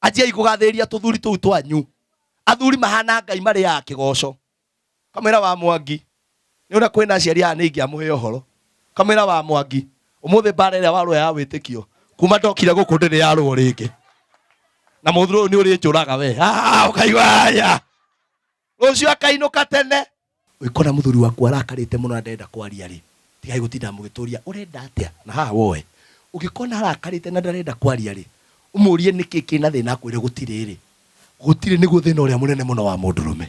Anjiai kũgathĩrĩria tũthuri tũu twanyu. Athuri mahana Ngai marĩaga kĩgoco. Kamwĩra wa Mwangi, nĩ ũrĩa kwĩna aciari aya nĩ ingĩamũhe ũhoro. Kamwĩra wa Mwangi, ũmũthĩ mbara ĩrĩa warũa ya wĩtĩkio, kuma ndokire gũkũ ndĩrĩ yarũo rĩngĩ. Na mũthuri ũyũ nĩ ũrĩnjũraga we. Ah, ũkaigua aya. Rũciũ akainũka tene. Ũngĩkona mũthuri waku arakarĩte mũno na ndarenda kwaria rĩ, tigai gũtinda mũgĩtũria ũrenda atĩa na haha woe. Ũngĩkona arakarĩte na ndarenda kwaria rĩ, ũmũrie nĩkĩ kĩna thĩna akwĩre gũtirĩ rĩ, gũtirĩ nĩguo thĩna ũrĩa mũnene mũno wa mũndũrũme.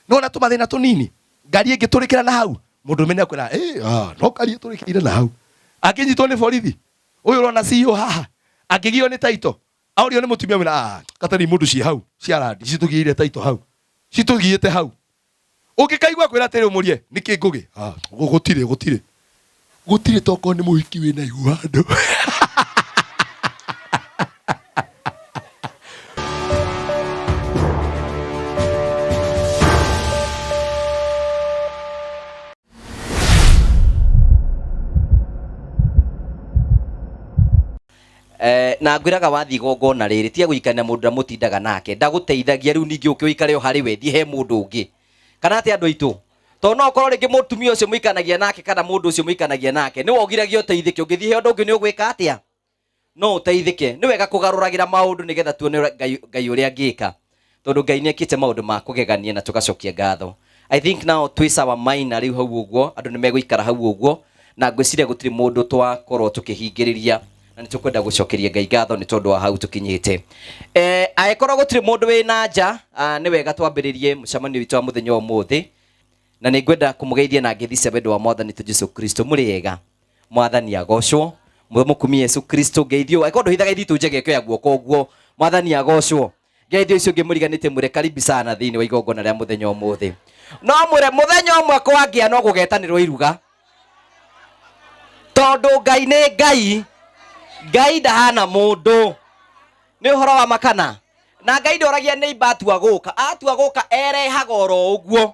Nĩwona tũmathĩna tũnini, ngari ĩngĩtũrĩkĩra na hau, mũndũrũme nĩakwĩra ĩ ah, no ngari ĩtũrĩkĩire na hau. Angĩnyitwo nĩ borithi, ũyũ ũrona CEO haha, angĩgio nĩ taito, Aũrio nĩ mũtumia mwĩra ah, katari mũndũ ciĩ hau cia randi citũgiĩire taito hau citũgiĩte hau ũngĩkaigua kwĩra atĩrĩ ũmũrie nĩkĩ ngũgĩ ah, gũtirĩ gũtirĩ gũtirĩ tokorwo nĩ mũhiki wĩna ihu handũ. Eh, na ngwĩraga wathiĩ igongona rĩrĩ tiga gũikarania mũndũ ũrĩa mũtindaga nake ndagũteithagia rĩu ningĩ ũke ũikare o harĩ we thiĩ he mũndũ ũngĩ kana atĩ andũ aitũ tondũ no ũkorwo rĩngĩ mũtumia ũcio mũikanagia nake kana mũndũ ũcio mũikanagia nake nĩwe ũgiragia ũteithĩke ũngĩthiĩ he ũndũ ũngĩ nĩ ũgwĩka atĩa no ũteithĩke nĩ wega kũgarũragĩra maũndũ nĩgetha tuone ũrĩa ngai, ngai ũrĩa angĩka tondũ ngai nĩ ekĩte maũndũ ma kũgegania na tũgacokia ngatho i think now twĩ sawa maina rĩu hau ũguo andũ nĩ megũikara hau ũguo na ngwĩciria gũtirĩ mũndũ twakorwo tũkĩhingĩrĩria na nĩ tũkwenda gũcokeria ngai ngatho nĩ tondũ wa hau tũkinyĩte eh, angĩkorwo gũtirĩ mũndũ wĩ na nja ah, nĩ wega twambĩrĩrie mũcemanio witũ wa mũthenya wa ũmũthĩ na nĩ ngwenda kũmũgeithia na ngeithi cia wendo wa mwathani tũ Jesu Kristo mũrĩ ega mwathani agocwo mũkumie Yesu Kristo ngeithio angĩkorwo ndũhithaga ithitũ njega ĩkĩoya guoko ũguo mwathani agocwo ngeithio icio ngĩmũriganĩtie mwĩre karibu sana thĩinĩ wa igongona rĩa mũthenya ũmũthĩ no mwĩre mũthenya ũmwe kwangĩa no gũgetanĩrwo iruga tondũ ngai nĩ ngai ngai ndahana mũndũ nĩ ũhoro wa makana na ngai ndoragia nĩ imba atua gũka atua gũka erehaga oro ũguo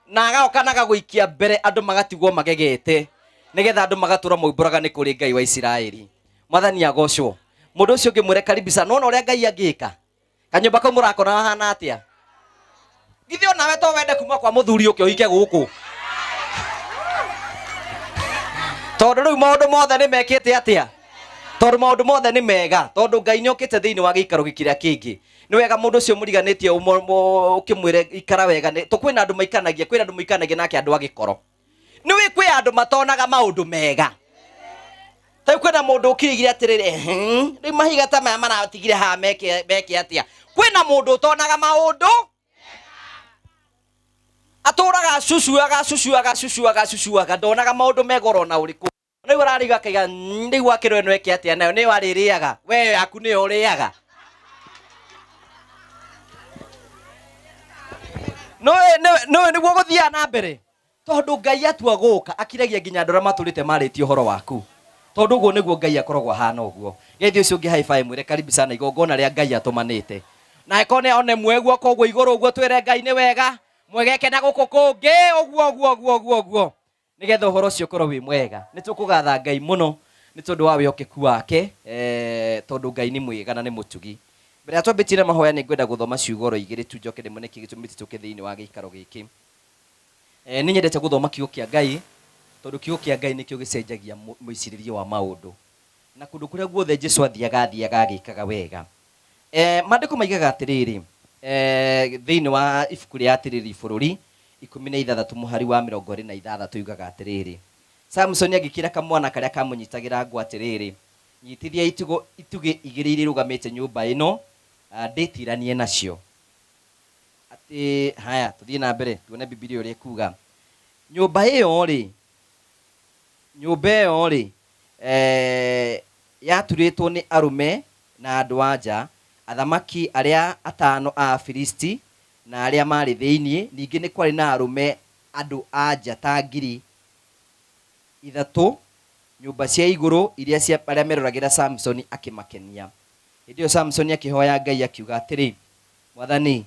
na agoka na agagũikia mbere andũ magatigwo magegete nĩgetha andũ magatũra maumbũraga nĩ kũrĩ ngai wa isiraeli mwathani agocwo mũndũ ũcio ũngĩ mwĩre karibu sana nona ũrĩa ngai angĩka kanyũmba kau mũrakona hahana atĩa githĩ onawe to wende kuma kwa mũthuri ũke ũhike gũkũ tondũ rĩu maũndũ mothe nĩ mekĩte atĩa tondũ maũndũ mothe nĩ mega tondũ ngai nĩ okĩte thĩinĩ wa gĩikaro gĩkĩrĩa kĩngĩ nĩ wega mũndũ ũcio mũriganĩtie ũkĩmwĩre ikara wega nĩ- to kwĩna andũ maikanagia kwĩna andũ maikanagia nake andũ a gĩkoro nĩ wĩ kwĩ andũ matonaga maũndũ mega ta rĩu kwĩna mũndũ ũkirigire atĩrĩrĩ "Ehe, rĩu mahiga ta maya maratigire haha meke meke atĩa kwĩna mũndũ ũtonaga maũndũ atũraga acucuaga acucuaga acucuaga acucuaga ndonaga maũndũ mega orona ũrĩkũ rĩu arariga akaiga "Mm, rĩu wakĩrwo ĩno ĩke atĩa nayo nĩyo arĩrĩaga we yaku nĩyo ũrĩaga nĩũĩ nĩguo gũthiaga na mbere tondũ ngai atua gũka akiragia nginya andũ arĩa matũrĩte marĩtie ũhoro waku tondũ ũguo nĩguo ngai akoragwo ahana ũguo gethi ũcio ũngĩ high five mwĩre karibu sana igongona rĩa ngai atũmanĩte na ĩkorwo nĩ one mwe guoko ũguo igũrũ ũguo twĩre ngai nĩ wega mwegeke na gũkũ kũngĩ ũguo ũguo ũguo ũguo ũguo Nĩgetha ũhoro ũcio ũkorwo wĩ mwega. Nĩ tũkũgatha Ngai mũno nĩ tondũ wa wĩhokeku wake, tondũ Ngai nĩ mwega na nĩ mũtugi. Mbere ya twambĩtie na mahoya nĩ ngwenda gũthoma ciugo oro igĩrĩ tu njoke ndĩmwĩre nĩkĩ gĩtũmĩte tũke thĩinĩ wa gĩikaro gĩkĩ. Nĩ nyendete gũthoma kiugo kĩa Ngai tondũ kiugo kĩa Ngai nĩkĩo gĩcenjagia mwĩcirĩrie wa maũndũ. Na kũndũ kũrĩa guothe Jesu athiaga, athiaga agĩkaga wega. Eh, maandĩko maigaga atĩrĩrĩ eh, thĩinĩ wa ibuku rĩa atĩrĩrĩ bũrũri 16 mũhari wa 26 yugaga atĩrĩrĩ Samsoni agĩkĩra kamwana karĩa kamũnyitagĩra ngũ atĩrĩrĩ nyitithia itugo itugĩ igĩrĩ iria irũgamĩte nyũmba ĩno ah, ndĩtiranie nacio atĩ haya tũthiĩ na mbere tuone bibilia ũrĩa ĩkuga nyũmba ĩyo rĩ Nyũmba ĩyo-rĩ, yaturĩtwo nĩ arũme na andũ-a-nja, athamaki arĩa atano a Afilisti na arĩa maarĩ thĩinĩ, ningĩ nĩ kwarĩ na arũme andũ-a-nja ta 3,000 nyũmba cia igũrũ iria cia arĩa meeroragĩra Samusoni akĩmakenia. Hĩndĩ ĩyo Samusoni akĩhooya Ngai akiuga atĩrĩ, Mwathani,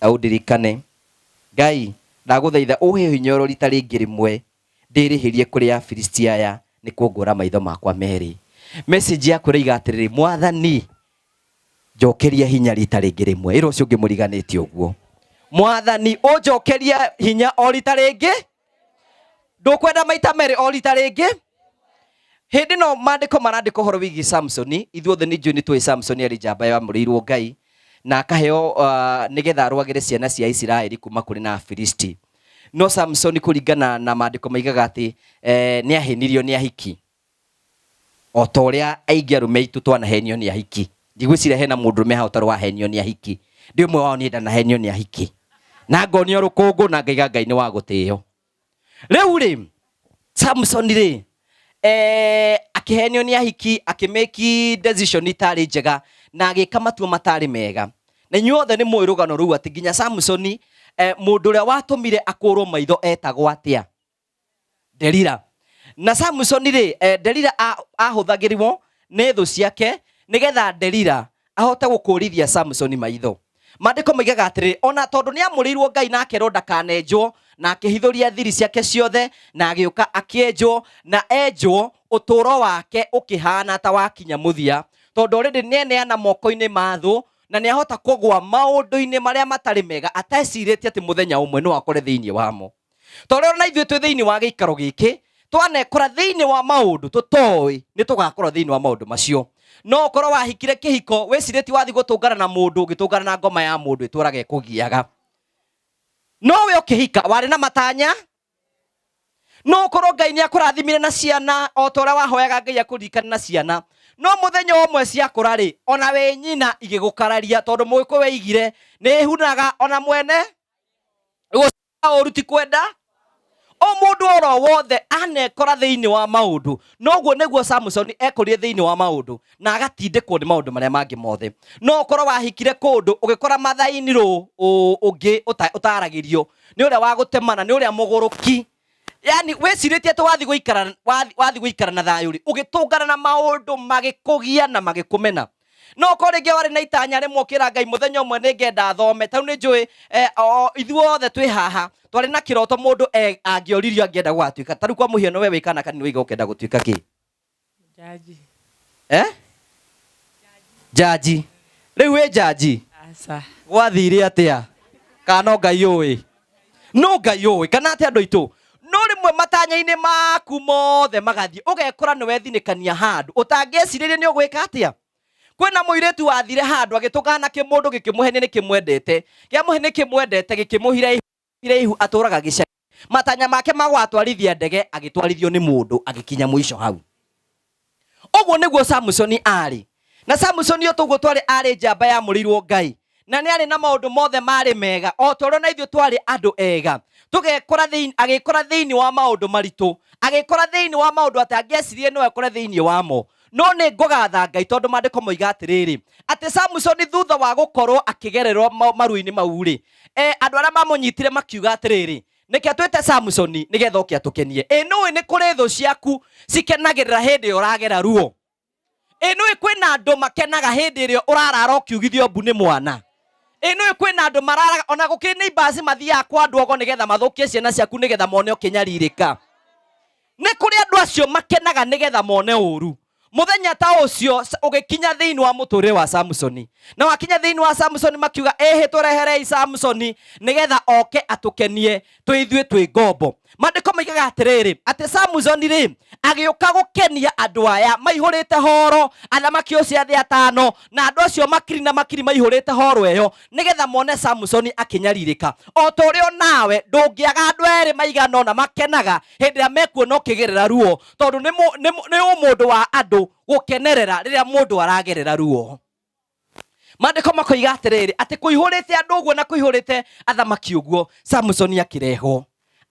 ũndirikane. Ngai, ndagũthaitha ũũhe hinya oro riita rĩngĩ rĩmwe, ndĩrĩhĩrie kũrĩ Afilisti aya nĩ kũngũra maitho makwa merĩ. Message yaku ĩroiga atĩrĩrĩ, Mwathani, Njokeria hinya rita rĩngĩ rĩmwe. Ĩra ũcio ũngĩ mũriganĩtie ũguo. Mwathani ũnjokerie hinya o rita rĩngĩ. Ndũkwenda maita merĩ o rita rĩngĩ. Hĩndĩ ĩno maandĩko marandĩka ũhoro wĩgiĩ Samsoni, ithuothe nĩ njũĩ nĩ tũĩ Samsoni arĩ njamba yamũrĩirwo Ngai na akaheo nĩgetha arũagĩre ciana cia Isiraeli kuma kũrĩ na Afilisti. No Samsoni kũringana na maandĩko maigaga atĩ nĩ ahenirio nĩ ahiki. O ta ũrĩa aingĩ arũme aitũ twanahenio nĩ ahiki. Ndigwĩciria hena mũndũrũme haha ũtarĩ wahenio nĩ ahiki. Ndĩ ũmwe wao niĩ ndanahenio nĩ ahiki. Na ngonio rũkũngũ na ngaiga Ngai nĩ wa gũtĩo. Rĩu rĩ, Samson rĩ, akĩhenio nĩ ahiki, akĩmĩki decision itarĩ njega na agĩka matua matarĩ mega. Na inyuothe nĩ mũĩ rũgano rũu atĩ nginya Samsoni, mũndũ ũrĩa watũmire akũrwo maitho etagwo atĩa? Delila. Na Samsoni rĩ, Delila ahũthagĩrwo nĩ thũ ciake nĩgetha Delila ahote gũkũrithia Samsoni maitho. Maandĩko moigaga atĩrĩrĩ, ona tondũ nĩ amũrĩirwo Ngai na akerwo ndakanenjwo, na akĩhithũria thiri ciake ciothe, na agĩũka akĩenjwo, na enjwo ũtũũro wake ũkĩhana ta wakinya mũthia, tondũ already nĩ eneana moko-inĩ ma thũ, na nĩ ahota kũgwa maũndũ-inĩ marĩa matarĩ mega atecirĩtie atĩ mũthenya ũmwe no akore thĩinĩ wamo. Tondũ ona ithuĩ twĩ thĩinĩ wa gĩikaro gĩkĩ, twanekora thĩinĩ wa maũndũ tũtoĩ nĩ tũgakorwo thĩinĩ wa maũndũ macio. No ũkorwo wahikire kĩhiko wĩcirĩtie wathiĩ gũtũngana na mũndũ, ũgĩtũngana na ngoma ya mũndũ ĩtũraga ĩkũgiaga. No we ũkĩhika warĩ na matanya, no ũkorwo Ngai nĩ akũrathimire na ciana o ta ũrĩa wahoyaga Ngai akũririkane na ciana. No mũthenya ũmwe ciakũra rĩ, ona wĩ nyina igĩgũkararia tondũ mũgĩkũyũ oigire nĩ ĩhunaga ona mwene ũru ti kwenda. O mũndũ oro wothe anekora thĩinĩ wa maũndũ, noguo nĩguo Samsoni ekorire thĩinĩ wa maũndũ na agatindĩkwo nĩ maũndũ marĩa mangĩ mothe. No ũkorwo wahikire kũndũ ũgĩkora mathaini rũ ũngĩ ũtaragĩrio nĩ ũrĩa wa gũtemana, nĩ ũrĩa mũgũrũki. Yani wĩcirĩtie atĩ wathiĩ gũikara, wathiĩ gũikara na thayũ rĩ, ũgĩtũngana na maũndũ magĩkũgia na magĩkũmena. No ũkorwo rĩngĩ warĩ na itanya rĩmwe ũkĩra Ngai mũthenya ũmwe nĩ ngenda thome. Ta rĩu nĩ njũĩ, ithuothe twĩ haha twarĩ na kĩroto mũndũ angĩoririo angĩenda gũgatuĩka. Ta rĩu kwa mũhiano we wĩ kana kanini waiga ũkenda gũtuĩka kĩ? Jaji. Jaji. Rĩu wĩ jaji? Aca. Gwathire atĩa? Kana no Ngai ũĩ? No Ngai ũĩ. Kana atĩa andũ aitũ? No rĩmwe matanya-inĩ maku mothe magathiĩ, ũgekora nĩ wethinĩkania handũ ũtangĩecirĩria nĩ ũgwĩka atĩa. Kwĩna mũirĩtu wathire handũ agĩtũngana na kĩmũndũ gĩkĩmũhenia nĩ kĩmwendete, kĩamũhe nĩ kĩmwendete gĩkĩmũhira ihu, atũraga gĩcagi. Matanya make ma gũgatwarithia ndege agĩtwarithio nĩ mũndũ agĩkinya mũico hau. Ũguo nĩguo Samusoni arĩ. Na Samusoni o toguo twarĩ arĩ njamba yamũrĩirwo Ngai, na nĩ arĩ na maũndũ mothe marĩ mega, o ta ũrĩa na ithuĩ twarĩ andũ ega. Tũgekora thĩinĩ, agĩkora thĩinĩ wa maũndũ maritũ, agĩkora thĩinĩ wa maũndũ atangĩeciririe no ekore thĩinĩ wamo. No nĩ ngũgatha Ngai tondũ maandĩko moiga atĩrĩrĩ, atĩ Samusoni thutha wa gũkorwo akĩgererwo maruo-inĩ mau-rĩ, andũ arĩa mamũnyitire makiuga atĩrĩrĩ, nĩkĩ atwĩte Samusoni nĩgetha oke atũkenie. Ĩ nũĩ nĩ kũrĩ thũ ciaku cikenagĩrĩra hĩndĩ ĩrĩa ũragera ruo? Ĩ nũĩ kwĩna andũ makenaga hĩndĩ ĩrĩa ũrarara ũkiugithio mbu nĩ mwana? Ĩ nũĩ kwĩna andũ mararaga ona gũkĩrĩ nĩ imbasi mathiaga kwa andũ ogo nĩgetha mathũkie ciana ciaku nĩgetha mone ũkĩnyarirĩka? Nĩ kũrĩ andũ acio makenaga nĩgetha mone ũru. Mũthenya ta ũcio ũgĩkinya thĩinĩ wa mũtũrĩre wa Samusoni. Na wakinya thĩinĩ wa Samusoni makiuga, ĩhĩ tũreherei Samusoni nĩgetha oke atũkenie twĩ ithuĩ twĩ ngombo. Maandĩko moigaga atĩrĩrĩ, atĩ Samusoni rĩ, agĩũka gũkenia andũ aya maihũrĩte horo, athamaki ũcio athĩ atano, na andũ acio makiri na makiri maihũrĩte horo ĩyo, nĩgetha mone Samusoni akĩnyarirĩka. O ta ũrĩa nawe ndũngĩaga andũ erĩ maigana ũna makenaga hĩndĩ ĩrĩa mekuona ũkĩgerera ruo, tondũ nĩ ũmũndũ wa andũ gũkenerera rĩrĩa mũndũ aragerera ruo. Maandĩko makoiga atĩrĩrĩ, atĩ kũihũrĩte andũ ũguo na kũihũrĩte athamaki ũguo, Samusoni akĩrehwo.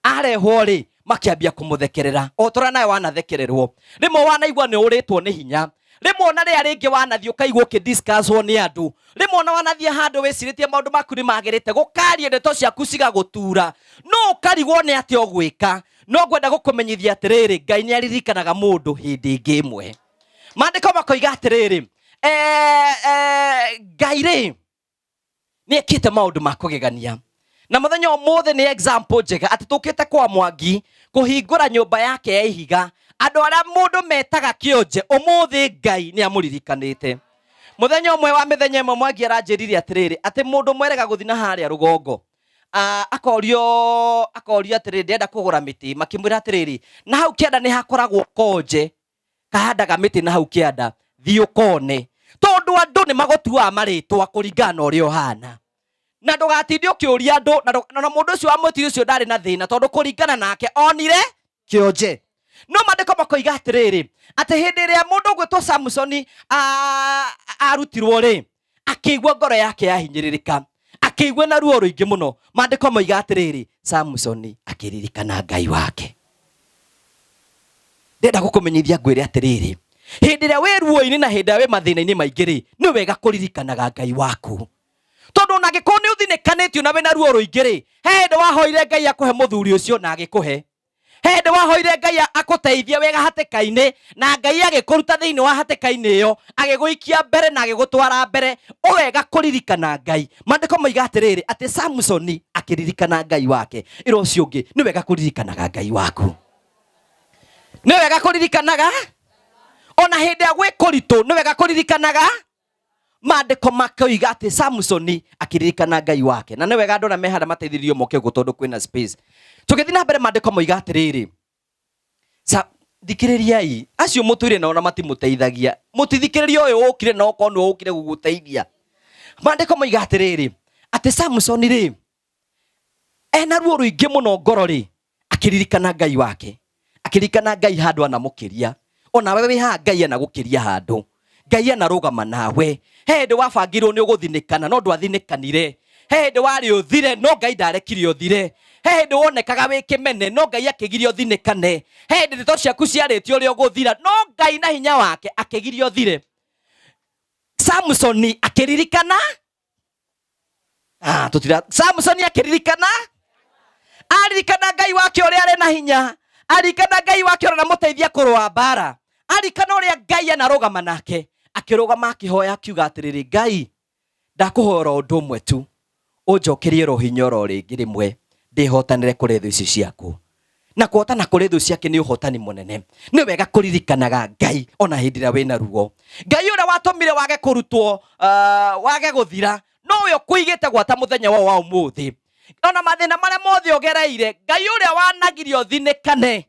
Arehwo rĩ, makĩambia kũmũthekerera o ta ũrĩa nawe wanathekererwo. Rĩmwe wanaigua nĩ ũrĩtwo nĩ hinya, rĩmwe ona rĩrĩa rĩngĩ wanathiĩ ũkaigua ũkĩdiscusswo nĩ andũ, rĩmwe ona wanathiĩ handũ wĩcirĩtie maũndũ maku nĩ magĩrĩte, gũkaria ndeto ciaku cigagũtura, no ũkarigwo nĩ atĩa ũgwĩka. No ngwenda gũkũmenyithia atĩrĩrĩ, Ngai nĩ aririkanaga mũndũ hĩndĩ ĩngĩ ĩmwe. Maandĩko makoiga atĩrĩrĩ, Ngai rĩ nĩ ekĩte maũndũ ma kũgegania. Na mũthenya ũmũthĩ nĩ example njega atĩ tũkĩte kwa Mwangi kũhingũra nyũmba yake ya ihiga. Andũ arĩa mũndũ metaga kĩonje, ũmũthĩ Ngai nĩ amũririkanĩte. Muthenya ũmwe wa mĩthenya ĩmwe Mwangi aranjĩrire atĩrĩrĩ, atĩ mũndũ mwerega gũthiĩ na harĩa rũgongo, akorio akorio atĩrĩrĩ, ndĩrenda kũgũra mĩtĩ. Makĩmwĩra atĩrĩrĩ, na hau kĩanda nĩ hakoragwo konje kahandaga mĩtĩ na hau kĩanda, thiĩ ũkone, tondũ andũ nĩ magũtuaga marĩtwa kũringana na ũrĩa ũhana, na ndũgatinde ũkĩũria andũ. Na mũndũ ũcio wa mwĩtiri ũcio ndarĩ na thĩna, tondũ kũringana nake onire kĩonje. No maandĩko makoiga atĩrĩrĩ, atĩ hĩndĩ ĩrĩa mũndũ ũgwĩtwo Samusoni arutirwo rĩ, akĩigua ngoro yake yahinyĩrĩrĩka, akĩigua na ruo rũingĩ mũno. Maandĩko moiga atĩrĩrĩ, Samusoni akĩririkana Ngai wake. Ndĩrenda gũkũmenyithia ngwĩre atĩrĩrĩ, hĩndĩ ĩrĩa wĩ ruo-inĩ na hĩndĩ ĩrĩa wĩ mathĩna-inĩ maingĩ rĩ, nĩ wega kũririkanaga Ngai waku, tondũ ona angĩkorwo nĩ ũthinĩkanĩtio na wĩna ruo rũingĩ rĩ, he hĩndĩ wahoire Ngai akũhe mũthuri ũcio na agĩkũhe. He hĩndĩ wahoire Ngai akũteithie wĩga hatĩka-inĩ na Ngai agĩkũruta thĩinĩ wa hatĩka-inĩ ĩyo, agĩgũikia mbere na agĩgũtwara mbere. O wega kũririkana Ngai. Maandĩko moiga atĩrĩrĩ, atĩ Samusoni akĩririkana Ngai wake. Ĩra ũcio ũngĩ, nĩ wega kũririkanaga Ngai waku, nĩ wega kũririkanaga ona hĩndĩ ya gwĩ kũritũ, nĩ wega kũririkanaga. Maandĩko makoiga atĩ Samusoni akĩririkana Ngai wake. Na nĩ wega andũ arĩa me harĩa mateithĩrĩrio moke ũguo, tondũ kwĩna space. Tũgĩthiĩ na mbere, maandĩko moiga atĩrĩrĩ, thikĩrĩriai acio mũtũire nao na matimũteithagia, mũtithikĩrĩrie ũyũ ũkire na okorwo nĩwe ũkire gũgũteithia. Maandĩko moiga atĩrĩrĩ, atĩ Samusoni rĩ, ena ruo rũingĩ mũno ngoro rĩ, akĩririkana Ngai wake, akĩririkana Ngai handũ anamũkĩria. Onawe wĩ haha, Ngai anagũkĩria handũ, Ngai anarũgama nawe. He hĩndĩ wabangirwo nĩ ũgũthinĩkana, no ndwathinĩkanire. He hĩndĩ warĩ ũthire, no Ngai ndarekire ũthire. He hĩndĩ wonekaga wĩ kĩmene, no Ngai akĩgiria ũthinĩkane. He hĩndĩ ndeto ciaku ciarĩtio ũrĩa ũgũthira, no Ngai na hinya wake akĩgiria ũthire. Samusoni akĩririkana, tutira Samsoni akĩririkana, aririkana Ngai wake ũrĩa arĩ na hinya, aririkana Ngai wake ũrĩa anamũteithia kũrũa mbara, aririkana ũrĩa Ngai anarũgama nake, akĩrũgama akĩhoya, akiuga atĩrĩrĩ, Ngai, ndakũhoera ũndũ ũmwe tu, ũnjokerie rũhinya oro rĩngĩ rĩmwe, ndĩhotanĩre kũrĩ thũ ici ciaku. Na kũhotana kũrĩ thũ ciake nĩ ũhotani mũnene. Nĩ wega kũririkanaga Ngai ona hĩndĩ ĩrĩa wĩna ruo. Ngai ũrĩa watũmire wage kũrutwo, wage gũthira, nowe ũkũigĩte gwata mũthenya wa ũmũthĩ, ona mathĩna marĩa mothe ũgereire. Ngai ũrĩa wanagiria ũthinĩkane,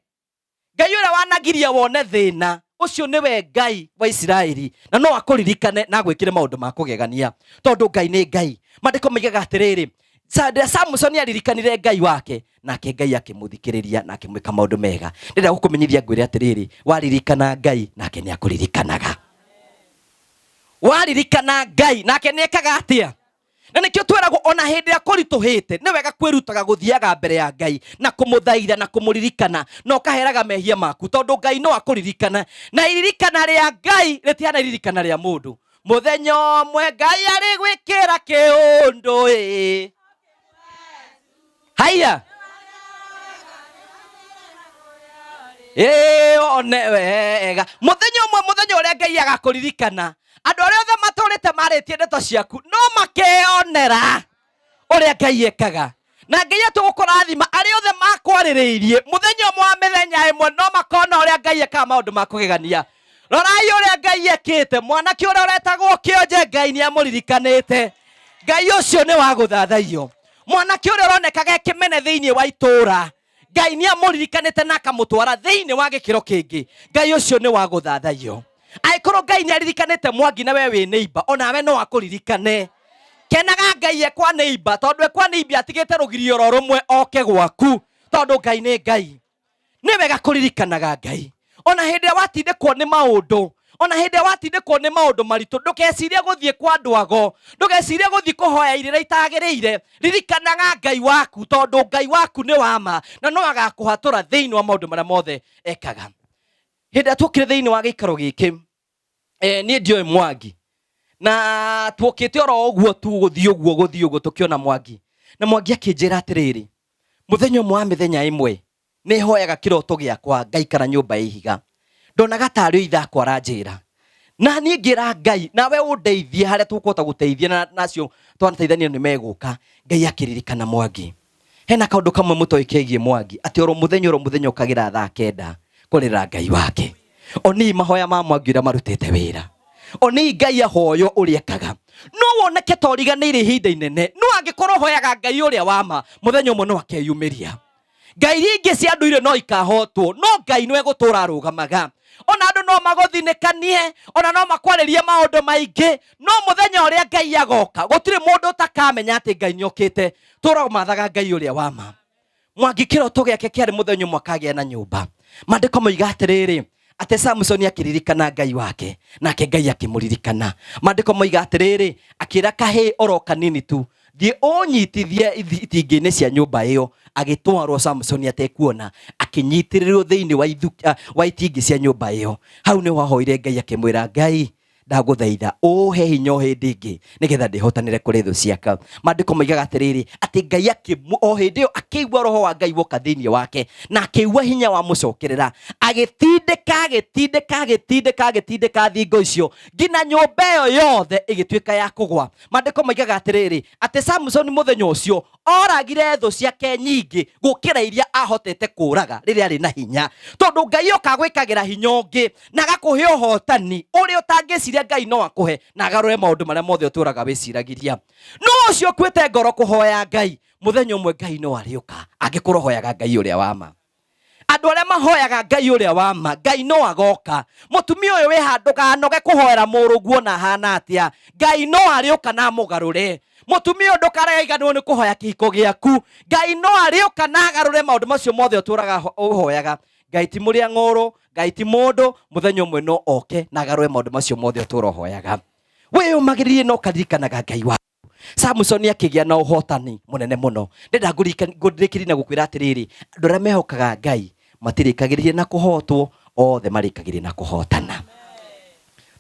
Ngai ũrĩa wanagiria wone thĩna ũcio, nĩwe Ngai wa Isiraeli, na no akũririkane na agwĩkĩre maũndũ ma kũgegania, tondũ Ngai nĩ Ngai. Maandĩko moigaga atĩrĩrĩ, rĩrĩa Samusoni aririkanire Ngai wake, nake Ngai akĩmũthikĩrĩria na akĩmwĩka maũndũ mega. Ndĩrenda gũkũmenyithia ngwĩre atĩrĩrĩ, waririkana Ngai, nake nĩ akũririkanaga. Waririkana Ngai, nake nĩ ekaga atĩa? Na nĩkĩo tweragwo ona hĩndĩ ĩrĩa kũritũhĩte, nĩ wega kwĩrutaga gũthiaga mbere ya Ngai na kũmũthaitha na kũmũririkana, na ũkaheraga mehia maku, tondũ Ngai no akũririkana, na iririkana rĩa Ngai rĩtihana iririkana rĩa mũndũ. Mũthenya ũmwe Ngai arĩgwĩkĩra kĩũndũ ĩ haiya ĩ one wega. Mũthenya ũmwe, mũthenya ũrĩa Ngai agakũririkana, andũ arĩa othe matũrĩte marĩtie ndeto ciaku no makeyonera ũrĩa Ngai ekaga, na Ngai atũgũkũrathima. Arĩa othe makwarĩrĩirie, mũthenya ũmwe wa mĩthenya ĩmwe no makona ũrĩa Ngai ekaga maũndũ ma kũgegania. Rorai ũrĩa Ngai ekĩte. Mwanake ũrĩa ũretagwo kĩonje, Ngai nĩ amũririkanĩte. Ngai ũcio nĩ wa gũthathaiyo. Mwanake ũrĩa ũronekaga ekĩmene thĩinĩ wa itũũra, Ngai nĩ amũririkanĩte na akamũtwara thĩinĩ wa gĩkĩro kĩngĩ. Ngai ũcio nĩ wa gũthathaiyo. Angĩkorwo Ngai nĩ aririkanĩte Mwangi na we wĩ neighbor, onawe no akũririkane. Kenaga Ngai ekwa neighbor, tondũ ekwa neighbor atigĩte rũgirio oro rũmwe oke gwaku, tondũ Ngai nĩ Ngai. Nĩ wega kũririkanaga Ngai ona hĩndĩ ĩrĩa watindĩkwo nĩ maũndũ, ona hĩndĩ ĩrĩa watindĩkwo nĩ maũndũ maritũ. Ndũkecirie gũthiĩ kwa andũ ago, ndũgecirie gũthiĩ kũhoya irĩra itagĩrĩire. Ririkanaga Ngai waku, tondũ Ngai waku nĩ wa ma na no agakũhatũra thĩinĩ wa maũndũ marĩa mothe ekaga. Hĩndĩ ĩrĩa tuokire thĩinĩ wa gĩikaro gĩkĩ, niĩ ndioĩ Mwangi, na tuokĩte oro ũguo tu, gũthiĩ ũguo gũthiĩ ũguo, tũkĩona Mwangi, na Mwangi akĩnjĩra atĩrĩrĩ, mũthenya ũmwe wa mĩthenya ĩmwe nĩ hoyaga kĩroto gĩakwa, ngaikara nyũmba ya ihiga, ndonaga tarĩ o ithe akwa aranjĩra, na niĩ ngĩra Ngai, nawe ũndeithie harĩa tũkũhota gũteithia, na nacio twanateithania nĩ megũka. Ngai akĩririkana Mwangi. Hena kaũndũ kamwe mũtoĩ kegiĩ Mwangi, atĩ oro mũthenya oro mũthenya ũkagĩra thaa 9 kũrĩra Ngai wake. Oni mahoya ma Mwangi ũrĩa marutĩte wĩra. Oni Ngai ahoywo ũrĩa ekaga. No woneke ta ũriganĩire ihinda inene, no angĩkorwo ũhoyaga Ngai ũrĩa wa ma, mũthenya ũmwe no akeyumĩria. Ngai iria ingĩ cia ndũire no ikahotwo, no Ngai nĩwe gũtũra arũgamaga. Ona andũ no magũthinĩkanie, ona no makwarĩrie maũndũ maingĩ, no mũthenya ũrĩa Ngai agoka, gũtirĩ mũndũ ũtakamenya atĩ Ngai nĩokĩte. Tũra ũmathaga Ngai ũrĩa wa ma. Mwangi kĩroto gĩake kĩarĩ mũthenya ũmwe akagĩa na nyũmba. Maandĩko moiga atĩrĩrĩ, atĩ Samsoni akĩririkana Ngai wake, nake Ngai akĩmũririkana. Maandĩko moiga atĩrĩrĩ, akĩra kahĩĩ oro kanini tu, thiĩ ũnyitithie itingĩ-inĩ cia nyũmba ĩyo. Agĩtwarwo Samsoni atekuona, akĩnyitĩrĩrwo thĩinĩ wa, wa itingĩ cia nyũmba ĩyo. Hau nĩho ahoire Ngai akĩmwĩra, Ngai, ndagũthaitha ũhe hinya o hĩndĩ ĩngĩ nĩgetha ndĩhotanĩre kũrĩ thũ ciakwa. Maandĩko moigaga atĩrĩrĩ, atĩ Ngai o hĩndĩ ĩyo akĩigua roho wa Ngai woka thĩinĩ wake, na akĩigua hinya wamũcokerera, agĩtindĩka, agĩtindĩka, agĩtindĩka, agĩtindĩka thingo icio nginya nyũmba ĩyo yothe ĩgĩtuĩka ya kũgwa. Maandĩko moigaga atĩrĩrĩ, atĩ Samsoni mũthenya ũcio oragire thũ ciake nyingĩ gũkĩra iria ahotete kũraga rĩrĩa arĩ na hinya, tondũ Ngai oka gwĩkagĩra hinya ũngĩ na agakũhe ũhotani ũrĩa ũtangĩciria Ngai no akũhe, na agarũre maũndũ marĩa mothe ũtũraga wĩciragiria. No ũcio ũkuĩte ngoro kũhoya Ngai, mũthenya ũmwe Ngai no arĩũka angĩkorwo ũhoyaga Ngai ũrĩa wa ma. Andũ arĩa mahoyaga Ngai ũrĩa wa ma, Ngai no agoka. Mũtumia ũyũ wĩ handũ ndũkanoge kũhoera mũrũguo na ahana atĩa, Ngai no arĩũka na amũgarũre. Mũtumia ũyũ ndũkaraiganĩrwo nĩ kũhoya kĩhiko gĩaku, Ngai no arĩũka na agarũre maũndũ macio mothe ũtũraga ũhoyaga. Ngai ti mũrĩa ng'ũrũ, Ngai ti mũndũ, mũthenya ũmwe no oke na agarũre maũndũ macio mothe ũtũra ũhoyaga. Wĩyũmagĩrĩrie na ũkaririkanaga Ngai waku. Samsoni akĩgĩa na ũhotani mũnene mũno. Ndĩrenda ngũrĩkĩrie na gũkwĩra atĩrĩrĩ, andũ arĩa mehokaga Ngai matirĩkagĩrĩria na kũhotwo, othe marĩkagĩrĩria na kũhotana.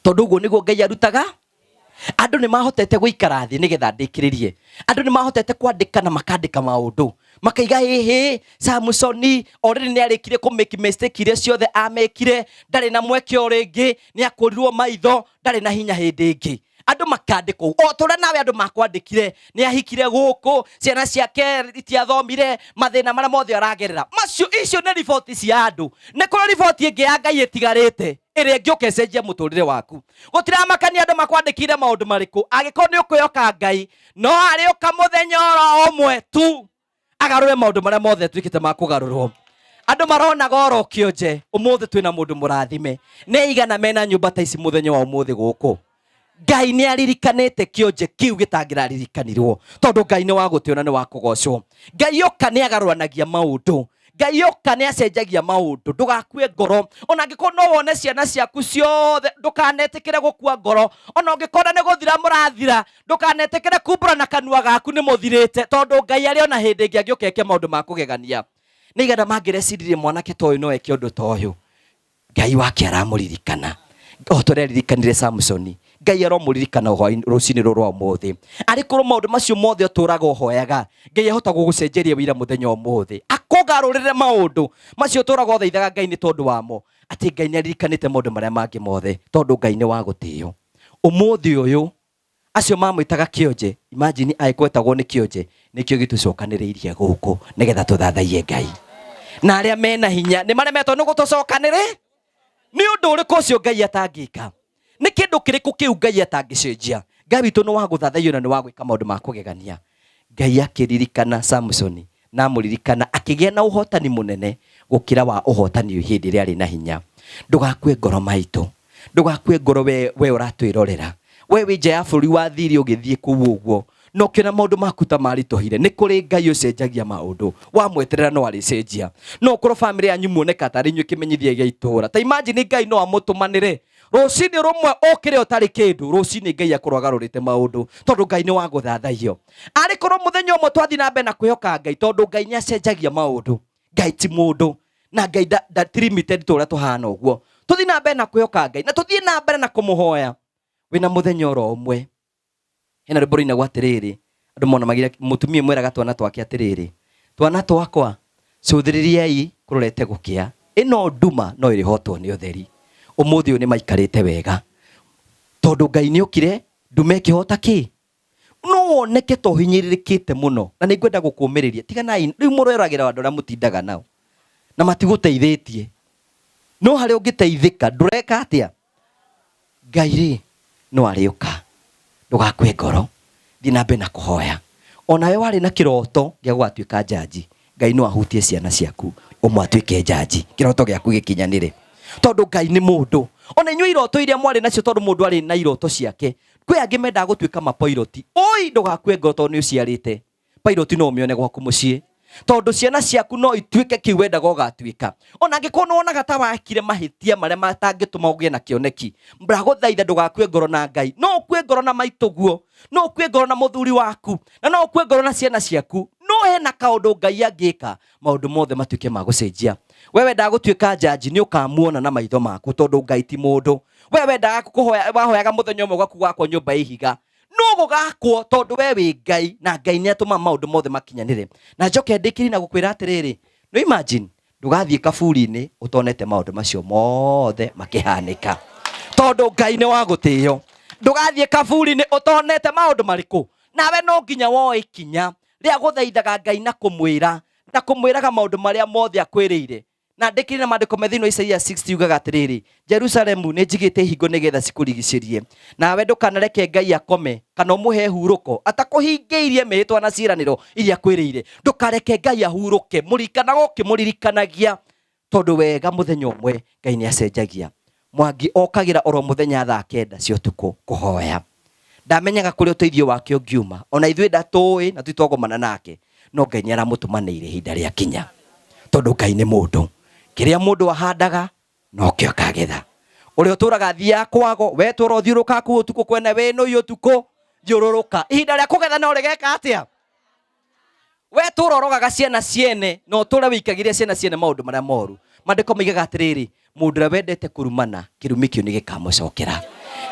Tondũ ũguo nĩguo Ngai arutaga. Andũ nĩ mahotete gũikara thĩ nĩgetha ndĩkĩrĩrie. Andũ nĩ mahotete kwandĩka na makandĩka maũndũ. Makaiga ĩhĩ, Samsoni already nĩ arĩkire kũ make mistake iria ciothe amekire, ndarĩ na mweke o rĩngĩ, nĩ akũrirwo maitho, ndarĩ na hinya hĩndĩ ĩngĩ. Andũ makandĩka ũguo. O ta ũrĩa nawe andũ makwandĩkire, nĩ ahikire gũkũ, ciana ciake itiathomire, mathĩna marĩa mothe aragerera. Macio, icio nĩ riboti cia andũ. Nĩ kũrĩ riboti ĩngĩ ya Ngai ĩtigarĩte, ĩrĩa ĩngĩũka ĩcenjie mũtũrĩre waku. Gũtiramakania andũ makwandĩkire maũndũ marĩkũ, angĩkorwo nĩ ũkwĩhoka Ngai, no arĩũka mũthenya oro ũmwe tu agarũre maũndũ marĩa mothe tuĩkĩte ma kũgarũrwo. Andũ maronaga oro kĩonje, ũmũthĩ twĩna mũndũ mũrathime. Nĩ aigana mena nyũmba ta ici mũthenya wa ũmũthĩ gũkũ? Ngai nĩ aririkanĩte kĩonje kĩu gĩtangĩraririkanirwo, tondũ Ngai nĩ wa gũtĩo na nĩ wa kũgocwo. Ngai oka nĩ agarũranagia maũndũ. Ngai oka nĩ acenjagia maũndũ. Ndũgakue ngoro. Ona angĩkorwo no wone ciana ciaku ciothe, ndũkanetĩkĩre gũkua ngoro. Ona ũngĩkona nĩ gũthira mũrathira, ndũkanetĩkĩre kumbũra na kanua gaku nĩ mũthirĩte, tondũ Ngai arĩ ona hĩndĩ ĩngĩ angĩũka eke maũndũ ma kũgegania. Nĩ igana mangĩreciririe mwanake ta ũyũ no eke ũndũ ta ũyũ. Ngai wake aramũririkana o ta ũrĩa aririkanire Samsoni. Ngai aromũririkana rũcinĩ rũrũ rwa ũmũthĩ. Arĩ korwo maũndũ macio mothe ũtũraga ũhoyaga, Ngai ahota gũgũcenjeria wĩira mũthenya ũmũthĩ, akũgarũrĩre maũndũ macio ũtũraga ũthaithaga Ngai nĩ tondũ wamo, atĩ Ngai nĩ aririkanĩte maũndũ marĩa mangĩ mothe, tondũ Ngai nĩ wa gũtĩo. Ũmũthĩ ũyũ acio mamwĩtaga kĩonje, imagine angĩkorwo etagwo nĩ kĩonje, nĩkĩo gĩtũcokanĩrĩirie gũkũ nĩgetha tũthathaiye Ngai. Na arĩa mena hinya nĩ maremetwo nĩ gũtũcokanĩrĩ. Nĩ ũndũ ũrĩkũ ũcio Ngai atangĩka? Nĩ kĩndũ kĩrĩkũ kĩu Ngai atangĩcenjia? Ngai witũ nĩ wa gũthathaiyo na nĩ wa gwĩka maũndũ ma kũgegania. Ngai akĩririkana Samsoni na amũririkana akĩgĩa na ũhotani mũnene gũkĩra wa ũhotani hĩndĩ ĩrĩa arĩ na hinya. Ndũgakue ngoro maitũ, ndũgakue ngoro we, we ũratwĩrorera, we wĩ nja ya bũrũri wathire ũgĩthiĩ kũu ũguo na ũkĩona maũndũ maku ta maritũhire. Nĩ kũrĩ Ngai ũcenjagia maũndũ, wamweterera no arĩcenjia. No ũkorwo bamĩrĩ yanyu muoneka tarĩ inyuĩ kĩmenyithia gĩa itũũra, ta imagine Ngai no amũtũmanĩre rũcinĩ rũmwe ũkĩre ũtarĩ kĩndũ, rũcinĩ Ngai akorwo agarũrĩte maũndũ, tondũ Ngai nĩ wa gũthathaiyo. Arĩ korwo mũthenya ũmwe twathiĩ na mbere na kwĩhoka Ngai, tondũ Ngai nĩ acenjagia maũndũ. Ngai ti mũndũ na Ngai ti limited ta ũrĩa tũhana ũguo. Tũthiĩ na mbere na kwĩhoka Ngai na tũthiĩ na mbere na kũmũhoya. Wĩna mũthenya oro ũmwe. Hena rwĩmbo rũinagwo atĩrĩrĩ, andũ monamagia mũtumia mwĩraga twana twake atĩrĩrĩ, twana twakwa cũthĩrĩriai kũrorete gũkĩa, ĩno nduma no ĩrĩhotwo nĩ ũtheri. Ũmũthĩ ũyũ nĩ maikarĩte wega tondũ Ngai nĩ okire nduma ĩkĩhota kĩ? No woneke ta ũhinyĩrĩrĩkĩte mũno, na nĩ ngwenda gũkũmĩrĩria, tiganai rĩu mũroragĩra andũ arĩa mũtindaga nao na matigũteithĩtie, no harĩa ũngĩteithĩka ndũreka atĩa? Ngai rĩ, No arĩũka. Ndũgakue ngoro. Thiĩ na mbere na kũhoya. Onawe warĩ na kĩroto gĩa gũgatuĩka njanji, Ngai no ahutie ciana ciaku ũmwe atuĩke njanji, kĩroto gĩaku gĩkinyanĩre. Tondũ Ngai nĩ mũndũ. Ona inyuĩ iroto iria mwarĩ nacio, tondũ mũndũ arĩ na iroto ciake. Kwĩ angĩ mendaga gũtuĩka mapoiroti. Oi, ndũgakue ngoro tondũ nĩ ũciarĩte. Pilot no ũmĩone gwaku mũciĩ tondũ ciana ciaku no ituĩke kĩu wendaga ũgatuĩka. Ona angĩkorwo nĩ wonaga ta wakire mahĩtia marĩa matangĩtũma ũgĩe na kĩoneki, ndagũthaitha ndũgakue ngoro na Ngai. No ũkue ngoro na maitũguo, no ũkue ngoro na mũthuri waku, na no ũkue ngoro na ciana ciaku, no hena kaũndũ Ngai angĩka maũndũ mothe matuĩke ma gũcenjia. We wendaga gũtuĩka njanji, nĩ ũkamuona na maitho maku tondũ Ngai ti mũndũ. We wendaga kũhoya, wahoyaga mũthenya ũmwe gwaku gwakwo nyũmba ya ihiga, no gũgakwo tondũ we wĩ Ngai na Ngai nĩ atũmaga maũndũ mothe makinyanĩre. Na njoke ndĩkĩrie na gũkwĩra atĩrĩrĩ, no imagine ndũgathiĩ kaburi-inĩ ũtonete maũndũ macio mothe makĩhanĩka, tondũ Ngai nĩ wa gũtĩo. Ndũgathiĩ kaburi-inĩ ũtonete maũndũ marĩkũ? Nawe no nginya woe ikinya rĩa gũthaithaga Ngai na kũmwĩra na kũmwĩraga maũndũ marĩa mothe akwĩrĩire. Na ndĩkĩrĩ na maandĩko me thĩinĩ wa Isaia 60 yugaga atĩrĩrĩ, Jerusalemu, nĩ njigĩte ihingo nĩgetha cikũrigicĩrie. Nawe ndũkanareke Ngai akome kana ũmũhe hurũko atakũhingĩirie mĩhĩtwa na ciĩranĩro iria akwĩrĩire. Ndũkareke Ngai ahurũke, mũririkanaga ũkĩmũririkanagia, tondũ wega mũthenya ũmwe Ngai nĩ acenjagia. Mwangi okagĩra oro mũthenya thaa kenda cia ũtukũ kũhoya. Ndamenyaga kũrĩa ũteithio wake ũngiuma. Ona ithuĩ ndatũĩ na tũtirĩ twagomana nake. No Ngai nĩ aramũtũmanĩire ihinda rĩakinya. Tondũ Ngai nĩ mũndũ. Kĩrĩa mũndũ ahandaga nokĩo akagetha. Ũrĩa ũtũraga athiaga kwago, we tũra ũthiũrũrũkaga kũu ũtukũ kwene wĩ nũi ũtukũ, thiũrũrũka. Ihinda rĩa kũgetha no rĩgeka atĩa? We tũra ũrogaga ciana ciene na ũtũre wĩikagĩria ciana ciene maũndũ marĩa moru. Maandĩko moigaga atĩrĩrĩ, mũndũ ũrĩa wendete kũrumana, kĩrumi kĩu nĩ gĩkamũcokera.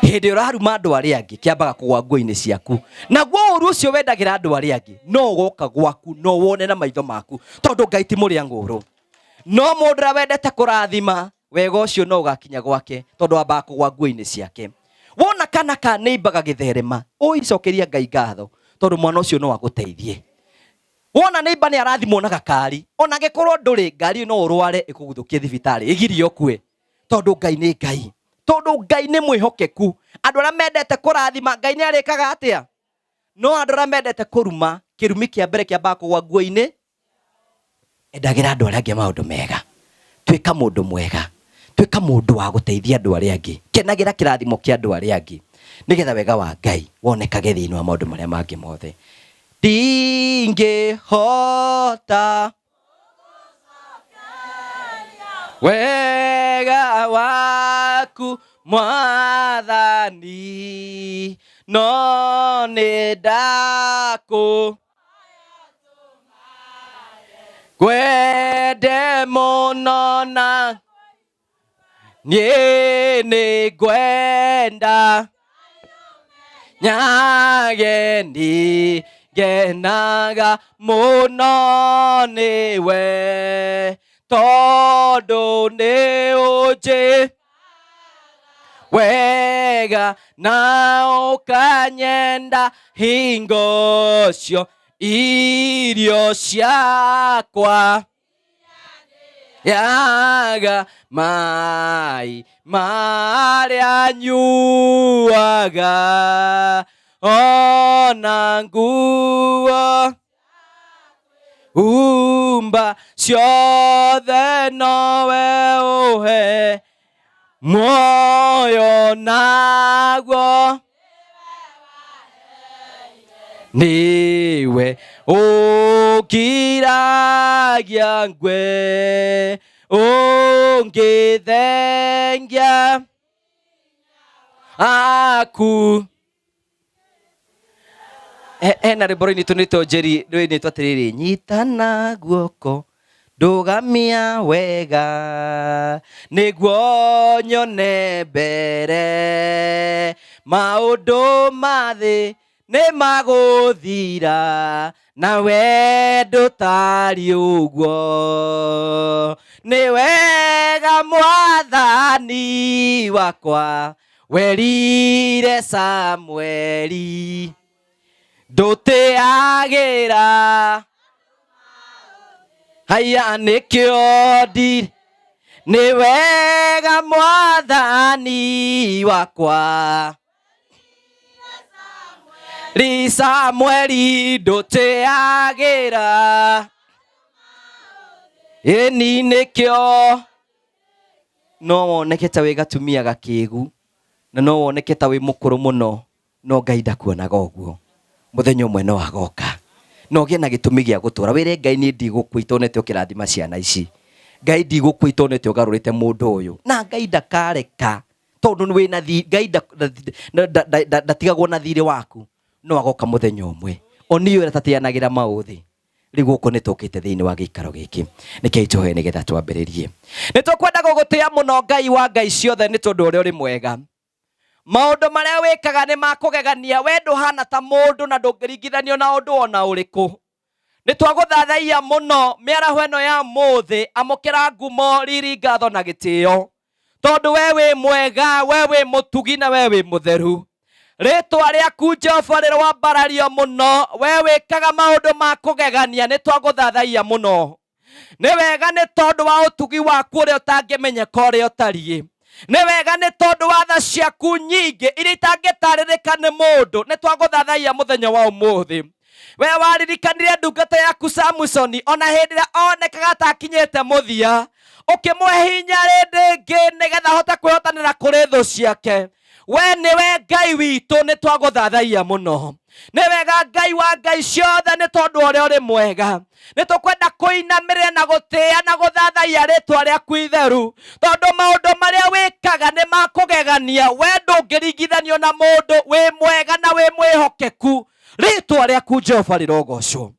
Hĩndĩ ĩrĩa ũraruma andũ arĩa angĩ, kĩambaga kũgwa nguo-inĩ ciaku. Naguo ũru ũcio wendagĩra andũ arĩa angĩ, no ũgoka gwaku, no wone na maitho maku, tondũ Ngai ti mũrĩa ng'ũũrũ. No mũndũ ũrĩa wendete kũrathima, wega ũcio no ũgakinya gwake, tondũ wambaga kũgwa nguo-inĩ ciake. Wona kana ka neighbor gagĩtherema, ũi cokeria Ngai ngatho, tondũ mwana ũcio no agũteithie. Wona neighbor nĩ arathimwo na gakari, ona angĩkorwo ndũrĩ, ngari ĩyo no ũrware ĩkũguthũkie thibitarĩ, ĩgirie ũkue, tondũ Ngai nĩ Ngai. Tondũ Ngai nĩ mwĩhokeku. Andũ arĩa mendete kũrathima, Ngai nĩ arĩkaga atĩa? No andũ arĩa mendete kũruma, kĩrumi kĩa mbere kĩambaga kũgwa nguo-inĩ. Endagĩra andũ arĩa angĩ maũndũ mega. Tuĩka mũndũ mwega. Tuĩka mũndũ wa gũteithia andũ arĩa angĩ. Kenagĩra kĩrathimo kĩa andũ arĩa angĩ, nĩgetha wega wa Ngai wonekage thĩinĩ wa maũndũ marĩa mangĩ mothe. Ndingĩhota wega waku Mwathani, no nĩ ndakũ Kwende mũno na niĩ nĩ ngwenda nyageni ngenaga mũno nĩwe tondũ nĩ ũnjĩ wega na ũkanyenda hingo cio irio ciakwa yaga mai marĩa nyuaga ona nguo umba ciothe nowe ũhe muoyo naguo niwe ũngiragia ngwe ũngĩthengia aku. Hena rwĩmbo rũinĩtwo nĩ Njeri rũinĩtwo atĩrĩrĩ, nyitana guoko ndũgamia wega nĩguo nyone mbere, maũndũ ma thĩ nĩ magũthira nawe ndũtariĩ ũguo, nĩ wega Mwathani wakwa werire Samueli ndũtĩagĩra haya nĩkĩo ndirĩ nĩ wega Mwathani wakwa. Ri Samueli ndũtĩagĩra ĩni nĩkĩo no woneke ta wĩ gatumia gakĩgu na no woneke ta wĩ mũkũrũ mũno no Ngai ndakuonaga ũguo. Mũthenya ũmwe no agoka na ũgĩe na gĩtũmi gĩa gũtũra wĩre Ngai niĩ ndigũkua itonete ũkĩrathima ciana ici. Ngai ndigũkua itonete ũgarũrĩte mũndũ ũyũ. Na Ngai ndakareka tondũ wĩna thi Ngai ndatigagwo na thirĩ waku no agoka mũthenya ũmwe. Oni ũrĩa tateanagĩra maũthĩ. Rĩu gũkũ nĩ tũkĩte thĩinĩ wa gĩikaro gĩkĩ nĩkĩo itũhe nĩgetha twambĩrĩrie. Nĩ tũkwenda gũgũtĩa mũno Ngai wa Ngai ciothe nĩ tondũ ũrĩa ũrĩ mwega. Maũndũ marĩa wĩkaga nĩ ma kũgegania, we ndũhana ta mũndũ na ndũngĩringithanio na ũndũ o na ũrĩkũ. Nĩ twagũthathaiya mũno mĩaraho ĩno ya mũthĩ, amũkĩra ngumo, riri, ngatho na gĩtĩo, tondũ we wĩ mwega, we wĩ mũtugi na we wĩ mũtheru. Rĩtwa rĩaku Jehova rĩroambarario mũno, we wĩkaga maũndũ ma kũgegania, nĩ twagũthathaiya mũno. Nĩ wega nĩ tondũ wa ũtugi waku ũrĩa ũtangĩmenyeka ũrĩa ũtariĩ. Nĩ wega nĩ tondũ wa tha ciaku nyingĩ iria itangĩtarĩrĩka nĩ mũndũ. Nĩ twagũthathaiya mũthenya wa ũmũthĩ. We waririkanire ndungata yaku Samusoni ona hĩndĩ ĩrĩa onekaga ta akinyĩte mũthia, ũkĩmũhe hinya rĩndĩ ĩngĩ nĩgetha ahote kwĩhotanĩra kũrĩ thũ ciake. We nĩwe Ngai witũ, nĩ twagũthathaiya mũno. Nĩ wega Ngai wa Ngai ciothe nĩ tondũ ũrĩa ũrĩ mwega. Nĩ tũkwenda kũinamĩrĩra na gũtĩĩa na gũthathaiya rĩtwa rĩaku itheru, tondũ maũndũ marĩa wĩkaga nĩ ma kũgegania. We ndũngĩringithanio na mũndũ, wĩ mwega na wĩ mwĩhokeku. Rĩtwa rĩaku Jehova rĩrogocwo.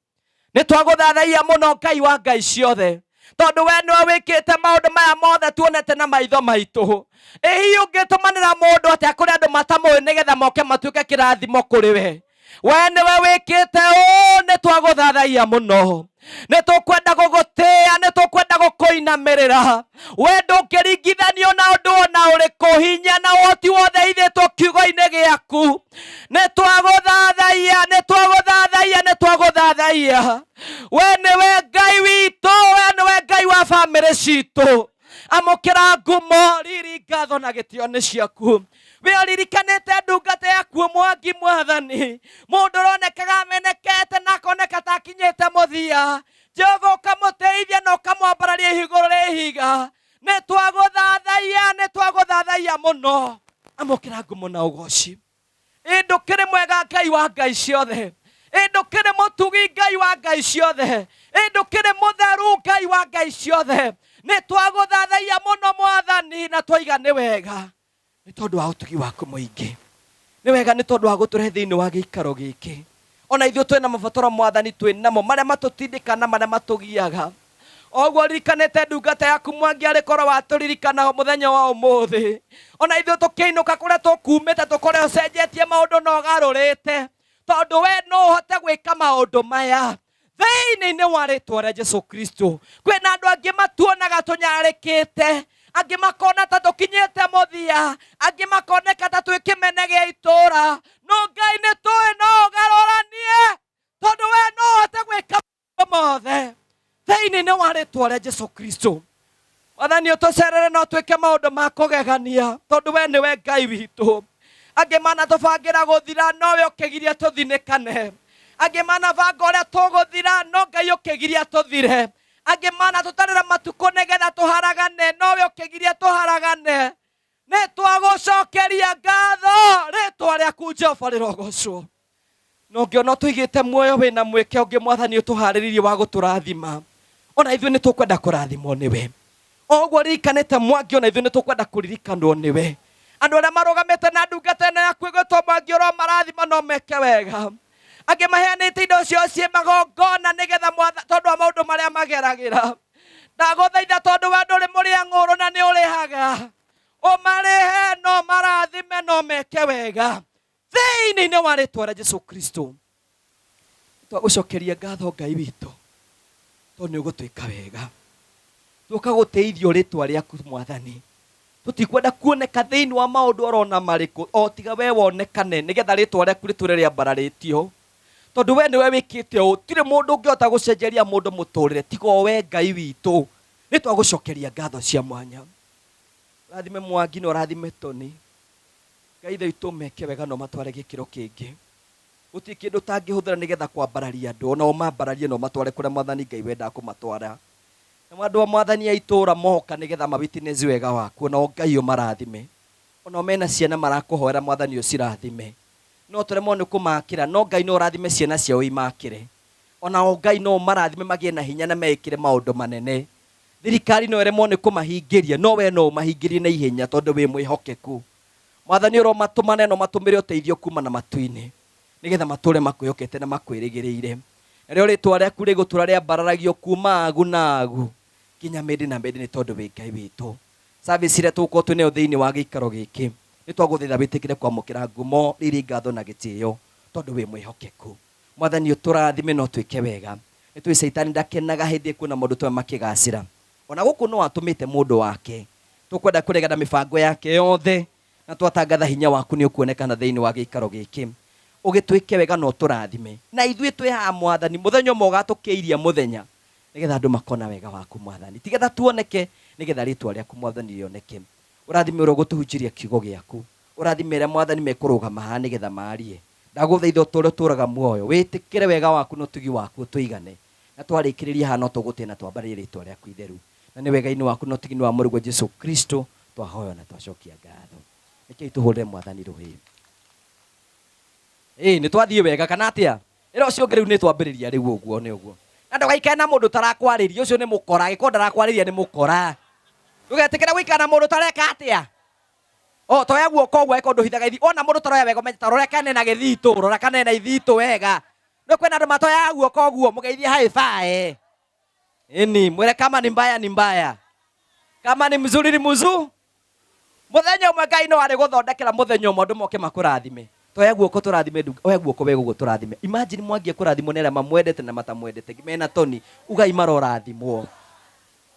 Nĩ twagũthathaiya mũno Ngai wa Ngai ciothe, tondũ we nĩwe wĩkĩte maũndũ maya mothe tuonete na maitho maitũ. Ĩ hihi ũngĩtũmanĩra mũndũ atĩa kũrĩ andũ matamũĩ nĩgetha moke matuĩke kĩrathimo kũrĩ we? We nĩwe wĩkĩte ũũ, nĩ twagũthathaiya mũno. Nĩ tũkwenda gũgũtĩĩa, nĩ tũkwenda gũkũinamĩrĩra. We ndũngĩringithanio na ũndũ o na ũrĩkũ, hinya na ũhoti wothe ithĩtwo kiugo-inĩ gĩaku. Nĩ twagũthathaiya, nĩ twagũthathaiya, nĩ twagũthathaiya. We nĩwe Ngai witũ, we nĩwe Ngai wa bamĩrĩ citũ. Amũkĩra ngumo, riri, ngatho na gĩtĩo nĩ ciaku. We ũririkanĩte ndungata yaku Mwangi Mwathani, mũndũ ũronekaga amenekete na akoneka ta akinyĩte mũthia. Jehova ũkamũteithia na ũkamwambararia igũrũ rĩa ihiga. Nĩ twagũthathaiya, nĩ twagũthathaiya mũno. Amũkĩra ngumo na ũgoci. Ĩ ndũkĩrĩ mwega Ngai wa Ngai ciothe. Ĩ ndũkĩrĩ mũtugi Ngai wa Ngai ciothe. Ĩ ndũkĩrĩ mũtheru Ngai wa Ngai ciothe. Nĩ twagũthathaiya mũno Mwathani na twaiga nĩ wega nĩ tondũ wa ũtugi waku mũingĩ. Nĩ wega nĩ tondũ wa gũtũrehe thĩinĩ wa gĩikaro gĩkĩ. Ona ithuĩ twĩna mabataro Mwathani twĩ namo marĩa matũtindĩkaga na marĩa matũgiaga. O ũguo ũririkanĩte ndungata yaku Mwangi arĩ korwo watũririkana mũthenya wa ũmũthĩ. Ona ithuĩ tũkĩinũka kũrĩa tũkumĩte tũkore ũcenjetie maũndũ na ũgarũrĩte. Tondũ we no ũhote gwĩka maũndũ maya. Thĩinĩ-inĩ wa rĩtwa rĩa Jesu Kristo. Kwĩna andũ angĩ matuonaga tũnyararĩkĩte, angĩ makona ta tũkinyĩte mũthia, angĩ makoneka ta twĩ kĩmene gĩa itũra. No Ngai nĩ tũĩ no ũgarũranie, tondũ we no ũhote gwĩka maũndũ mothe. Thĩinĩ-inĩ wa rĩtwa rĩa Jesu Kristo. Mwathani ũtũcerere no twĩke maũndũ ma kũgegania, tondũ we nĩwe Ngai witũ. Angĩ manatũbangĩra gũthira, nowe ũkĩgiria tũthinĩkane. Angĩ manabanga ũrĩa tũgũthira, no Ngai ũkĩgiria tũthire. Angĩ manatũtarĩra matukũ nĩgetha tũharagane, nowe ũkĩgiria tũharagane. Nĩ twagũcokeria ngatho, rĩtwa rĩaku Jehova rĩrogocwo. Na ũngĩona ũtũigĩte muoyo wĩna mweke ũngĩ Mwathani ũtũharĩrĩirie wa gũtũrathima, ona ithuĩ nĩ tũkwenda kũrathimwo nĩwe. O ũguo ũririkanĩte Mwangi, ona ithuĩ nĩ tũkwenda kũririkanwo nĩwe. Andũ arĩa marũgamĩte na ndungata ĩno yaku ĩgwĩtwo Mwangi ũromarathima no meke wega. Angĩ maheanĩte indo ciao ciĩ magongona nĩgetha tondũ wa maũndũ marĩa mageragĩra. Ndagũthaitha tondũ we ndũrĩ mũrĩa ng'ũrũ na nĩ ũrĩhaga. Ũmarĩhe no marathime no meke wega. Thĩinĩ-inĩ wa rĩtwa rĩa Jesu Kristo twagũcokeria ngatho Ngai witũ tondũ nĩ ũgũtwĩka wega. Tũka gũtĩithio rĩtwa rĩaku Mwathani. Tũtikwenda kuoneka thĩinĩ wa maũndũ orona marĩkũ o tiga we wonekane nĩgetha rĩtwa rĩaku rĩtũre rĩambararĩtio. Tondũ we nĩwe wĩkĩte ũũ, tirĩ mũndũ ũngĩhota gũcenjeria mũndũ mũtũrĩre tiga o we Ngai witũ. Nĩ twagũcokeria ngatho cia mwanya. Ũrathime Mwangi na ũrathime Tony. Ngai ithe witũ meke wega na ũmatware gĩkĩro kĩngĩ. Gũtirĩ kĩndũ ũtangĩhũthĩra nĩgetha kwambararia andũ, ona ũmambararie na ũmatware kũrĩa Mwathani Ngai wendaga kũmatwara. Namo andũ a Mwathani a itũũra moka nĩgetha ma witness wega waku, onao Ngai ũmarathime. Onao mena ciana marakũhoera Mwathani ũcirathime. No tũremwo nĩ kũmakĩra, no Ngai no ũrathime ciana ciao imakĩre. Onao Ngai no ũmarathime magĩe na hinya na meĩkĩre maũndũ manene. Thirikari no ĩremwo nĩ kũmahingĩria, no wee no ũmahingĩrie na ihenya tondũ wĩ mwĩhokeku. Mwathani ũromatũmane na ũmatũmĩre ũteithio kuma na matu-inĩ, nĩgetha matũũre makwĩhokete na makwĩrĩgĩrĩire. Narĩo rĩĩtwa rĩaku rĩgũtũũra rĩambararagio kuuma agu na agu nginya mĩndĩ na mĩndĩ, nĩ tondũ wĩ Ngai witũ. Service ĩrĩa tũgũkorwo twĩ nayo thĩinĩ wa gĩikaro gĩkĩ, nĩ twagũthaitha wĩtĩkĩre kwamũkĩra ngumo, riri, ngatho na gĩtĩo, tondũ wĩ mwĩhokeku. Mwathani ũtũrathime na ũtwĩke wega. Nĩ tũĩ Caitani ndakenaga hĩndĩ ekuona maũndũ ta maya makĩgacĩra. O na gũkũ no atũmĩte mũndũ wake. Tũkwenda kũregana mĩbango yake yothe, na twatangatha hinya waku nĩ ũkuonekana thĩinĩ wa gĩikaro gĩkĩ. Ũgĩtwĩke wega na ũtũrathime. Na ithuĩ twĩ haha Mwathani, mũthenya ũmwe ũgatũkĩiria mũthenya, nĩgetha andũ makona wega waku Mwathani. Ti getha tuoneke, nĩgetha rĩtwa rĩaku Mwathani rĩoneke. Ũrathime ũrĩa ũgũtũhunjĩria kiugo gĩaku. Ũrathime arĩa Mwathani mekũrũgama haha nĩgetha maarie. Ndagũthaitha ũtũũre ũtũũraga muoyo, wĩtĩkĩre wega waku na ũtugi waku ũtũigane. Na twarĩkĩrĩria haha no tũgũtĩe na twambarĩrie rĩtwa rĩaku itheru. Na nĩ wega-inĩ waku na ũtugi-inĩ wa Mũrũguo Jesu Kristo twahoya na twacokia ngatho. Rekei tũhũrĩre Mwathani rũhĩ. Ĩĩ nĩ twathiĩ wega kana atĩa? Ĩra ũcio ũngĩ rĩu nĩ twambĩrĩria rĩu ũguo nĩ ũguo. Na ndũgaikare na mũndũ ũtarakwarĩria, ũcio nĩ mũkora. Angĩkorwo ndarakwarĩria nĩ mũkora. Ndũgetĩkĩre gũikara na mũndũ ũtareka atĩa? O toya guoko ũguo angĩkorwo ndũhithaga ithi. Wona mũndũ ũtaroya wega ũmenye ta rora kana ena gĩthitũ, rora kana ena ithitũ wega. Nĩ kwĩna andũ matoyaga guoko ũguo, mũgeithie high five. Ĩni, mwĩre kama ni mbaya ni mbaya. Kama ni mzuri ni mzuri. Mũthenya ũmwe Ngai no arĩ gũthondekera mũthenya ũmwe andũ moke makũrathime. Toya guoko tũrathime ndu, oya guoko wega ũguo tũrathime. Imagine mwangie kũrathimwo nĩ arĩa mamwendete na matamwendete mena Tony, ugai marorathimwo.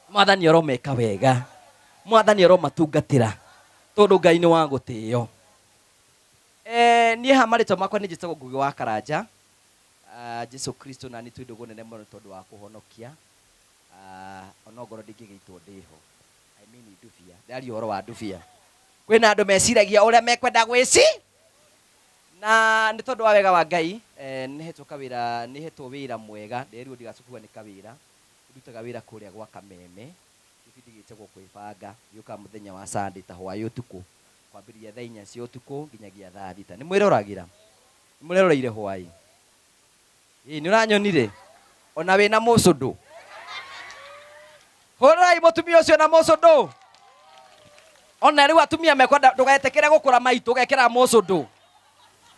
Mwathani aromeka wega. Mwathani aromatungatĩra tondũ Ngai nĩ wa gũtĩo. Eh, niĩ ha marĩtwa makwa nĩ njĩtagwo Ngugi wa Karanja. Ah, Jesu Kristo na nĩ twĩ ndũgũ nene mũno tondũ wa kũhonokia. Ah, onongorwo ndingĩgĩitwo ndĩho. I mean ndubia. Ndĩraria ũhoro wa ndubia. Kwĩna andũ meciragia ũrĩa mekwenda gwĩci na nĩ tondũ wa wega wa Ngai eh, nĩ hetwo kawĩra, nĩ hetwo wĩra mwega, nderirwo ndigacoke nĩ kawĩra. Ndutaga wĩra kũrĩa gwa Kameme, gĩbindi gĩtagwo Kwĩbanga, gĩũkaga mũthenya wa Sunday ta hwaĩ ũtukũ, kwambĩrĩria thaa inya cia ũtukũ nginyagia thaa thita. Nĩ mwĩroragĩra? Nĩ mũreroreire hwaĩ? Ĩĩ nĩ ũranyonire? Ona wĩna mũcũndũ? Hũrĩrai mũtumia ũcio na mũcũndũ. Ona rĩu atumia mekwenda ndũgetĩkĩre gũkũra maitũ ũgekĩra mũcũndũ.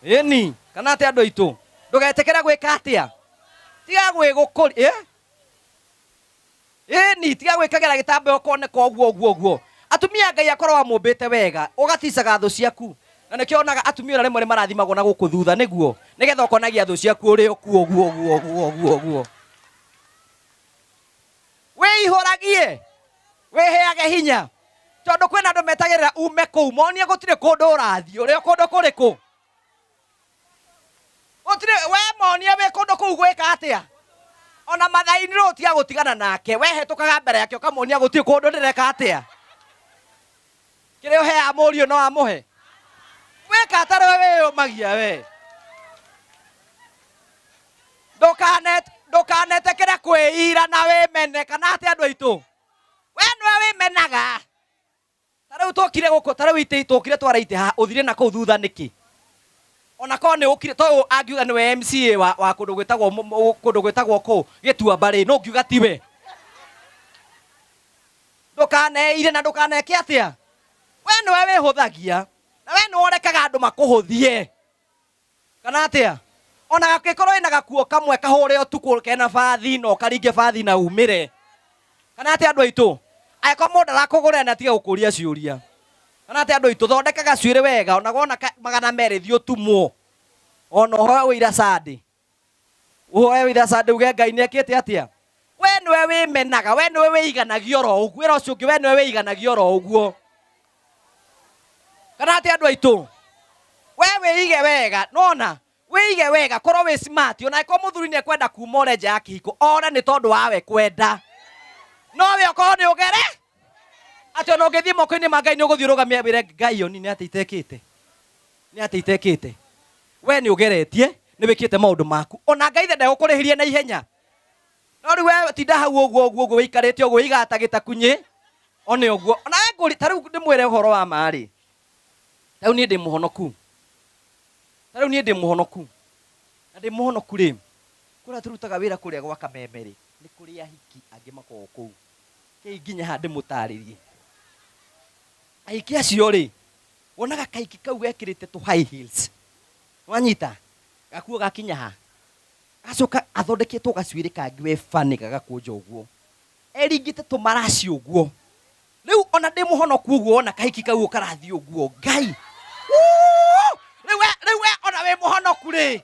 Ĩni, kana atĩ andũ aitũ? Ndũgetĩkĩre gwĩka atĩa? Tiga gwĩgũkũria. Ĩni, tiga gwĩkagĩra gĩtambaya ũkoneka ũguo ũguo ũguo. Atumia Ngai akorwo amũmbĩte wega, ũgaticaga thũ ciaku. Na nĩkĩo onaga atumia ona rĩmwe nĩ marathimagwo na gũkũ thutha nĩguo, nĩgetha ũkonagia thũ ciaku ũrĩ o kuo ũguo ũguo ũguo ũguo ũguo. Wĩihũragie, wĩheage hinya, tondũ kwĩna andũ metagĩrĩra ume kũu monie gũtirĩ kũndũ ũrathiĩ, ũrĩ o kũndũ kũrĩkũ? Gũtirĩ, we monie wĩ kũndũ kũu gwĩka atĩa? Ona mathainĩ rĩu tiga gũtigana nake, we hetũkaga mbere yake ũkamuonia gũtirĩ kũndũ ndĩreka atĩa? Kĩrĩa ũheaga mũriũ no amũhe? Wĩka atarĩ we wĩyũmagia we. Ndũkane ndũkanetĩkĩre kwĩira na wĩmene kana atĩ andũ aitũ. We nĩwe wĩmenaga. Ta rĩu tũkire gũkũ ta rĩu itĩ tũkire twara itĩ haha ũthire na kũu thutha nĩkĩ? Ona korwo nĩ ũkire to angiuga nĩwe MCA wa, wa kũndũ gwĩtagwo kũndũ gwĩtagwo kũ Gĩtuamba rĩ no ngiuga tiwe. Ndũkaneire na ndũkaneke atĩa? We nĩwe wĩhũthagia na we nĩwe ũrekaga andũ makũhũthie. Kana atĩa? Ona gakĩkorwo wĩna gakuo kamwe kahũre ũtukũ kena bathi na ũkaringe bathi na umĩre. Kana atĩa andũ aitũ? Angĩkorwo mũndũ arakũgũrĩra nĩ atige gũkũria ciũria. Kana atĩa andũ aitũ? Thondeka gacuĩrĩ wega ona wona 200 thiĩ ũtumwo. Ona ũhoe ũira Sunday. Ũhoe ũira Sunday uge Ngai nĩ ekĩte atĩa? We nĩwe wĩmenaga, we nĩwe wĩiganagia oro ũguo. Ĩra ũcio ũngĩ we nĩwe wĩiganagia oro ũguo. Kana atĩa andũ aitũ? We wĩige wega, nona wĩige wega, korwo wĩ smart. Ona angĩkorwo mũthuri nĩ ekwenda kuma ore nja ya kĩhiko, ore nĩ tondũ wa we kwenda. No we okorwo nĩ ũgere atĩ ona ũngĩthiĩ moko-inĩ ma Ngai nĩ ũgũthiĩ ũrũgamie wĩre Ngai oni nĩ atĩ itekĩte, nĩ atĩ itekĩte. We nĩ ũgeretie Nĩ wĩkĩte maũndũ maku. Ona Ngai the ndegũkũrĩhĩria na ihenya. No rĩu we tinda hau ũguo ũguo ũguo wĩikarĩte ũguo wĩigata gĩtakunyĩ one ũguo. Ona we ngũri ta rĩu ndĩmwĩre ũhoro wa ma rĩ. Ta rĩu niĩ ndĩ mũhonoku. Ta rĩu niĩ ndĩ mũhonoku. Na ndĩ mũhonoku rĩ, kũrĩa tũrutaga wĩra kũrĩa gwa Kameme rĩ, nĩ kũrĩ ahiki angĩ makoragwo kũu. Kei nginya haha ndĩmũtarĩrie. Ahiki acio rĩ, wonaga kahiki kau gekĩrĩte tũ high heels. Nĩwanyita? Gakuo gakinya ha? Agacoka athondeketwo gacuĩrĩ kangĩ we funny gagakũnja ũguo. Eringĩte tũmaraci ũguo. Rĩu ona ndĩ mũhonoku ũguo wona kahiki kau karathiĩ ũguo. Ngai! Wuu! Rĩu we, rĩu we ona wĩ mũhonoku rĩ,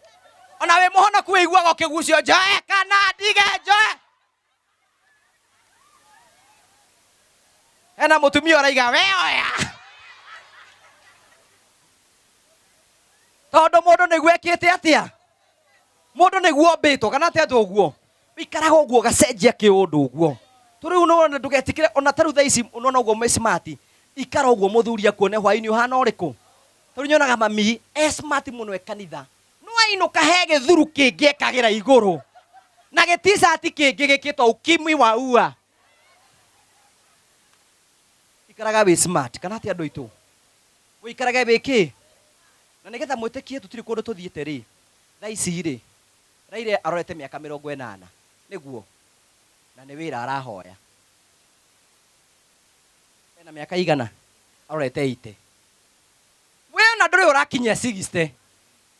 ona wĩ mũhonoku wĩiguaga ũkĩgucio njoe kana ndige njoe. Hena mũtumia ũraiga we oya. Tondũ mũndũ nĩguo ekĩte atĩa? Mũndũ nĩguo ombĩtwo kana atĩa ũguo? Wĩikaraga ũguo ũgacenjia kĩũndũ ũguo. To rĩu nĩwona ndũgetĩkĩre ona ta rĩu thaa ici nĩwona ũguo mwĩ smart. Ikara ũguo mũthuri akuone hwainĩ ũhana ũrĩkũ? Ta rĩu nyonaga mami e smart mũno e kanitha. No ainũka he gĩthuru kĩngĩ ekagĩra igũrũ na gĩ t-shirt kĩngĩ gĩkĩtwo ukimwi wa ua. Ikaraga wĩ smart kana atĩa andũ aitũ? Ũikarage wĩ kĩ? Na nĩgetha mwĩtĩkie tũtirĩ kũndũ tũthiĩte rĩ, thaa ici rĩ, Raila arorete mĩaka 80, nĩguo? Na nĩ wĩra arahoya. Ena mĩaka igana? Arorete 80. We ona ndũrĩ ũrakinyia 60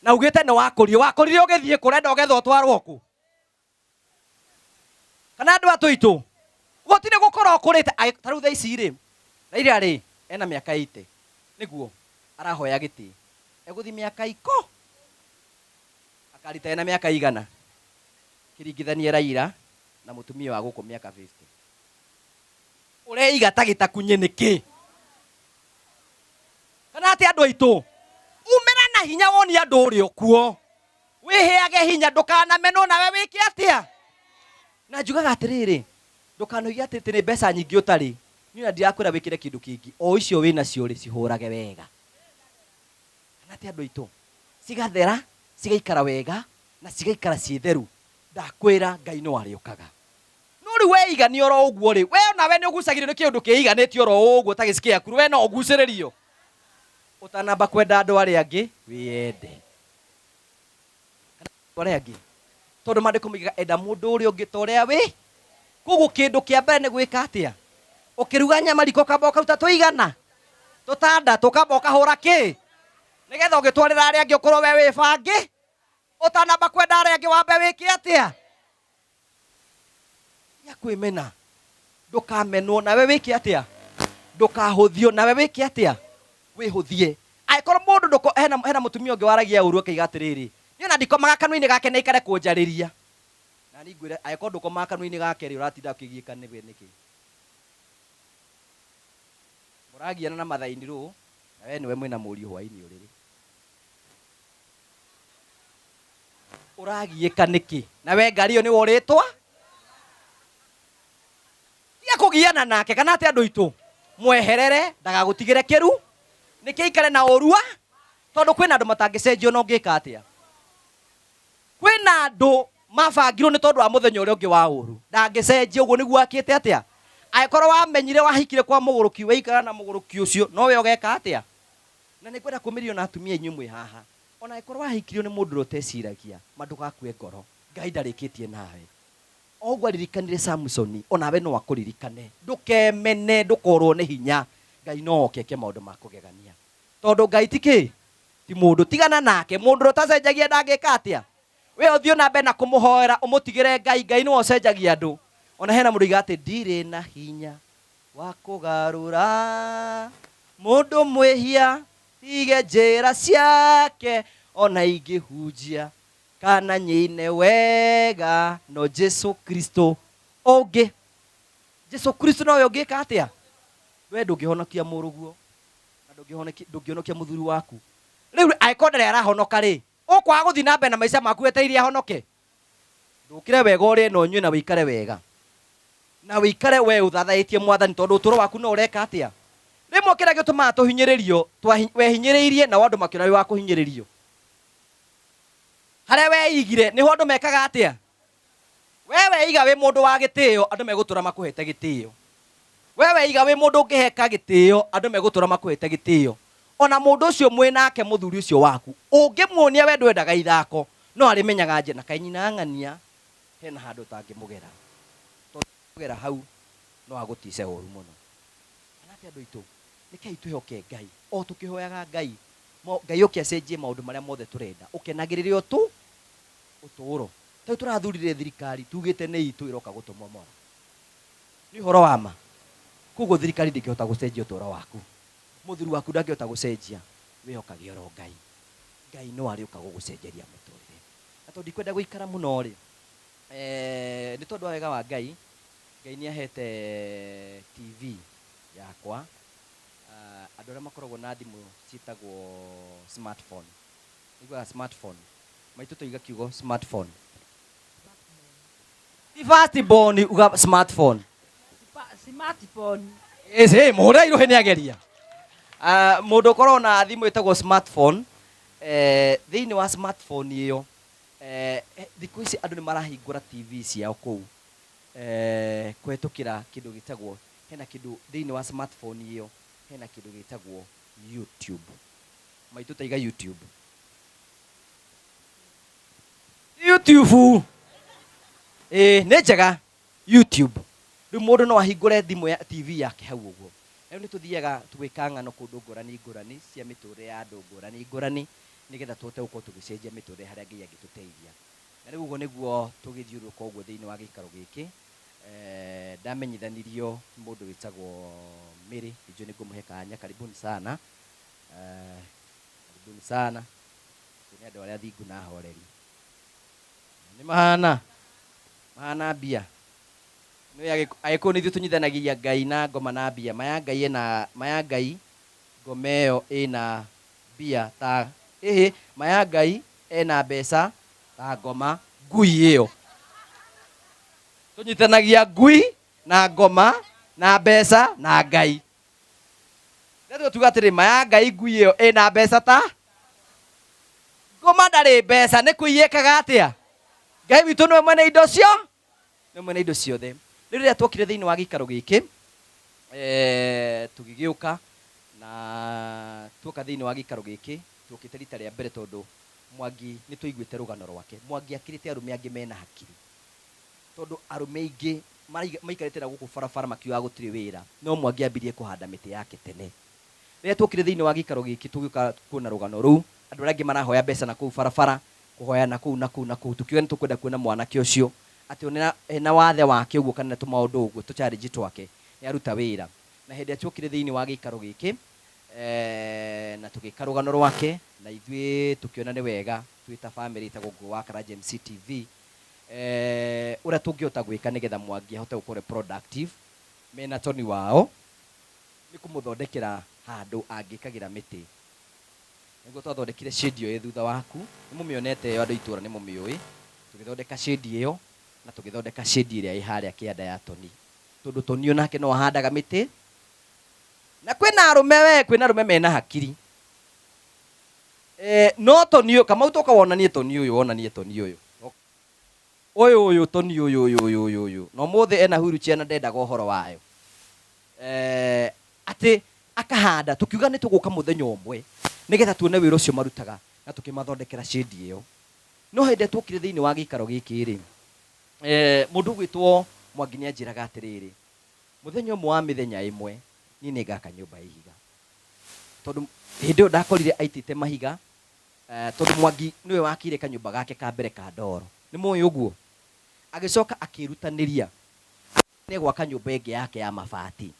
na ugĩte nĩ wakũrio. Wakũrire ũgĩthiĩ kũ? Ũrenda ũgethwo ũtwarwo kũ? Kana andũ a tũitũ gũtirĩ gũkũra ũkũrĩte. Ta rĩu thaa ici rĩ, Raila rĩ, ena mĩaka 80, nĩguo? Arahoya gĩtĩ. Egũthiĩ mĩaka iko akarita ena mĩaka igana. Kĩringithanie Raila na mũtumia wa gũkũ mĩaka 50. Ũreiga ta gĩtakunyĩ nĩkĩ? Kana atĩ andũ aitũ, umĩra na hinya wonie andũ ũrĩ o kuo. Wĩheage hinya ndũkanamenwo nawe wĩke atĩa? Na njugaga atĩrĩrĩ, ndũkanoige atĩ nĩ mbeca nyingĩ ũtarĩ. Niĩ ona ndirakwĩra wĩkĩre kĩndũ kĩngĩ, o icio wĩnacio rĩ, cihũrage wega. Kana atĩ andũ aitũ, cigathera, cigaikara wega, na cigaikara ciĩ theru. Ndakwĩra Ngai no arĩũkaga. No rĩu weigania oro ũguo rĩ, we onawe nĩ ũgucagĩrĩrio nĩ kĩũndũ kĩiganĩtie oro ũguo ta gĩcikĩ gĩaku, we no ũgucĩrĩrio. Ũtanamba kwenda andũ arĩa angĩ, wĩyende. Kana andũ arĩa angĩ. Tondũ maandĩko moigaga enda mũndũ ũrĩa ũngĩ ta ũrĩa wĩ. Koguo kĩndũ kĩa mbere nĩ gwĩka atĩa? Ũkĩruga nyama riko ũkamba ũkaruta tũigana? Tũtandatũ, ũkamba ũkahũra kĩ? Nĩgetha ũgĩtwarĩra arĩa angĩ ũkorwo we wĩ bangĩ. Ũtanamba kwenda arĩa angĩ wambe wĩke atĩa? Ya kwĩmena. Ndũkamenwo nawe wĩke atĩa? Ndũkahũthio nawe wĩke atĩa? Wĩhũthie. Angĩkorwo mũndũ ndũko, hena, hena mũtumia ũngĩ waragia ũru akaiga atĩrĩrĩ, niĩ ona ndikomaga kanua-inĩ gake nĩ aikare kũnjarĩria. Na niĩ ngwĩre angĩkorwo ndũkomaga kanua-inĩ gake rĩ, ũratinda ũkĩgiĩka nĩwe nĩkĩ? Mũragiana na mathainirũ na we nĩwe mwĩna mũriũ hwainĩ ũrĩrĩ. Ũragiĩka nĩkĩ? Na we ngari ĩyo nĩwe ũrĩtwa? Tiga kũgiana nake kana atĩ andũ aitũ mweherere ndagagũtigĩre kĩru nĩkĩ aikare na ũrua tondũ kwĩna andũ matangĩcenjio na ũngĩka atĩa. Kwĩna andũ mabangirwo nĩ tondũ wa mũthenya ũrĩa ũngĩ wa ũru ndangĩcenjia ũguo nĩguo akĩte atĩa. Angĩkorwo wamenyire wahikire kwa mũgũrũki waikara na mũgũrũki ũcio nowe ũgeka atĩa. Na nĩ ngwenda kũmĩrio na atumia inyuĩ mwĩ haha. Ona angĩkorwo wahikirio nĩ mũndũ ũrĩa ũteciragia, ma ndũgakue ngoro. Ngai ndarĩkĩtie nawe. O ũguo aririkanire Samusoni, o nawe no akũririkane. Ndũkemene, ndũkorwo nĩ hinya. Ngai no oke eke maũndũ ma kũgegania. Tondũ Ngai ti kĩ? Ti mũndũ. Tigana nake. Mũndũ ũrĩa ũtacenjagia ndangĩka atĩa? We ũthiĩ na mbere na kũmũhoera, ũmũtigĩre Ngai. Ngai nĩwe ũcenjagia andũ. Ona hena mũndũ oigaga atĩ, ndirĩ na hinya wa kũgarũra mũndũ mwĩhia Tige njĩra ciake ona ingĩhunjia kana nyine wega no Jesu Kristo ũngĩ. Jesu Kristo nowe ũngĩka atĩa? We ndũngĩhonokia mũrũguo na ndũngĩhonokia mũthuri waku. Rĩu angĩkorwo ndarĩ arahonoka rĩ, ũkwaga gũthiĩ na mbere na maica maku wetereire ahonoke? Ndũkĩre wega ũrĩe na ũnyue na wĩikare wega. Na wĩikare we ũthathaĩtie Mwathani tondũ ũtũũro waku no ũreka atĩa? Rĩmwe kĩrĩa gĩtũmaga tũhinyĩrĩrio, wehinyĩrĩirie nao andũ makĩona wĩ wa kũhinyĩrĩrio. Harĩa weigire nĩho andũ mekaga atĩa? We weiga wĩ mũndũ wa gĩtĩo, andũ megũtũra makũhete gĩtĩo. We weiga wĩ mũndũ ũngĩheka gĩtĩo, andũ megũtũra makũhete gĩtĩo. Ona mũndũ ũcio mwĩ nake mũthuri ũcio waku, ũngĩmuonia we ndwendaga ithako, no arĩmenyaga nje na kaĩ nyina ng'ania hena handũ ũtangĩmũgera. Tondũ ũngĩmũgera hau no agũtice ũru mũno. Kana atĩa andũ aitũ? Rekei twĩhoke Ngai. O tũkĩhoyaga Ngai, Ngai oke acenjie maũndũ marĩa mothe tũrenda. Ũkenagĩrĩre ũtũũro. Ta rĩu tũrathurire thirikari tugĩte nĩ itũ ĩroka gũtũmomora. Nĩ ũhoro wa ma. Koguo thirikari ndĩngĩhota gũcenjia ũtũũro waku. Mũthuri waku ndangĩhota gũcenjia. Wĩhokage oro Ngai. Ngai no arĩũka gũgũcenjeria mũtũrĩre. Na tondũ ndikwenda gũikara mũno rĩ, nĩ tondũ wa wega wa Ngai, Ngai nĩ ahete TV yakwa, andũ arĩa makoragwo na thimũ ciĩtagwo smartphone. Ũiguaga smartphone? Maitũ toiga kiugo smartphone. Ti first born, uga smartphone. Smartphone. Ĩĩ, mũhũrĩra irũhĩ nĩ ageria. Mũndũ ũkoragwo na thimũ ĩtagwo smartphone, thĩinĩ wa smartphone ĩyo, thikũ ici andũ nĩ marahingũra TV ciao kũu kũhetũkĩra kĩndũ gĩtagwo, hena kĩndũ thĩinĩ wa smartphone ĩyo, hena kĩndũ gĩtagwo YouTube. Maitũ taiga YouTube. YouTube. Ĩĩ, nĩ njega YouTube. Rĩu mũndũ no ahingũre thimũ ya TV yake hau ũguo. Rĩu nĩ tũthiaga gwĩka ng'ano kũndũ ngũrani ngũrani cia mĩtũrĩre ya andũ ngũrani ngũrani nĩgetha tũhote gũkorwo tũgĩcenjia mĩtũrĩre harĩa Ngai angĩtũteithia. Na rĩu ũguo nĩguo tũgĩthiũrũrũka ũguo thĩinĩ wa gĩikaro gĩkĩ, ndamenyithanirio nĩ mũndũ wĩtagwo Mary, ndinjũĩ nĩ ngũmũhe kanya, karibuni sana, karibuni sana, nĩ andũ arĩa athingu na ahoreri. Nĩ mahana? Mahana mbia. Nĩ Agĩkũyũ nĩ ithuĩ tũnyitithanagia Ngai na ngoma na mbia. Ma ya Ngai ĩna, ma ya Ngai ngoma ĩyo ĩna mbia ta, ĩhĩ, ma ya Ngai ena mbeca ta ngoma ngui ĩyo. Tũnyitithanagia ngui na ngoma na mbeca na Ngai. Rĩu tuga atĩrĩ, ma ya Ngai ngui ĩyo ĩna mbeca ta ngoma ndarĩ mbeca, nĩ kũiyĩkaga atĩa? Ngai witũ nĩwe mwene indo cio, nĩwe mwene indo ciothe. Rĩu rĩrĩa twokire thĩinĩ wa gĩikaro gĩkĩ, tũgĩgĩũka na tuoka thĩinĩ wa gĩikaro gĩkĩ, tuokĩte rita rĩa mbere tondũ Mwangi nĩ twaiguĩte rũgano rwake. Mwangi akĩrĩte arũme angĩ mena hakiri. Tondũ arũme aingĩ maikarĩte na gũkũ barabara makiugaga gũtirĩ wĩra, no Mwangi ambirie kũhanda mĩtĩ yake tene. Rĩrĩa tuokire thĩinĩ wa gĩikaro gĩkĩ tũgĩũka kuona rũgano rũu, andũ arĩa angĩ marahoya mbeca na kũu barabara, kũhoya na kũu na kũu na kũu, tũkiuga nĩ tũkwenda kuona mwanake ũcio atĩ ona ena wathe wake ũguo kana ena tũmaũndũ ũguo, tũ challenge twake, nĩ aruta wĩra. Na hĩndĩ ĩrĩa tuokire thĩinĩ wa gĩikaro gĩkĩ, na tũgĩka rũgano rwake, na ithuĩ tũkĩona nĩ wega twĩ ta bamĩrĩ ĩtagwo Ngũgĩ wa Karanja MC TV, Ũrĩa tũngĩhota gwĩka nĩgetha Mwangi ahote gũkorwo e productive mena Tony wao nĩ kũmũthondekera handũ angĩkagĩra mĩtĩ. Nĩguo twathondekire shade ĩyo ĩ thutha waku, nĩ mũmĩonete ĩyo andũ a itũra nĩ mũmĩũĩ, tũgĩthondeka shade ĩyo na tũgĩthondeka shade ĩrĩa ĩ harĩa kĩanda ya Tony. Tondũ Tony onake no ahandaga mĩtĩ na kwĩna arũme we, kwĩna arũme mena hakiri. No Tony ũyũ, Kamau toka wonanie Tony ũyũ, wonanie Tony ũyũ. Ũyũ ũyũ Tony ũyũ ũyũ ũyũ ũyũ ũyũ. Na ũmũthĩ ena wheelchair na ndendaga ũhoro wayo. Atĩ akahanda, tũkiuga nĩ tũgũka mũthenya ũmwe nĩgetha tuone wĩra ũcio marutaga na tũkĩmathondekera shade ĩyo. No hĩndĩ ĩrĩa tuokire thĩinĩ wa gĩikaro gĩkĩ rĩ, mũndũ ũgwĩtwo Mwangi nĩ anjĩraga atĩrĩrĩ, mũthenya ũmwe wa mĩthenya ĩmwe niĩ nĩ ngaka nyũmba ya ihiga. Tondũ hĩndĩ ĩyo ndakorire aitĩte mahiga, tondũ Mwangi nĩwe wakĩire kanyũmba gake ka mbere ka ndoro. Nĩ mũĩ ũguo? Agĩcoka akĩĩrutanĩria nĩ gwaka nyũmba ĩngĩ yake ya mabati.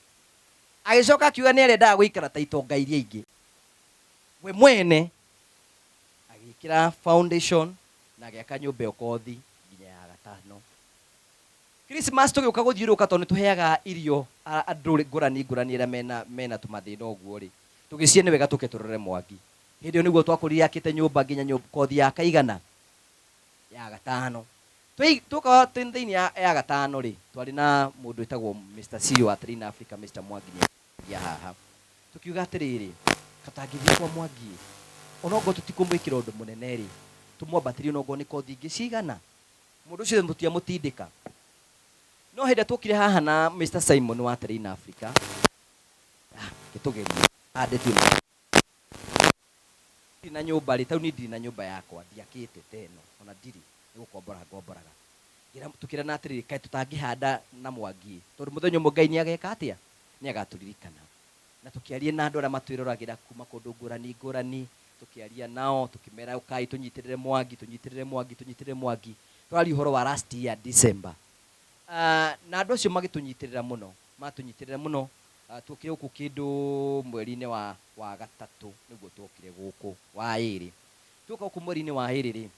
Agĩcoka akiuga nĩ arendaga gũikara ta itonga iria ingĩ. We mwene agĩkĩra foundation na agĩaka nyũmba ĩyo kothi nginya ya gatano. Christmas tũgĩũka gũthiũrũrũka tondũ nĩ tũheaga irio andũ ngũrani ngũrani arĩa mena mena tũmathĩna ũguo rĩ, tũgĩciria nĩ wega tũke tũrore Mwangi. Hĩndĩ ĩyo nĩguo twakorire akĩte nyũmba nginya kothi ya kaigana? Ya gatano. Twoka thĩinĩ ya gatano rĩ, twarĩ na mũndũ wĩtagwo Mister CEO wa Train Africa Mister Mwangi nĩ akinyagia haha. Tũkiuga atĩrĩrĩ, katangĩthiĩ kwa Mwangi ĩ, onokorwo tũtikũmwĩkĩra ũndũ mũnene rĩ, Tũmwambatĩrie onokorwo nĩ kothi ingĩ cigana. Mũndũ ũcio tũtiamũtindĩka. No hĩndĩ ĩrĩa twokire haha na Mr. Simon wa Terrain Africa, ah, reke tũgerie hande twĩ ndirĩ na nyũmba rĩ, tarĩu niĩ ndirĩ na nyũmba yakwa, ndiakĩte ta ĩno, ona ndirĩ, nĩ gũkombora ngomboraga. Ngĩra, tũkĩrana atĩrĩrĩ, kaĩ tũtangĩhanda na Mwangi ĩ, tondũ mũthenya ũmwe Ngai nĩ ageka atĩa? Nĩ agatũririkana. Na tũkĩaria na andũ arĩa matwĩroragĩra kuma kũndũ ngũrani ngũrani, tũkĩaria nao, tũkĩmera ũkai tũnyitĩrĩre Mwangi, tũnyitĩrĩre Mwangi, tũnyitĩrĩre Mwangi. Tũraria ũhoro wa last year December. Na andũ acio magĩtũnyitĩrĩra mũno, matũnyitĩrĩra mũno, tuokire gũkũ kĩndũ mweri-inĩ wa wa gatatũ nĩguo tuokire gũkũ, wa ĩrĩ. Tuoka gũkũ mweri-inĩ wa ĩrĩ rĩ,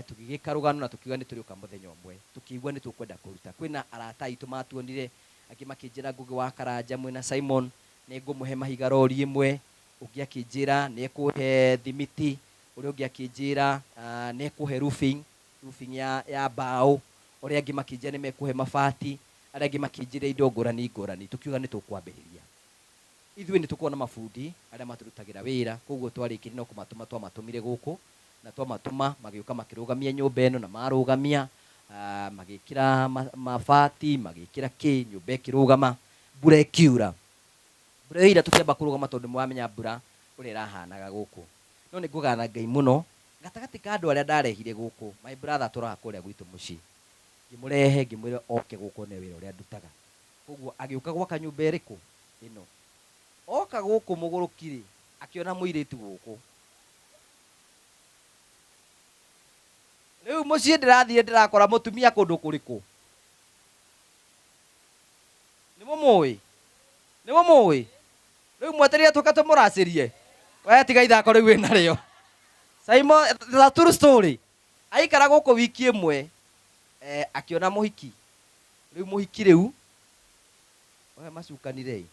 tũgĩgĩka rũgano na tũkiuga nĩ tũrĩũka mũthenya ũmwe, tũkĩigua nĩ tũkwenda kũruta. Kwĩna arata aitũ matuonire, angĩ makĩnjĩra Ngũgĩ wa Karanja mwĩna Simon nĩ ngũmũhe mahiga rori ĩmwe, ũngĩ akĩnjĩra nĩ ekũhe thimiti, ũrĩa ũngĩ akĩnjĩra nĩ ekũhe roofing, roofing ya, ya mbaũ, ũrĩa angĩ makĩnjĩra nĩ mekũhe mabati, arĩa angĩ makĩnjĩra indo ngũrani ngũrani. Tũkiuga nĩ tũkwambĩrĩria. Ithuĩ nĩ tũkoragwo na mabundi arĩa matũrutagĩra wĩra, koguo twarĩkirie no kũmatũma twamatũmire gũkũ, na twamatũma magĩũka makĩrũgamia nyũmba ĩno, na marũgamia magĩkĩra mabati, magĩkĩra kĩ, nyũmba ĩkĩrũgama, mbura ĩkiura. Mbura yoira tũkĩamba kũrũgama tondũ nĩ mũramenya mbura ũrĩa ĩrahanaga gũkũ. No nĩ ngũgatha Ngai mũno, gatagatĩ ka andũ arĩa ndarehire gũkũ, my brother atũraga kũrĩa gwitũ mũciĩ, ngĩmũrehe ngĩmwĩra oke gũkũ one wĩra ũrĩa ndutaga. Koguo agĩũka gwaka nyũmba ĩrĩkũ? Ĩno. Oka gũkũ mũgũrũki-rĩ, akĩona mũirĩtu gũkũ. Rĩu mũciĩ ndĩrathiĩ ndĩrakora mũtumia kũndũ kũrĩkũ? Nĩ mũmũĩ? Nĩ mũmũĩ? Rĩu mweterire tũke tũmũracĩrie? We tiga ithako rĩu wĩnarĩo. Simon, the true story. Aikara gũkũ wiki ĩmwe, akĩona mũhiki. Rĩu mũhiki rĩu, we macukanire ĩ.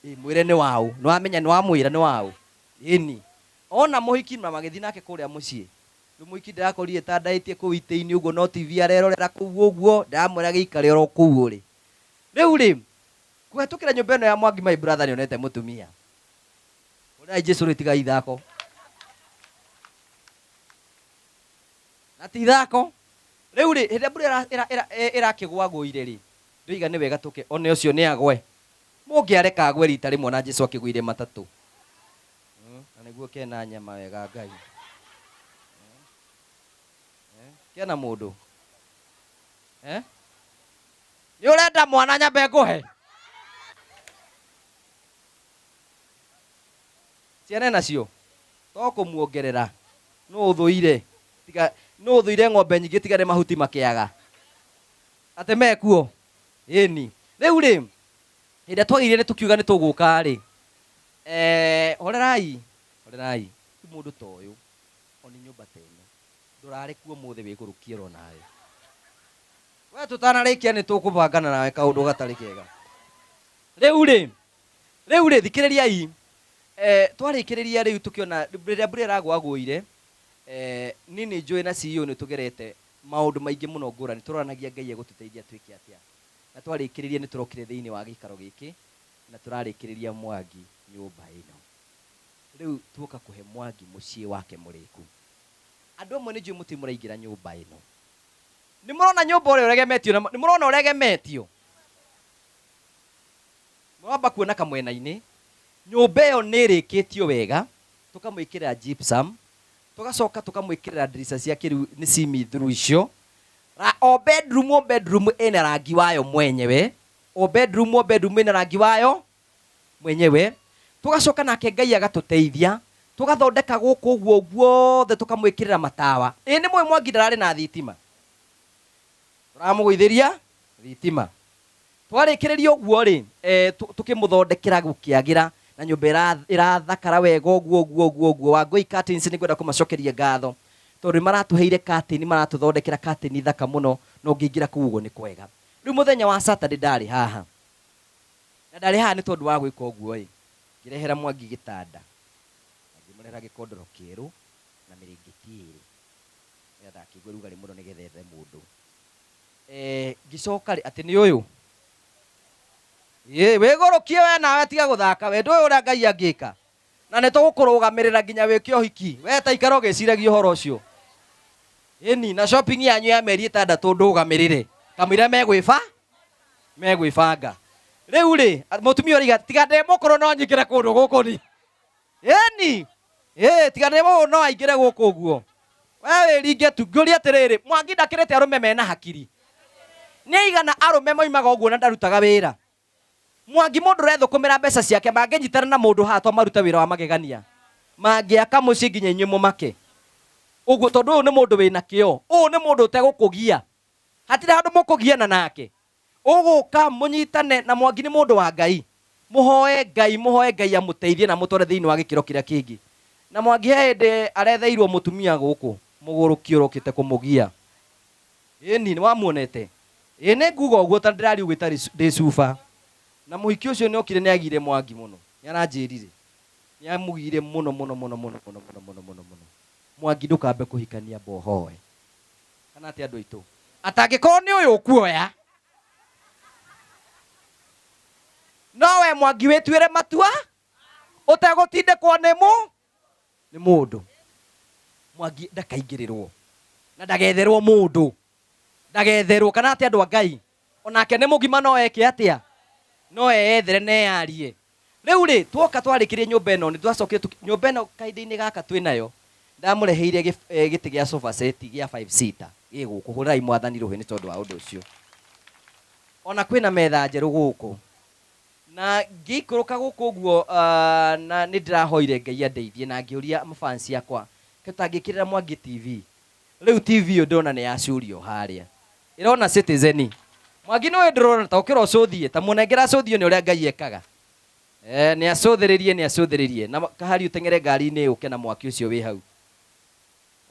Ĩ mwĩre nĩ waũ. Nĩ wamenya nĩ wamwĩra nĩ waũ. Ĩni. Ona mũhiki na magĩthiĩ nake kũrĩa mũciĩ. Rĩu mũhiki ndĩrakorire ĩtandaĩtie kũu itĩ-inĩ ũguo no TV arerorera kũu ũguo, ndĩramwĩra gĩikare oro kũu ũrĩ. Rĩu rĩ, kũhetũkĩra nyũmba ĩno ya Mwangi my brother nĩonete mũtumia. Hũrĩrai Jesu rĩu tigai ithako. Na ti ithako. Rĩu rĩ, hĩndĩ ĩrĩa mbura ĩrakĩgwagũire rĩ, ndoiga nĩ wega tũke one ũcio nĩ agwe. Mũngĩareka agwe rita rĩmwe na Jesu akĩgũire matatũ. Na nĩguo kena nyama wega Ngai. Kena mũndũ. Eh? Nĩ ũrenda mwana nyambe ngũhe? Ciana nacio to kũmuongerera. Nũ ũthũire? Tiga nũ ũthũire ng'ombe nyingĩ tiga nĩ mahuti makĩaga. Atĩ mekuo. Ĩni. Rĩu rĩ, hĩndĩ ĩrĩa twagĩire nĩ tũkiuga nĩ tũgũka rĩ, horerai, horerai. Rĩu mũndũ ta ũyũ, oni nyũmba ta ĩno, ndũrare kuo ũmũthĩ wĩgũrũkie oro nawe. We tũtanarĩkia nĩ tũkũbangana nawe kaũndũ gatarĩ kega. Rĩu rĩ, rĩu rĩ, thikĩrĩriai. Twarĩkĩrĩria rĩu tũkĩona rĩrĩa mbura ĩragũagũire, niĩ nĩ njũĩ na CEO nĩ tũgerete maũndũ maingĩ mũno ngũrani, tũroranagia Ngai egũtũteithia twĩke atĩa. Na twarĩkĩrĩria nĩ tũrokire thĩinĩ wa gĩikaro gĩkĩ na tũrarĩkĩrĩria Mwangi nyũmba ĩno. Rĩu tuoka kũhe Mwangi mũciĩ wake mũrĩku. Andũ amwe nĩ njũĩ mũtirĩ mũraingĩra nyũmba ĩno. Nĩ mũrona nyũmba ũrĩa ũregemetio na nĩ mũrona ũrĩa ĩgemetio? Mũramba kuona kamwena-inĩ. Nyũmba ĩyo nĩ ĩrĩkĩtio wega, tũkamwĩkĩrĩra gypsum, tũgacoka tũkamwĩkĩrĩra ndirica cia kĩrĩu nĩ see-through icio. O bedroom o bedroom ĩna rangi wayo mwenyewe. O bedroom o bedroom ĩna rangi wayo mwenyewe. Tũgacoka nake Ngai agatũteithia, tũgathondeka gũkũ ũguo guothe tũkamwĩkĩrĩra matawa. Ĩ nĩ mũĩ Mwangi ndararĩ na thitima? Tũramũgũithĩria thitima. Twarĩkĩrĩria ũguo rĩ, tũkĩmũthondekera gũkĩagĩra na nyũmba ĩrathakara wega ũguo ũguo ũguo ũguo. Wangũi Curtains nĩ ngwenda kũmacokeria ngatho tondũ nĩ maratũheire curtain, maratũthondekera curtain thaka mũno na ũngĩingĩra kũu ũguo nĩ kwega. Rĩu mũthenya wa Saturday ndarĩ haha, na ndarĩ haha nĩ tondũ wa gwĩka ũguo ĩ, ngĩrehera Mwangi gĩtanda na ngĩmũrehera gĩkondoro kĩerũ na mĩrĩngĩti ĩrĩ nĩgetha ndakĩigue rugarĩ mũno nĩgetha ethe mũndũ. Ngĩcoka rĩ, atĩ nĩ ũyũ? Ĩ, wĩgũrũkie we nawe tiga gũthaka we, ndũĩ ũrĩa Ngai angĩka. Na nĩ tũgũkũrũgamĩrĩra nginya wĩke ũhiki. We ta ikara ũgĩciragia ũhoro ũcio. Ĩni, na shopping yanyu ya mĩeri ĩtandatũ ndũgamĩrĩre. Kamũira megwĩba megwĩbanga. Rĩu rĩ, mũtumia ũraiga tiga ndĩ mũkũrũ no nyingĩre kũndũ gũkũ ni. Ĩni, ĩ tiga ndĩ mũkũrũ no aingĩre gũkũ ũguo. We wĩringe tu. Ngĩũria atĩrĩrĩ, Mwangi ndakĩrĩte arũme mena hakiri? Nĩ aigana arũme moimaga ũguo na ndarutaga wĩra? Mwangi mũndũ ũrethũkũmĩra mbeca ciake mangĩnyitana na mũndũ haha to marute wĩra wa magegania. Mangĩaka mũciĩ nginya inyuĩ mũmake. Ũguo tondũ ũyũ nĩ mũndũ wĩna kĩo. Ũyũ nĩ mũndũ ũtegũkũgia. Hatirĩ handũ mũkũgiana nake. Ũgũka mũnyitane na Mwangi nĩ mũndũ wa Ngai. Mũhoe Ngai, mũhoe Ngai amũteithie na amũtware thĩinĩ wa gĩkĩro kĩrĩa kĩngĩ. Na Mwangi he hĩndĩ aretheirwo mũtumia gũkũ mũgũrũki ũrokĩte kũmũgia. Ĩni, nĩ wamuonete? Ĩĩ nĩ nguga ũguo ta ndĩraria ũguo itarĩ ndĩ cuba. Na mũhiki ũcio nĩ okire nĩ agire Mwangi mũno. Nĩ aranjĩrire. Nĩ amũgire mũno mũno mũno mũno mũno mũno mũno mũno mũno. Mwangi ndũkambe kũhikania amba ũhoe. Kana atĩa andũ aitũ? Atangĩkorwo nĩ ũyũ ũkuoya. No we Mwangi wĩtuĩre matua ũtegũtindĩkwo nĩ mũ nĩ mũndũ. Mwangi ndakaingĩrĩrwo na ndagetherwo mũndũ, ndagetherwo kana atĩ andũ a Ngai onake nĩ mũgima no eke atĩa, no eyethere na eyarie. Rĩu rĩ, twoka twarĩkĩria nyũmba ĩno nĩ twacokire nyũmba ĩno kahinda-inĩ gaka twĩ nayo ndamũreheire gĩtĩ gĩa sofa set gĩa 5 seater gĩ gũkũ, hũrĩrai mwathani rũhĩ nĩ tondũ wa ũndũ ũcio. Ona kwĩna metha njerũ gũkũ. Na ngĩikũrũka gũkũ ũguo na nĩ ndĩrahoire Ngai andeithie na ngĩũria mafans akwa kaĩ ũtangĩkĩrĩra Mwangi TV. Rĩu TV ĩyo ndĩrona nĩ yacurio harĩa. Ĩrona Citizen. Mwangi nĩũĩ ndĩrona ta ũkĩra ũcũthie, ta mũnengera acũthio nĩ ũrĩa Ngai ekaga. Eh, nĩ acũthĩrĩrie, nĩ acũthĩrĩrie. Na kahari ũteng'ere ngari-inĩ ũke na mwaki ũcio wĩ hau.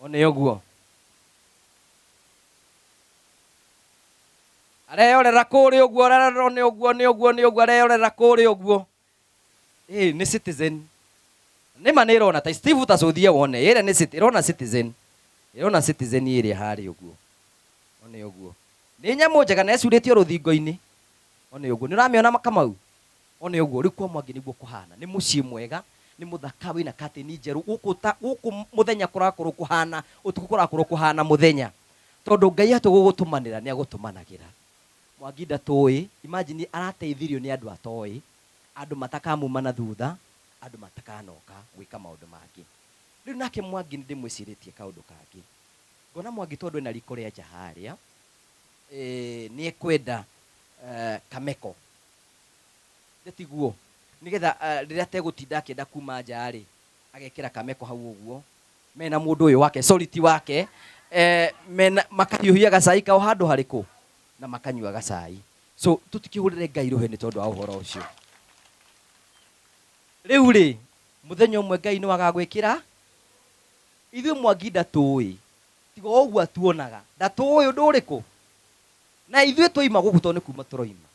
One ũguo. Areyorera kũrĩa ũguo, arerorwo nĩ ũguo, nĩ ũguo, nĩ ũguo, areyorera kũrĩa ũguo. Ĩĩ nĩ Citizen. Nĩ ma nĩ ĩrona ta Steve ta cũthie wone. Ĩrĩa nĩ Citi, ĩrona Citizen. Ĩrona Citizen ĩrĩa harĩa ũguo. One ũguo. Nĩ nyamũ njega na ĩcurĩtio rũthingo-inĩ. One ũguo. Nĩ ũramĩona Kamau? One ũguo. Rĩu kwa Mwangi nĩguo kũhana. Nĩ mũciĩ mwega, nĩ mũthaka wĩna curtain njerũ. Gũkũ ta, gũkũ mũthenya kũrakorwo kũhana, ũtukũ kũrakorwo kũhana mũthenya. Tondũ Ngai atua gũgũtũmanĩra nĩ agũtũmanagĩra. Mwangi ndatũĩ, imagine arateithirio nĩ andũ atoĩ, andũ matakamuma na thutha, andũ matakanoka gwĩka maũndũ mangĩ. Rĩu nake Mwangi nĩ ndĩmwĩcirĩtie kaũndũ kangĩ. Ngona Mwangi tondũ ena riko rĩa nja harĩa, nĩ ekwenda kameko. Githĩ tiguo? Nĩgetha rĩrĩa ategũtinda akĩenda kuma nja rĩ, agekĩra kameko hau ũguo, mena mũndũ ũyũ wake sorry ti wake eh, mena makahiũhia gacai kao handũ harĩkũ na makanyua gacai so tũtikĩhũrĩre ngai rũhĩ nĩ tondũ wa ũhoro ũcio rĩu rĩ mũthenya ũmwe ngai nĩ wagagwĩkĩra ithuĩ mwangi ndatũĩ tiga o ũguo atuonaga ndatũĩ ũndũ ũrĩkũ na ithuĩ twaima gũkũ tondũ nĩ kuma tũroima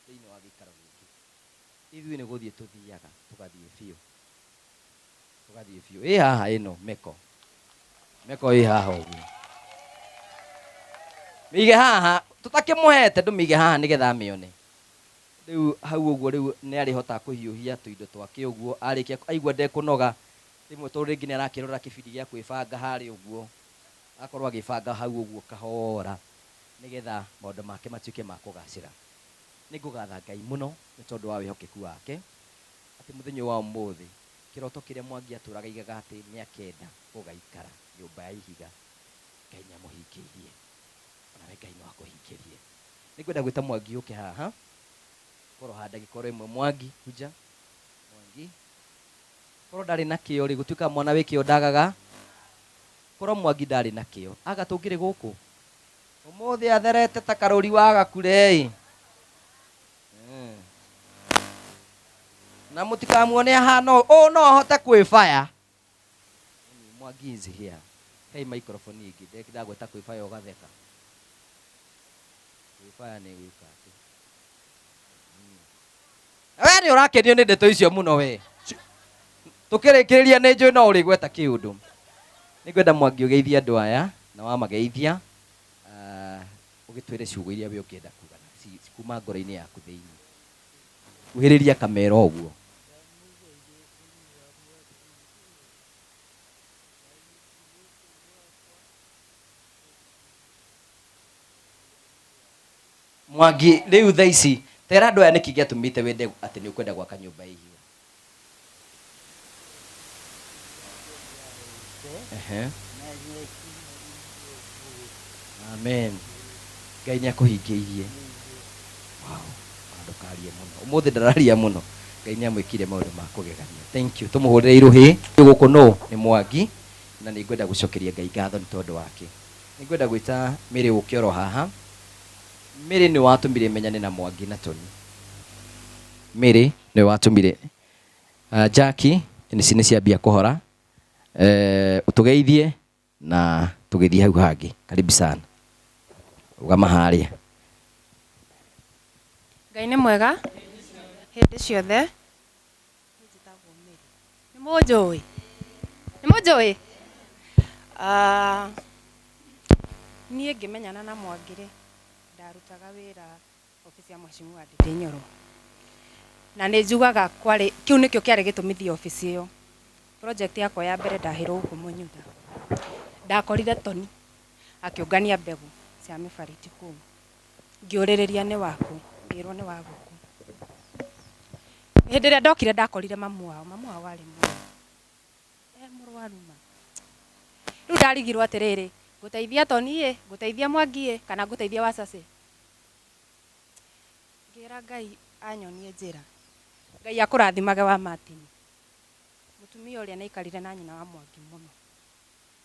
thĩinĩ wa gĩikaro gĩkĩ ithuĩ nĩ gũthiĩ tũthiaga tũgathiĩ biũ Tũgathiĩ biũ. Ĩ haha ĩno meko. Meko ĩ haha ũguo. Mĩige haha, tũtakĩmũhete ndũmĩige haha nĩgetha amĩone. Rĩu hau ũguo rĩu nĩ arĩhotaga kũhiũhia tũindo twake ũguo, arĩkia aigua ndekũnoga, rĩmwe tondũ rĩngĩ nĩ arakĩrora kĩbindi gĩa kwĩbanga harĩa ũguo, agakorwo agĩbanga hau ũguo kahora, nĩgetha maũndũ make matuĩke ma kũgacĩra. Nĩ ngũgatha Ngai mũno nĩ tondũ wa wĩhokeku wake, atĩ mũthenya ũyũ wa ũmũthĩ Kĩroto kĩrĩa Mwangi atũraga aigaga atĩ nĩakenda gũgaikara nyũmba ya ihiga, Ngai nĩamũhingĩirie. Onawe Ngai no akũhingĩrie. Nĩngwenda gwĩta Mwangi ũke haha, korwo ha ndagĩka oro ĩmwe. Mwangi, kuja. Mwangi. Korwo ndarĩ na kĩo rĩ, gũtuĩkaga mwana wĩ kĩo ndagaga. Korwo Mwangi ndarĩ na kĩo, anga tũngĩrĩ gũkũ? Ũmũthĩ atherete ta karũri wa gakure ĩ. Na mũtikamuone ahana ũũ, ũũ no ahote kwĩbaya. Mwangi is here. Hei microphone ĩngĩ, ndagweta kwĩbaya ũgatheka. Kwĩbaya nĩ gwĩka atĩ. We nĩ ũrakenio nĩ ndeto icio mũno we. Tũkĩrĩkĩrĩria nĩ njũĩ no ũrĩgweta kĩũndũ. Nĩngwenda Mwangi ũgeithie andũ aya na wamageithia ũgĩtwĩre ciugo iria we ũngĩenda kuga na kuma ngoro-inĩ yaku thĩinĩ. Kuhĩrĩria kamera ũguo. Mwangi rĩu thaa ici tera andũ aya nĩkĩ gĩatũmĩte wende atĩ nĩ ũkwenda gwaka nyũmba ya ihiga. Ehe. Amen. Ngai nĩ akũhingĩirie. Wow. Ona ndũkarie mũno. Ũmũthĩ ndararia mũno. Ngai nĩ amwĩkire maũndũ ma kũgegania. Thank you. Tũmũhũrĩre irũhĩ. Gũkũ nũ nĩ Mwangi na nĩ ngwenda gũcokeria Ngai ngatho nĩ tondũ wake. Nĩ ngwenda gwĩta Mary ũke oro haha. Mary nĩ watũmire menyane na Mwangi na Tony. Mary nĩ watũmire Jackie nĩ nĩ ciambia kũhora. Ũtũgeithie na tũgĩthiĩ hau hangĩ. Karibu sana. Rũgama harĩa. Ngai nĩ mwega hĩndĩ ciothe. Niĩ njĩtagwo Mary. Nĩ mũnjũĩ? Nĩ mũnjũĩ? Ah, niĩ ngĩmenyana na Mwangi rĩ, ndarutaga wĩra obici ya Mheshimiwa Ndindi Nyoro. Na nĩ njugaga kwarĩ, kĩu nĩkĩo kĩarĩ gĩtũmi thiĩ obici ĩyo. Project yakwa ya mbere ndaheirwo gũkũ Mũnyutha. Ndakorire Tony akĩũngania mbegũ cia mĩbariti kũu. Ngĩũrĩrĩria nĩ wakũ, ngĩrwo nĩ wa gũkũ. Hĩndĩ ĩrĩa ndokire ndakorire mamu wao, mamu wao arĩ muoyo. E mũrwaru ma. Rĩu ndarigirwo atĩrĩrĩ, ngũteithia Tony ĩ, ngũteithia Mwangi ĩ, kana ngũteithia Wacacĩ? Ngĩra Ngai anyonie njĩra. Ngai akũrathimage wa Martin. Mũtumia ũrĩa nĩ aikarire na nyina wa Mwangi mũno.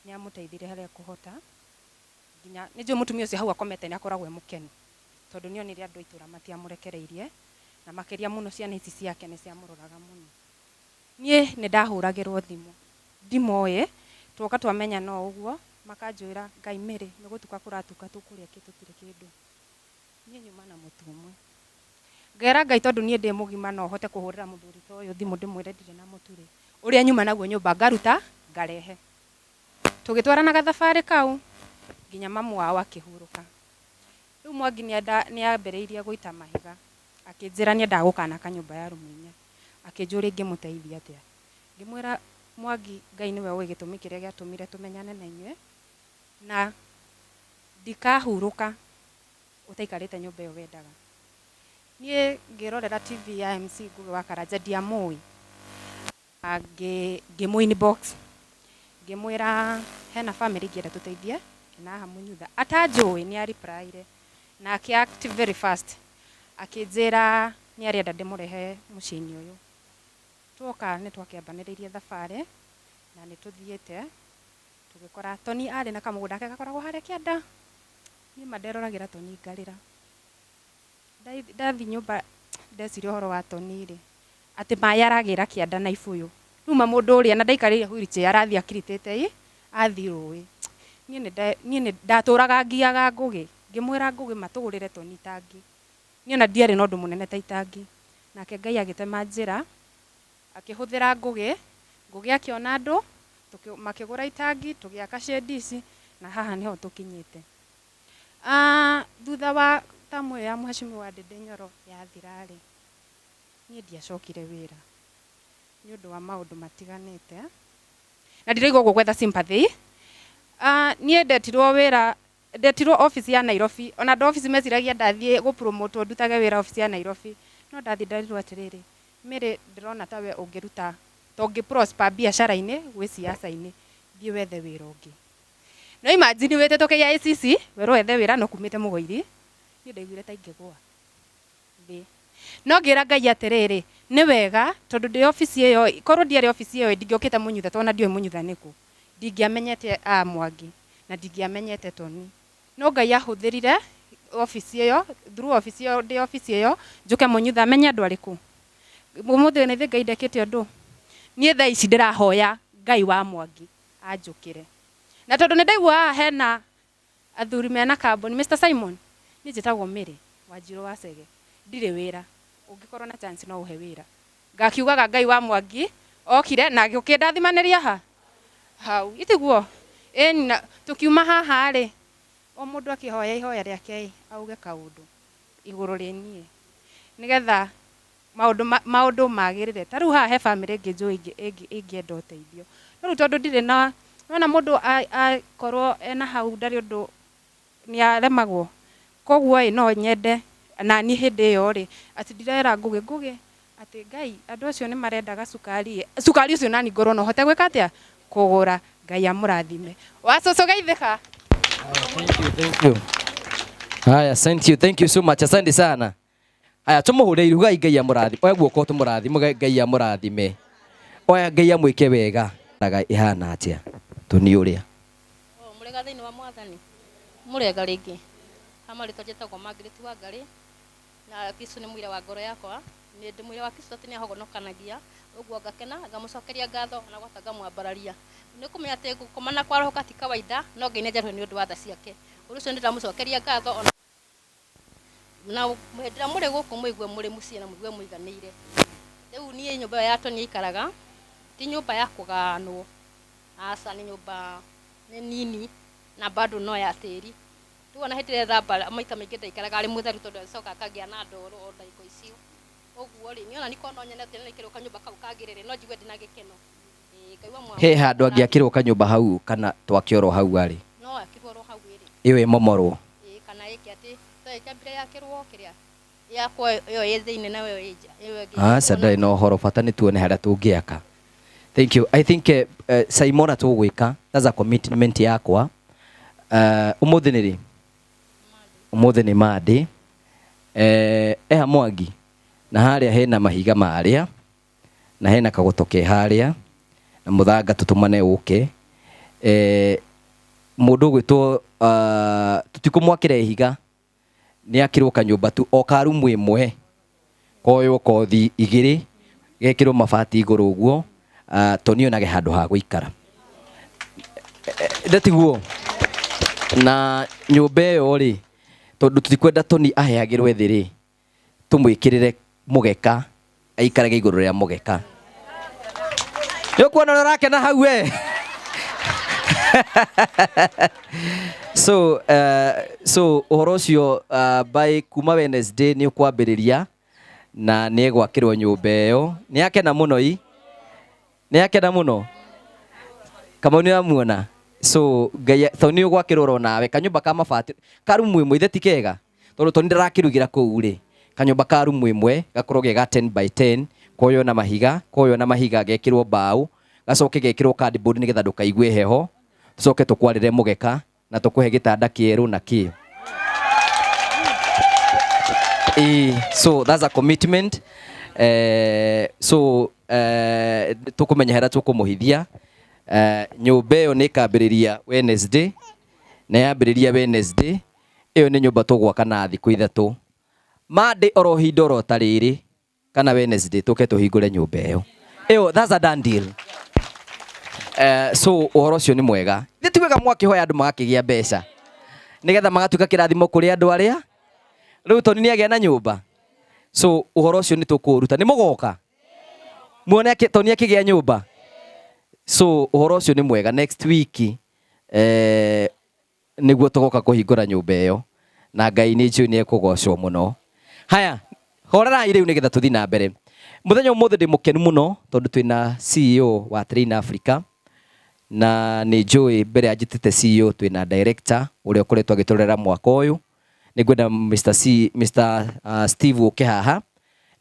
Nĩ amũteithirie harĩa ekũhota. Nginya nĩ njũĩ mũtumia ũcio hau akomete nĩ akoragwo e mũkenu. Tondũ nĩ onire andũ a itũra matiamũrekereirie. Na makĩria mũno ciana ici ciake nĩ ciamũroraga mũno. Niĩ nĩ ndahũragĩrwo thimũ. Ndimoĩ, tuoka twamenyana o ũguo, makanjĩra Ngai Mary nĩ gũtuka kũratuka tũkũrĩa kĩ tũtirĩ kĩndũ. Niĩ nyuma na mũtu ũmwe. Ngera Ngai tondũ niĩ ndĩ mũgima no hote kũhũrĩra mũthuri ta ũyũ thimũ ndĩmwĩre ndirĩ na mũtu rĩ, ũrĩa nyuma naguo nyũmba ngaruta ngarehe. Tũgĩtwarana gathabarĩ kau nginya mamu wao akĩhurũka. Rĩu Mwangi nĩ ambĩrĩirie gũita mahiga, akĩnjĩra nĩ endaga gũkanaka nyũmba ya rumu inya. Akĩnjũria ingĩmũteithia atĩa. Ngĩmwĩra Mwangi Ngai nĩwe ũĩ gĩtũmi kĩrĩa gĩatũmire tũmenyane na inyuĩ, na ndikahurũka ũtaikarĩte nyũmba ĩyo wendaga. Niĩ ngĩrorera TV ya MC Ngugi wa Karanja ndiamũĩ. Ngĩmũ inbox ngĩmwĩra hena family ingĩenda tũteithie na haha Mũnyutha. Atanjũĩ nĩ a reply-ire na akĩ act very fast akĩnjĩra nĩ arenda ndĩmũrehe mũciĩ-inĩ ũyũ. Tuoka nĩ twakĩambanĩrĩirie thabarĩ na nĩ tũthiĩte tũgĩkora Tony arĩ na kamũgũnda ke gakoragwo harĩa kĩanda. Niĩ ma nderoragĩra Tony ngarĩra. Ndathiĩ nyũmba ndeciria ũhoro wa Tony rĩ, atĩ maĩ aragĩra kĩanda na ibũyũ. Rĩu ma mũndũ ũrĩa na ndaikarĩire wheelchair arathiĩ akiritĩte ĩ, athiĩ rũĩ. Niĩ nĩ ndatũraga ngiaga Ngũgĩ, ngĩmwĩra Ngũgĩ matũgũrĩre Tony itangi. Niĩ ona ndiarĩ na ũndũ mũnene ta itangi. Nake Ngai agĩtema njĩra, akĩhũthĩra Ngũgĩ, Ngũgĩ akĩona andũ, makĩgũra itangi, tũgĩaka shade ici, na haha nĩho tũkinyĩte. Thutha wa tamu ĩyo ya Mheshimiwa Ndindi Nyoro yathira rĩ, niĩ ndiacokire wĩra nĩ ũndũ wa maũndũ matiganĩte. Na ndiraigua ũguo gwetha sympathy. Niĩ ndetirwo wĩra, ndetirwo office ya Nairobi. Ona andũ a office meciragia ndathiĩ gũ promote ndutage wĩra office ya Nairobi. No ndathiĩ nderirwo atĩrĩrĩ, Mary ndĩrona ta we ũngĩruta, ta ũngĩ prosper biacara-inĩ gwĩ siasa-inĩ, thiĩ wethe wĩra ũngĩ. No imagine wĩtĩtwo KICC, werwo wethe wĩra no kumĩte Mũgoiri, niĩ ndaiguire ta ingĩgũa thĩ. No ngĩra Ngai atĩrĩrĩ, nĩ wega tondũ ndĩ obici ĩyo, korwo ndiarĩ obici ĩyo ndingĩokĩte Mũnyutha tondũ ona ndiũĩ Mũnyutha nĩkũ. Ndingĩamenyete a Mwangi na ndingĩamenyete Tony. No Ngai ahũthĩrire obici ĩyo, through obici ĩyo, ndĩ obici ĩyo, njũke Mũnyutha menye andũ arĩkũ. Ũmũthĩ ũyũ nĩ Ngai ndekĩte ũndũ. Niĩ thaa ici ndĩrahoya Ngai wa Mwangi anjũkĩre. Na tondũ nĩ ndaigua haha hena athuri mena kambuni, Mr Simon, niĩ njĩtagwo Mary Wanjirũ wa Chege, ndirĩ wĩra, ũngĩkorwo na chance no ũhe wĩra. Ngakiugaga Ngai wa Mwangi okire na agĩũkĩndathimanĩria ha? Hau, itiguo? Ĩni, na tũkiuma haha rĩ, o mũndũ akĩhoya ihoya rĩake ĩ, auge kaũndũ igũrũ rĩ niĩ, nĩgetha maũndũ maũndũ magĩrĩre. Ta rĩu haha he bamĩrĩ ĩngĩ njũĩ ĩngĩenda ũteithio. No rĩu tondũ ndirĩ na, nĩwona mũndũ akorwo ena hau ndarĩ ũndũ, nĩ aremagwo. Koguo ĩ, no nyende Nani hĩndĩ ĩyo rĩ, atĩ ndirera Ngũgĩ, Ngũgĩ, atĩ Ngai, andũ acio nĩ marendaga cukari ĩ, cukari ũcio nani ngorwo no hote gwĩka atĩa? Kũgũra. Ngai amũrathime. Wa cũcũ geithĩka. Thank you, thank you. Haya, thank you, thank you so much. Asante sana. Haya, tũmũhũre irugai Ngai amũrathime. Oya guoko tũmũrathime, Ngai amũrathime. Oya Ngai amwĩke wega. Raga ihana atĩa? Tũni ũrĩa. Oh, mũrĩega thĩinĩ wa mwathani mũrĩega rĩngĩ ha marĩtwa njĩtagwo Margaret Wangarĩ na Kristo nĩ mũira wa ngoro yakwa nĩ ndĩ mũira wa Kristo atĩ nĩ ahonokanagia ũguo ngakena ngamũcokeria ngatho na gwata ngamwambararia nĩ kũmenya atĩ gũkoma na kwarahũka ti kawaida no Ngai nĩ anjarũhe nĩ ũndũ wa tha ciake ũndũ ũcio nĩ ndĩramũcokeria ngatho ona na hĩndĩ ĩrĩa mũrĩ gũkũ mũigue mũrĩ mũciĩ na mũigue mũiganĩire rĩu niĩ nyũmba ĩyo ya Tony aikaraga ti nyũmba ya kũgaanwo aca nĩ nyũmba nĩ nini na bado no ya tĩri rĩu ona hĩndĩ ĩrĩa ethamba maita maingĩ ndaikaraga arĩ mũtheru tondũ acoka akagĩa na ndoro o ndagĩka icio ũguo rĩ niĩ ona nĩ korwo no nyone atĩ nĩkĩrwo kanyũmba kau kangĩrĩrĩ no njigue ndĩna gĩkeno. Ĩĩ Ngai wa mwa He handũ angĩakĩrwo kanyũmba hau kana twake oro hau arĩ? No akĩrwo oro hau ĩrĩ. Ĩyo ĩmomorwo? Ĩĩ kana ĩke atĩ to ĩkĩambire yakĩrwo kĩrĩa yakwo ĩyo ĩ thĩinĩ na ĩyo ĩ nja ĩyo ĩngĩ Aca ndarĩ na ũhoro bata nĩ tuone harĩa tũngĩaka. Thank you. I think Simona tũgwĩka that's a commitment yakwa. Ũmũthĩ nĩ rĩ? Ũmũthĩ nĩ Monday. Eha Mwangi na harĩa hena mahiga marĩa na hena kagoto ke harĩa na mũthanga tũtũmane ũke. Mũndũ ũgwĩtwo tũtikũmwakĩra ihiga nĩ akĩrwo kanyũmba tu o ka rumu ĩmwe koywo kothi igĩrĩ gekĩrwo mabati igũrũ ũguo Tony onage handũ ha gũikara ndetiguo na nyũmba ĩyo rĩ tondũ tũtikwenda Tony aheagĩrwe thĩ rĩ tũmwĩkĩrĩre mũgeka aikarage igũrũ rĩa mũgeka nĩ ũkuona ũrĩa ũrakena hau we so so ũhoro ũcio by kuma Wednesday nĩ ũkwambĩrĩria na nĩ egwakĩrwo nyũmba ĩyo nĩ akena mũno i nĩ akena mũno Kamau nĩ wamuona so Ngai to nĩ ũgwakĩrwo oro nawe kanyũmba ka mabati ka rumu ĩmwe ithe ti kega tondũ Tony ndarakĩrugĩra kũu rĩ kanyũmba ka rumu ĩmwe gakorwo ge ga 10 by 10 koywo na mahiga koywo na mahiga gekĩrwo mbaũ gacoke gekĩrwo cardboard nĩgetha ndũkaigue heho tũcoke tũkwarĩre mũgeka na tũkũhe gĩtanda kĩerũ na kĩ Ĩĩ, so that's a commitment so tũkũmenya harĩa tũkũmũhithia nyũmba ĩyo nĩ ĩkambĩrĩria Wednesday na yambĩrĩria Wednesday ĩyo nĩ nyũmba tũgwaka na thikũ ithatũ Monday oro ihinda oro ta rĩrĩ kana Wednesday tũke tũhingũre nyũmba ĩyo ĩyo that's a done deal so ũhoro ũcio nĩ mwega nĩ ti wega mwakĩhoya andũ magakĩgĩa mbeca nĩgetha magatuĩka kĩrathimo kũrĩ andũ arĩa rĩu Tony nĩ agĩa na nyũmba so ũhoro ũcio nĩ tũkũũruta nĩ mũgoka muone Tony akĩgĩa nyũmba so ũhoro ũcio nĩ mwega next week nĩguo tũgoka kũhingũra nyũmba ĩyo na Ngai nĩ njũĩ nĩ ekũgocwo mũno haya horerai rĩu nĩgetha tũthiĩ na mbere mũthenya ũmũthĩ ndĩ mũkenu mũno tondũ twĩna CEO wa Train Africa na nĩ njũĩ mbere ya njĩtĩte CEO twĩna director ũrĩa ũkoretwo agĩtũrera mwaka ũyũ nĩ ngwenda Mr. C, Mr. Steve ũke haha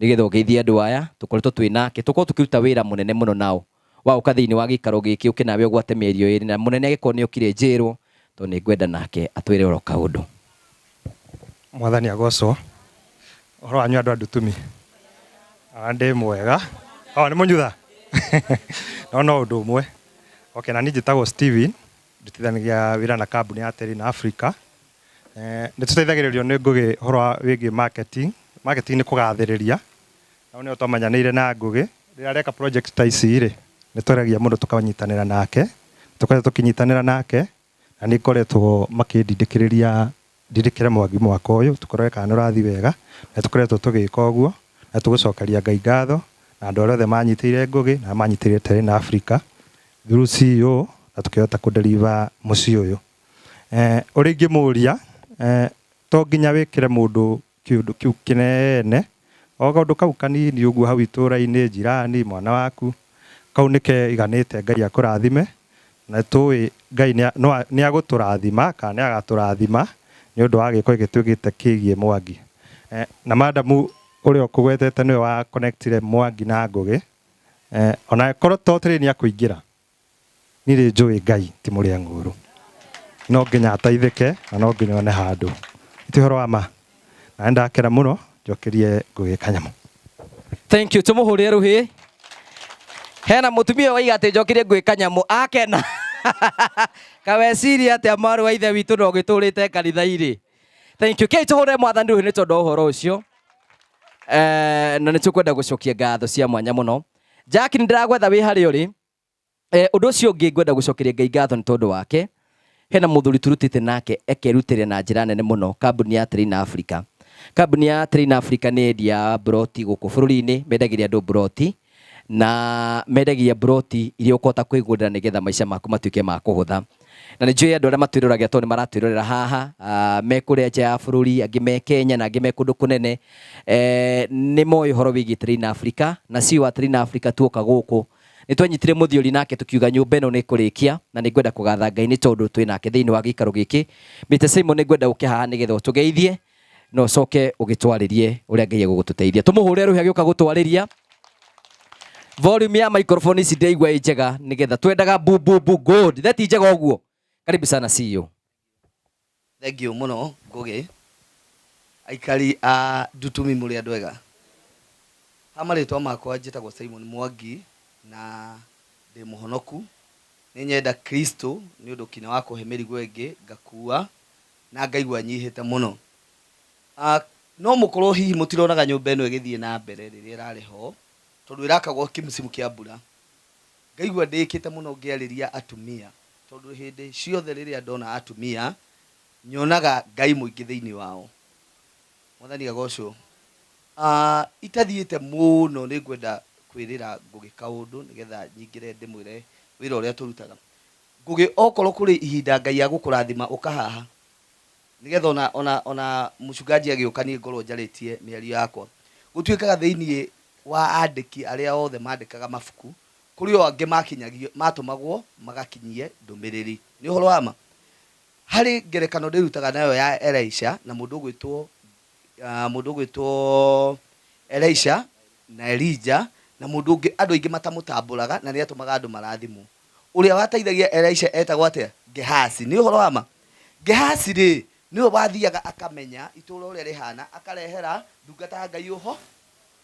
nĩgetha ũgeithie andũ aya tũkoretwo twĩ nake tũkorwo tũkĩruta wĩra mũnene mũno nao waũka thĩinĩ wa gĩikaro gĩkĩ ũke nawe ũgwate mĩario ĩrĩ na mũnene angĩkorwo nĩ okire njĩrwo tondũ nĩ ngwenda nake atwĩre oro kaũndũ. Mwathani agocwo. Ũhoro wanyu andũ a Ndutumi? Ndĩ mwega. O, nĩ mũnyutha? No no ũndũ ũmwe. Okay, na niĩ njĩtagwo Steven, ndutithanagia wĩra na kambuni ya Terrain Africa. Nĩ tũteithagĩrĩrio nĩ Ngũgĩ ũhoro wa wĩgiĩ marketing. Marketing nĩ kũgathĩrĩria. Hau nĩho twamenyanĩire na Ngũgĩ. Rĩrĩa areka project ta ici rĩ, nĩ twaragia mũno tũkanyitanĩra nake. Tũkoretwo tũkĩnyitanĩra nake na nĩ ngoretwo makĩndindĩkĩrĩria ndindĩkĩre Mwangi mwaka ũyũ tũkorore kana nĩ ũrathiĩ wega na tũkoretwo tũgĩka ũguo na tũgũcokeria Ngai ngatho na andũ arĩa othe manyitĩire Ngũgĩ na manyitĩire Terrain Africa through CEO na tũkĩhota kũ deliver mũciĩ ũyũ. Ũrĩa ingĩmũria to nginya wĩkĩre mũndũ kĩũndũ kĩu kĩnene o kaũndũ kau kanini ũguo hau itũra-inĩ jirani mwana waku kau nĩkeiganĩte Ngai akũrathime na tũĩ Ngai nĩ agũtũrathima kana nĩ agatũrathima nĩ ũndũ wa gĩko gĩkĩ twĩkĩte kĩgiĩ Mwangi. Na madamu ũrĩa ũkũgwetete nĩwe wa connectire Mwangi na Ngũgĩ. Ona korwo to tĩrĩ nĩ akũingĩra, niĩ nĩ njũĩ Ngai ti mũrĩa ng'ũrũ. No nginya ateithĩke na no nginya one handũ. Ti ũhoro wa ma. Na nĩndakena mũno njokerie Ngũgĩ kanyamũ. Thank you. Tumuhurie ruhi. Hena mutumia waiga ati njokerie Ngũgĩ kanyamũ akena. Kaweciria atia mwarĩ wa ithe witũ no gĩtũrĩte kanitha-inĩ. Thank you. Kei tũhũre mwathani rũhĩ nĩ tondũ wa ũhoro ũcio. Na nĩ tũkwenda gũcokia ngatho cia mwanya mũno. Jack nĩ ndĩragwetha wĩ harĩa ũrĩ. Ũndũ ũcio ũngĩ ngwenda gũcokeria Ngai ngatho nĩ tondũ wake. Hena mũthuri tũrutĩte nake ekerutĩre na njĩra nene mũno kambuni ya Train Africa. Kambuni ya Train Africa nĩ endia mburoti gũkũ bũrũri-inĩ, mendagĩria andũ mburoti na mendagia mburoti iria ũkũhota kwĩgũrĩra nĩgetha maica maku matuĩke ma kũhũtha. Na nĩ njũĩ andũ arĩa matwĩroragĩra tondũ nĩ maratwĩrorera haha, me kũrĩa nja ya bũrũri, angĩ me Kenya na angĩ me kũndũ kũnene, nĩ moĩ ũhoro wĩgiĩ Train Africa, na CEO wa Train Africa tuoka gũkũ nĩ twanyitire mũthiori nake tukiuga nyũmba ĩno nĩ kũrĩkia, na nĩ ngwenda kũgatha Ngai nĩ tondũ twĩ nake thĩinĩ wa gĩikaro gĩkĩ. Mr Simon nĩ ngwenda ũke haha nĩgetha ũtũgeithie na ũcoke ũgĩtwarĩrie ũrĩa Ngai egũgũtũteithia. Tũmũhũre rũhĩ agĩũka gũtwarĩria. Volume ya microphone ici ndĩraigua ĩ njega nĩgetha twendaga bu bu bu good. That njega ũguo. Karibu sana CEO. Thank you mũno Ngũgĩ. Aikari a Ndutumi mũrĩ andũ ega. Ha marĩtwa makwa njĩtagwo Simon Mwangi na ndĩ mũhonoku. Nĩ nyenda Kristo nĩ ũndũ kinya wa kũhe mĩrigo ĩngĩ ngakua na ngaigua nyihĩte mũno. No mũkorwo hihi mũtironaga nyũmba ĩno ĩgĩthiĩ na mbere rĩrĩa ĩrarĩ ho tondũ ĩrakagwo kĩmsimu kĩa mbura. Ngaigua ndĩkĩte mũno ngĩarĩria atumia tondũ hĩndĩ ciothe rĩrĩa ndona atumia nyonaga Ngai mũingĩ thĩinĩ wao. Mwathani agocwo. Itathiĩte mũno nĩ ngwenda kwĩrĩra Ngũgĩ kaũndũ nĩgetha nyingĩre ndĩmwĩre wĩra ũrĩa tũrutaga. Ngũgĩ okorwo kũrĩ ihinda Ngai agũkũrathima ũka haha nĩgetha ona mũcungaji agĩũka niĩ ngorwo njarĩtie mĩario yakwa. Gũtuĩkaga thĩinĩ wa andĩki arĩa othe mandĩkaga mabuku kũrĩ o angĩ makinyagio matũmagwo magakinyie ndũmĩrĩri. Nĩ ũhoro wa ma. Harĩ ngerekano ndĩrutaga nayo ya Elisha na mũndũ ũgwĩtwo Elisha na Elijah na mũndũ ũngĩ andũ aingĩ matamũtambũraga na nĩ atũmaga andũ marathimwo. Ũrĩa wateithagia Elisha etagwo atĩa? Gehazi. Nĩ ũhoro wa ma. Gehazi rĩ nĩwe wathiaga akamenya itũũra ũrĩa rĩhana akarehera ndungata ya Ngai ũho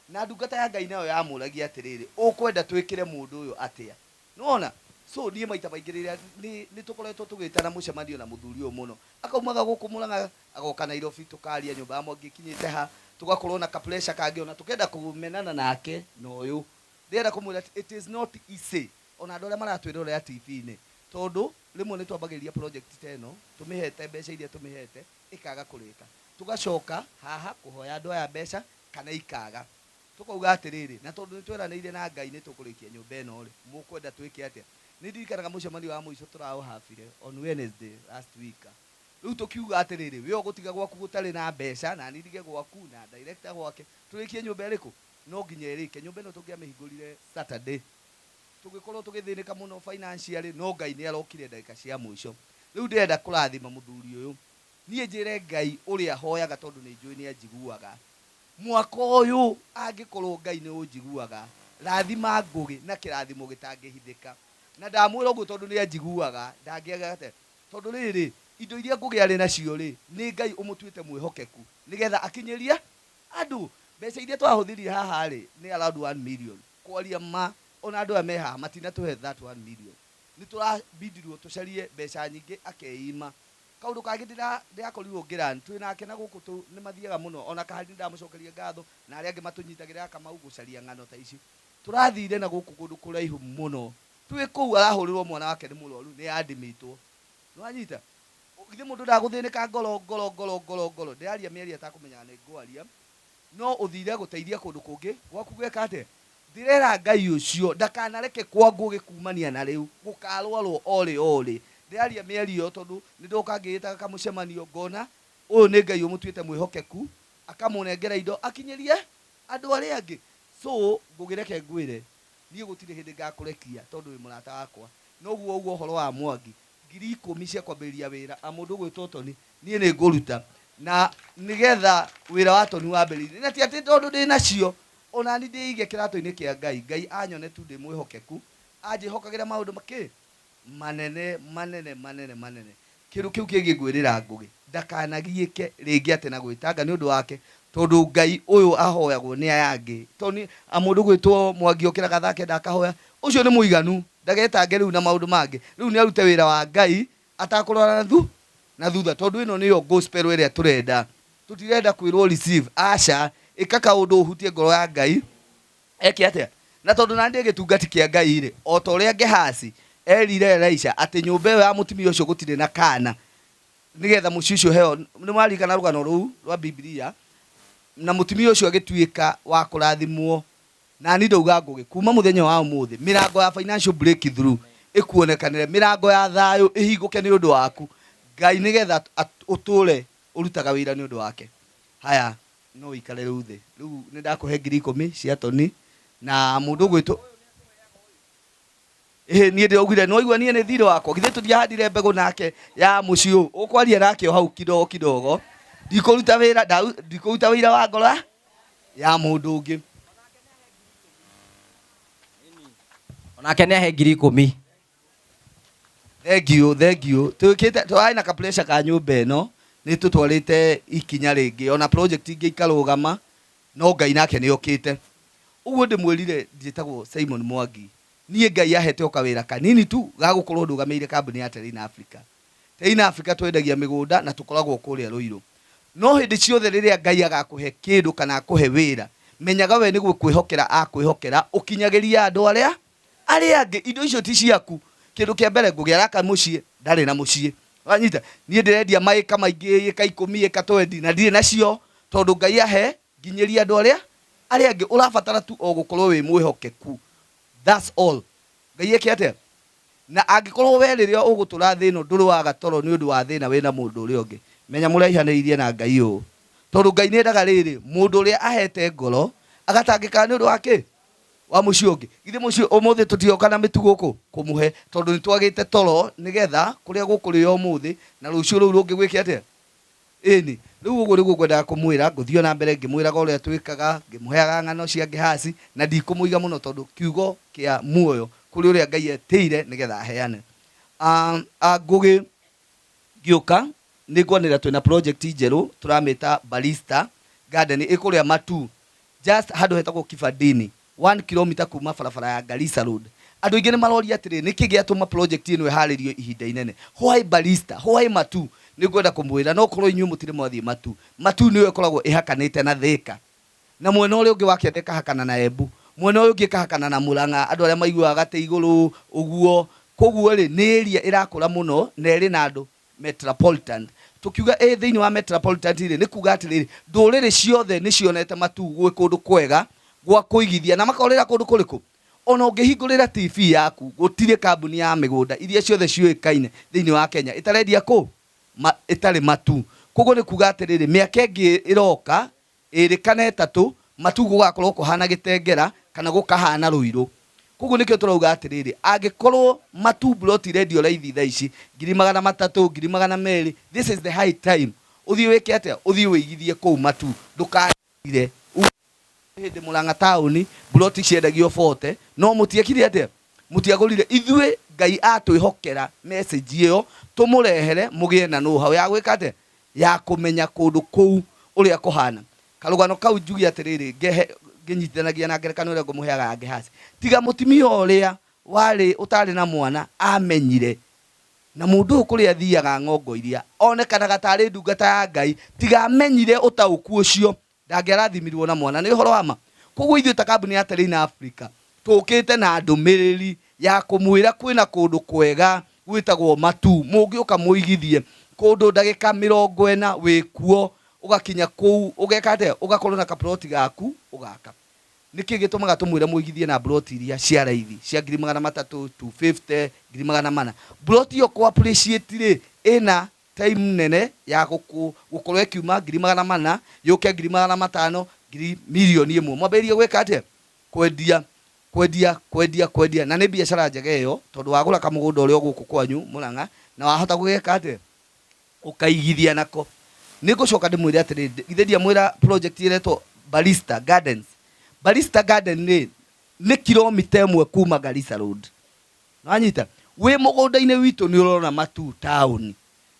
na ndungata ya Ngai nayo yamũragia atĩrĩrĩ ũkwenda twĩkĩre mũndũ ũyũ atĩa. Nĩwona? So niĩ maita maingĩ rĩrĩa nĩ tũkoretwo tũgĩtana mũcemanio na mũthuri ũyũ mũno akaumaga gũkũ Mũrang'a agoka Nairobi tũkaria nyũmba ya Mwangi ĩkinyĩte ha tũgakorwo na ka pressure kangĩ ona tũkenda kũmenana nake na ũyũ ndĩrenda kũmwĩra it is not easy ona andũ arĩa maratwĩrorera TV-inĩ tondũ rĩmwe nĩ twambagĩrĩria project ta ĩno tũmĩhete mbeca iria tũmĩhete ĩkaga kũrĩka tũgacoka haha kũhoya andũ aya mbeca kana ikaga tũkauga atĩrĩrĩ na tondũ nĩ tweranĩire na Ngai nĩ tũkũrĩkia nyũmba ĩno rĩ mũkwenda twĩke atĩa. Nĩ ndirikanaga mũcemanio wa mũico tũraũhabire on Wednesday last week. Rĩu tũkiuga atĩrĩrĩ we ũgũtiga gwaku gũtarĩ na mbeca na niĩ ndige gwaku na director gwake tũrĩkie nyũmba ĩrĩkũ no nginya ĩrĩke. Nyũmba ĩno tũngĩamĩhingũrire Saturday tũgĩkorwo tũgĩthĩnĩka mũno financially no Ngai nĩ arokire ndagĩka cia mũico. Rĩu ndĩrenda kũrathima mũthuri ũyũ. Niĩ njĩre Ngai ũrĩa hoyaga tondũ nĩ njũĩ nĩ anjiguaga. Mwaka ũyũ angĩkorwo Ngai nĩ ũnjiguaga rathima Ngũgĩ na kĩrathimo gĩtangĩhithĩka. Na ndamwĩra ũguo tondũ nĩ anjiguaga ndangĩaga atĩa tondũ rĩrĩ indo iria Ngũgĩ arĩ nacio rĩ nĩ Ngai ũmũtuĩte mwĩhokeku nĩgetha akinyĩrie andũ. Mbeca iria twahũthĩrire haha rĩ nĩ around 1 million. Kwaria ma ona andũ aya me haha matinatũhe that 1 million. Nĩ tũrabindirwo tũcarie mbeca nyingĩ akeima. Kaũndũ kangĩ ndĩrakorirwo ngĩran twĩ nake na gũkũ nĩ mathiaga mũno ona kahari nĩ ndamũcokeria ngatho na arĩa angĩ matũnyitagĩrĩra Kamau gũcaria ng'ano ta ici. Tũrathire na gũkũ kũndũ kũraihu mũno. Twĩ kũu arahũrĩrwo mwana wake nĩ mũrwaru nĩ admitwo. Nĩwanyita? Githĩ mũndũ ndagũthĩnĩka ngoro ngoro ngoro ngoro ngoro. Ndĩraria mĩario atakũmenyaga nĩ ngwaria. No ũthire gũteithia kũndũ kũngĩ gwaku gweka atĩa? Ndĩrera Ngai ũcio ndakanareke kwa Ngũgĩ kumania na rĩu gũkarwarwo orĩ orĩ. Ndĩraria mĩario tondũ nĩ ndoka ngĩĩtaga kamũcemanio ngona ũyũ nĩ Ngai ũmũtuĩte mwĩhokeku akamũnengera indo akinyĩrie andũ arĩa angĩ. So Ngũgĩ reke ngwĩre niĩ gũtirĩ hĩndĩ ngakũrekia tondũ wĩ mũrata wakwa. Noguo ũguo ũhoro wa Mwangi 10,000 cia kwambĩrĩria wĩra a mũndũ ũgwĩtwo Tony niĩ nĩ ngũruta na Nĩgetha wĩra wa Toni wambĩrĩirie. Na ti atĩ tondũ ndĩ nacio, o na niĩ ndĩige kĩratũ-inĩ kĩa Ngai, Ngai anyone tu ndĩ mwĩhokeku, anjĩhokagĩra maũndũ kĩ? Manene, manene, manene, manene. Kĩndũ kĩu kĩngĩ ngwĩrĩra Ngũgĩ, ndakanagiĩke rĩngĩ atĩ na gwĩtanga nĩ ũndũ wake, tondũ Ngai ũyũ ahoyagwo nĩ aya angĩ. Tondũ mũndũ ũgwĩtwo Mwangi okĩraga thaa kenda akahoya, ũcio nĩ mũiganu, ndagetange rĩu na maũndũ mangĩ. Rĩu nĩ arute wĩra wa Ngai atakũrora na thu na thutha, tondũ ĩno nĩyo gospel ĩrĩa tũrenda. Tũtirenda kwĩrwo receive, aca, ĩka kaũndũ ũhutie ngoro ya Ngai. Eke atĩa? Na tondũ na niĩ ndĩ gĩtungati kĩa Ngai-rĩ, o ta ũrĩa Gehazi eerire Elisha atĩ nyũmba ĩyo ya mũtumia ũcio gũtirĩ na kaana, nĩgetha mũciĩ ũcio ũheo, nĩ mwaririkana rũgano rũu rwa Bibilia? Na mũtumia ũcio agĩtuĩka wa kũrathimwo. Na niĩ ndauga Ngũgĩ, kuuma mũthenya wa ũmũthĩ, mĩrango ya financial breakthrough ĩkuonekanĩre, mĩrango ya thayũ ĩhingũke nĩ ũndũ waku, Ngai nĩgetha ũtũũre ũrutaga wĩra nĩ ũndũ wake. Haya. No ũikare rĩu thĩ. Rĩu nĩ ndakũhe 10,000 cia Tony na mũndũ ũgwĩtwo Ĩhĩ niĩ ndĩraugire nĩ waigua niĩ nĩ thirĩ wakwa githĩ tũtiahandire mbegũ nake ya mũciĩ ũyũ ũkwaria nake o hau kidogo kidogo ndikũruta wĩra ndikũruta wĩra wa ngoro ya mũndũ ũngĩ. Onake nĩ ahe 10,000. Thengiũ, thengiũ. Twĩkĩte, tũrarĩ na ka pressure ka nyũmba ĩno, nĩ tũtwarĩte ikinya rĩngĩ, ona project ingĩ ikarũgama, no Ngai nake nĩ okĩte. Ũguo ndĩmwĩrire njĩtagwo Simon Mwangi. Niĩ Ngai ahete o kawĩra kanini tu ga gũkorwo ndũgamĩrĩire kambuni ya Terrain Africa. Terrain Africa twendagia mĩgũnda na tũkoragwo kũrĩa Ruiru. No hĩndĩ ciothe rĩrĩa Ngai agakũhe kĩndũ kana akũhe wĩra, menyaga we nĩ gũkwĩhokera akwĩhokera ũkinyagĩrie andũ arĩa Arĩa angĩ, indo icio ti ciaku. Kĩndũ kĩa mbere ngũgĩ araka mũciĩ, ndarĩ na mũciĩ. Wanyita? Niĩ ndĩrendia maĩka maingĩ, ĩka ikũmi, ĩka twendi, na ndirĩ nacio, tondũ Ngai ahe, nginyĩria andũ arĩa arĩa angĩ. Ũrabatara tu o gũkorwo wĩ mwĩhokeku. That's all. Ngai eke atĩa? Na angĩkorwo we rĩrĩa ũgũtũra thĩ ĩno ndũrĩ waga toro nĩ ũndũ wa thĩna wĩna mũndũ ũrĩa ũngĩ, menya mũraihanĩrĩirie na Ngai ũũ. Tondũ Ngai nĩendaga rĩrĩ, mũndũ ũrĩa ahete ngoro, agatangĩkaga nĩ ũndũ wa kĩ? Wa mũciĩ ũngĩ. Githĩ mũciĩ ũmũthĩ tũtioka na mĩtu gũkũ kũmũhe tondũ nĩ twagĩte toro nĩgetha kũrĩa gũkũrĩo ũmũthĩ na rũciũ rũu rũngĩ gwĩke atĩa? Ĩni. Rĩu ũguo nĩguo ngwendaga kũmwĩra, ngũthiĩ o na mbere ngĩmwĩraga ũrĩa twĩkaga, ngĩmũheaga ng'ano cia Gehazi, na ndikũmũiga mũno tondũ kiugo kĩa muoyo kũrĩ ũrĩa Ngai etĩire nĩgetha aheane. Ngũgĩ ngĩũka nĩ ngwanĩrĩra twĩna project njerũ tũramĩta Barista Garden ĩ kũrĩa Matuu. Just handũ hetagwo Kibandini, one kilometer kuma barabara ya Garissa Road. Andũ aingĩ nĩ maroria atĩrĩrĩ, nĩkĩ gĩatũma project ĩno ĩharĩrio ihinda inene? Why Barista? Why Matuu? Nĩ ngwenda kũmwĩra, no korwo inyuĩ mũtirĩ mwathiĩ Matuu. Matuu nĩyo ĩkoragwo ĩhakanĩte na Thika. Na mwena ũrĩa ũngĩ wa kĩanda ĩkahakana na Embu. Mwena ũyũ ũngĩ ĩkahakana na Murang'a, andũ arĩa maiguaga gatĩ igũrũ ũguo. Koguo rĩ, nĩ area ĩrakũra mũno na ĩrĩ na andũ Metropolitan. Tũkiuga ĩ thĩinĩ wa metropolitan rĩ, nĩ kuga atĩrĩrĩ, ndũrĩrĩ ciothe nĩ cionete Matuu gwĩ kũndũ kwega gwa kũigithia na makorĩra kũndũ kũrĩkũ? Ona ũngĩhingũrĩra TV yaku, gũtirĩ kambuni ya mĩgũnda iria ciothe ciũĩkaine thĩinĩ wa Kenya ĩtarendia kũ? Ma, ĩtarĩ Matuu. Koguo nĩ kuga atĩrĩrĩ, mĩaka ĩngĩ ĩroka ĩĩrĩ kana ĩtatũ, matu gũgakorwo kũhana gĩtengera kana gũkahana rũirũ. Koguo nĩkĩo tũrauga atĩrĩrĩ, angĩkorwo matu mburoti irendio raithi thaa ici, 300,000, 200,000, this is the high time, ũthiĩ wĩke atĩa? Ũthiĩ ũigithie kũu matu, ndũkarire. Uge hĩndĩ Mũrang'a taũni mburoti ciendagio bote, no mũtiekire atĩa? Mũtiagũrire. Ithuĩ Ngai atwĩhokera message ĩyo, tũmũrehere mũgĩe na know how ya gwĩka atĩa? Ya kũmenya kũndũ kũu ũrĩa kũhana. Karũgano kau njuge atĩrĩrĩ, ngehe, ngĩnyitithanagia na ngerekano ĩrĩa ngũmũheaga ya Gehazi. Tiga mũtumia ũrĩa warĩ, ũtaarĩ na mwana amenyire, na mũndũ ũyũ kũrĩa athiaga ng'ongo iria, onekanaga tarĩ ndungata ya Ngai, tiga amenyire ũtaũku ũcio, Ndangĩarathimirwo na mwana. Nĩ ũhoro wa ma. Koguo ithuĩ ta kambuni ya Terrain Africa tũkĩte na ndũmĩrĩri ya kũmwĩra kwĩna kũndũ kwega gwĩtagwo Matuu. Mũngĩũka mũigithie kũndũ ndagĩka 40 wĩkuo, ũgakinya kũu ũgeka atĩa? Ũgakorwo na kaploti gaku ũgaka. Nĩkĩ gĩtũmaga tũmwĩre mũigithie na mburoti iria cia raithi cia 300,000, 250, 400,000? Mburoti ĩyo kũ appreciate rĩ, ĩna time nene ya gũkorwo ĩkiuma 400,000 yũke 500,000 ngiri 1,000,000. Mwambĩrĩrie gwĩka atĩa? Kwendia, kwendia, kwendia, kwendia. Na nĩ biacara njega ĩyo tondũ wagũra kamũgũnda ũrĩ o gũkũ kwanyu Mũrang'a na wahota gũgeka atĩa? Ũkaigithia nako. Nĩ ngũcoka ndĩmwĩre atĩrĩrĩ, githĩ ndiamwĩra project ĩretwo Barista Gardens. Barista Garden rĩ, nĩ kilomita ĩmwe kuma Garissa Road. Nĩwanyita? Wĩ mũgũnda-inĩ witũ nĩ ũrona Matuu taũni.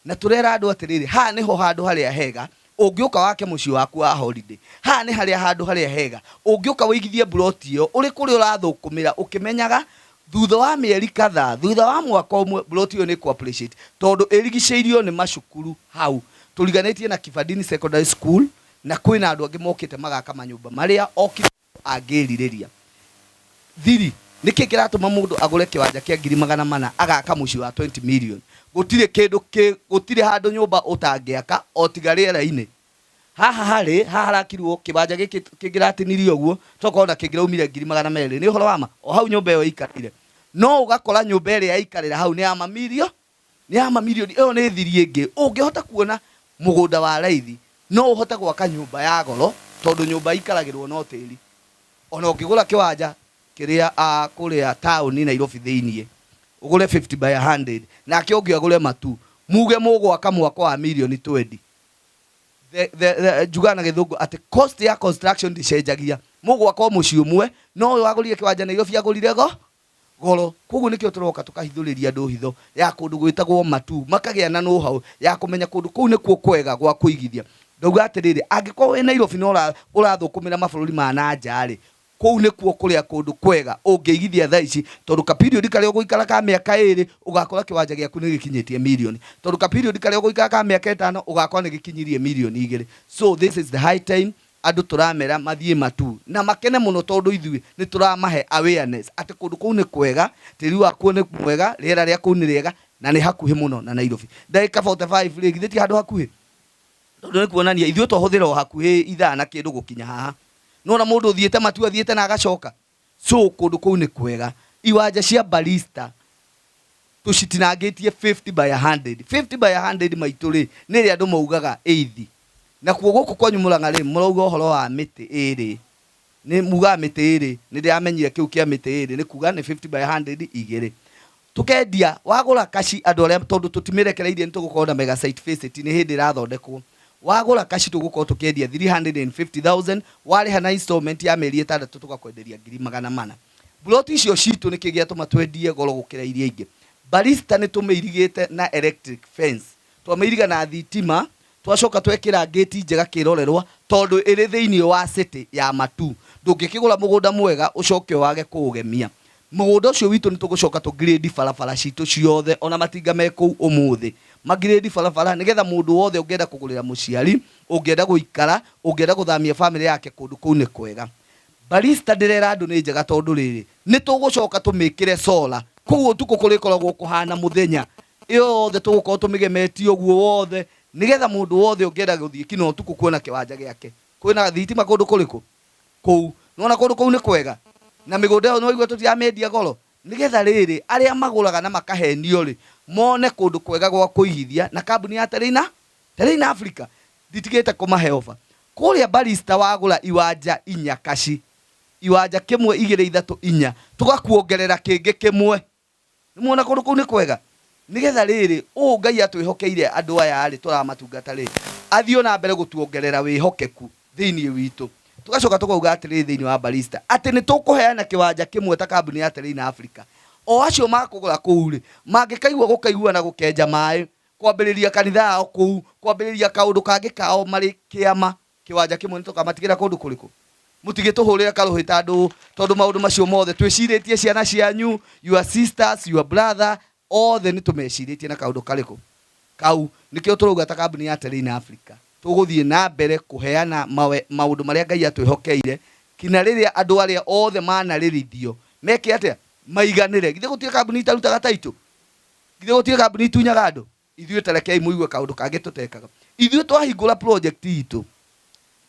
Na tũrera andũ atĩrĩrĩ, haha nĩho handũ harĩa hega ũngĩũka wake mũciĩ waku wa holiday. Haha nĩ harĩa handũ harĩa hega ũngĩũka wĩigithie mburoti ĩyo ũrĩ kũrĩa ũrathũkũmĩra ũkĩmenyaga thutha wa mĩeri kadhaa, thutha wa mwaka ũmwe mburoti ĩyo nĩ ĩkũ appreciate tondũ ĩrigicĩirio nĩ macukuru hau. Tũriganĩtie na Kibandini Secondary School na kwĩna andũ angĩ mokĩte magaka manyũmba marĩa o kila mũndũ angĩrirĩria. Thiri, nĩkĩ kĩratũma mũndũ agũre kĩwanja kĩa 400,000 agaka mũciĩ wa 20 million? Gũtirĩ kĩndũ kĩ, gũtirĩ handũ nyũmba ũtangĩaka o tiga rĩera-inĩ. Haha harĩ, haha harakirwo kĩwanja gĩkĩ kĩngĩratinirio ũguo, tokorwo ona kĩngĩraumire 200,000. Nĩ ũhoro wa ma? O hau nyũmba ĩyo ĩikarĩire. No ũgakora nyũmba ĩrĩa yaikarĩra hau nĩ ya mamilio, nĩ ya mamirioni. Ĩyo nĩ thiri ĩngĩ. Ũngĩhota kuona mũgũnda wa raithi, no ũhote gwaka nyũmba ya goro, tondũ nyũmba ĩikaragĩrwo no tĩri. Ona ũngĩgũra kĩwanja kĩrĩa kũrĩa taũni Nairobi thĩiniĩ, ũgũre 50 by 100, nake ũngĩ agũre matu, muge mũgwaka mwako wa mirioni 20. Njugaga na gĩthũngũ atĩ cost ya construction ndĩcenjagia. Mũgwaka o mũciĩ ũmwe, no ũyũ wagũrire kĩwanja Nairobi agũrire go goro. Koguo nĩkĩo tũroka tũkahithũrĩria andũ hitho ya kũndũ gwĩtagwo Matuu, makagĩa na know-how ya kũmenya kũndũ kũu nĩkuo kwega gwa kũigithia. Ndauga atĩrĩrĩ, angĩkorwo wĩ Nairobi na ũrathũkũmĩra mabũrũri ma na nja rĩ, kũu nĩkuo kũrĩa kũndũ kwega ũngĩigithia thaa ici, tondũ ka period karĩa ũgũikara ka mĩaka ĩrĩ, ũgakora kĩwanja gĩaku nĩ gĩkinyĩtie mirioni. Tondũ ka period karĩa ũgũikara ka mĩaka ĩtano, ũgakora nĩ gĩkinyirie mirioni igĩrĩ. So this is the high time andũ tũramera mathiĩ Matuu na makene mũno tondũ ithuĩ nĩ tũramahe awareness atĩ kũndũ kũu nĩ kwega, tĩri wakuo nĩ mwega, rĩera rĩa kũu nĩ rĩega na nĩ hakuhĩ mũno na Nairobi. Ndagĩka 45 rĩ, githĩ ti handũ hakuhĩ? Tondũ nĩ kuonania ithuĩ twahũthĩra o hakuhĩ ithaa na kĩndũ gũkinya haha. Nĩwona mũndũ ũthiĩte Matuu athiĩte na agacoka? So kũndũ kũu nĩ kwega. Iwanja cia Barista tũcitinangĩtie 50 by 100. 50 by 100 maitũ rĩ, nĩ ĩrĩa andũ maugaga eithi. Nakuo gũkũ kwanyu Mũrang'a rĩ, mũrauga ũhoro wa mĩtĩ ĩrĩ. Nĩ mugaga mĩtĩ ĩrĩ, nĩ ndĩramenyire kĩu kĩa mĩtĩ ĩrĩ nĩ kuga nĩ 50 by 100 igĩrĩ. Tũkendia, wagũra kaci andũ arĩa tondũ tũtimĩrekereirie nĩ tũgũkorwo na mega site visit nĩ hĩndĩ ĩrathondekwo. Wagũra kaci tũgũkorwo tũkĩendia 350,000, warĩha na installment ya mĩeri ĩtandatũ tũgakwenderia 400,000. Mburoti icio citũ nĩkĩ gĩatũma twendie goro gũkĩra iria ingĩ? Barista nĩ tũmĩirigĩte na electric fence. Twamĩiriga na thitima, twacoka twekĩra ngĩti njega kĩrorerwa tondũ ĩrĩ thĩinĩ wa city ya Matuu. Ndũngĩkĩgũra mũgũnda mwega ũcoke wage kũũgemia. Mũgũnda ũcio witũ nĩ tũgũcoka tũ grade barabara citũ ciothe ona matinga me kũu ũmũthĩ. Ma grade barabara nĩgetha mũndũ wothe ũngĩenda kũgũrĩra mũciari, ũngĩenda gũikara, ũngĩenda gũthamia famĩlĩ yake kũndũ kũu nĩ kwega. Barista ndĩrera andũ nĩ njega tondũ rĩrĩ, nĩ tũgũcoka tũmĩkĩre solar, kũu ũtukũ kũrĩkoragwo kũhana mũthenya. Ĩyo yothe tũgũkorwo tũmĩgemetie ũguo wothe nĩgetha mũndũ wothe ũngĩenda gũthiĩ kinya ũtukũ kuona kĩwanja gĩake. Kwĩna thitima kũndũ kũrĩkũ? Kũu. Nĩwona kũndũ kũu nĩ kwega? Na mĩgũnda ĩyo nĩwaigua tũtiramĩendia goro? Nĩgetha rĩrĩ, arĩa magũraga na makahenio-rĩ, mone kũndũ kwega gwa kũigithia na kambuni ya Terrain Terrain Africa nditigĩte kũmahe offer. Kũrĩa Barista wagũra iwanja inya kaci, iwanja kĩmwe igĩrĩ ithatũ inya, tũgakuongerera kĩngĩ kĩmwe. Nĩmuona kũndũ kũu nĩ kwega? Nĩgetha rĩrĩ, ũũ Ngai atwĩhokeire andũ aya-rĩ, tũramatungata-rĩ, athiĩ o na mbere gũtuongerera wĩhokeku thĩinĩ witũ. Tũgacoka tũkauga atĩrĩrĩ thĩinĩ wa Barista, atĩ nĩ tũkũheana kĩwanja kĩmwe ta kambuni ya Terrain Africa. O acio makũgũra kũu-rĩ, mangĩkaigua gũkaiguana gũkenja maĩ, kwambĩrĩria kanitha yao kũu, kwambĩrĩria kaũndũ kangĩ kao marĩ kĩama, Kĩwanja kĩmwe nĩtũkamatigĩra kũndũ kũrĩkũ? Mũtigĩtũhũrĩre karũhĩ ta andũ, tondũ maũndũ macio mothe twĩcirĩtie ciana cianyu, your sisters, your brother, othe nĩtũmecirĩtie na kaũndũ karĩkũ? Kau. Nĩkĩo tũrauga ta kambuni ya Terrain Africa, tũgũthiĩ na mbere kũheana maũndũ marĩa Ngai atwĩhokeire, kinya rĩrĩa andũ arĩa othe manarĩrithio meke atĩa? Maiganĩre. Githĩ gũtirĩ kambuni itarutaga title? Githĩ gũtirĩ kambuni itunyaga andũ? Ithuĩ ta rekei mũigue kaũndũ kangĩ tũtekaga. Ithuĩ twahingũra project itũ,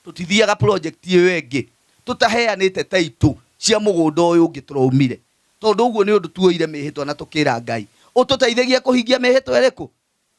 tũtithiaga project ĩyo ĩngĩ tũtaheanĩte title cia mũgũnda ũyũ ũngĩ tũraumire. Tondũ ũguo nĩ ũndũ tuoire mĩhĩtwa na tũkĩra Ngai, ũtũteithagia kũhingia mĩhĩtwa ĩrĩkũ?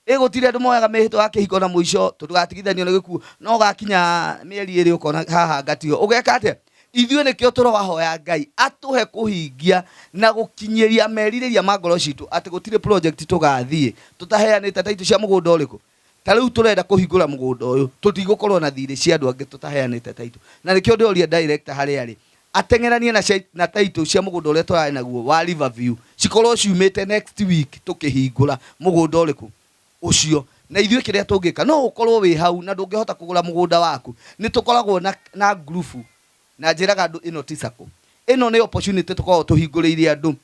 Ĩ gũtirĩ andũ moyaga mĩhĩtwa ya kĩhiko na mũico tũgatigithanio nĩ gĩkuũ, no gakinya mĩeri ĩrĩ ũkona haha ngatigo. Ũgeka atĩa? Ithuĩ nĩkĩo tũrahoya Ngai atũhe kũhingia na gũkinyĩria merirĩria ma ngoro citũ atĩ gũtirĩ project tũgathiĩ tũtaheanĩte title cia mũgũnda ũrĩkũ? Ta rĩu tũrenda kũhingũra mũgũnda ũyũ, tũtigũkorwo na thirĩ cia andũ angĩ tũtaheanĩte taitũ. Na nĩkĩo ndĩroria director harĩa arĩ, ateng'eranie na, na taitũ cia mũgũnda ũrĩa tũrarĩ naguo wa Riverview, cikorwo ciumĩte next week tũkĩhingũra mũgũnda ũrĩkũ ũcio. Na ithuĩ kĩrĩa tũngĩka, no ũkorwo wĩ hau na ndũngĩhota kũgũra mũgũnda waku, nĩ tũkoragwo na, na ngurubu, na njĩraga andũ ĩno ti sacco, ĩno nĩ opportunity tũkoragwo tũhingũrĩire andũ.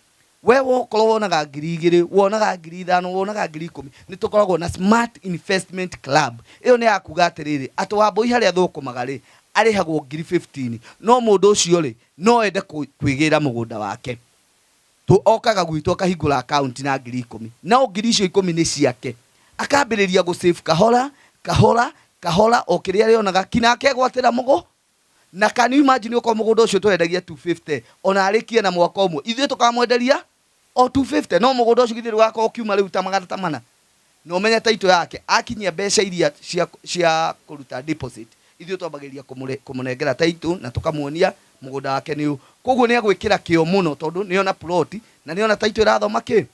We wokorwo wonaga 2000, wonaga 5000, wonaga 10,000, nĩ tũkoragwo na Smart Investment Club. Ĩyo nĩ ya kuga atĩrĩrĩ, atĩ Wambũi harĩa thũkũmaga rĩ, arĩhagwo 15,000, no mũndũ ũcio rĩ, no ende kwĩgĩra mũgũnda wake. Tũ okaga gwitũ akahingũra account na 10,000, no ngiri icio ikũmi nĩ ciake. Akambĩrĩria gũ save kahora, kahora, kahora, o kĩrĩa arĩonaga, kinya akegwatĩra mũgũ. Na can you imagine okorwo mũgũnda ũcio tũrendagia 250, ona arĩkie na mwaka ũmwe, ithuĩ tũkamwenderia o 250, no mũgũnda ũcio githĩ ndũgakorwo ũkiuma rĩu ta magana ta mana. Na ũmenye taitũ yake, akinyia mbeca iria cia, cia kũruta deposit, ithuĩ twambagĩrĩria kũmũnengera taitũ na tũkamuonia mũgũnda wake nĩ ũyũ. Koguo nĩ agwĩkĩra kĩo mũno tondũ nĩ ona plot na nĩ ona taitũ ĩrathoma kĩ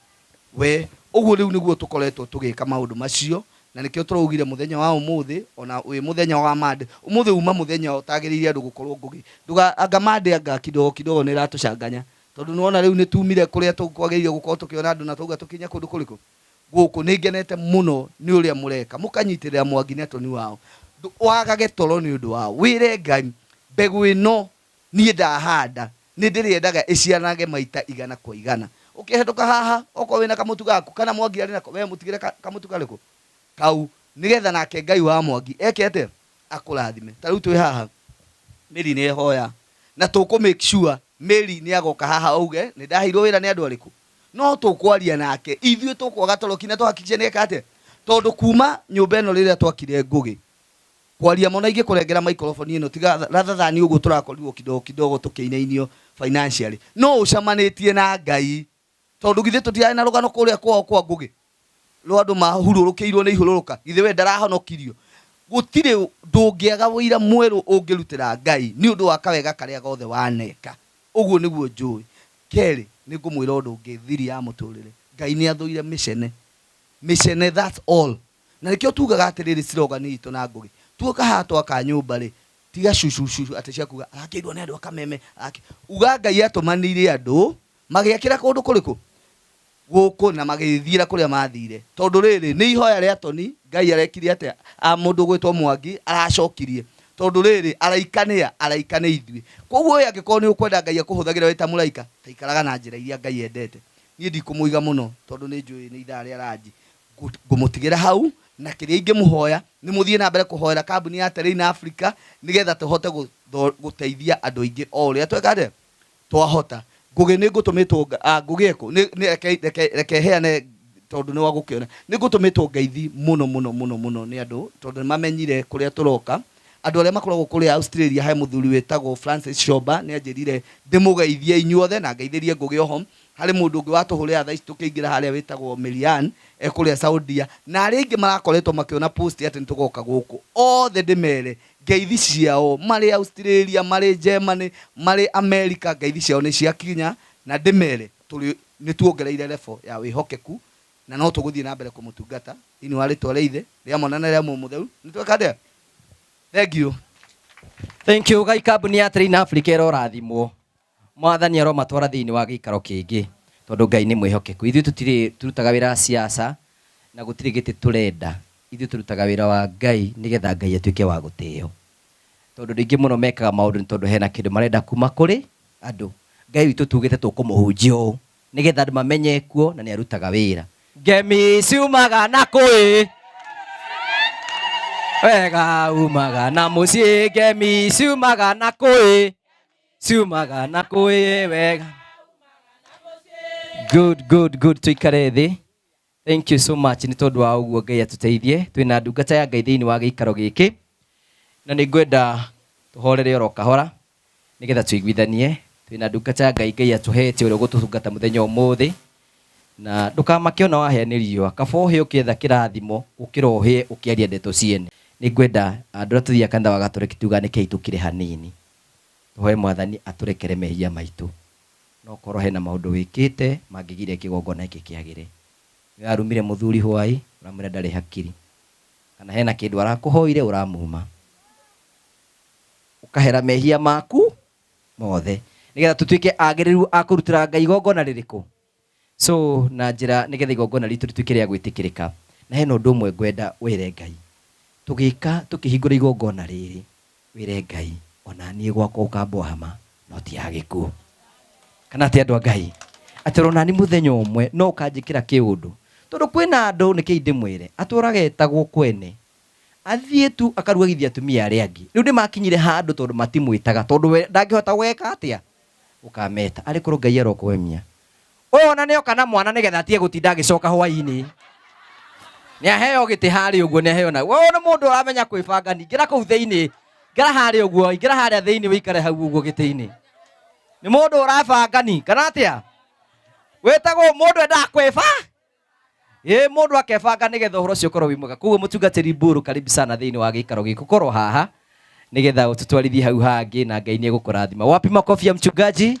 we. Ũguo rĩu nĩguo tũkoretwo tũgĩka maũndũ macio, na nĩkĩo tũraugire mũthenya wa ũmũthĩ, ona wĩ mũthenya wa Monday, ũmũthĩ uma mũthenya ũtagĩrĩire andũ gũkorwo Ngũgĩ. Ndũga, anga Monday anga kidogo kidogo nĩ ĩratũcanganya, tondũ nĩwona rĩu nĩ tumire kũrĩa tũkwagĩrĩire gũkorwo tũkĩona andũ na twauga tũkinye kũndũ kũrĩkũ? Gũkũ. Nĩ ngenete mũno nĩ ũrĩa mũreka, mũkanyitĩrĩra Mwangi na Toni wao. Wagage toro nĩ ũndũ wao. Wĩre Ngai, mbegũ ĩno niĩ ndahanda, nĩ ndĩrĩendaga ĩciaranage maita igana kwa igana. Ũkĩhetũka haha, okorwo wĩna kamũtu gaku, kana Mwangi arĩ nako, we mũtigĩre kamũtu karĩkũ? Kau. Nĩgetha nake Ngai wa Mwangi eke atĩa? Akũrathime. Ta rĩu twĩ haha, Mary nĩ ehoya, na tũkũ make sure Mary nĩ agoka haha auge nĩ ndaheirwo wĩra nĩ andũ arĩkũ. No tũkwaria nake, ithuĩ tũkwaga toro kinya tũhakikice nĩ eka atĩa. Tondũ kuma nyũmba ĩno rĩrĩa twakire Ngũgĩ, kwaria mũno ingĩkũrengera microphone ĩno, tiga rather than ũguo tũrakorirwo kidogo kidogo tũkĩinainio financially, no ũcamanĩtie na Ngai. Tondũ githĩ tũtirarĩ na rũgano kũrĩa kwao kwa Ngũgĩ rwa andũ mahurũrũkĩirwo nĩ ihũrũrũka, githĩ we ndarahonokirio? Gũtirĩ ndũngĩaga ũira mwerũ ũngĩrutĩra Ngai nĩ ũndũ wa kawega karĩa gothe waneka. Ũguo nĩguo njũĩ. Kerĩ, nĩ ngũmwĩra ũndũ ũngĩ, thiri ya mũtũrĩre, Ngai nĩ athũire mĩcene. Mĩcene, that's all. Na nĩkĩo tugaga atĩrĩrĩ, slogan itũ na Ngũgĩ, tuoka haha twaka nyũmba rĩ, tiga cucucucu atĩ cia kuga arakĩirwo nĩ andũ a Kameme, uga Ngai atũmanĩire andũ magĩakĩra kũndũ kũrĩkũ? Gũkũ, na magĩthiĩra kũrĩa mathire. Tondũ rĩrĩ, nĩ ihoya rĩa Toni, Ngai arekire atĩa? A mũndũ ũgwĩtwo Mwangi aracokirie. Tondũ rĩrĩ, araika nĩ a? Araika nĩ ithuĩ. Koguo we angĩkorwo nĩ ũkwenda Ngai akũhũthagĩre wĩ ta mũraika, ta ikaraga na njĩra iria Ngai endete. Niĩ ndikũmũiga mũno tondũ nĩ njũĩ nĩ ithaa rĩa ranji. Ngũmũtigĩra hau, na kĩrĩa ingĩmũhoya nĩ mũthiĩ na mbere kũhoera kambuni ya Terrain Africa nĩgetha tũhote gũteithia andũ aingĩ o ũrĩa tweka atĩa? Twahota. Ngũgĩ nĩ ngũtũmĩtwo, ah, Ngũgĩ ekũ? Nĩ, nĩ, reke, reke, reke heane tondũ nĩ wa gũkĩona. Nĩ ngũtũmĩtwo ngeithi mũno mũno mũno mũno nĩ andũ tondũ nĩ mamenyire kũrĩa tũroka. Andũ arĩa makoragwo kũrĩa Australia, he mũthuri wĩtagwo Francis Shomba nĩ anjĩrire ndĩmũgeithie inyuothe na ngeithĩrie Ngũgĩ oho. Harĩ mũndũ ũngĩ watũhũrĩra thaa ici tũkĩingĩra harĩa wĩtagwo Marianne e kũrĩa Saudia, na arĩa aingĩ marakoretwo makĩona post atĩ nĩ tũgoka gũkũ. Othe ndĩmere ngeithi ciao marĩ Australia, marĩ Germany, marĩ America, ngeithi ciao nĩ ciakinya, na ndĩmere tũrĩ nĩ tuongereire level ya wĩhokeku na no tũgũthiĩ na mbere kũmũtungata thĩinĩ wa rĩtwa rĩa Ithe, rĩa Mwana na rĩa Muoyo Mũtheru. Nĩ tweka atĩa? Thank you. Thank you. Gai kambuni ya Train Africa ĩrorathimwo. Mwathani aromatwara thĩinĩ wa gĩikaro kĩngĩ tondũ Ngai nĩ mwĩhokeku. Ithuĩ tũtirĩ tũrutaga wĩra wa siasa na gũtirĩ gĩtĩ tũrenda. Ithuĩ tũrutaga wĩra wa Ngai nĩgetha Ngai atuĩke wa gũtĩo. Tondũ andũ aingĩ mũno mekaga maũndũ nĩ tondũ hena kĩndũ marenda kuma kũrĩ andũ. Ngai witũ tugĩte tũkũmũhunjia ũũ nĩgetha andũ mamenye kuo na nĩ arutaga wĩra. Ngemi ciumaga na kũĩ wega umaga na mũciĩ ngemi ciumaga na kũĩ ciumaga na kũĩ wega. Good, good, good. Tuikare thĩ. Thank you so much nĩ tondũ wa ũguo. Ngai atũteithie. Twĩna ndungata ya Ngai thĩinĩ wa gĩikaro gĩkĩ na nĩ ngwenda tũhorere oro kahora nĩgetha tũiguithanie. Twĩna ndungata ya Ngai, Ngai atũhete ũrĩa ũgũtũtungata mũthenya ũmũthĩ, na ndũkamake ona wahĩa nĩ riũa. Kaba ũhĩe ũkĩetha kĩrathimo gũkĩra ũhĩe ũkĩaria ndeto ciene. Nĩ ngwenda andũ arĩa tũthiaga kanitha wa Gatoreki tuganĩkei tũkire hanini, tũhoe Mwathani atũrekere mehia maitũ. No korwo hena maũndũ wĩkĩte mangĩgiria kĩgongona gĩkĩ kĩagĩre. Nĩ ũrarumire mũthuri hwaĩ, ũramwĩra ndarĩ hakiri. Kana hena kĩndũ arakũhoire ũramuma. Ũkahera mehia maku mothe. Nĩgetha tũtuĩke agĩrĩru a kũrutĩra Ngai igongona rĩrĩkũ? So na njĩra nĩgetha igongona ritũ rĩtuĩke rĩa gwĩtĩkĩrĩka. Na hena ũndũ ũmwe ngwenda wĩre Ngai. Tũgĩka tũkĩhingũra igongona rĩrĩ, wĩre Ngai ona niĩ gwakwa ũkambwo hama no ti ya gĩkuũ. Kana atĩ andũ a Ngai, atĩ ona niĩ mũthenya ũmwe no ũkanjĩkĩra kĩũndũ. Tondũ kwĩna andũ nĩkĩi ndĩmwĩre, atũraga etagwo kwene. Athiĩ tu akarugagithia atumia arĩa angĩ. Rĩu nĩmakinyire handũ tondũ matimwĩtaga tondũ we ndangĩhota gwĩka atĩa? Gũkameta. Arĩ korwo Ngai arokwemia. Ũyũ ona nĩoka na mwana nĩgetha atige gũtinda agĩcoka hwaĩ-inĩ. Nĩaheo gĩtĩ harĩa ũguo, nĩaheo na. Ũyũ nĩ mũndũ ũramenya kwĩbanga, ingĩra kũu thĩinĩ. Ingĩra harĩa ũguo, ingĩra harĩa thĩinĩ ũikare hau ũguo gĩtĩ-inĩ. Nĩ mũndũ ũrabanga ni, kana atĩa? Wĩtagwo mũndũ endaga kwĩba. Ĩ mũndũ akebanga nĩgetha ũhoro ũcio ũkorwo wĩ mwega. Koguo mũtungatĩri Mburu, karibu sana thĩinĩ wa gĩikaro gĩkĩ. Ũkorwo haha nĩgetha ũtũtwarithie hau hangĩ na Ngai nĩegũkũrathima. Wapi makofi ya mchungaji?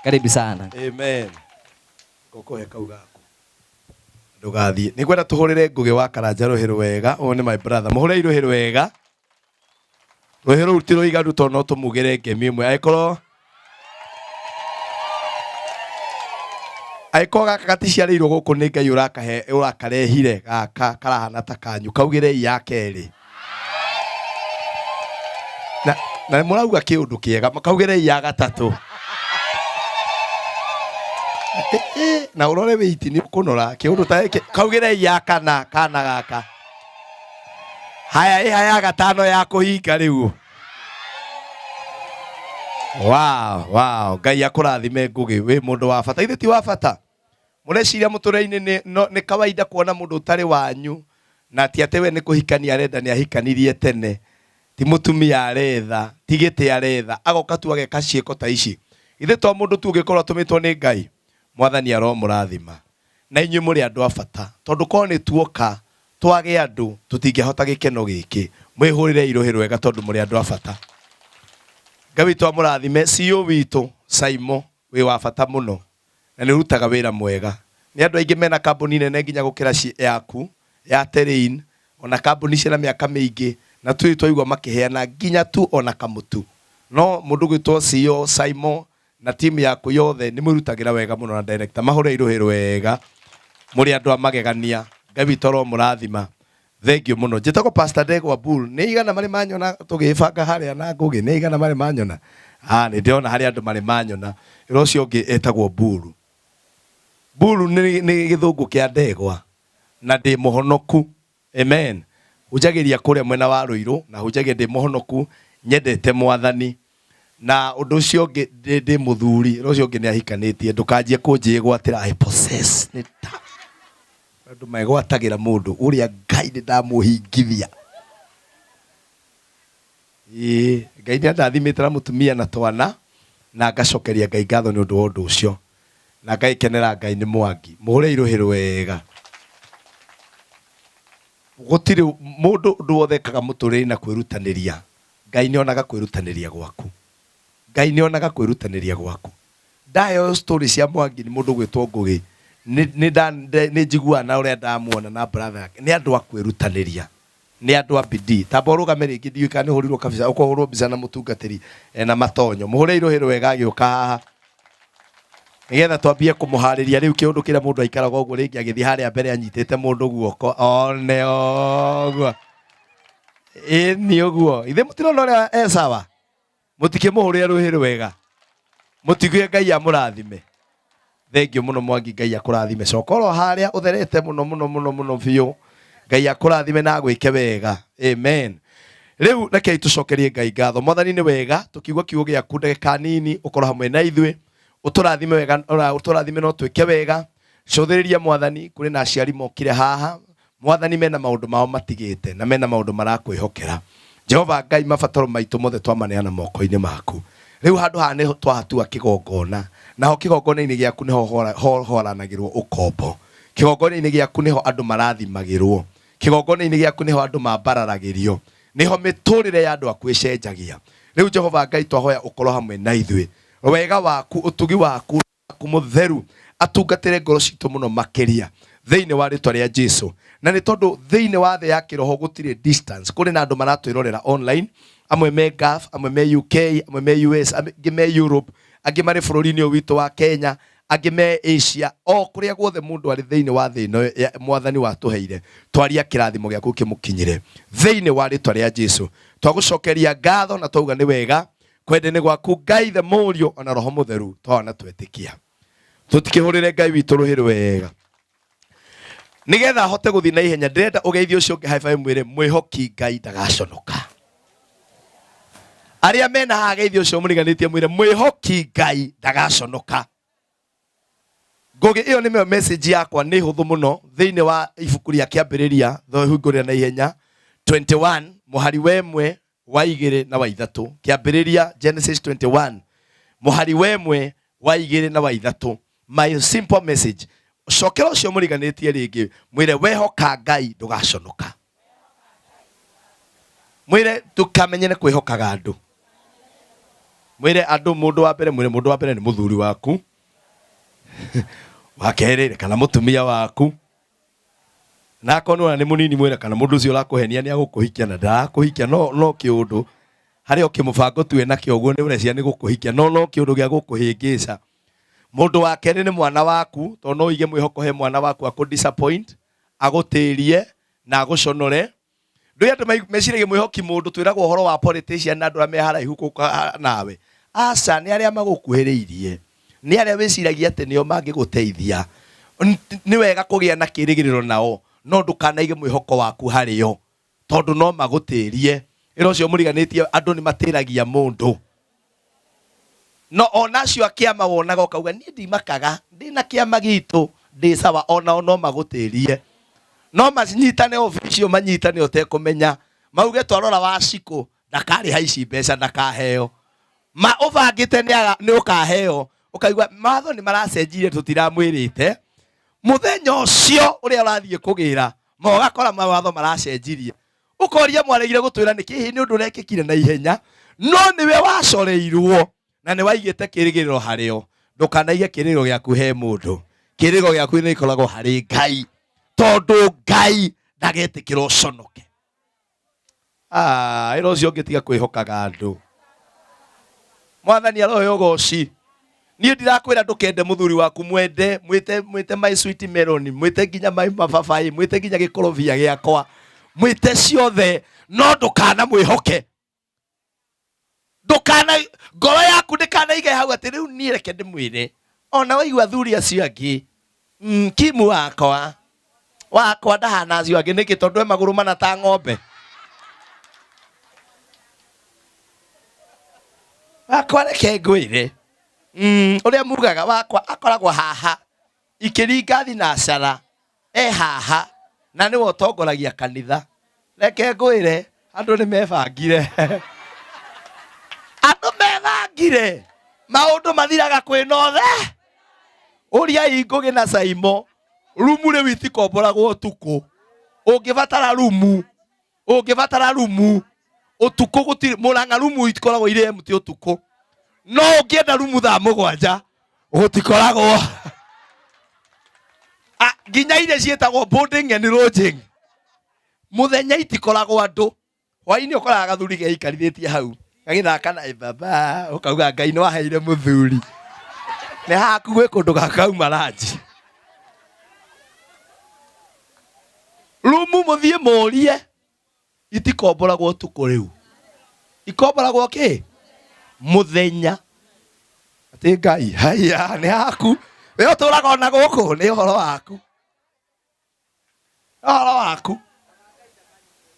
Karibu sana. Amen. Ngũkũhe kau gaku. Ndũgathiĩ. Nĩngwenda tũhũrĩre Ngũgĩ wa Karanja rũhĩ rwega. Ũyũ nĩ my brother. Mũhũrei rũhĩ rwega. Rũhĩ rũu ti rũiganu tondũ no tũmugĩre ngemi ĩmwe. Angĩkorwo angĩkorwo gaka gaticiarĩirwo gũkũ nĩ Ngai ũrakahe ũrakarehire gaka karahana ta kanyu kaugĩrei ya kerĩ. Na, na mũrauga kĩũndũ kĩega kaugĩrei ya gatatũ. Na ũrore wĩiti nĩ ũkũnora kĩũndũ ta gĩkĩ kaugĩrei ya kana kana gaka. Haya ĩha ya gatano ya kũhinga rĩu. Wow, wow. Ngai akũrathime Ngũgĩ, wĩ mũndũ wa bata. Ithe ti wa bata. Mũreciria mũtũrĩre-inĩ nĩ, no, nĩ kawaida kuona mũndũ ũtarĩ wanyu na ti atĩ we nĩ kũhikania arenda nĩ ahikanirie tene. Ti mũtumia aretha, ti gĩtĩ aretha, agoka tu ageka ciĩko ta ici. Ithe to mũndũ tu ũngĩkorwo atũmĩtwo nĩ Ngai. Mwathani aromũrathima. Na inyuĩ mũrĩ andũ a bata tondũ korwo nĩ tuoka twage andũ tũtingĩahota gĩkeno gĩkĩ. Mwĩhũrĩrei rũhĩ rwega tondũ mũrĩ andũ a bata. Ngai witũ amũrathime. CEO witũ Saimo wĩ wa bata mũno na nĩ ũrutaga wĩra mwega. Nĩ andũ aingĩ mena kambuni nene nginya gũkĩra yaku ya Terrain ona kambuni ciĩna mĩaka mĩingĩ na tũrĩ twaigua makĩheana nginya tu ona kamũtu. No mũndũ ũgwĩtwo CEO Saimo na team yaku yothe nĩ mwĩrutagĩra wega mũno na director mahũrei rũhĩ rwega mũrĩ andũ a magegania Ngai witũ aromũrathima thengiũ mũno njĩtagwo Pastor Ndegwa Bull nĩ igana marĩ manyona tũgĩbanga harĩa na Ngũgĩ nĩ igana marĩ manyona ah nĩ ndĩrona harĩa andũ marĩ manyona ĩra ũcio ũngĩ etagwo Buru Buru nĩ gĩthũngũ kĩa ndegwa na ndĩ mũhonoku Amen. Hunjagĩria kũrĩa mwena wa Rũirũ na hunjagia ndĩ mũhonoku, nyendete Mwathani. Na ũndũ ũcio ũngĩ ndĩ ndĩ mũthuri, ũndũ ũcio ũngĩ nĩ ahikanĩtie. Ndũkanjie kũnjĩgwatĩra I possess. Nĩ ta andũ megwatagĩra mũndũ ũrĩa Ngai nĩ ndamũhingithia. Ĩĩ, Ngai nĩ andathimĩte na mũtumia na twana na ngacokeria Ngai ngatho nĩ ũndũ wa ũndũ ũcio. Na ngagĩkenera Ngai nĩ Mwangi. Mũhũrei rũhĩ rwega. Gũtirĩ mũndũ ũndũ wothe ekaga mũtũrĩre na kwĩrutanĩria. Ngai nĩ onaga kwĩrutanĩria gwaku. Ngai nĩ onaga kwĩrutanĩria gwaku. Ndaheo story cia Mwangi nĩ mũndũ ũgwĩtwo Ngũgĩ, nĩ njiguaga na ũrĩa ndamuona na brother yake, nĩ andũ a kwĩrutanĩria. Nĩ andũ a bidii. Tamba ũrũgame rĩngĩ ndiũĩ kana nĩ ũhũrirwo kabica, ũkũhũrwo mbica na mũtungatĩri ena matonyo. Mũhũrei rũhĩ rwega agĩũka haha. Nĩgetha twambie kũmũharĩria rĩu kĩũndũ kĩrĩa mũndũ aikaraga ũguo rĩngĩ agĩthiĩ harĩa mbere anyitĩte mũndũ guoko one ũguo. Ĩni ũguo. Ithe mũtirona ũrĩa e sawa? Mũtikĩmũhũrĩre rũhĩ rwega. Mũtigue Ngai amũrathime. Thengiũ mũno Mwangi Ngai akũrathime. Coka oro harĩa ũtherete mũno mũno mũno mũno biũ. Ngai akũrathime na agwĩke wega. Amen. Rĩu rekei tũcokerie Ngai ngatho. Mwathani nĩ wega tũkiuga kiugo gĩaku ndagĩka nini ũkorwo hamwe na ithuĩ. Ũtũrathime wega, ũtũrathime na ũtwĩke wega. Cũthĩrĩria Mwathani kũrĩ na aciari mokire haha Mwathani mena maũndũ mao matigĩte na mena maũndũ marakwĩhokera. Jehova Ngai mabataro maitũ mothe twamaneana moko-inĩ maku. Rĩu handũ haha nĩho twahatua kĩgongona, naho kĩgongona-inĩ gĩaku nĩho horanagĩrwo ũkombo. Kĩgongona-inĩ gĩaku nĩho andũ marathimagĩrwo. Kĩgongona-inĩ gĩaku nĩho andũ mambararagĩrio. Nĩho mĩtũrĩre ya andũ aku ĩcenjagia. Rĩu Jehova Ngai twahoya ũkorwo hamwe na ithuĩ. Wega waku, ũtugi waku, waku mũtheru atungatĩre ngoro citũ mũno makĩria. Thĩinĩ wa rĩtwa rĩa Jesu. Na nĩ tondũ thĩinĩ wa thĩ ya kĩroho gũtirĩ distance. Kũrĩ na andũ maratwĩrorera online, amwe me Gulf, amwe me UK, amwe me US, angĩ me Europe, angĩ marĩ bũrũri-inĩ ũyũ witũ wa Kenya, angĩ me Asia, o kũrĩa guothe mũndũ arĩ thĩinĩ wa thĩ ĩno ya Mwathani watũheire, twaria kĩrathimo gĩaku kĩmũkinyĩre thĩinĩ wa rĩtwa rĩa Jesu. Twagũcokeria ngatho na twauga nĩ wega kwende nĩ gwaku Ngai the Mũriũ ona Roho Mũtheru, twaona twetĩkia. Tũtikĩhũrĩre Ngai witũ rũhĩ rwega nigetha ahote gũthiĩ na ihenya. Ndĩrenda ũgeithie ũcio ũngĩ high five, mwĩre mwĩhoki Ngai ndagaconoka. Arĩa mena haha geithie ũcio mũriganĩtie, mwĩre mwĩhoki Ngai ndagaconoka. Ngũgĩ ĩyo nĩyo message yakwa, nĩ hũthũ mũno. Thĩinĩ wa ibuku rĩa Kĩambĩrĩria, hingũrĩra na ihenya 21 mũhari wa 1 wa 2 na wa 3. Kĩambĩrĩria, Genesis 21 mũhari wa 1 wa 2 na wa 3. My simple message, cokera ũcio mũriganĩtie rĩngĩ, mwĩre wehoka Ngai ndũgaconoka. Mwĩre ndũkamenyere kwĩhokaga andũ. Mwĩre andũ mũndũ wa mbere, mwĩre mũndũ wa mbere nĩ mũthuri waku, wa kerĩ kana mũtumia waku, na akorwo nĩ mũnini mwĩre kana mũndũ ũcio ũrakũhenia nĩ agũkũhikia na ndarakũhikia, no no kĩũndũ harĩ o kĩmũbango tu enakĩo ũguo nĩ ũrecia nĩ gũkũhikia, no no kĩũndũ gĩa gũkũhĩngĩca. Mũndũ wa kerĩ nĩ mwana waku, tondũ no ũige mwĩhoko he mwana waku akũ disappoint, agũtĩrie na agũconore. Ndũĩ andũ meciragia mwĩhoki mũndũ, twĩragwo ũhoro wa politician na andũ arĩa me haraihu gũka nawe. Aca, nĩ arĩa magũkuhĩrĩirie, nĩ arĩa wĩciragia atĩ nĩo mangĩgũteithia. Nĩ wega kũgĩa na kĩrĩgĩrĩro nao, no ndũkanaige mwĩhoko waku harĩo, tondũ no magũtĩrie. Ĩra ũcio mũriganĩtie, andũ nĩ matĩragia mũndũ. No ona acio a kĩama wonaga ũkauga niĩ ndimakaga, ndĩna kĩama gitũ, ndĩ sawa, onao no magũtĩrie. No manyitane official, manyitane ũtekũmenya, mauge twarora Wacikũ ndakarĩha ici mbeca, ndakaheo. Ma ũbangĩte nĩ ũkaheo, ũkaigua mawatho nĩ maracenjirie tũtiramwĩrĩte. Mũthenya ũcio ũrĩa ũrathiĩ kũgĩra, ma ũgakora mawatho maracenjirie. Ũkoria mwaregire gũtwĩra nĩkĩ, hihi nĩ ũndũ ũrekĩkire na ihenya, no nĩwe wacoreirwo na nĩ waigĩte kĩrĩgĩrĩro harĩo. Ndũkanaige kĩrĩgĩrĩro gĩaku he mũndũ, kĩrĩgĩrĩro gĩaku nĩ gĩkoragwo harĩ Ngai, tondũ Ngai ndagetĩkĩra ũconoke. Ah, ĩra ũcio ũngĩ tiga kwĩhokaga andũ. Mwathani arohe ũgoci. Niĩ ndirakwĩra ndũkende mũthuri waku, mwende, mwĩte, mwĩte my sweet melon, mwĩte nginya my mababaĩ, mwĩte nginya gĩkorobia gĩakwa, mwĩte ciothe, no ndũkana mwĩhoke. Ndũkana, ngoro yaku ndĩkanaige hau atĩ rĩu niĩ reke ndĩmwĩre. Ona waigua athuri acio angĩ, kimu wakwa, wakwa ndahana acio angĩ nĩkĩ? Tondũ e magũrũ mana ta ng'ombe. Wakwa reke ngwĩre, ũrĩa mugaga wakwa akoragwo haha ikĩringa thinacara, e haha na nĩwe ũtongoragia kanitha. Reke ngwĩre, andũ nĩ mebangire. Andũ mebangire, maũndũ mathiraga kwĩna othe. Ũriai Ngũgĩ na Saimo, rumu rĩu itikomboragwo ũtukũ. Ũngĩbatara rumu, ũngĩbatara rumu ũtukũ gũtirĩ Mũrang'a, rumu itikoragwo irĩ empty ũtukũ. No ũngĩenda rumu thaa 7 gũtikoragwo. Nginya iria ciĩtagwo boarding and lodging mũthenya itikoragwo andũ. Hwainĩ ũkoraga gathuri geikarithĩtie hau gagĩthaka na baba, ũkauga Ngai nĩ waheire mũthuri, nĩ haku gwĩ kũndũ gakauma ranji. Rumu mũthiĩ mũrie itikomboragwo ũtukũ, rĩu ikomboragwo kĩ mũthenya. Atĩ Ngai haya nĩ haku, we ũtũraga ona gũkũ, nĩ ũhoro waku, ũhoro waku.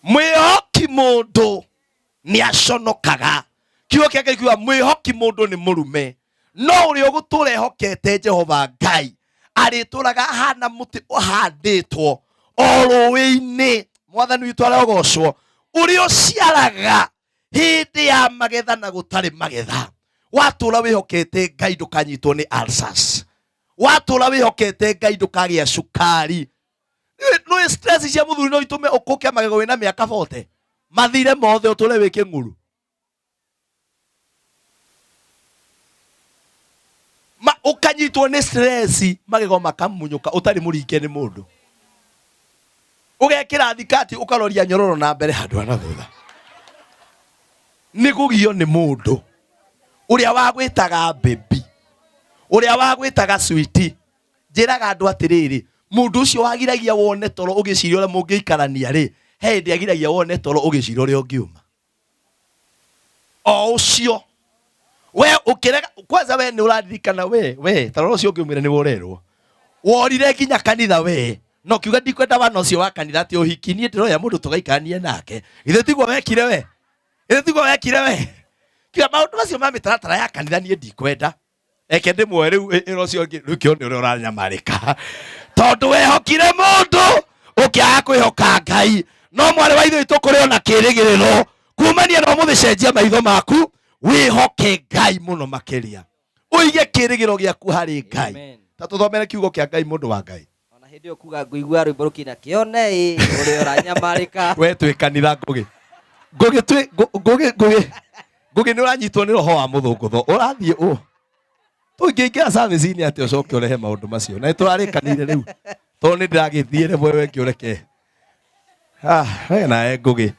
Mwĩhoki mũndũ nĩ aconokaga. Kiugo kĩa Ngai kiuga mwĩhoki mũndũ nĩ mũrume, no ũrĩa ũgũtũra ehokete Jehova Ngai arĩtũraga ahana mũtĩ ũhandĩtwo o rũĩ-inĩ. Mwathani witũ arogocwo, ũrĩa ũciaraga hĩndĩ ya magetha na gũtarĩ magetha. Watũra wĩhokete Ngai ndũkanyitwo nĩ ulcers. Watũra wĩhokete Ngai ndũkagĩa cukari. Nĩ stress cia mũthuri no itũme ũkũke magego wĩna mĩaka 40 mathire mothe, ũtũre wĩ kĩng'uru. Ũkanyitwo nĩ stress, magego makamunyũka ũtarĩ mũringe nĩ mũndũ. Ũgekĩra thikati ũkaroria nyororo na mbere handũ ha na thutha. Nĩ kũgio nĩ mũndũ ũrĩa wagwĩtaga baby, ũrĩa wagwĩtaga sweetie. Njĩraga andũ atĩrĩrĩ, mũndũ ũcio wagiragia wone toro ũgĩciria ũrĩa mũngĩikarania rĩ, he hĩndĩ agiragia wone toro ũgĩciria ũrĩa ũngiuma. O ũcio we ũkĩrega kwanza, we nĩ ũraririkana we we ta rora ũcio ũngĩ ũmwĩre nĩwe ũrerwo worire nginya kanitha we no kiuga ndikwenda wana ũcio wa kanitha atĩ ũhiki niĩ ndĩroya mũndũ tũgaikaranie nake. Githĩ tiguo wekire we? Githĩ tiguo wekire we? Kiuga maũndũ macio ma mĩtaratara ya kanitha niĩ ndikwenda. Reke ndĩmuoe rĩu ĩra ũcio ũngĩ rĩu kĩone ũrĩa ũranyamarĩka tondũ wehokire mũndũ ũkĩaga kwĩhoka Ngai. No mwarĩ wa ithe witũ, kũrĩ ona kĩrĩgĩrĩro kumania na ũmũthĩ. Cenjia maitho maku wĩhoke Ngai mũno makĩria, ũige kĩrĩgĩrĩro gĩaku harĩ Ngai. Amen. Ta tũthomere kiugo kĩa Ngai, mũndũ wa Ngai. Ona hĩndĩ ĩyo kuga ngũigua rwĩmbo rũkĩina kĩone ĩ ũrĩa ũranyamarĩka. We twĩ kanitha ngũgĩ ngũgĩ twĩ ngũgĩ ngũgĩ ngũgĩ nĩ ũranyitwo nĩ roho wa mũthũngũtho ũrathiĩ ũ tũngĩingĩra service-inĩ atĩ ũcoke ũrehe maũndũ macio na nĩtũrarĩkanĩire rĩu tondũ nĩ ndĩragĩthiĩre mwewe ngĩ ũreke. Ah, we nawe ngũgĩ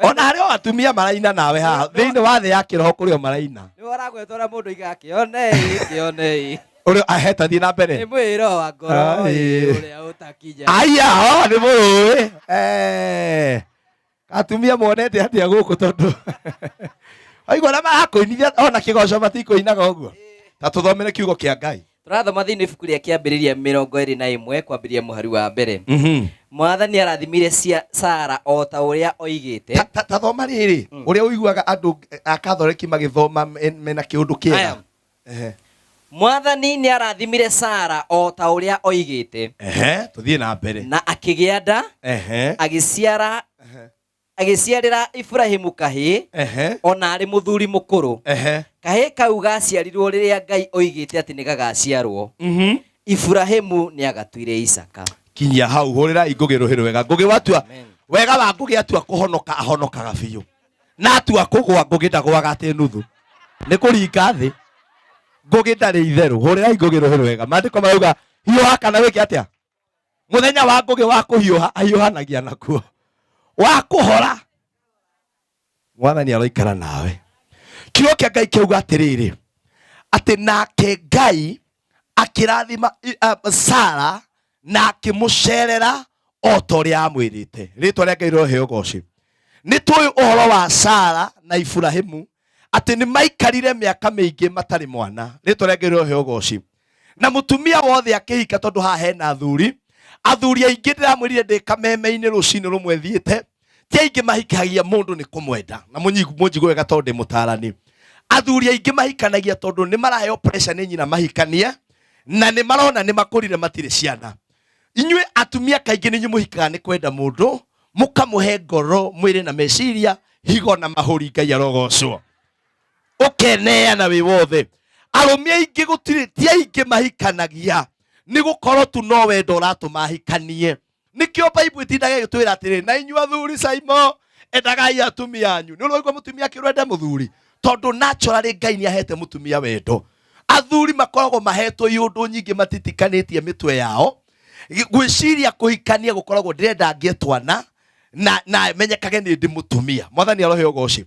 ona harĩ o atumia maraina nawe haha thĩinĩ wa thĩ ya kĩroho kũrĩ o maraina. Nĩ ũragwetwo ũrĩa mũndũ aigaga kĩone ĩ kĩone ĩ. Ũrĩa aheta thiĩ na mbere. Nĩ mwĩro wa ngoro ĩ ũrĩa ũtakinya. Aya o nĩ mũrũĩ. Eh, atumia monete atĩa gũkũ tondũ aigua na marakũinithia ona kĩgoco matikũinaga ũguo. Ta tũthomere kiugo kĩa Ngai. Tũrathoma thĩinĩ ibuku rĩa Kĩambĩrĩria 21 kwambĩrĩria mũhari wa mbere. Mwathani arathimire Sara o ta ũrĩa oigĩte. Ta thoma rĩrĩ ũrĩa ũiguaga andũ a Katholeki magĩthoma mena kĩũndũ kĩega. Aya. Mwathani nĩ arathimire Sara o ta ũrĩa oigĩte. Ehe, tũthiĩ na mbere. Na akĩgĩa nda, agĩciara agĩciarĩra Iburahimu kahĩĩ ona arĩ mũthuri mũkũrũ. Kahĩĩ kau gaciarirwo rĩrĩa Ngai oigĩte atĩ nĩ gagaciarwo. Iburahimu nĩ agatuire Isaka. Kinyia hau, hũrĩrai Ngũgĩ rũhĩ rwega. Ngũgĩ watua Amen. wega wa Ngũgĩ atua kũhonoka ahonokaga biũ, na atua kũgwa Ngũgĩ ndagwaga atĩ nuthu nĩ kũringa thĩ. Ngũgĩ ndarĩ itherũ. Hũrĩrai Ngũgĩ rũhĩ rwega. Maandĩko marauga hiũha kana wĩke atĩa mũthenya wa Ngũgĩ wa kũhiũha ahiũhanagia nakuo wa kũhora. Mwathani aroikara nawe. Kiugo kĩa Ngai kĩauga atĩrĩrĩ, atĩ nake Ngai akĩrathima Sara na akĩmũcerera o ta ũrĩa amwĩrĩte. Rĩtwa rĩa Ngai rĩroheo ũgoci. Nĩ tũĩ ũhoro wa Sara na Iburahimu atĩ nĩ maikarire mĩaka mĩingĩ matarĩ mwana. Rĩtwa rĩa Ngai rĩroheo ũgoci. Na mũtumia wothe akĩhika, tondũ haha hena athuri, athuri aingĩ ndĩramwĩrire ndĩ kameme-inĩ rũcinĩ rũmwe thiĩte, ti aingĩ mahikagia mũndũ nĩ kũmwenda. Na mũnjigue wega tondũ ndĩ mũtarani. Athuri aingĩ mahikanagia tondũ nĩ maraheo pressure nĩ nyina mahikanie, na nĩ marona nĩ makũrire matirĩ ciana. Inyuĩ atumia kaingĩ nĩ inyuĩ mũhikaga nĩ kwenda mũndũ, mũkamũhe ngoro, mwĩrĩ na meciria, higo na mahũri. Ngai arogocwo. Ũkeneana wĩ wothe. Arũme aingĩ gũtirĩ, ti aingĩ mahikanagia nĩ gũkorwo tu no wendo ũratũma ahikanie. Nĩkĩo Bible ĩtindaga ĩgĩtwĩra atĩrĩ, na inyuĩ athuri caimo endagai atumia anyu. Nĩ ũraigua mũtumia akĩrwo ende mũthuri, tondũ naturally Ngai nĩ ahete mũtumia wendo. Athuri makoragwo mahetwo iũndũ nyingĩ matitikanĩtie mĩtwe yao. Gwĩciria kũhikania gũkoragwo ndĩrenda ngĩe twana na menyekage nĩ ndĩ mũtumia. Mwathani arohe ũgoci.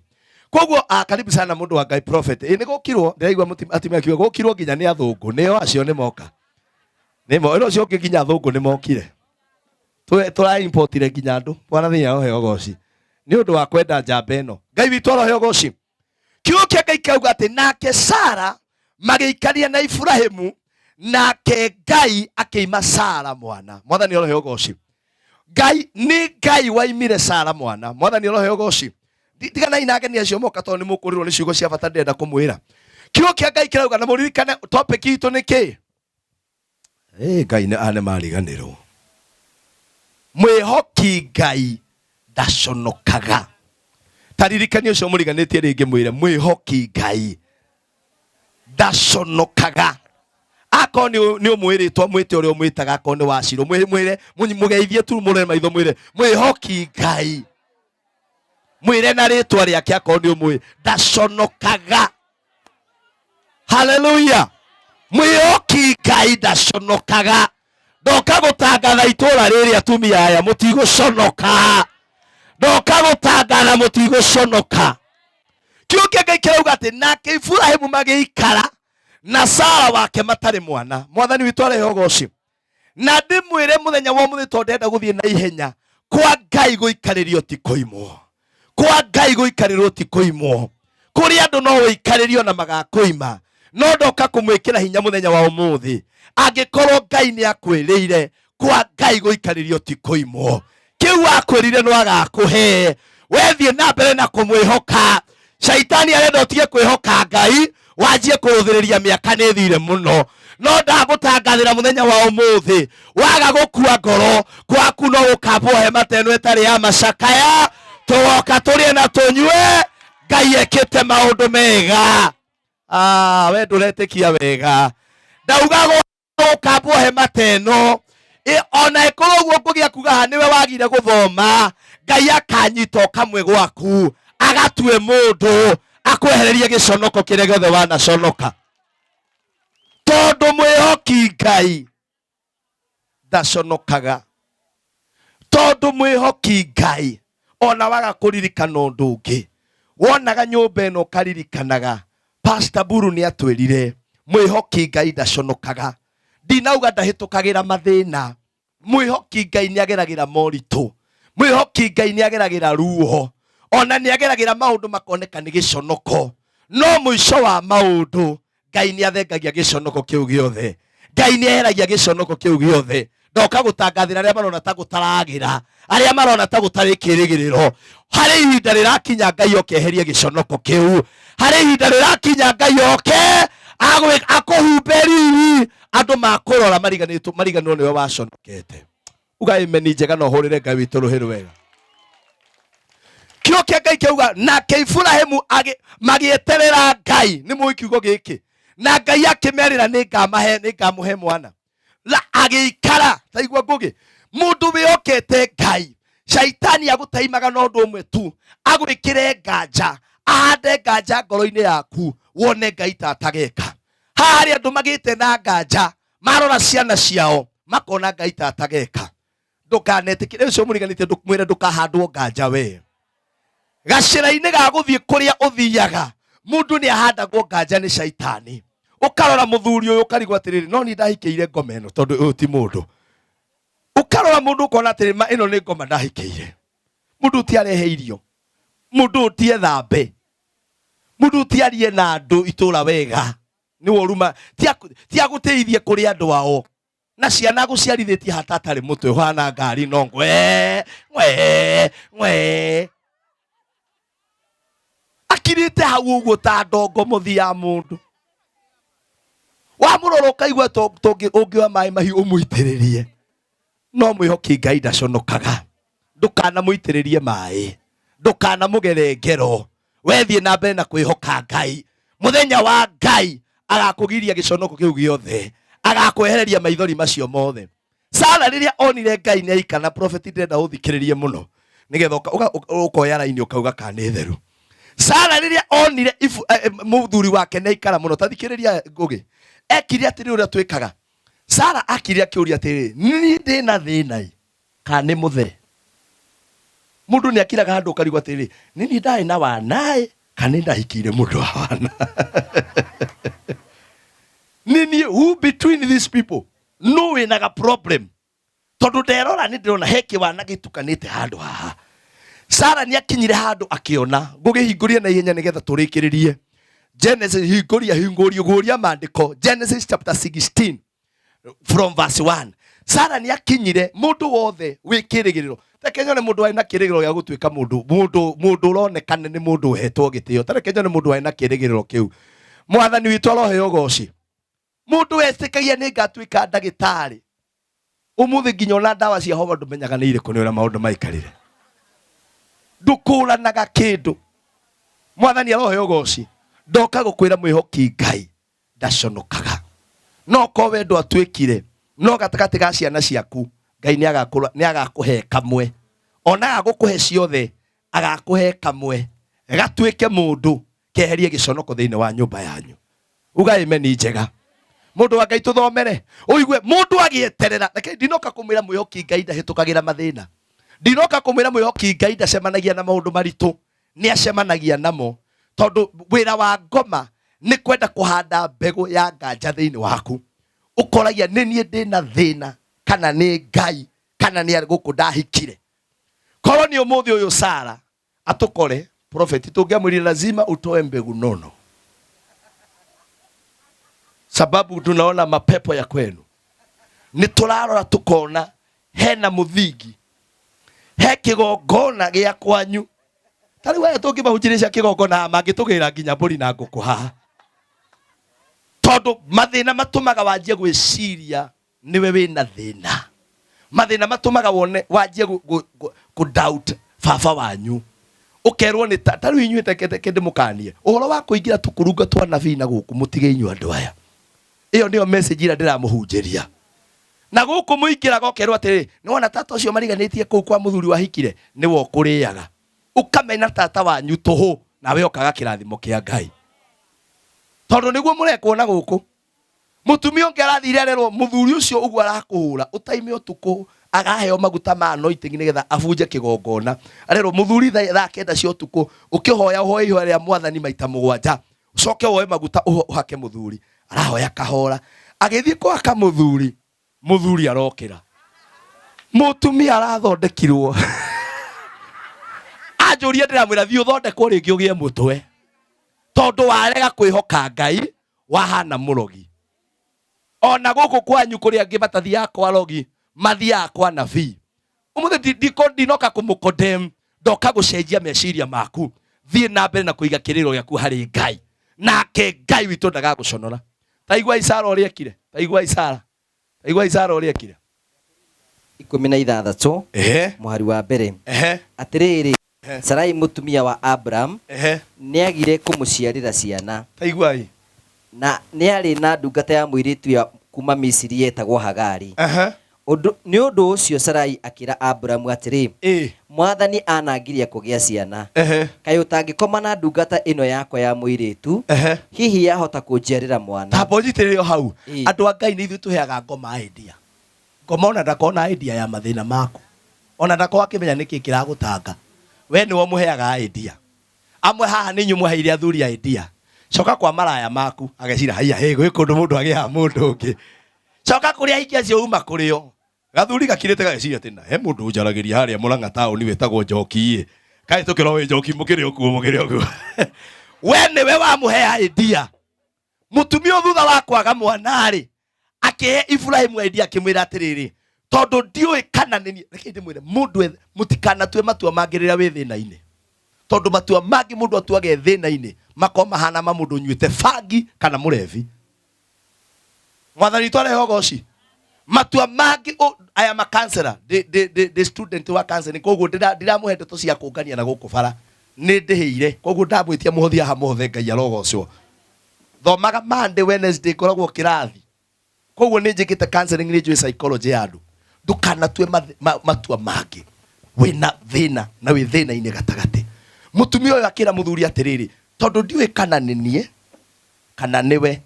Koguo karibu sana mũndũ wa Ngai prophet. Ĩ nĩ gũkirwo, ndĩraigua atumia akiuga gũkirwo nginya nĩ athũngũ. Nĩo acio nĩ moka. Nĩ mo, ĩno ũcio ũngĩ nginya athũngũ nĩ mokire. Tũra importire nginya andũ. Bwana thĩinĩ arohe ũgoci. Nĩ ũndũ wa kwenda njamba ĩno. Ngai witũ arohe ũgoci. Kiugo kĩa Ngai kĩrauga atĩ nake Sara magĩikaria na Iburahimu, nake Ngai akĩima Sara mwana. Mwathani arohe ũgoci. Ngai nĩ Ngai waimire Sara mwana. Mwathani arohe ũgoci. Tiganai na ageni acio moka tondũ nĩ mũkũrĩrwo nĩ ciugo cia bata ndĩrenda kũmwĩra. Kiugo kĩa Ngai kĩrauga, na mũririkane topic itũ nĩ kĩ? Ngai nĩ ane mariganĩrwo. Mwĩhoki Ngai ndaconokaga. Ta ririkani ũcio mũriganĩtie rĩngĩ mwĩre mwĩhoki Ngai ndaconokaga. Akorwo nĩ ũmwĩrĩtwo mwĩte ũrĩa ũmwĩtaga, akorwo nĩ wacirwo mwĩre, mũgeithie tu mũrore maitho mwĩre mwĩhoki Ngai, mwĩre na rĩtwa rĩake akorwo nĩ ũmwĩ, ndaconokaga. Haleluya. Mwĩhoki Ngai ndaconokaga. Ndoka gũtangatha itũra rĩrĩ atumia aya mũtigũconoka. Ndoka gũtangatha mũtigũconoka. Kiugo kĩa Ngai kĩrauga atĩ nake Iburahimu magĩikara na Sara wake matarĩ mwana. Mwathani witũ arehe ũgoci. Na ndĩmwĩre mũthenya wa ũmũthĩ tondũ ndĩrenda gũthiĩ na ihenya, kwa Ngai gũikarĩrio ti kũimwo. Kwa Ngai gũikarĩrwo ti kũimwo. Kũrĩ andũ no ũikarĩrio na magakũima, no ndoka kũmwĩkĩra hinya mũthenya wa ũmũthĩ. Angĩkorwo Ngai nĩ akwĩrĩire, kwa Ngai gũikarĩrio ti kũimwo. Kĩu akwĩrire no agakũhe. Wethiĩ na mbere na kũmwĩhoka. Shaitani arenda ũtige kwĩhoka Ngai, wanjie kũrũthĩrĩria mĩaka nĩ ĩthire mũno. No ndagũtangathĩra mũthenya wa ũmũthĩ, waga gũkua ngoro, gwaku no gũkambwo hema ta ĩno ĩtarĩ ya macakaya, tũgoka tũrĩe na tũnyue. Ngai ekĩte maũndũ mega. Ah, we ndũretĩkia wega. Ndauga gũkambwo hema ta ĩno. Ona ĩkorwo ũguo ngũgĩa kuga haha nĩwe wagire gũthoma, Ngai akanyita o kamwe gwaku, agatue mũndũ, akwehererie gĩconoko kĩrĩa gĩothe wanaconoka. Tondũ mwĩhoki Ngai ndaconokaga. Tondũ mwĩhoki Ngai ona waga kũririkana ũndũ ũngĩ, wonaga nyũmba ĩno ũkaririkanaga Pastor Buru nĩ atwĩrire mwĩhoki Ngai ndaconokaga. Ndinauga ndahĩtũkagĩra mathĩna, mwĩhoki Ngai nĩ ageragĩra moritũ, mwĩhoki Ngai nĩ ageragĩra ruo, ona nĩ ageragĩra maũndũ makoneka nĩ gĩconoko, no mũico wa maũndũ Ngai nĩ athengagia gĩconoko kĩu gĩothe. Ngai nĩ eheragia gĩconoko kĩu gĩothe. Ndoka gũtangathĩra arĩa marona ta gũtaragĩra, arĩa marona ta gũtarĩ kĩrĩgĩrĩro. Harĩ ihinda rĩrakinya Ngai oke eherie gĩconoko kĩu. Harĩ ihinda rĩrakinya Ngai oke akũhumbe riri, andũ makũrora mariganĩrwo nĩwe waconokete. Uga amen njega na ũhũrĩre Ngai witũ rũhĩ rwega. Kiugo kĩa Ngai kĩauga nake Iburahimu magĩeterera Ngai. Nĩ mũĩ kiugo gĩkĩ. Na Ngai akĩmerĩra nĩngamũhe mwana. Na agĩikara. Ta igua Ngũgĩ. Mũndũ wĩhokete Ngai, shaitani agũtaimaga na ũndũ ũmwe tu, agwĩkĩre nganja, ahande nganja ngoro-inĩ yaku, wone Ngai ta atageka. Haha harĩ andũ magĩte na nganja, marora ciana ciao makona Ngai ta atageka. Ndũkanetĩkĩre ũcio mũriganĩtie, mwĩre ndũkahandwo nganja we. Gacĩra-inĩ ga gũthiĩ kũrĩa ũthiaga, mũndũ nĩ ahandagwo nganja nĩ shaitani. Ũkarora mũthuri ũyũ ũkarigwo atĩrĩrĩ, no niĩ ndahikĩire ngoma ĩno tondũ ũyũ ti mũndũ. Ũkarora mũndũ ũkona atĩrĩrĩ, ma ĩno nĩ ngoma ndahikĩire. Mũndũ ti arehe irio, mũndũ ti ethambe, mũndũ ti arie na andũ itũra wega. Nĩ woru ma, ti agũteithie kũrĩ andũ ao. Na ciana agũciarithĩtie hatatarĩ mũtwe ũhana ngari no ngwe, ngwe, ngwe. Akirĩte hau ũguo ta ndongo mũthi ya mũndũ. Wamũrora ũkaigua ũngĩoya maĩ mahiũ ũmũitĩrĩrie. No mwĩhoki Ngai ndaconokaga. Ndũkanamũitĩrĩrie maĩ, ndũkanamũgere ngero. Wethiĩ na mbere na kwĩhoka Ngai. Mũthenya wa Ngai agakũgiria gĩconoko kĩu gĩothe, agakwehereria maithori macio mothe. Sara rĩrĩa onire Ngai nĩ aikana, prophet ndĩrenda ũthikĩrĩrie mũno nĩgetha ũkoya raini ũkauga kana nĩ theru. Sara rĩrĩa onire mũthuri wake nĩ aikara mũno, ta thikĩrĩria Ngũgĩ, ekire atĩrĩ ũrĩa twĩkaga. Sara akire akĩũria atĩrĩ, niĩ ndĩna thĩna ĩ kana nĩ mũthee? Mũndũ nĩ akiraga handũ ũkarigwo atĩrĩ, nĩ niĩ ndarĩ na wana ĩ kana nĩ ndahikĩire mũndũ wa wana? Nĩ niĩ, who between these people no wĩnaga problem? Tondũ nderora nĩ ndĩrona he kĩwana gĩtukanĩte handũ haha. Sara nĩ akinyire handũ akĩona, ngũgĩhingũria na ihenya nĩgetha tũrĩkĩrĩrie. Genesis, hingũria, hingũria, guũria maandĩko. Genesis chapter 16 from verse 1. Sara nĩ akinyire mũndũ wothe wĩ kĩrĩgĩrĩro. Reke nyone mũndũ warĩ na kĩrĩgĩrĩro gĩa gũtuĩka mũndũ ũronekana nĩ mũndũ ũhetwo gĩtĩo. Ta reke nyone mũndũ warĩ na kĩrĩgĩrĩro kĩu. Mwathani witũ aroheo ũgoci. Mũndũ wetĩkagia nĩ ngatuĩka ndagĩtarĩ. Ũmũthĩ nginya ona ndawa cia homa ndũmenyaga nĩ irĩkũ nĩ ũrĩa maũndũ maikarire. Ndũkũranaga kĩndũ. Mwathani aroheo ũgoci. Ndoka gũkwĩra mwĩhoki Ngai ndaconokaga. No ko we ndwatuĩkire, no gatagatĩ ga ciana ciaku Ngai nĩ agakũhe kamwe. Ona agũkũhe ciothe, agakũhe kamwe gatuĩke mũndũ, keherie gĩconoko thĩinĩ wa nyũmba yanyu. Uga amen njega. Mũndũ wa Ngai tũthomere ũigue mũndũ agĩeterera. Reke ndinoka kũmwĩra mwĩhoki Ngai ndahĩtũkagĩra mathĩna, ndinoka kũmwĩra mwĩhoki Ngai ndacemanagia na maũndũ maritũ, nĩ acemanagia namo, tondũ wĩra wa ngoma nĩ kwenda kũhanda mbegũ ya nganja thĩinĩ waku. Ũkoragia nĩ niĩ ndĩna thĩna kana nĩ Ngai kana nĩ gũkũ ndahikire. Korwo nĩ ũmũthĩ ũyũ Sara atukore prophet tũngĩamwĩrire lazima utoe mbegu nono, sababu tunaona mapepo ya kwenu. Nĩ tũrarora tũkona hena mũthingi, he kĩgongona gĩa kwanyu. Ta rĩu aya tũngĩmahunjĩria cia kĩgongona mangĩtũgĩra nginya mbũri na ngũkũ haha, tondũ mathĩna matũmaga wanjie gwĩciria niwe wĩna thĩna. Mathĩna matũmaga wone wanjie kũ doubt baba wanyu, ũkerwo nĩ ta rĩu inyuĩ reke ndĩmũkanie ũhoro wa kũingĩra tũkũrunga twa nabii na gũkũ, mũtige inyuĩ andũ aya. Ĩyo nĩyo message ĩrĩa ndĩramũhunjĩria. Na gũkũ mũingĩraga ũkerwo atĩrĩ, nĩwona tata ũcio mariganĩtie kũu kwa mũthuri wahikire, nĩwe ũkũrĩaga. Ũkamena tata wanyu tũhũ, nawe ũkaga kĩrathimo kĩa Ngai, tondũ nĩguo mũrekwo na gũkũ. Mũtumia ũngĩ arathire arerwo mũthuri ũcio ũguo arakũhũra ũtaime ũtukũ, agaheo maguta ma anointing nĩgetha abunje kĩgongona. Arerwo mũthuri thaa 9 cia ũtukũ ũkĩhoya ũhoe ihoya rĩa mwathani maita 7, ũcoke woe maguta ũhake mũthuri. Arahoya kahora, agĩthiĩ kũhaka mũthuri, mũthuri arokĩra, mũtumia arathondekirwo. Anjũria ndĩramwĩra thiĩ ũthondekwo rĩngĩ ũgĩe mũtwe, tondũ warega kwĩhoka Ngai wahana mũrogi. Ona gũkũ kwanyu kũrĩa angĩ matathiaga kwa rogi, mathiaga kwa nabii. Ũmũthĩ ndinoka kũmũkondem, ndoka gũcenjia meciria maku. Thiĩ na mbere na kũiga kĩrĩro gĩaku harĩ Ngai, nake Ngai witũ ndagagũconora. Ta igua Isara ũrĩa ekire, ta igua Isara, ta igua Isara ũrĩa ekire. 16 Mũhari wa mbere. Atĩrĩrĩ, Sarai mũtumia wa Abram nĩagire kũmũciarĩra ciana. Ta iguai. Na nĩarĩ na ndungata ya mũirĩtu ya kuuma Misiri yetagwo Hagari. Ũndũ, nĩ ũndũ ũcio Sarai akĩra Aburamu atĩrĩ, Mwathani anangiria kũgĩa ciana. Kaĩ ũtangĩkoma na ndungata ĩno yakwa ya mũirĩtu, hihi yahota kũnjiarĩra mwana. Tamba ũnyitĩrĩre o hau. Andũ a Ngai, nĩ ithuĩ tũheaga ngoma idea. Ngoma ona ndakona idea ya mathĩna maku. Ona ndakorwo akĩmenya nĩkĩ kĩragũtanga. We nĩwe ũmũheaga idea. Amwe haha nĩ inyuĩ mwaheire athuri idea. Coka kwa maraya maku, agecira haiya, hĩ gwĩ kũndũ mũndũ agĩaga mũndũ ũngĩ. Coka kũrĩ ahiki acio uma kũrĩ o. Gathuri gakirĩte gageciria atĩ na he mũndũ ũnjaragĩria harĩa Mũrang'a taũni wĩtagwo Njoki ĩ. Kaĩ tũkĩrwo wĩ Njoki mũkĩrĩ o kuo mũkĩrĩ o kuo. We nĩwe wamũhe idea. Mũtumia ũyũ thutha wa kwaga mwana rĩ, akĩhe Iburahĩmu idea akĩmwĩra atĩrĩrĩ, tondũ ndiũĩ kana nĩ niĩ. Reke ndĩmwĩre, mũndũ mũtikanatue matua mangĩ rĩrĩa wĩ thĩna-inĩ, tondũ matua mangĩ mũndũ atuaga e thĩna-inĩ makorwo mahana ma mũndũ ũnyuĩte bangi kana mũrebi. Mwathani witũ arehe ũgoci. Matua mangĩ, I am a counselor, ndĩ student wa counseling, koguo ndiramũhe ndeto cia kũngania na gũkũ bara, nĩ ndĩhĩire, koguo ndamwĩtia mũhothi haha mũhothe. Ngai arogocwo. Thomaga Monday, Wednesday ngoragwo kĩrathi, koguo nĩ njĩkĩte counseling, nĩ njũĩ psychology ya andũ. Ndũkanatue matua mangĩ wĩna thĩna na wĩ thĩna-inĩ gatagatĩ. Mũtumia ũyũ akĩra mũthuri atĩrĩrĩ, tondũ ndiũĩ kana nĩ niĩ kana nĩwe,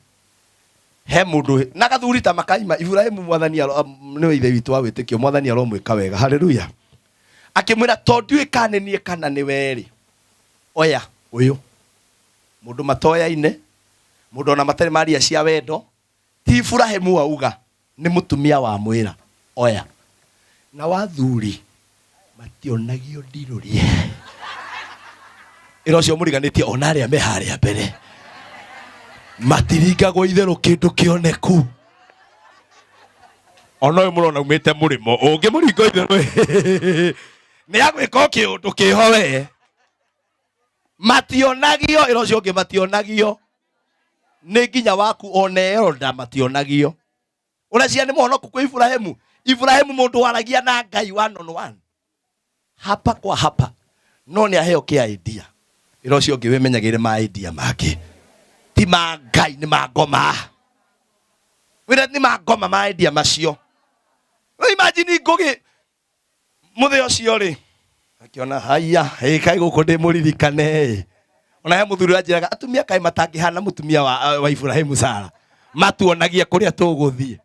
he mũndũ na gathuri ta makaima. Iburahĩmu, mwathani nĩwe ithe witũ wa wĩtĩkio, mwathani aromwĩka wega, haleluya. Akĩmwĩra, tondũ ndiũĩ kana nĩ niĩ kana nĩwe rĩ, oya ũyũ mũndũ matoyaine, mũndũ ona matarĩ maria cia wendo. Ti Iburahĩmu auga, nĩ mũtumia wamwĩra oya. Na wathuri mationagio ndirũrie ĩra ũcio mũriganĩtie, ona arĩa me harĩa mbere matiringagwo itherũ kĩndũ kĩoneku. Ona ũyũ mũrona umĩte mũrĩmo ũngĩmũringa itherũ nĩ agwĩka o kĩũndũ kĩho we. Mationagio ĩra ũcio ũngĩ, mationagio nĩ nginya waku one elder mationagio. Ũreciria nĩ mũhonoku kwĩ Iburahĩmu? Iburahĩmu mũndũ waragia na Ngai one on one, hapa kwa hapa, no nĩ aheo kĩa idea. Ĩra ũcio ũngĩ wĩmenyagĩrĩre ma idea mangĩ ti ma Ngai, nĩ ma ngoma. Wĩra nĩ ma ngoma ma idea macio. Rĩu imagine Ngũgĩ mũthĩ ũcio rĩ akiona haya, ĩ kaĩ gũkũ ndĩ mũririkane ĩ. Ona he mũthuri ũranjĩraga atumia kaĩ matangĩhana mũtumia wa Iburahĩmu Sara. Matuonagie kũrĩa tũgũthiĩ.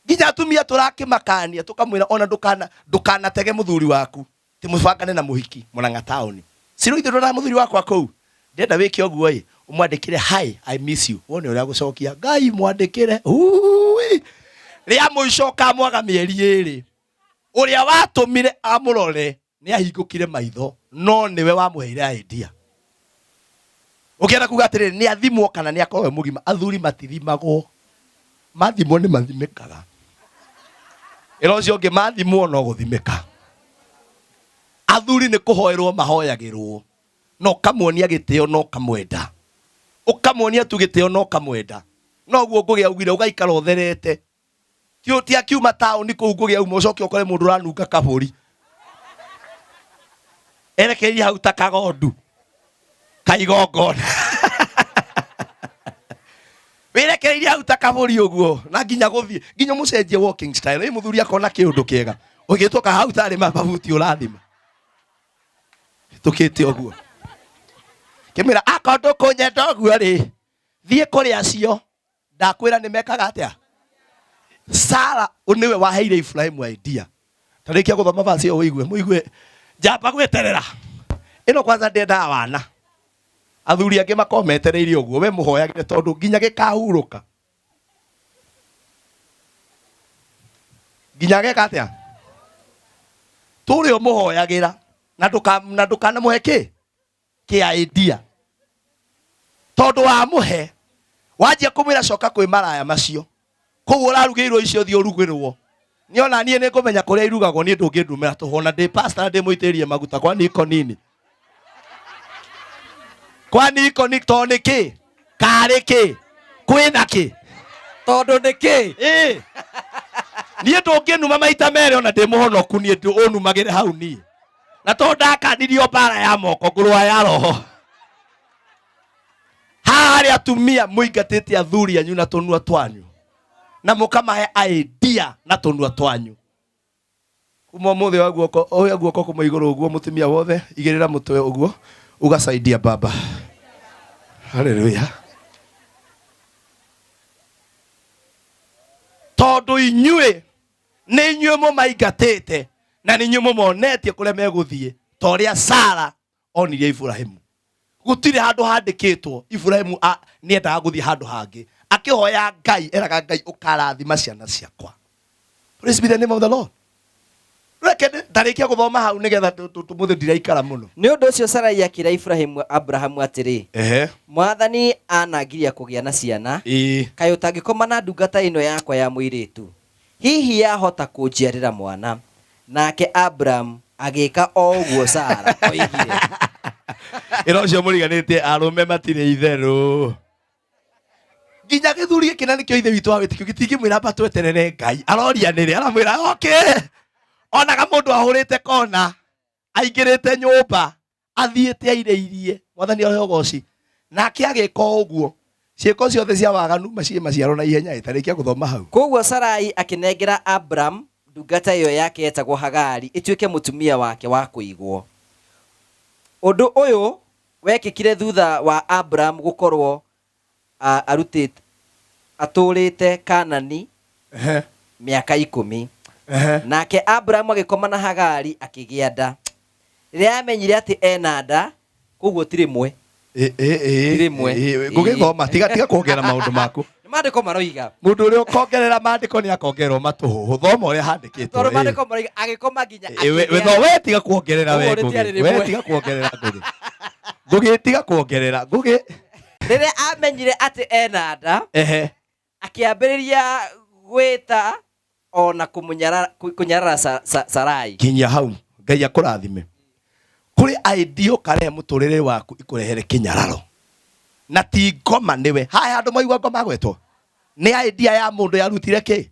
Nginya atumia tũrakĩmakania tũkamwĩra ona ndũkana ndũkanatege mũthuri waku ti mũbangane na mũhiki Murang'a taũni. Cirũ ithuĩ ndona mũthuri wakwa kũu ndĩrenda wĩke ũguo ĩ ũmwandĩkĩre hi I miss you wone ũrĩa agũcokia Ngai mwandĩkĩre ui rĩa mũico ũkamwaga mĩeri ĩrĩ ũrĩa watũmire amũrore nĩ ahingũkire maitho no nĩwe wamũheire idea ũkĩenda kuga atĩrĩrĩ nĩ athimwo kana nĩ akorwo e mũgima athuri matithimagwo mathimwo nĩ mathimĩkaga ĩra ũcio ũngĩ mathimwo no gũthimĩka athuri nĩ kũhoerwo mahoyagĩrwo na ũkamuonia gĩtĩo na ũkamwenda ũkamuonia tu gĩtĩo na ũkamwenda noguo ngũgĩ augire ũgaikara ũtherete ti ti akiuma taũni kũu ngũgĩ auma ũcoke ũkore mũndũ ũranunga kabũri erekereirie hau ta kagondu kaigongona wĩrekereirie hau ta kabũri ũguo na nginya gũthiĩ nginya ũmũcenjie walking style ĩ mũthuri akona kĩũndũ kĩega ũgĩtwo ka hau tarĩ mabuti ũrathima tũkĩte ũguo kĩmwĩra akorwo ndũkũnyenda ũguo rĩ thiĩ kũrĩ acio ndakwĩra nĩ mekaga atĩa Sara nĩwe waheire Ibrahimu idea tarĩkia gũthoma verse ĩyo ũigue mũigue njamba gweterera ĩno kwanza ndendaga wana athuri angĩ makorwo metereire ũguo we mũhoyagĩre tondũ nginya gĩkahurũka nginya geka atĩa tũrĩ ũmũhoyagĩra na ndũka na ndũkanamũhe kĩ kĩa idea tondũ wamũhe wanjia kũmwĩra coka kwĩ maraya macio kũu ũrarugĩirwo icio thiĩ ũrugĩrwo niĩ ona niĩ nĩ ngũmenya kũrĩa irugagwo niĩ ndũngĩndumĩra tũhũ ona ndĩ pastor na ndĩmũitĩrĩrie maguta kwani iko nini kwani iko ni to nĩ kĩ karĩ kĩ kwĩna kĩ Tondũ nĩ kĩ? Ĩĩ. Niĩ ndũngĩnuma maita merĩ ona ndĩ mũhonoku niĩ ũnumagĩre hau niĩ na to ndakanirio mbara ya moko ngũrũa ya roho haha harĩ atumia mũingatĩte athuri anyu na tũnua twanyu na mũkamahe idea na tũnua twanyu kuma ũmũthĩ oya guoko oya guoko kuma igũrũ ũguo mũtumia wothe igĩrĩra mũtwe ũguo ugasaidia baba haleluya tondũ inyuĩ nĩ inyuĩ mũmaingatĩte na nĩ inyuĩ mũmonetie kũrĩa megũthiĩ ta ũrĩa Sara onirie Iburahimu gũtirĩ handũ handĩkĩtwo Iburahimu nĩ endaga gũthiĩ handũ hangĩ akĩhoya Ngai eraga Ngai ũkarathima ciana ciakwa Praise be the name of the Lord reke ndarĩkia gũthoma hau nĩgetha tũmũthĩ ndiraikara mũno Nĩ ũndũ ũcio Sarai akĩra Iburahimu Abrahamu atĩrĩ, ehe Mwathani anangiria kũgĩa na ciana, ĩĩ kaĩ ũtangĩkoma na ndungata ĩno yakwa ya mũirĩtu? Hihi yahota kũnjiarĩra mwana. Nake Aburamu agĩka o ũguo Sara oigire. Ĩra ũcio mũriganĩtie arũme matirĩ itherũ. Nginya gĩthuri gĩkĩ na nĩkĩo ithe witũ wa wĩtĩkio gĩtingĩmwĩra amba tweterere Ngai. Aroria nĩrĩ aramwĩra okay. Onaga mũndũ ahũrĩte kona aingĩrĩte nyũmba athiĩte airĩirie mwathani ohe ũgoci nake agĩka o ũguo ciĩko ciothe cia waganu maciĩ maciaro na ihenya ĩtarĩkia gũthoma hau Kwoguo Sarai akĩnengera Aburamu ndungata ĩyo yake yetagwo Hagari ĩtuĩke mũtumia wake wa kũigwo. Ũndũ ũyũ wekĩkire thutha wa Aburamu gũkorũo arutĩte atũũrĩte Kaanani mĩaka ikũmi. Nake Aburamu agĩkoma na Hagari akĩgĩa nda. Rĩrĩa amenyire atĩ ena nda, koguo ti rĩmwe. Ti rĩmwe. Ngũgĩ thoma tiga tiga kuongerera maũndũ maku. Nĩ maandĩko maroiga. Mũndũ ũrĩa ũkongerera maandĩko nĩ akongererwo matũhũhũ. Thoma ũrĩa handĩkĩtwo. Tondũ maandĩko maroiga agĩkoma nginya We akĩgĩa. we tiga kuongerera we Ũguo rĩtiarĩ Ngũgĩ. We rĩmwe. tiga kuongerera Ngũgĩ. Ngũgĩ tiga kuongerera Ngũgĩ. Rĩrĩa amenyire atĩ ena nda, Ehe. akĩambĩrĩria gwĩta o na kũmũnyarara kũnyarara Sarai. Kinyia hau. Ngai akũrathime. Kũrĩ idea ũkarehe mũtũrĩre waku ikũrehere kĩnyararo. Na ti ngoma nĩwe. Haha andũ maigua ngoma gwetwo. Nĩ idea ya mũndũ yarutire kĩ?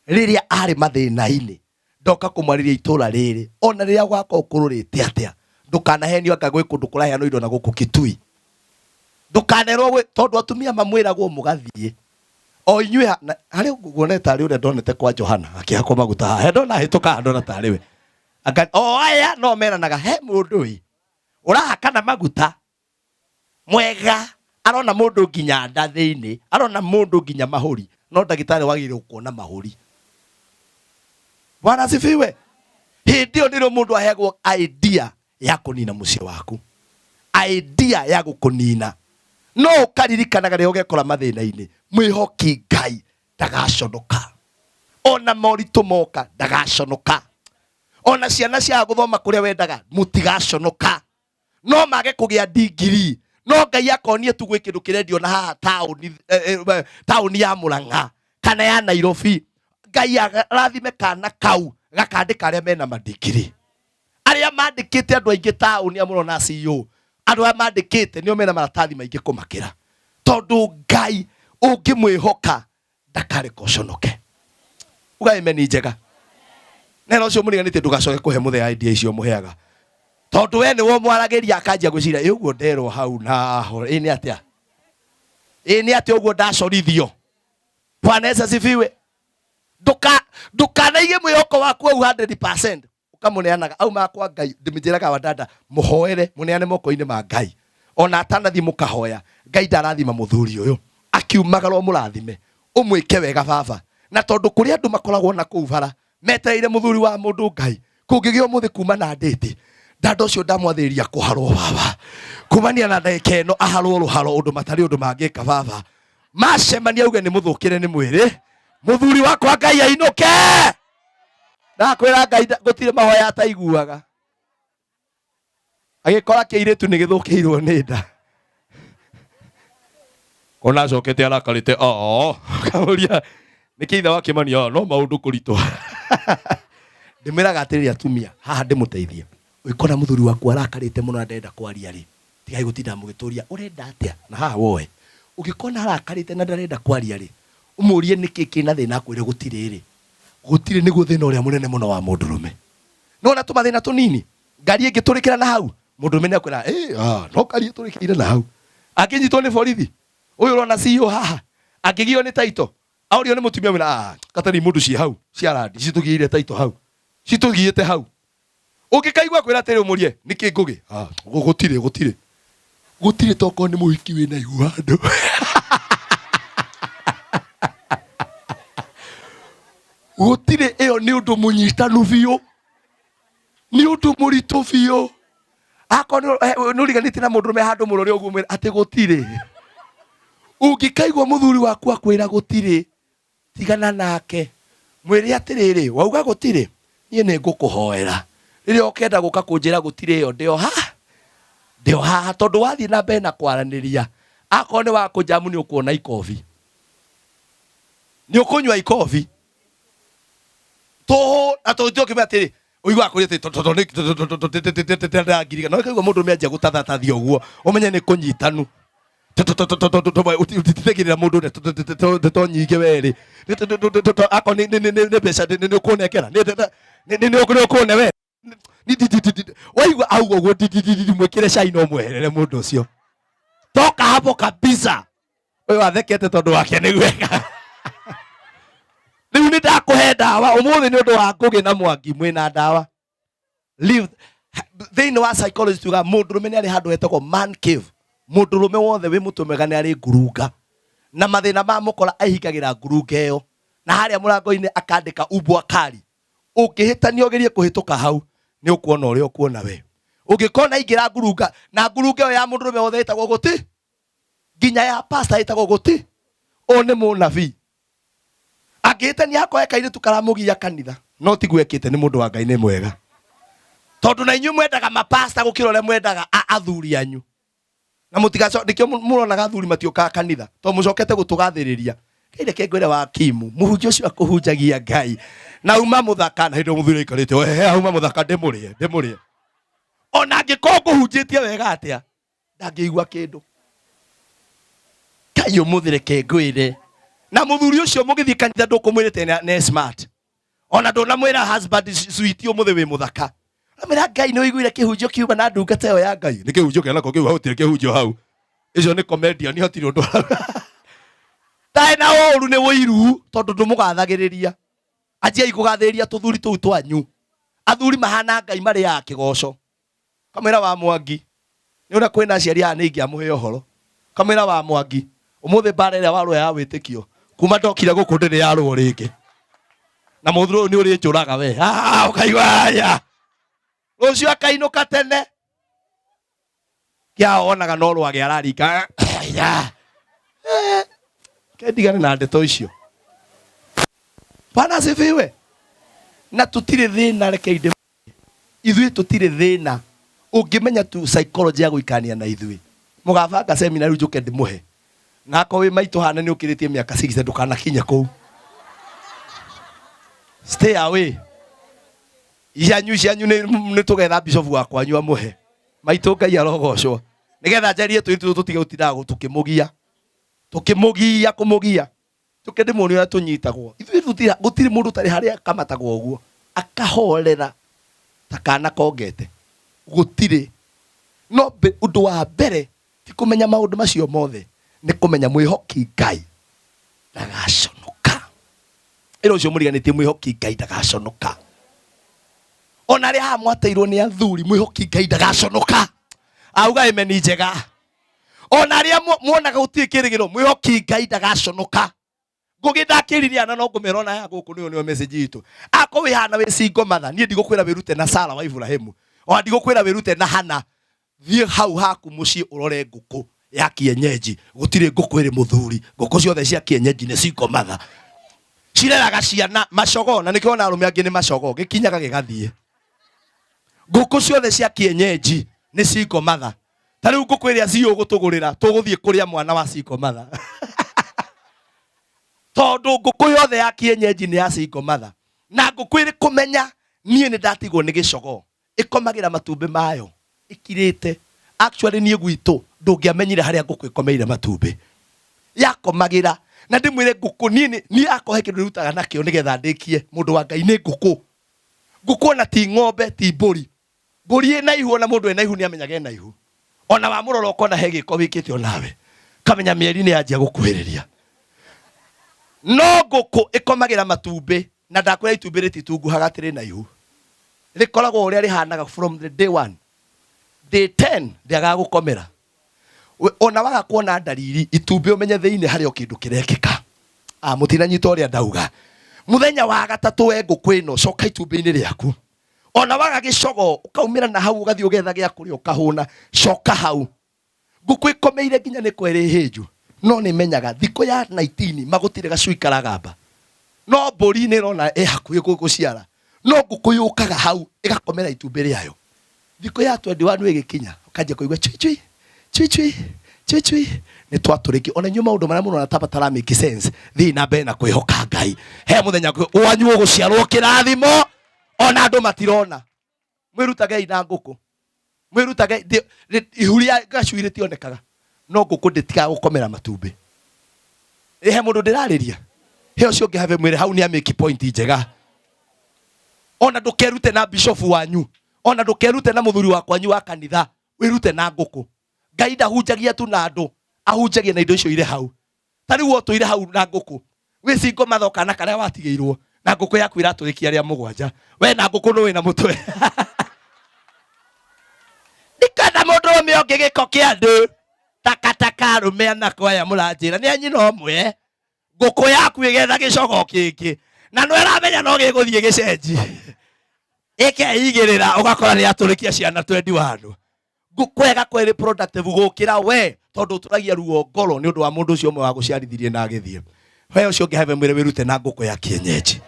Rĩrĩa arĩ mathĩna-inĩ. Ndoka kũmwarĩria itũra rĩrĩ. Ona rĩrĩa gwakorwo kũrũrĩte atĩa. Ndũkanahenio anga gwĩ kũndũ kũraheanwo indo na gũkũ Kitui. Ndũkanerwo gwĩ, tondũ atumia mamwĩragwo mũgathiĩ. O inyuĩ ha, na, harĩ nguona tarĩ ũrĩa ndonete kwa Johana akĩhakwo maguta haha. Ndona ahĩtũka haha ndona tarĩ we. Anga, o aya no meranaga he mũndũ ĩ ũrahakana maguta mwega Arona mũndũ nginya nda thĩinĩ, arona mũndũ nginya mahũri, no ndagĩtarĩ wagĩrĩirwo kuona mahũri. Bwana asifiwe. Hĩndĩ ĩyo nĩrĩo mũndũ aheagwo idea ya kũnina mũciĩ waku, idea ya gũkũnina. No ũkaririkanaga rĩrĩa ũgekora mathĩna-inĩ, mwĩhoki Ngai ndagaconoka. Ona moritũ moka ndagaconoka. Ona ciana ciaga gũthoma kũrĩa wendaga mũtigaconoka. No mage kũgĩa ndigiri, no Ngai akonie tu gwĩ kĩndũ kĩrendio na haha taũni, taũni ya Murang'a kana ya Nairobi. Ngai arathime kana kau gakandĩka arĩa mena mandigiri. Arĩa mandĩkĩte andũ aingĩ taũni amũrona na CEO, andũ arĩa mandĩkĩte nĩo mena maratathi maingĩ kũmakĩra. Tondũ Ngai ũngĩmwĩhoka ndakareka ũconoke. Uga amen njega. Nera ũcio mũriganĩtie ndũgacoke kũhe mũthee idea icio mũheaga. Tondũ we nĩwe ũmwaragĩria akanjia gwĩciria ĩ ũguo nderwo hau na ho ĩ nĩ atĩa? Ĩ nĩ atĩa ũguo ndacorithio? Bwana Yesu asifiwe. Ndũkanaige mwĩhoko waku hau 100%. Ũkamũneanaga au makwa Ngai, ndĩmĩnjĩraga wa dada mũhoere, mũneane moko-inĩ ma Ngai. Ona atanathiĩ mũkahoya, Ngai ndarathima mũthuri ũyũ. Akiumagara ũmũrathime, ũmwĩke wega baba. Na tondũ kũrĩ andũ makoragwo na kũu bara, metereire mũthuri wa mũndũ Ngai, kũngĩgĩa ũmũthĩ kuma na ndĩti, dada ũcio ndamwathĩrĩria kũharwo baba. Kumania na ndagĩka ĩno aharwo rũharo ũndũ matarĩ ũndũ mangĩka baba. Macemania auge nĩ mũthũkĩre nĩ mwĩrĩ, mũthuri wakwa Ngai ainũke. Ndakwĩra Ngai gũtirĩ mahoya ataiguaga. Agĩkora kĩirĩtu nĩ gĩthũkĩirwo nĩ nda. Ona acokete arakarĩte, oo, kamũria nĩkĩ ithe wa Kĩmani, oo, no maũndũ kũritũha. Ndĩmwĩraga atĩrĩrĩ atumia, haha ndĩmũteithie. Ũngĩkora mũthuri waku arakarĩte mũno na ndarenda kwaria rĩ, tigai gũtinda mũgĩtũria ũrenda atĩa, na haha woe. Ũngĩkona arakarĩte na ndarenda kwaria rĩ, ũmũrie nĩkĩ kĩna thĩna akwĩre gũtirĩ rĩ. Gũtirĩ nĩguo thĩna ũrĩa mũnene mũno wa mũndũrũme. Nĩwona tũmathĩna tũnini, ngari ĩngĩtũrĩkĩra na hau, mũndũrũme nĩakwĩra, ĩ, ah, no ngari ĩtũrĩkĩire na hau. Angĩnyitwo nĩ borithi, ũyũ ũrona CEO haha, angĩgio nĩ taito, aũrio nĩ mũtumia mwĩra, ah, katari mũndũ ciĩ hau, cia randi, citũgiĩire taito hau. Citũgiĩte hau. Ũngĩkaigua kwĩra atĩrĩ ũmũrie, nĩkĩ ngũgĩ? Ah, gũtirĩ, gũtirĩ. Gũtirĩ tokorwo nĩ mũhiki wĩna ihu handũ. Gũtirĩ, ĩyo nĩ ũndũ mũnyitanu biũ. Nĩ ũndũ mũritũ biũ. Akorwo nĩ ũriganĩtie na mũndũrũme handũ mũrore ũguo mwĩre atĩ gũtirĩ. Ũngĩkaigua mũthuri waku akwĩra gũtirĩ, tigana nake. Mwĩre atĩrĩrĩ, wauga gũtirĩ, niĩ nĩ ngũkũhoera. Rĩrĩa ũkenda gũka kũnjĩra gũtirĩ ĩyo ndĩ o haha. Ndĩ o haha tondũ wathiĩ na mbere na kwaranĩria, akorwo nĩ wa kũnjamu nĩ ũkuona ikobi. Nĩ ũkũnyua ikobi. Tũhũ na tũhũ ũkĩmwĩra atĩrĩ, ũiguaga kũrĩ atĩ tondũ nĩ ndangiriga. No ũkaigua mũndũ ũrũme anjia gũtathatathia ũguo, ũmenye nĩ kũnyitanu. Ũtitigĩrĩra mũndũ ndeto nyingĩ werĩ. Akorwo nĩ mbeca nĩ ũkũnengera, nĩ ũkũne we. Waigua auga ũguo mwĩkĩre cai no mweherere mũndũ ũcio. Toka hapo kabisa. Ũyũ athekete tondũ wake nĩ gweka. Rĩu nĩ ndakũhe ndawa ũmũthĩ nĩ ũndũ wa Ngũgĩ na Mwangi mwĩna ndawa. Leave. Thĩinĩ wa psychology tuga mũndũrũme nĩ arĩ handũ hetagwo man cave. Mũndũrũme wothe wĩ mũtwe mwega nĩ arĩ ngurunga. Na mathĩna ma mũkora ehingagĩra ngurunga ĩyo. Na harĩa mũrango-inĩ akandĩka umbwa kali. Ũngĩhĩtania ũgerie kũhĩtũka hau, nĩ ũkuona ũrĩa ũkuona we. Ũngĩkona aingĩra ngurunga, na ngurunga ĩyo ya mũndũrũme wothe ĩtagwo gũti. Nginya ya pastor ĩtagwo gũti. Ũyũ nĩ mũnabii. Angĩhĩtania akoe kairĩtu karamũgia kanitha, no tiguo ekĩte, nĩ mũndũ wa Ngai, nĩ mwega. Tondũ na inyuĩ mwendaga mapasta gũkĩra ũrĩa mwendaga athuri anyu. Na mũtigaco, nĩkĩo mũronaga athuri matiũkaga kanitha, tondũ mũcokete gũtũgathĩrĩria. Ngai reke ngwĩre wa Kimu, mũhunjia ũcio akũhunjagia Ngai. Na uma mũthaka, na hĩndĩ ĩyo mũthuri aikarĩte, ohehe, auma mũthaka, ndĩmũrĩe, ndĩmũrĩe. Ona angĩkorwo ngũhunjĩtie wega atĩa, ndangĩigua kĩndũ. Ngai ũmũthĩ reke ngwĩre. Na mũthuri ũcio mũgĩthiĩ kanitha ndũkũmwĩrĩte nĩ smart. Ona ndũnamwĩra husband sweet ũmũthĩ wĩ mũthaka. Amwĩra Ngai nĩ ũiguire kĩhunjio kiuma na ndungata ĩyo ya Ngai. Nĩ kĩhunjio kĩa nako kĩu hau hatirĩ kĩhunjio hau. Icio nĩ comedian hatirĩ ũndũ hau. Ndarĩ na ũru nĩ ũiru tondũ ndũmũgathagĩrĩria. Anjiai kũgathĩrĩria tũthuri tũu twanyu. Athuri mahana Ngai marĩaga kĩgoco. Kamwĩra wa Mwangi, nĩ ũrĩa kwĩna aciari aya nĩ ingĩamũhe ũhoro. Kamwĩra wa Mwangi, ũmũthĩ mbara ĩrĩa warũa ya wĩtĩkio, kuma ndokire gũkũ ndĩrĩ yarũo rĩngĩ. Na mũthuri ũyũ nĩ ũrĩnjũraga we. Ah, ũkaigua aya. Rũciũ akainũka tene. Kĩa onaga no rwage araringa. Ya. Eh, Kendigane na ndeto icio. Bwana asifiwe. Na tũtirĩ thĩna reke inde ithuĩ tũtirĩ thĩna ũngĩmenya tu psychology ya gũikarania na ithuĩ mũgabanga seminar rĩu njũke ndĩmũhe na akorwo wĩ maitũ hana nĩ ũkĩrĩtie mĩaka 60 ndũkanakinye kũu stay away cianyu cianyu nĩ tũgetha bishop wa kwanyu amũhe maitũ Ngai arogocwo nĩgetha njarie tũirĩtu tũtũ tũtige gũtindaga tũkĩmũgia tũkĩmũgia kũmũgia tũke ndĩmuonie ũrĩa tũnyitagwo ithuĩ tũtirĩ gũtirĩ mũndũ ũtarĩ harĩa akamatagwo ũguo akahorera ta kana kongete gũtirĩ no ũndũ wa mbere ti kũmenya maũndũ macio mothe nĩ kũmenya mwĩhoki Ngai ndagaconoka ĩra ũcio mũriganĩtie mwĩhoki Ngai ndagaconoka ona arĩa haha mwateirwo nĩ athuri mwĩhoki Ngai ndagaconoka auga ĩmeni njega ona arĩa muonaga gũtirĩ kĩrĩgĩrĩro mwĩhoki Ngai ndagaconoka ngũgĩ ndakĩrire ana no ngũmera ona ya gũkũ nĩyo nĩyo message itũ ako wĩ hana wĩ single mother niĩ ndigũkwĩra wĩrute na Sara wa Ibrahimu ona ndigũkwĩra wĩrute na Hana thiĩ hau haku mũciĩ ũrore ngũkũ ya kienyeji gũtirĩ ngũkũ ĩrĩ mũthuri ngũkũ ciothe cia kienyeji nĩ single mother cireraga ciana macogo na nĩkĩo ona arũme angĩ nĩ macogo gĩkinyaga gĩgathiĩ ngũkũ ciothe cia kienyeji nĩ single mother ta rĩu ngũkũ ĩrĩa ciũ gũtũgũrĩra tũgũthiĩ kũrĩa mwana wa single mother tondũ ngũkũ yothe ya kienyeji nĩ ya single mother na ngũkũ ĩrĩ kũmenya niĩ nĩ ndatigwo nĩ gĩcogo ĩkomagĩra matumbĩ mayo ĩkirĩte actually niĩ gwitũ ndũngĩamenyire harĩa ngũkũ ĩkomeire matumbĩ yakomagĩra na ndĩmwĩre ngũkũ niĩ niĩ akohe kĩndũ ndĩrutaga nakĩo nĩgetha ndĩkie mũndũ wa Ngai nĩ ngũkũ ngũkũ ona ti ng'ombe ti mbũri mbũri ĩna ihu ona mũndũ ena ihu nĩ amenyaga ena ihu ona wamũrora ũkona he gĩko wĩkĩte onawe kamenya mĩeri nĩ yanjia gũkuhĩrĩria no ngũkũ ĩkomagĩra matumbĩ na ndakwĩra itumbĩ rĩtitunguhaga atĩ rĩna ihu rĩkoragwo ũrĩa rĩhanaga from the day one day 10 rĩagaga gũkomera ona waga kuona ndariri itumbĩ ũmenye thĩinĩ harĩ o kĩndũ kĩrekĩka ah, mũtinanyita ũrĩa ndauga mũthenya wa gatatũ we ngũkũ ĩno coka itumbĩ-inĩ rĩaku ona waga gĩcogo ũkaumĩra na hau ũgathiĩ ũgetha gĩa kũrĩa ũkahũna coka hau ngũkũ ĩkomeire nginya nĩ kwere hĩnju no nĩ menyaga thikũ ya 19 magũtirĩ gacui karagamba no mbũri nĩ ĩrona ĩ hakuhĩ gũciara no ngũkũ yũkaga hau ĩgakomera itumbĩ rĩayo thikũ ya 21 ĩgĩkinya ũkanjia kũigua chui chui chui chui chui chui nĩ twatũrĩki ona inyuĩ maũndũ marĩa mũrona ta matara make sense thiĩ na mbere na kwĩhoka Ngai he mũthenya wanyu ũgũciarwo kĩrathimo ona andũ matirona mwĩrutagei na ngũkũ mwĩrutage ihu rĩa gacui rĩtionekaga no ngũkũ ndĩtigaga gũkomera matumbĩ ĩ he mũndũ ndĩrarĩria he ũcio ũngĩ have mwĩre hau nĩ amĩki point njega ona ndũkerute na bishofu wanyu ona ndũkerute na mũthuri wa kwanyu wa kanitha wĩrute na ngũkũ Ngai ndahunjagia tu na andũ ahunjagia na indo icio irĩ hau ta rĩu ũtũire hau na ngũkũ wĩ single mother kana karĩa watigĩirwo na ngũkũ yaku ĩratũrĩkia rĩa mũgwanja we na ngũkũ nũ wĩna mũtwe ndikenda mũndũrũme ũngĩ gĩko kĩa andũ takataka arũme anako aya mũranjĩra nĩ anyina ũmwe ngũkũ yaku ĩgetha gĩcogo kĩngĩ na nĩ ĩramenya no gĩgũthiĩ gĩcenji ĩkeigĩrĩra ũgakora nĩ yatũrĩkia ciana 21 ngũkũ ĩgakorwo ĩrĩ productive gũkĩra we tondũ ũtũragia ruo ngoro nĩ ũndũ wa mũndũ ũcio ũmwe wagũciarithirie na agĩthiĩ we ũcio ũngĩ have mwĩre wĩrute na ngũkũ ya kienyeji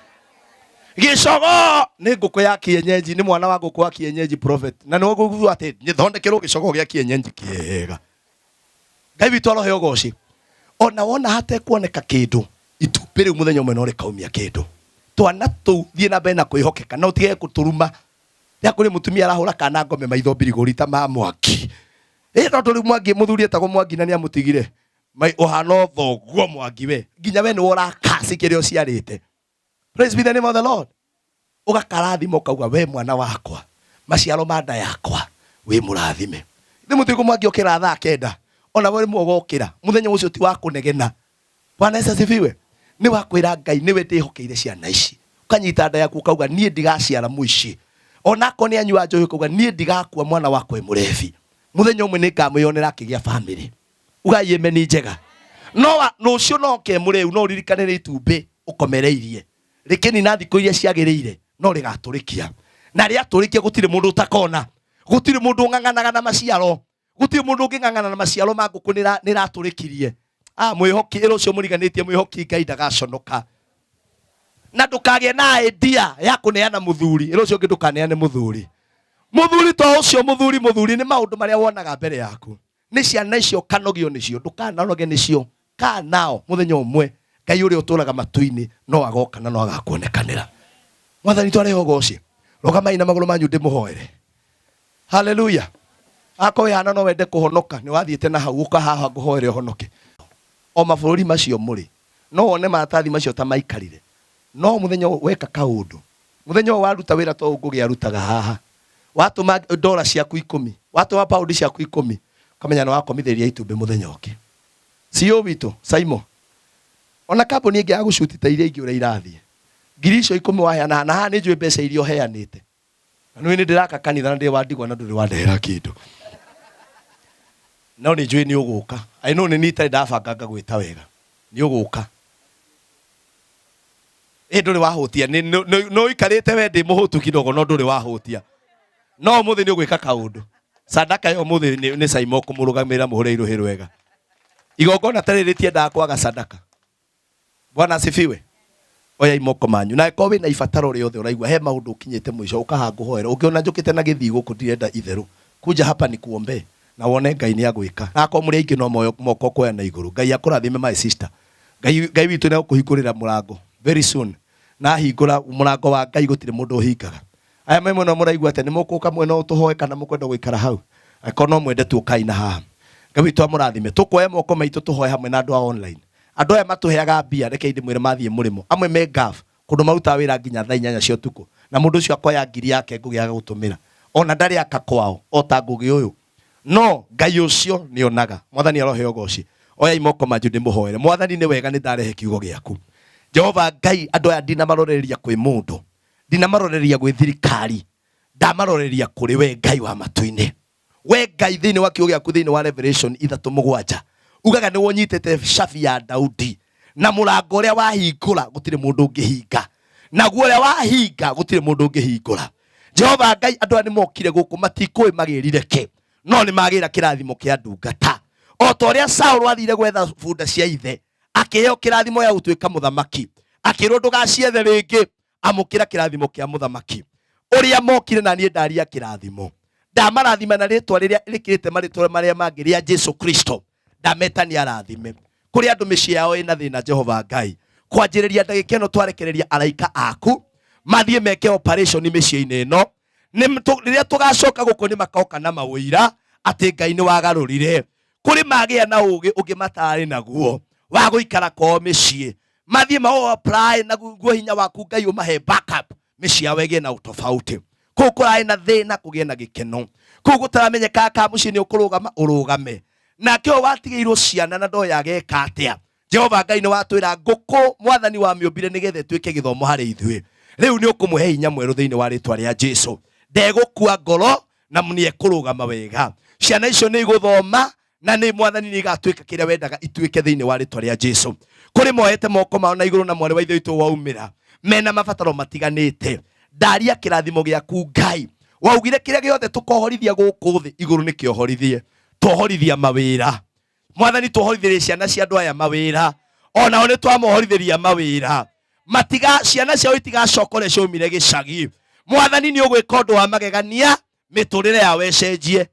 gĩcogo nĩ ngũkũ ya kienyeji nĩ mwana wa ngũkũ wa kienyeji prophet na nĩ ũguo atĩ nĩthondekerwo gĩcogo gĩa kienyeji kĩega Ngai witũ arohe ũgoci ona wona hatekuoneka kĩndũ itumbĩ rĩu mũthenya ũmwe no rĩkaumia kĩndũ twana tũu thiĩ na mbere na kwĩhokeka na ũtige gũtũruma ya kũrĩ mũtumia arahũra kana ngome maitho mbirigũri ta ma Mwangi ĩ tondũ rĩu Mwangi mũthuri etagwo Mwangi na nĩamũtigire mai ũhana thoguo Mwangi we nginya we nĩwe ũrakasi kĩrĩa ũciarĩte praise be the name of the Lord ũgakarathima ũkauga we mwana wakwa maciaro ma nda yakwa wĩ mũrathime nĩ mũthiĩ Mwangi okĩra thaa kenda ona we rĩmwe ũgokĩra mũthenya ũcio ti wa kũnegena Bwana Yesu asifiwe. Nĩ wa kwĩra Ngai nĩwe ndĩhokeire ciana ici. Ũkanyita nda yaku ũkauga niĩ ndigaciara mũici. Ona akorwo nĩ anyua njohi ũkauga niĩ ndigakua mwana wakwa e mũrebi. Mũthenya ũmwe nĩ ngamwĩyonera akĩgĩa family. Ugai emeni njega. No rũciũ no kemũrĩu no ũririkane nĩ itumbĩ ũkomereirie. Rĩkĩnina thikũ iria ciagĩrĩire no rĩgatũrĩkia. Na rĩatũrĩkia gũtirĩ mũndũ ũtakona. Gũtirĩ mũndũ ũng'ang'anaga na maciaro. Gũtirĩ mũndũ ũngĩng'ang'ana na maciaro ma ngũkũ nĩratũrĩkirie. Ah, mwĩhoki ĩra ũcio mũriganĩtie mwĩhoki Ngai ndagaconoka. Na ndũkagĩe na idea ya kũneana mũthuri. Ĩra ũcio ũngĩ ndũkaneane mũthuri. Mũthuri to ũcio mũthuri mũthuri nĩ maũndũ marĩa wonaga mbere yaku. Nĩ ciana icio ũkanogio nĩcio, ndũkananoge nĩcio. Kaa nao mũthenya ũmwe Ngai ũrĩa ũtũraga matu-inĩ no agoka na no agakuonekanĩra. Mwathani twarehe ũgoci. Rũgamai na magũrũ manyu ndĩmũhoere. Haleluya. Akorwo wĩ hana no wende kũhonoka, nĩ wathiĩte na hau ũka haha ngũhoere ũhonoke. O mabũrũri macio mũrĩ, no wone maratathi macio ta maikarire. No mũthenya ũyũ weka kaũndũ, mũthenya ũyũ waruta wĩra ta ũyũ Ngũgĩ arutaga haha, watũma ndora ciaku ikũmi, watũma paundi ciaku ikũmi, ũkamenya nĩ wakomithĩria itumbĩ mũthenya ũngĩ. CEO witũ, Saimo, ona kambuni ĩngĩ ya gũcuti ta iria ingĩ ũrĩa irathiĩ, ngiri icio ikũmi waheana, na haha nĩ njũĩ mbeca iria ũheanĩte. Na nĩ ndĩraka kanitha na ndĩ wa ndigwa na ndũrĩ wandehera kĩndũ. No nĩ njũĩ nĩ ũgũka. I know nĩ niĩ itarĩ ndabanga ngagwĩta wega. Nĩ ũgũka. Ĩ ndũrĩ wahũtia. Nĩ ũikarĩte we ndĩ mũhũtu kidogo no ndũrĩ wahũtia. No ũmũthĩ nĩ ũgwĩka kaũndũ. Sadaka ya ũmũthĩ nĩ Saimo kũmũrũgamĩrĩra mũhũre irũhĩ rwega. Igongona ta rĩrĩ rĩtiendaga kwaga sadaka. Bwana asifiwe. Oyai moko manyu. Na angĩkorwo wĩna ibataro rĩothe ũraigua he maũndũ ũkinyĩte mũico ũka haha ngũhoere. Ũngĩona njũkĩte na gĩthii gũkũ ndirenda itherũ. Kuja hapa nikuombee na wone Ngai nĩ agwĩka. Na akorwo mũrĩ aingĩ no moko ũkuoya na igũrũ. Ngai akũrathime my sister. Ngai Ngai witũ nĩ egũkũhingũrĩra mũrango very soon. Na ahingũra mũrango wa Ngai gũtirĩ mũndũ ũhingaga. Aya me mwena ũyũ mũraigua atĩa? Nĩ mũgũka mwena ũyũ tũhoe kana mũkwenda gũikara hau? Angĩkorwo no mwende tu ũkai na haha. Ngai witũ amũrathime. Tũkuoya moko maitũ tũhoe hamwe na andũ a online. Andũ aya matũheaga mbia, rekei ndĩmwĩre mathiĩ mũrĩmo. Amwe me Gulf, kũndũ marutaga wĩra nginya thaa inyanya cia ũtukũ. Na mũndũ ũcio akoya ngiri yake Ngũgĩ agagũtũmĩra. Ona ndarĩ aka kwao, o ta Ngũgĩ ũyũ. No Ngai ũcio nĩ onaga. Mwathani aroheo ũgoci. Oyai moko manyu ndĩmũhoere. Mwathani nĩ wega nĩ ndarehe kiugo gĩaku. Jehova Ngai, andũ aya ndinamaroreria kwĩ mũndũ. Ndinamaroreria gwĩ thirikari. Ndamaroreria kũrĩ we Ngai wa matu-inĩ. We Ngai thĩinĩ wa kiugo gĩaku thĩinĩ wa Revelation ithatũ mũgwanja ugaga nĩ wonyitĩte cabi ya Daudi na mũrango ũrĩa wahingũra gũtirĩ mũndũ ũngĩhinga, naguo ũrĩa wahinga gũtirĩ mũndũ ũngĩhingũra. Jehova Ngai, andũ aya nĩ mokire gũkũ matikũĩ magĩrire kĩ, no nĩ magĩra kĩrathimo kĩa ndungata. O ta ũrĩa Saũlũ athire gwetha bunda cia ithe akĩheo kĩrathimo ya gũtuĩka mũthamaki, akĩrwo ndũgaciethe rĩngĩ, amũkĩra kĩrathimo kĩa mũthamaki. Ũrĩa mokire na niĩ ndaria kĩrathimo, ndamarathima na rĩtwa rĩrĩa rĩkĩrĩte marĩtwa marĩa mangĩ rĩa Jesu Kristo, ndametania arathime. Kũrĩ andũ mĩciĩ yao ĩna thĩna, Jehova Ngai, kwanjĩrĩria ndagĩka ĩno twarekereria araika aku mathiĩ meke operation mĩciĩ-inĩ ĩno. Rĩrĩa tũgacoka gũkũ nĩ makoka na mawĩira atĩ Ngai nĩ wagarũrire. Kũrĩ magĩa na ũgĩ ũngĩ matarĩ naguo wa gũikara kwao mĩciĩ, mathiĩ ma apply na guo hinya waku Ngai ũmahe backup, mĩciĩ yao ĩgĩe na ũtofauti. Kũu kũrarĩ na thĩna kũgĩe na gĩkeno, kũu gũtaramenyekaga kana mũciĩ nĩ ũkũrũgama ũrũgame. Nake ũyũ watigĩirwo ciana na ndoĩ ageka atĩa. Jehova Ngai nĩ watwĩra ngũkũ mwathani wa mĩũmbire nĩgetha ĩtuĩke gĩthomo harĩ ithuĩ. Rĩu nĩ ũkũmũhe hinya mwerũ thĩinĩ wa rĩtwa rĩa Jesu. Ndegũkua ngoro na nĩ ekũrũgama wega. Ciana icio nĩ igũthoma na nĩ mwathani nĩ igatuĩka kĩrĩa wendaga ituĩke thĩinĩ wa rĩtwa rĩa Jesu. Kũrĩ moete moko mao na igũrũ na mwarĩ wa ithe witũ waumĩra mena mabataro matiganĩte. Ndaria kĩrathimo gĩaku Ngai. Waugire kĩrĩa gĩothe tũkohorithia gũkũ thĩ igũrũ nĩ kĩohorithie. Twohorithia mawĩra. Mwathani twohorithĩrie ciana cia andũ aya mawĩra. Onao nĩ twamohorithĩria mawĩra. Matiga ciana ciao itigacoka ũrĩa ciaumire gĩcagi. Mwathani nĩ ũgwĩka ũndũ wa magegania mĩtũrĩre yao ĩcenjie.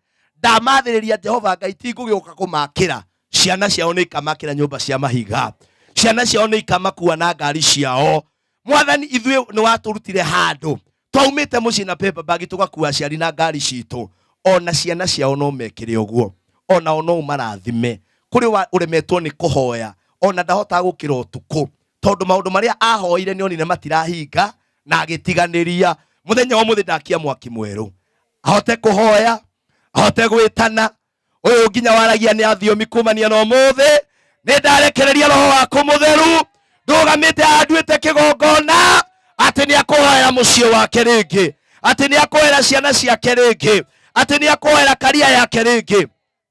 Ndamathĩrĩria Jehova Ngai ti ngũgĩũka kũmakĩra. Ciana ciao nĩ ikamakĩra nyũmba cia mahiga. Ciana ciao nĩ ikamakua na ngari ciao. Mwathani ithuĩ nĩ watũrutire handũ. Twaumĩte mũciĩ na paper bag tũgakua aciari na ngari citũ. Ona ciana ciao no mekĩre ũguo. Onao no ũmarathime. Kũrĩ wa ũremetwo nĩ kũhoya. Ona ndahotaga gũkĩra ũtukũ. Tondũ maũndũ marĩa ahoire nĩ onire matirahinga na agĩtiganĩria. Mũthenya wa ũmũthĩ ndakia mwaki mwerũ. Ahote kũhoya, ahote gwĩtana. Ũyũ nginya waragia nĩ athiomi kumania na ũmũthĩ. Nĩ ndarekereria roho waku mũtheru. Ndũgamĩte haha nduĩte kĩgongona atĩ nĩ akũhoera mũciĩ wake rĩngĩ, atĩ nĩ akũhoera ciana ciake rĩngĩ, atĩ nĩ akũhoera karia yake rĩngĩ.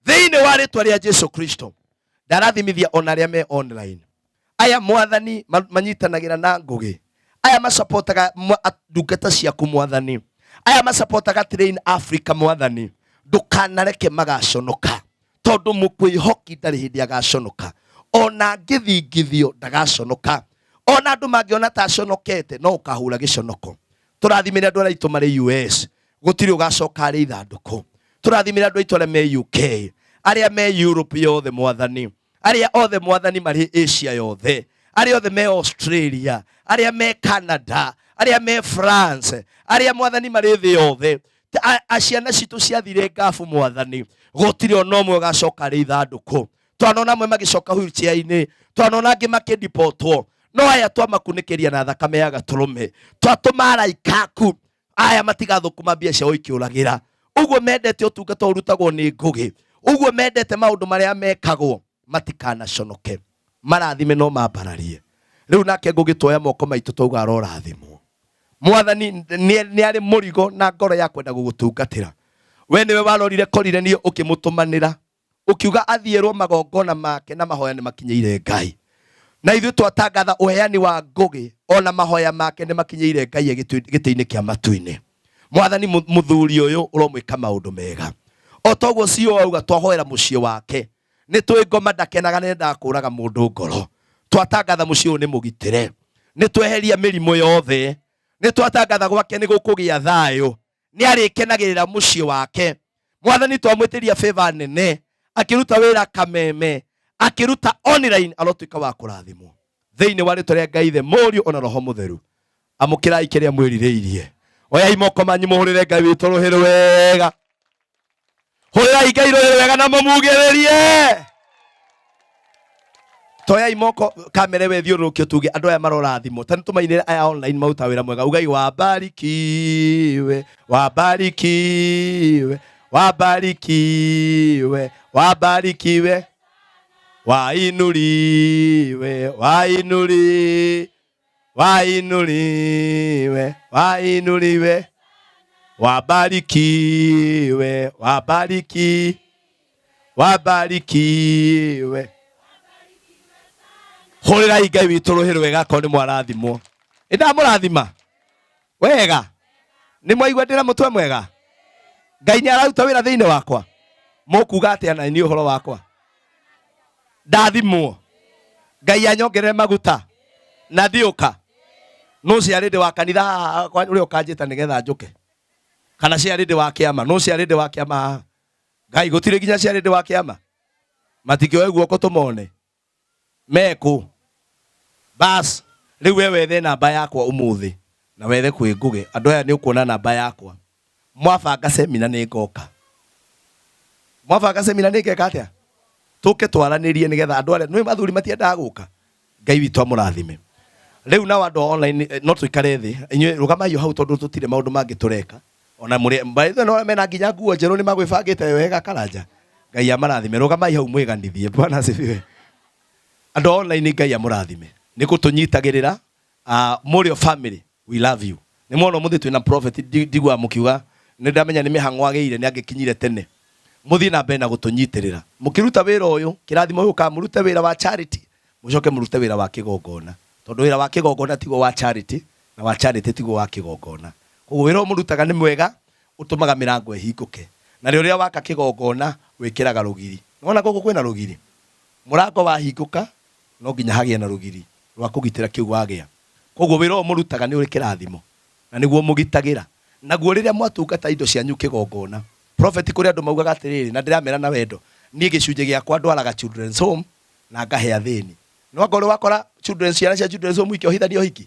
Thĩinĩ wa rĩtwa rĩa Jesu Kristo. Ndarathimithia ona arĩa me online. Aya mwathani manyitanagĩra na ngũgĩ. Aya macapotaga ndungata ciaku mwathani. Aya macapotaga Train Africa mwathani. Ndũkanareke magaconoka. Tondũ mũkwĩhoki ndarĩ hĩndĩ agaconoka. Ona angĩthingithio ndagaconoka. Ona andũ mangĩona ta aconokete no ũkahũra gĩconoko. Tũrathimĩre andũ arĩa aitũ marĩ US. Gũtirĩ ũgacoka arĩ ithandũkũ. Tũrathimĩre andũ aitũ arĩa me UK. Arĩa me Europe yothe mwathani. Arĩa othe mwathani marĩ Asia yothe. Arĩa othe me Australia. Arĩa me Canada. Arĩa me France. Arĩa mwathani marĩ thĩ yothe. Ciana citũ ciathire ngabu mwathani. Gũtirĩ ona ũmwe ũgacoka arĩ ithandũkũ. Twanona amwe magĩcoka wheelchair-inĩ. Twanona angĩ makĩdipotwo. No aya twamakunĩkĩria na thakame ya gatũrũme. Twatũma araika aku. Aya matigathũkũma mbia ciao ikĩũragĩra. Ũguo mendete ũtungata ũrutagwo nĩ ngũgĩ. Ũguo mendete maũndũ marĩa mekagwo matikanaconoke. Marathime no mambararie. Rĩu nake ngũgĩ tuoya moko maitũ twauga arorathimwo. Mwathani nĩ arĩ mũrigo na ngoro ya kwenda gũgũtungatĩra. We nĩwe warorire korire niĩ ũkĩmũtũmanĩra. Ũkiuga athiĩrwo magongona make na mahoya nĩ makinyĩire Ngai. Na ithuĩ twatangatha ũheani wa ngũgĩ ona mahoya make nĩ makinyĩire Ngai gĩtĩ-inĩ kĩa matu-inĩ. Mwathani mũthuri ũyũ ũromwĩka maũndũ mega. O toguo CEO auga twahoera mũciĩ wake. Nĩ tũĩ ngoma ndakenaga nĩ endaga kũraga mũndũ ngoro. Twatangatha mũciĩ ũyũ nĩ mũgitĩre. Nĩ tweheria mĩrimũ yothe. Nĩ twatangatha gwake nĩ gũkũgĩa thayũ. Nĩ arĩkenagĩrĩra mũciĩ wake. Mwathani twamwĩtĩria favor nene. Akĩruta wĩra kameme. Akĩruta online arotuĩka wa kũrathimwo. Thĩinĩ wa rĩtwa rĩa Ngai Ithe, Mũriũ ona Roho Mũtheru. Amũkĩrai kĩrĩa mwĩrirĩirie. Oyai moko manyu mũhũrĩre Ngai witũ rũhĩ rwega. Hũrĩrai Ngai rũhĩ rwega na mũmugĩrĩrie. Toyai moko kamere we thiũrũrũkio tuge andũ aya marorathimwo. Ta nĩtũmainĩre aya online maruta wĩra mwega. Ugai wabarikiwe, wabarikiwe, wabarikiwe, wabarikiwe. Wainuliwe, wainuliwe, wainuliwe, wainuliwe. Wabarikiwe, wabariki, wabarikiwe. Hũrĩrai Ngai witũ rũhĩ rwega akorwo nĩ mwarathimwo. Nĩ ndamũrathima wega. Nĩ mwaigua ndĩna mũtwe mwega. Ngai nĩ araruta wĩra thĩinĩ wakwa. Mũkuga atĩa na niĩ ũhoro wakwa? Ndathimwo. Ngai anyongerere maguta na ndiũka. No ciarĩ wa kanitha haha ũrĩa ũkanjĩta nĩgetha njũke. Kana ciarĩ wa kĩama. No ciarĩ wa kĩama haha. Ngai gũtirĩ nginya ciarĩ wa kĩama. Matikĩoe guoko tũmone. Mekũ. Bas, rĩu we wethe namba yakwa ũmũthĩ na wethe kwĩ ngũgĩ. Andũ aya nĩ ũkuona namba yakwa. Mwabanga semina nĩ ngoka. Mwabanga semina nĩ ngeka atĩa? Tũke twaranĩrie nĩgetha andũ arĩa nĩ athuri matiendaga gũka. Ngai witũ amũrathime. Rĩu nao andũ a online no tũikare thĩ. Inyuĩ rũgamai o hau tondũ tũtirĩ maũndũ mangĩ tũreka. Ona mũrĩ by the way no mena nginya nguo njerũ nĩ magwĩbangĩte wega karanja. Ngai amarathime. Rũgamai hau mwĩganithie. Bwana asifiwe. Andũ a online Ngai amũrathime. Nĩ gũtũnyitagĩrĩra. Mũrĩo family, we love you. Nĩ mwona ũmũthĩ twĩna prophet ndiguaga mũkiuga nĩ ndamenya nĩ mĩhang'o agĩire nĩ angĩkinyire tene. Mũthiĩ na mbere na gũtũnyitĩrĩra. Mũkĩruta wĩra ũyũ, kĩrathimo gĩũkaga mũrute wĩra wa charity, mũcoke mũrute wĩra wa kĩgongona. Tondũ wĩra wa kĩgongona tiguo wa charity, na wa charity tiguo wa kĩgongona. Koguo wĩra ũyũ mũrutaga nĩ mwega, ũtũmaga mĩrango ĩhingũke. Na rĩo rĩrĩa waka kĩgongona, wĩkĩraga rũgiri. Nĩwona gũkũ kwĩna rũgiri? Mũrango wahingũka, no nginya hagĩe na rũgiri rwa kũgitĩra kĩu wagĩa. Koguo wĩra ũyũ mũrutaga nĩ ũrĩ kĩrathimo, na nĩguo mũgitagĩra. Naguo rĩrĩa mwatungata indo cianyu kĩgongona, prophet kũrĩ andũ maugaga atĩrĩrĩ, na ndĩramera na wendo, niĩ gĩcunjĩ gĩakwa ndwaraga children's home na ngahe athĩni. No anga ũrĩ wakora children's, ciana cia children's home ikĩohithania ũhiki?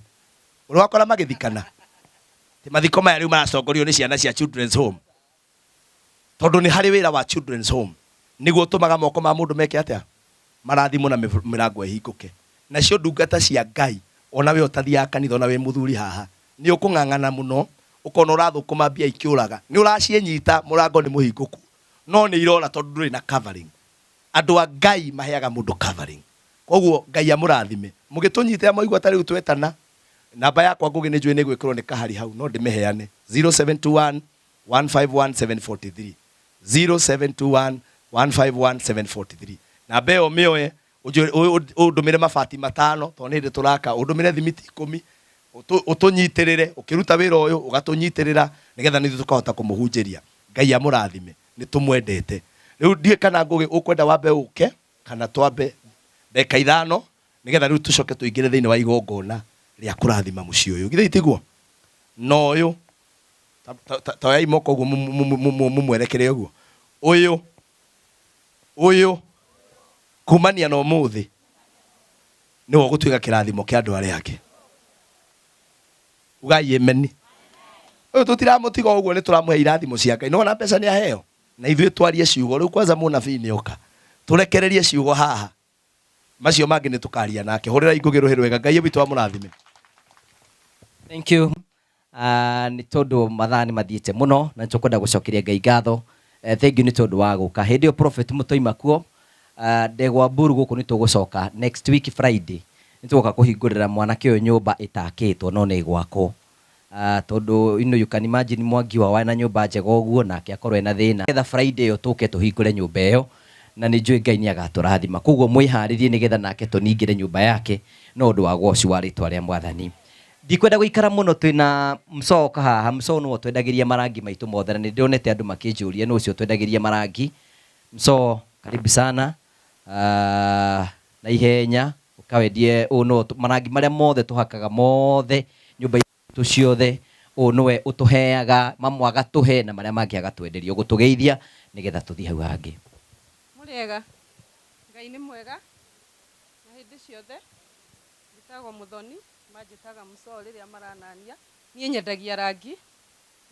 Ũrĩ wakora magĩthikana? Ti mathiko maya rĩu maracongorio nĩ ciana cia children's home. Tondũ nĩ harĩ wĩra wa children's home. Nĩguo ũtũmaga moko ma mũndũ meke atĩa? Marathimwo na mĩrango ĩhingũke. Nacio ndungata cia Ngai, ona we ũtathiaga kanitha, ona wĩ mũthuri haha, nĩ ũkũng'ang'ana mũno, ũkona ũrathũkũma mbia ikĩũraga. Nĩ ũraciĩnyita, mũrango nĩ mũhingũku. No nĩ irora tondũ ndũrĩ na covering. Andũ a Ngai maheaga mũndũ covering. Koguo Ngai amũrathime. Mũgĩtũnyitĩra mwaigua ta rĩu twetana, namba yakwa Ngũgĩ nĩ njũĩ nĩ ĩgwĩkĩrwo nĩ kahari hau, no ndĩmĩheane. 0721 151 743. 0721 151 743. Namba ĩyo mĩoe ũndũmĩre mabati matano tondũ nĩ hĩndĩ tũraka, ũndũmĩre thimiti ikũmi, ũtũnyitĩrĩre ũkĩruta wĩra ũyũ, ũgatũnyitĩrĩra nĩgetha nithuĩ tũkahota kũmũhunjĩria. Ngai amũrathime, nĩ tũmwendete. Rĩu ndiũĩ kana Ngũgĩ ũkwenda wambe ũke kana twambe ndagĩka ithano nĩgetha rĩu tũcoke tũingĩre thĩinĩ wa igongona rĩa kũrathima mũciĩ ũyũ. Githĩ tiguo? Na ũyũ ta oyai moko ũguo mũmwerekere ũguo. Ũyũ ũyũ kumania na ũmũthĩ nĩwe ũgũtuĩka kĩrathimo kĩa andũ arĩa angĩ. Ugai ameni. Ũyũ tũtiramũtiga ũguo, nĩ tũramũhe irathimo cia Ngai. Nĩwona mbeca nĩ aheo? Na ithuĩ twarie ciugo. Rĩu kwanza mũnabii nĩ oka. Tũrekererie ciugo haha. Macio mangĩ nĩ tũkaria nake. Hũrĩrai Ngũgĩ rũhĩ rwega. Ngai witũ amũrathime. Thank you. Nĩ tondũ mathaa nĩ mathiĩte mũno na nĩ tũkwenda gũcokeria Ngai ngatho. Thank you nĩ tondũ wa gũka. Hĩndĩ ĩyo prophet mũtoima kuo, ndegwa mburu gũkũ nĩ tũgũcoka next week Friday. Nĩ tũgoka kũhingũrĩra mwanake ũyũ nyũmba ĩtakĩtwo no nĩ ĩgwakwo. Tondũ you know, you can imagine Mwangi wao ena nyũmba njega ũguo nake akorwo ena thĩna. Nĩgetha Friday ĩyo tũke tũhingũre nyũmba ĩyo na nĩ njũĩ Ngai nĩ agatũrathima. Koguo mwĩharĩrie nĩgetha nake tũningĩre nyũmba yake no ũndũ wa goci wa rĩtwa rĩa Mwathani. Ndikwenda gũikara mũno twĩna Msoo haha. Msoo nĩwe ũtwendagĩria marangi maitũ mothe na nĩ ndĩronete andũ makĩnjũria nũ ũcio ũtwendagĩria marangi. Msoo, karibu sana. Na ihenya ũkawendie ũũ nĩwe marangi marĩa mothe tũhakaga mothe nyũmba itũ ciothe, ũũ nĩwe ũtũheaga, mamwe agatũhe na marĩa mangĩ agatwenderia. Ũgũtũgeithia nĩgetha tũthiĩ hau hangĩ. Mũrĩega, Ngai nĩ mwega na hĩndĩ ciothe. Njĩtagwo Mũthoni, manjĩtaga Mũcoo rĩrĩa maranania. Niĩ nyendagia rangi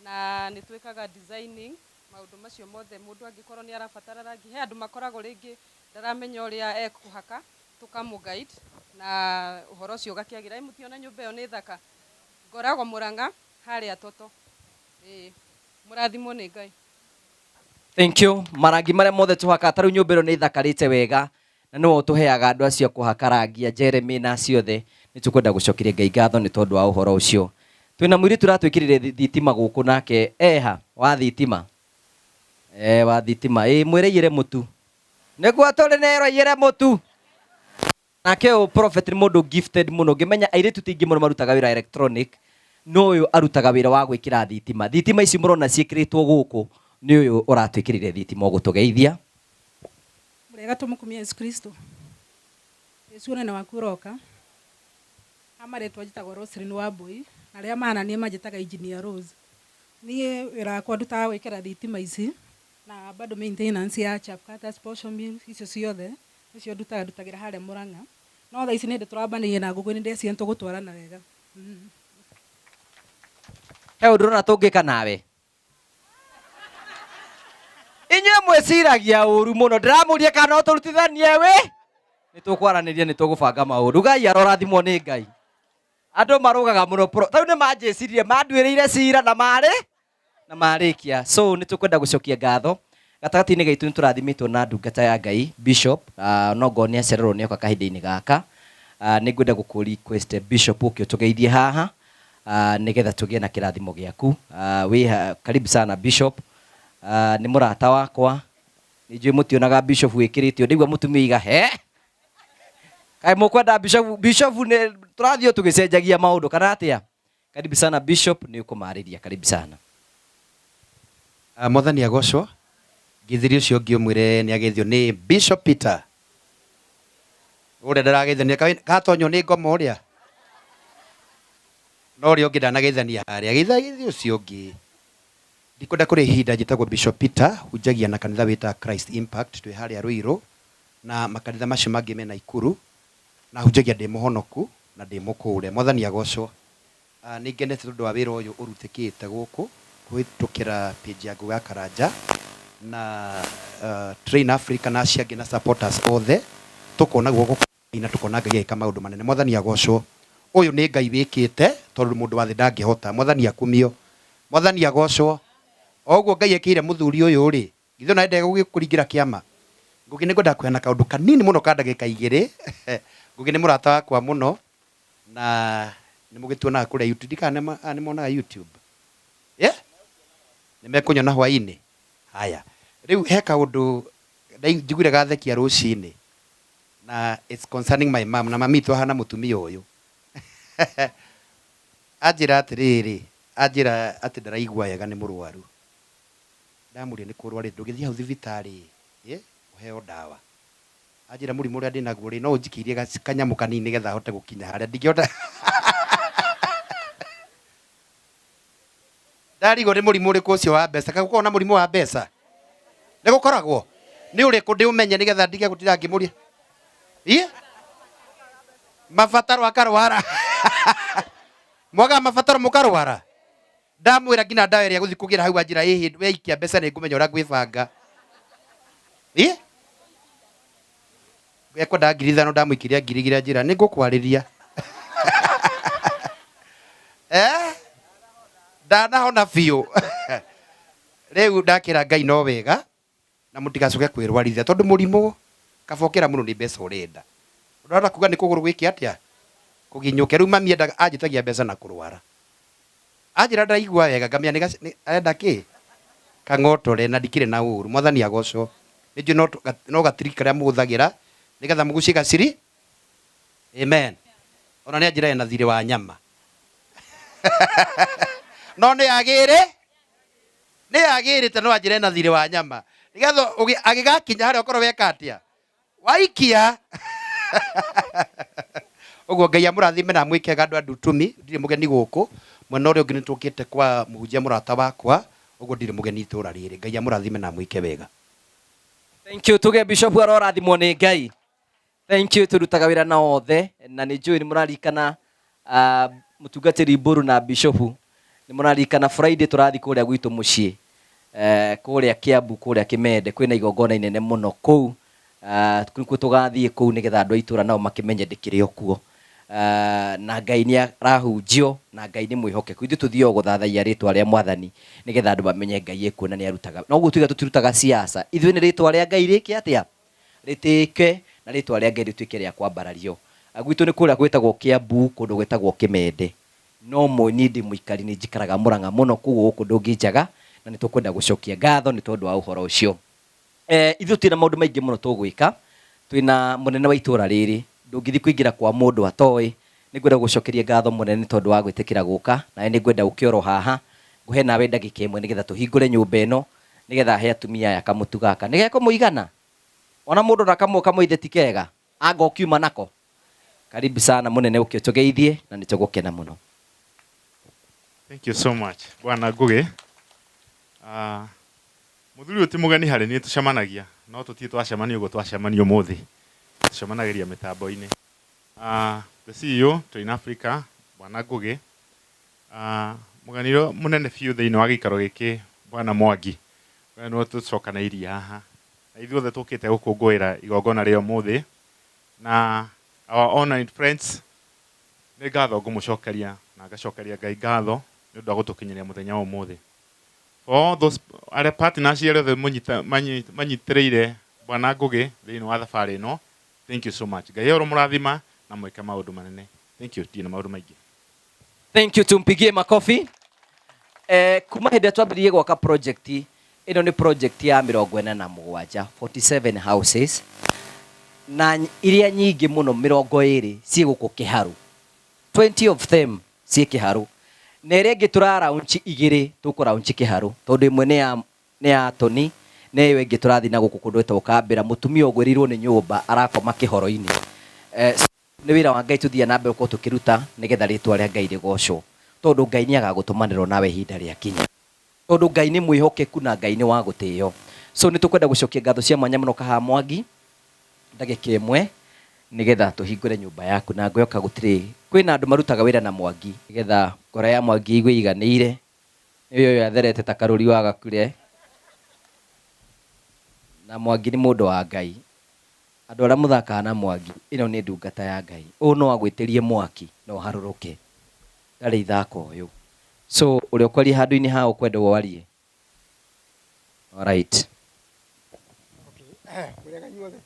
na nĩ twĩkaga designing, maũndũ macio mothe. Mũndũ angĩkorwo nĩ arabatara rangi, he andũ makoragwo rĩngĩ ndaramenya ũrĩa ekũhaka, tũkamũ guide na ũhoro ũcio ũgakĩagĩra. Ĩ mũtiona nyũmba ĩyo nĩ thaka? Ngoragwo Mũrang'a harĩa Toto. Ĩĩ, mũrathimwo nĩ Ngai. Thank you. Marangi marĩa mothe tũhakaga, ta rĩu nyũmba ĩno nĩ ĩthakarĩte wega na nĩwe ũtũheaga andũ acio a kũhaka rangi a Jeremy na acio othe. Nĩ tũkwenda gũcokeria Ngai ngatho nĩ tondũ wa ũhoro ũcio. Twĩna mũirĩtu ũratwĩkĩrĩire thitima gũkũ nake eha wa thitima. Wa thitima. Ĩ mwĩre aiyĩre mũtu. Nĩguo tũrĩ na ĩro aiyĩre mũtu. Nake ũyũ prophet nĩ mũndũ gifted mũno. Ngĩmenya airĩtu ti aingĩ mũno marutaga wĩra electronic, no ũyũ arutaga wĩra wa gwĩkĩra thitima. Thitima ici mũrona ciĩkĩrĩtwo gũkũ nĩ ũyũ ũratwĩkĩrĩire thitima ũgũtũgeithia. Mũrĩega tũmũkumie Yesu Kristo. Yesu ũnene waku ũroka. Ha marĩtwa njĩtagwo Roselyn Wambui, na arĩa mananie manjĩtaga Engineer Rose. Niĩ wĩra wakwa ndutaga gwĩkĩra thitima ici na bado maintenance ya chaff cutters, posho mill, icio ciothe nĩcio ndutaga, ndutagĩra harĩa Mũrang'a. No thaa ici nĩ hĩndĩ tũrambanĩirie na ngũkũ nĩ ndeciria nĩ tũgũtwarana wega. He ũndũ ũrona tũngĩka nawe? Inyuĩ mwĩciragia ũru mũno, ndĩramũria kana no tũrutithanie wĩ? Nĩ tũkwaranĩria, nĩ tũgũbanga maũndũ. Ngai arorathimwo nĩ Ngai. Andũ marũgaga mũno pro. Tarĩu nĩ manjĩciririe, manduĩrĩire cira na marĩ na marĩkia. So nĩ tũkwenda gũcokia ngatho. Gatagatĩ-inĩ gaitũ nĩ tũrathimĩtwo na ndungata ya Ngai Bishop, no ngorwo nĩ acererwo nĩ oka kahinda-inĩ gaka. Nĩ ngwenda gũkũ request Bishop ũke ũtũgeithie haha nĩgetha tũgĩe na kĩrathimo gĩaku. Wĩ karibu sana Bishop. Nĩ mũrata wakwa. Nĩ njũĩ mũtionaga Bishop wĩkĩrĩte ũũ. Ndaigua mũtumia oiga he. Kaĩ mũkwenda Bishop, Bishop nĩ tũrathiĩ o tũgĩcenjagia maũndũ kana atĩa? Karibu sana Bishop, nĩ ũkũmarĩria. Karibu sana. Mwathani agocwo. Ngĩthiri ũcio ũngĩ ũmwĩre nĩ ageithio nĩ Bishop Peter. Ũrĩa ndarageithania katonywo nĩ ngoma ũrĩa. No ũrĩa ũngĩ ndanageithania harĩa. Geithagia ũcio ũngĩ. Ndikwenda kũrĩa ihinda, njĩtagwo Bishop Peter, hunjagia na kanitha wĩtaga Christ Impact, twĩ harĩa Ruiru na makanitha macio mangĩ me Naikuru, na hunjagia ndĩ mũhonoku na ndĩ mũkũũre. Mwathani agocwo. Nĩ ngenete tondũ wa wĩra ũyũ ũrutĩkĩte gũkũ kũhĩtũkĩra page ya Ngũgĩ wa Karanja na Train Africa na acio angĩ na supporters othe, tũkona guoko kwa Ngai na tũkona Ngai agĩka maũndũ manene. Mwathani agocwo. Ũyũ nĩ Ngai wĩkĩte tondũ mũndũ wa thĩ ndangĩhota. Mwathani akumio. Mwathani agocwo. O ũguo Ngai ekĩire mũthuri ũyũ rĩ, githĩ onawe ndegũgĩkũringĩra kĩama? Ngũgĩ nĩ ngwendaga kũheana kaũndũ kanini mũno ka ndagĩka igĩrĩ. Ngũgĩ nĩ mũrata wakwa mũno na nĩ mũgĩtuonaga kũrĩa YouTube. Ndiũĩ kana nĩ monaga YouTube? Yeah? Nĩ mekũnyona hwainĩ? Haya. Rĩu he kaũndũ njiguire gathekia rũcinĩ. Na it's concerning my mom na mami witũ ahana mũtumia ũyũ. Anjĩra atĩrĩrĩ, anjĩra atĩ ndaraigua wega nĩ mũrwaru. Ndamũria nĩ kũ ũrwarĩte, ndũngĩthiĩ hau thibitarĩ ĩ ũheo ndawa. Anjĩra mũrimũ ũrĩa ndĩnaguo rĩ, no ũnjikĩirie kanyamũ kanini nĩgetha hote gũkinya harĩa ndingĩhota. Ndarigwo nĩ mũrimũ ũrĩkũ ũcio wa mbeca. Kaĩ gũkoragwo na mũrimũ wa mbeca? Nĩ gũkoragwo? Nĩ ũrĩkũ ndĩũmenye nĩgetha ndige gũtinda ngĩmũria? Ĩ? Mabataro akarwara. Mwagaga mabataro mũkarwara? Ndamwĩra nginya ndawa ĩrĩa gũthiĩ kũgĩra hau anjĩra ĩhĩ weikia mbeca nĩ ngũmenya ũrĩa ngwĩbanga. Ĩ? Ekwendaga 5000 ndamũikĩria 2000 anjĩra nĩ ngũkwarĩria. Eh? Ndanahona biũ. Rĩu ndakĩra Ngai no wega na mũtigacoke kwĩrwarithia tondũ mũrimũ kaba ũkĩra mũndũ nĩ mbeca ũrenda. Ũrenda kuga nĩ kũgũrũ gwĩke atĩa? Kũginyũke. Rĩu mami endaga anjĩtagia mbeca na kũrwara. Anjĩra ndaigua wega ngamenya nĩ gac- nĩ- arenda kĩ? Kang'otore na ndikĩrĩ na ũru. Mwathani agocwo. Nĩnjũĩ no tũ- no gatiriki karĩa mũhũthagĩra nĩgetha mũgucie gaciri. Amen. Ona nĩ anjĩra ena thirĩ wa nyama. No nĩ agĩrĩ nĩ agĩrĩte no anjĩra ena thirĩ wa nyama. Nĩgetha ũgĩ- agĩgakinya harĩa ũkorwo weka atĩa? Waikia. Ũguo Ngai amũrathime na amwĩke wega andũ a Ndutumi, ndirĩ mũgeni gũkũ. Mwena ũrĩa ũngĩ nĩ tũkĩte kwa mũhunjia mũrata wakwa, ũguo ndirĩ mũgeni itũra rĩrĩ. Ngai amũrathime na amwĩke wega. Thank you tuge Bishop arorathimwo nĩ Ngai. Thank you turutaga wĩra na othe na nĩ njũĩ nĩ mũraririkana uh, mũtungatĩri Mbũrũ na Bishop nĩ mũraririkana Friday tũrathiĩ kũrĩa gwitũ mũciĩ eh, kũrĩa Kiambu kũrĩa Kĩmende kwĩna igongona inene mũno kũu uh, nĩkuo tũgathiĩ kũu nĩgetha andũ a itũra nao makĩmenye ndĩkĩrĩ o kuo uh, na Ngai nĩ arahunjio na Ngai nĩ mwĩhokeku ithuĩ tũthiĩ o gũthathaiya rĩtwa rĩa mwathani nĩgetha andũ mamenye Ngai ekuo na nĩ arutaga noguo tuiga tũtirutaga siasa ithuĩ nĩ rĩtwa rĩa Ngai rĩke atĩa rĩtĩĩke na rĩtwa rĩa Ngai rĩtuĩke rĩa kwambarario. Gwitũ nĩ kũrĩa gwĩtagwo Kĩambu, kũndũ gwĩtagwo Kĩmende. No niĩ ndĩ mũikari nĩ njikaraga Mũrang'a mũno, koguo gũkũ ndũngĩnjaga, na nĩ tũkwenda gũcokia ngatho nĩ tondũ wa ũhoro ũcio. Ithuĩ tũtirĩ na maũndũ maingĩ mũno tũgwĩka, twĩna mũnene wa itũra rĩrĩ, ndũngĩthiĩ kũingĩra kwa mũndũ atoĩ. Nĩ ngwenda gũgũcokeria ngatho mũnene nĩ tondũ wa gwĩtĩkĩra gũka, nawe nĩ ngwenda ũke oro haha, ngũhe nawe ndagĩka ĩmwe nĩgetha tũhingũre nyũmba ĩno, nĩgetha he atumia aya kamũtu gaka. Nĩ gekũmũigana? Ona mũndũ na kamwe kamwe ithe ti kega, anga ũkiuma nako. Karibu sana mũnene ũke ũtũgeithie na nĩ tũgũkena mũno. Thank you so much. Bwana Ngugi. Mũthuri ũyũ ti mũgeni harĩ niĩ tũcemanagia, no tũtirĩ twacemania ũguo twacemania ũmũthĩ. Tũcemanagĩria mĩtambo-inĩ. The CEO Train Africa, Bwana Ngugi. Mũgeni ũrĩa mũnene biũ thĩinĩ wa gĩikaro gĩkĩ, Bwana Mwangi. We nĩwe tũcokanĩirie haha. Na ithuothe tũkĩte gũkũngũĩra igongona rĩa ũmũthĩ. Na our online friends, nĩ ngatho ngũmũcokeria na ngacokeria Ngai ngatho nĩ ũndũ wa gũtũkinyĩria mũthenya wa ũmũthĩ. For all those arĩa partners arĩa othe manyitĩrĩire Bwana Ngugi thĩinĩ wa thabarĩ ĩno, thank you so much. Ngai aromũrathima na mwĩke maũndũ manene. Thank you, ndirĩ na maũndũ maingĩ. Thank you, tumpigie makofi. Kuma hĩndĩ ĩrĩa twambĩrĩirie gwaka project ĩno nĩ project ya 47, 47 houses na iria nyingĩ mũno 20 ciĩ gũkũ Kĩharũ, 20 of them ciĩ Kĩharũ, na ĩrĩa ĩngĩ tũra launch igĩrĩ tũkũ launch Kĩharũ tondũ ĩmwe nĩ ya Tony na ĩyo ĩngĩ tũrathiĩ na gũkũ kũndũ gwĩtagwo Kambĩra, mũtumia ũgwĩrĩirwo nĩ nyũmba arakoma kĩhoro-inĩ. Nĩ wĩra wa Ngai tũthiaga na mbere gũkorwo tũkĩruta nĩgetha rĩtwa rĩa Ngai rĩgocwo, tondũ Ngai nĩ agagũtũmanĩrwo nawe ihinda rĩakinya, tondũ Ngai nĩ mwĩhokeku na Ngai nĩ wa gũtĩo. So nĩ tũkwenda gũcokia ngatho cia mwanya mũno Kahawa Mwangi, ndagĩka ĩmwe nĩgetha tũhingũre nyũmba yaku, na ngwĩhoka gũtirĩ kwĩna andũ marutaga wĩra na Mwangi, nĩgetha ngoro ya Mwangi ĩigue ĩiganĩire, nĩ ũyũ atherete ta karũri wa gakure, na Mwangi nĩ mũndũ wa Ngai. Andũ arĩa mũthakaga na Mwangi, ĩno nĩ ndungata ya Ngai. Ũyũ no agwĩtĩrie mwaki na ũharũrũke. Ndarĩ ithako ũyũ. So ũrĩa ũkwaria handũ-inĩ ha ũkwenda warie. All right. Okay. Mũrĩega inyuothe.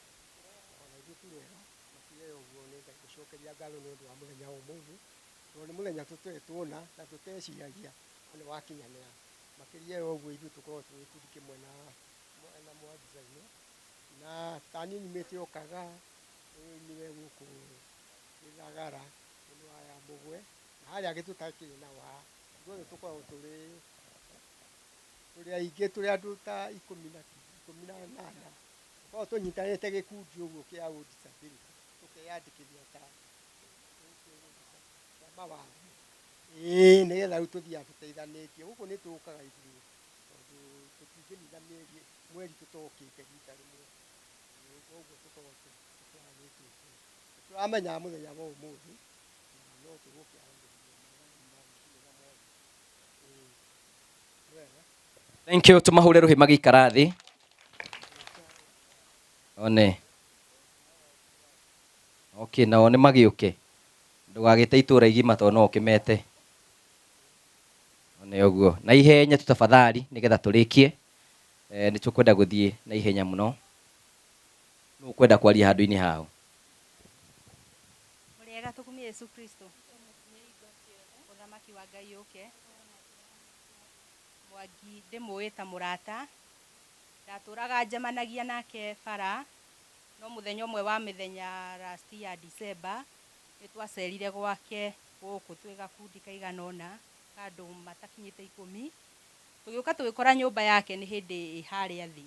Ona ithuĩ tũrĩega. Makĩria ya ũguo nĩ Ngai gũcokeria ngatho nĩ ũndũ wa mũthenya wa ũmũthĩ. Tondũ nĩ mũthenya tũtarĩ tuona na tũteciragia no nĩ wakinyanĩra. Makĩria ya ũguo ithuĩ tũkoragwo twĩ gĩkundi kĩmwe na Mwangi Zaino. Na ta niĩ nyumĩte o Kagaa, Oimire gũkũ Gĩthagara, mwena wa Yamũgwe, na harĩa gĩtũtakĩrĩ na wa, ithuothe tũkoragwo tũrĩ tũrĩ aingĩ, tũrĩ andũ ta 18, tũkoragwo tũnyitanĩte gĩkundi ũguo kĩa Old Disability, tũkeyandĩkithia ta kĩa mawathe. Ĩĩ nĩgetha rĩu tũthiaga tũteithanĩtie. Gũkũ nĩ tũkaga ithuĩ, tondũ tũtingĩnina mĩeri mweri tũtokĩte rita rĩmwe. Koguo tũkoragwo tũkĩaranĩtie. Tũramenya mũthenya wa ũmũthĩ, na no tũgũkĩaranĩria na mothe. Ĩĩ, nĩ wega. Thank you, tũmahũre rũhĩ magĩikara thĩ. One. Okay, nao nĩ magĩũke. Ndũgagĩte itũra igima tondũ no ũkĩmete. One ũguo. Na ihenya tu tafadhali nĩgetha tũrĩkie. Eh, nĩ tũkwenda gũthiĩ na ihenya mũno. Nũ ũkwenda kwaria handũ-inĩ hao? Mũrĩega tũkumie Yesu Kristo. Ũthamaki wa Ngai ũke. Mwangi ndĩmũĩ ta mũrata. Ndatũraga njemanagia nake bara, no mũthenya ũmwe wa mĩthenya last year December, nĩ twacerire gwake gũkũ twĩ gakundi kaigana ũna ka andũ matakinyĩte ikũmi. Tũgĩũka tũgĩkora nyũmba yake nĩ hĩndĩ ĩ harĩa thĩ.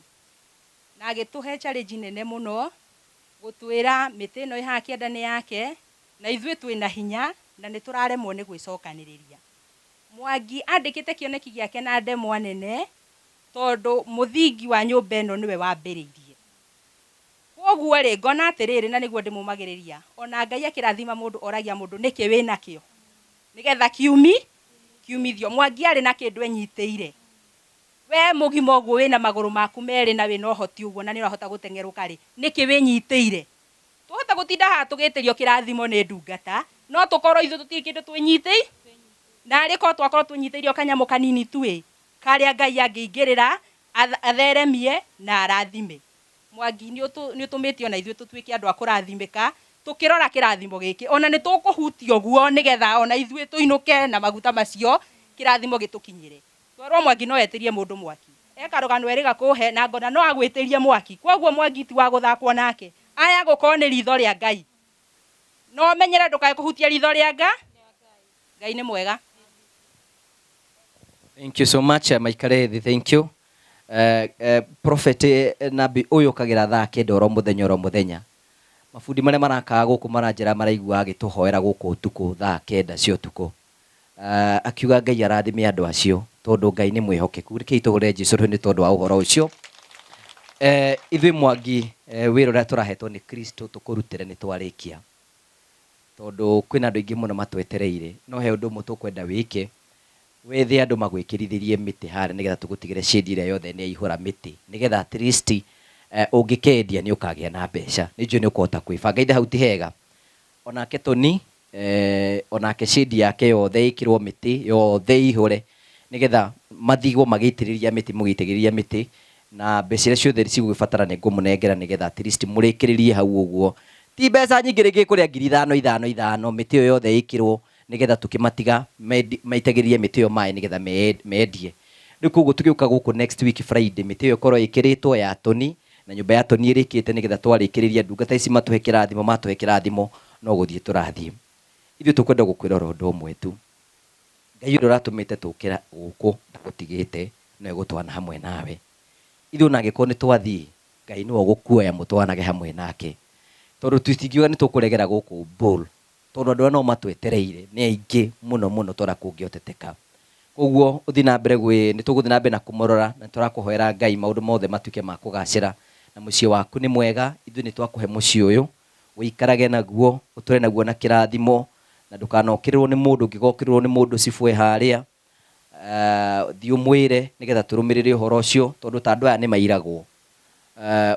Na agĩtũhe challenge nene mũno, gũtwĩra mĩtĩ ĩno ĩ haha kĩanda nĩ yake, na ithuĩ twĩna hinya na nĩ tũraremwo nĩ gwĩcokanĩrĩria. Mwangi andĩkĩte kĩoneki gĩake na ndemwa nene tondũ mũthingi wa nyũmba ĩno nĩwe wambĩrĩirie. Kwoguo rĩ, ngona atĩrĩrĩ, na nĩguo ndĩmũmagĩrĩria, o na Ngai akĩrathima mũndũ oragia mũndũ nĩkĩ wĩnakĩo, nĩgetha kiumi kiumithio. Mwangi arĩ na kĩndũ enyitĩire. We mũgima ũguo wĩna magũrũ maku merĩ na wĩna ũhoti ũguo na nĩũrahota gũteng'erũka rĩ, nĩkĩ wĩnyitĩire? Twahota gũtinda haha tũgĩtĩrio kĩrathimo nĩ ndungata, no tũkorwo ithuĩ tũtirĩ kĩndũ twĩnyitĩi, narĩ korwo twakorwo twĩnyitĩire o kanyamũ kanini tu-ĩ, karĩa Ngai angĩingĩrĩra, atheremie na arathime. Mwangi nĩ ũtũmĩte ona ithuĩ tũtuĩke andũ a kũrathimĩka, tũkĩrora kĩrathimo gĩkĩ, ona nĩ tũkũhutia ũguo nĩgetha ona ithuĩ tũinũke na maguta macio, kĩrathimo gĩtũkinyĩre. Twerwo Mwangi no etĩrie mũndũ mwaki. E karũgano erĩga kũhe na ngona no agwĩtĩrie mwaki. Kwoguo Mwangi ti wa gũthakwo nake. Aya gũkorwo nĩ ritho rĩa Ngai. Na ũmenyere ndũkae kũhutia ritho rĩa Nga. Ngai nĩ mwega. Thank you so much maikare thĩ thank you. Prophet nabi ũyũ ũkagĩra thaa kenda oro mũthenya oro mũthenya. Mabundi marĩa marakaga gũkũ maranjĩra maraigua agĩtũhoera gũkũ ũtukũ thaa kenda cia ũtukũ. Akiuga Ngai arathime andũ acio tondũ Ngai nĩ mwĩhokeku. Rekei tũhũre Jesu rũhĩ nĩ tondũ wa ũhoro ũcio. Ithuĩ Mwangi wĩra ũrĩa tũrahetwo nĩ Kristo tũkũrutĩre nĩ twarĩkia. Tondũ kwĩna andũ aingĩ mũno matwetereire. No he ũndũ ũmwe tũkwenda wĩke, wethe andũ magwĩkĩrithĩrie mĩtĩ harĩa nĩgetha tũgũtigĩre shade ĩrĩa yothe nĩ yaihũra mĩtĩ. Nĩgetha at least ũngĩkendia nĩ ũkagĩa na mbeca. Nĩ njũĩ nĩ ũkũhota kwĩbanga. Ithe hau ti hega? Onake Tony onake shade yake yothe ĩkĩrwo mĩtĩ yothe ĩihũre nĩgetha mathigwo magĩitĩrĩria mĩtĩ mũgĩitagĩrĩria mĩtĩ na mbeca iria ciothe cigũgĩbatara nĩ ngũmũnengera nĩgetha at least mũrĩkĩrĩrie hau ũguo. Ti mbeca nyingĩ rĩngĩ kũrĩa ngiri ithano ithano ithano mĩtĩ ĩyo yothe ĩkĩrwo nĩgetha tũkĩmatiga maitagĩrĩrie mĩtĩ ĩyo maĩ nĩgetha mendie. Rĩu koguo tũgĩũka gũkũ next week Friday mĩtĩ ĩyo ĩkorwo ĩkĩrĩtwo ya Tony na nyũmba ya Tony ĩrĩkĩte nĩgetha twarĩkĩrĩria ndungata ici matũhe kĩrathimo matũhe kĩrathimo no gũthiĩ tũrathiĩ. Ithuĩ tũkwenda gũkwĩra oro ũndũ ũmwe tu, Ngai ũrĩa ũratũmĩte tũke gũkũ ndagũtigĩte no egũtwana hamwe nawe. Ithuĩ ona angĩkorwo nĩ twathiĩ, Ngai nĩwe ũgũkuoya mũtwanage hamwe nake. Tondũ tũtingiuga nĩ tũkũregera gũkũ Bul, tondũ andũ arĩa nao matwetereire nĩ aingĩ mũno mũno ta ũrĩa kũngĩhoteteka. Koguo ũthiĩ na mbere gwĩ, nĩ tũgũthiĩ na mbere na kũmũrora na nĩ tũrakũhoera Ngai maũndũ mothe matuĩke ma kũgacĩra. Na mũciĩ waku nĩ mwega, ithuĩ nĩ twakũhe mũciĩ ũyũ, ũikarage naguo, ũtũre naguo na kĩrathimo, na ndũkanokĩrĩrwo nĩ mũndũ, ũngĩgokĩrĩrwo nĩ mũndũ cibũ e harĩa, thiĩ ũmwĩre nĩgetha tũrũmĩrĩre ũhoro ũcio, tondũ ta andũ aya nĩ mairagwo.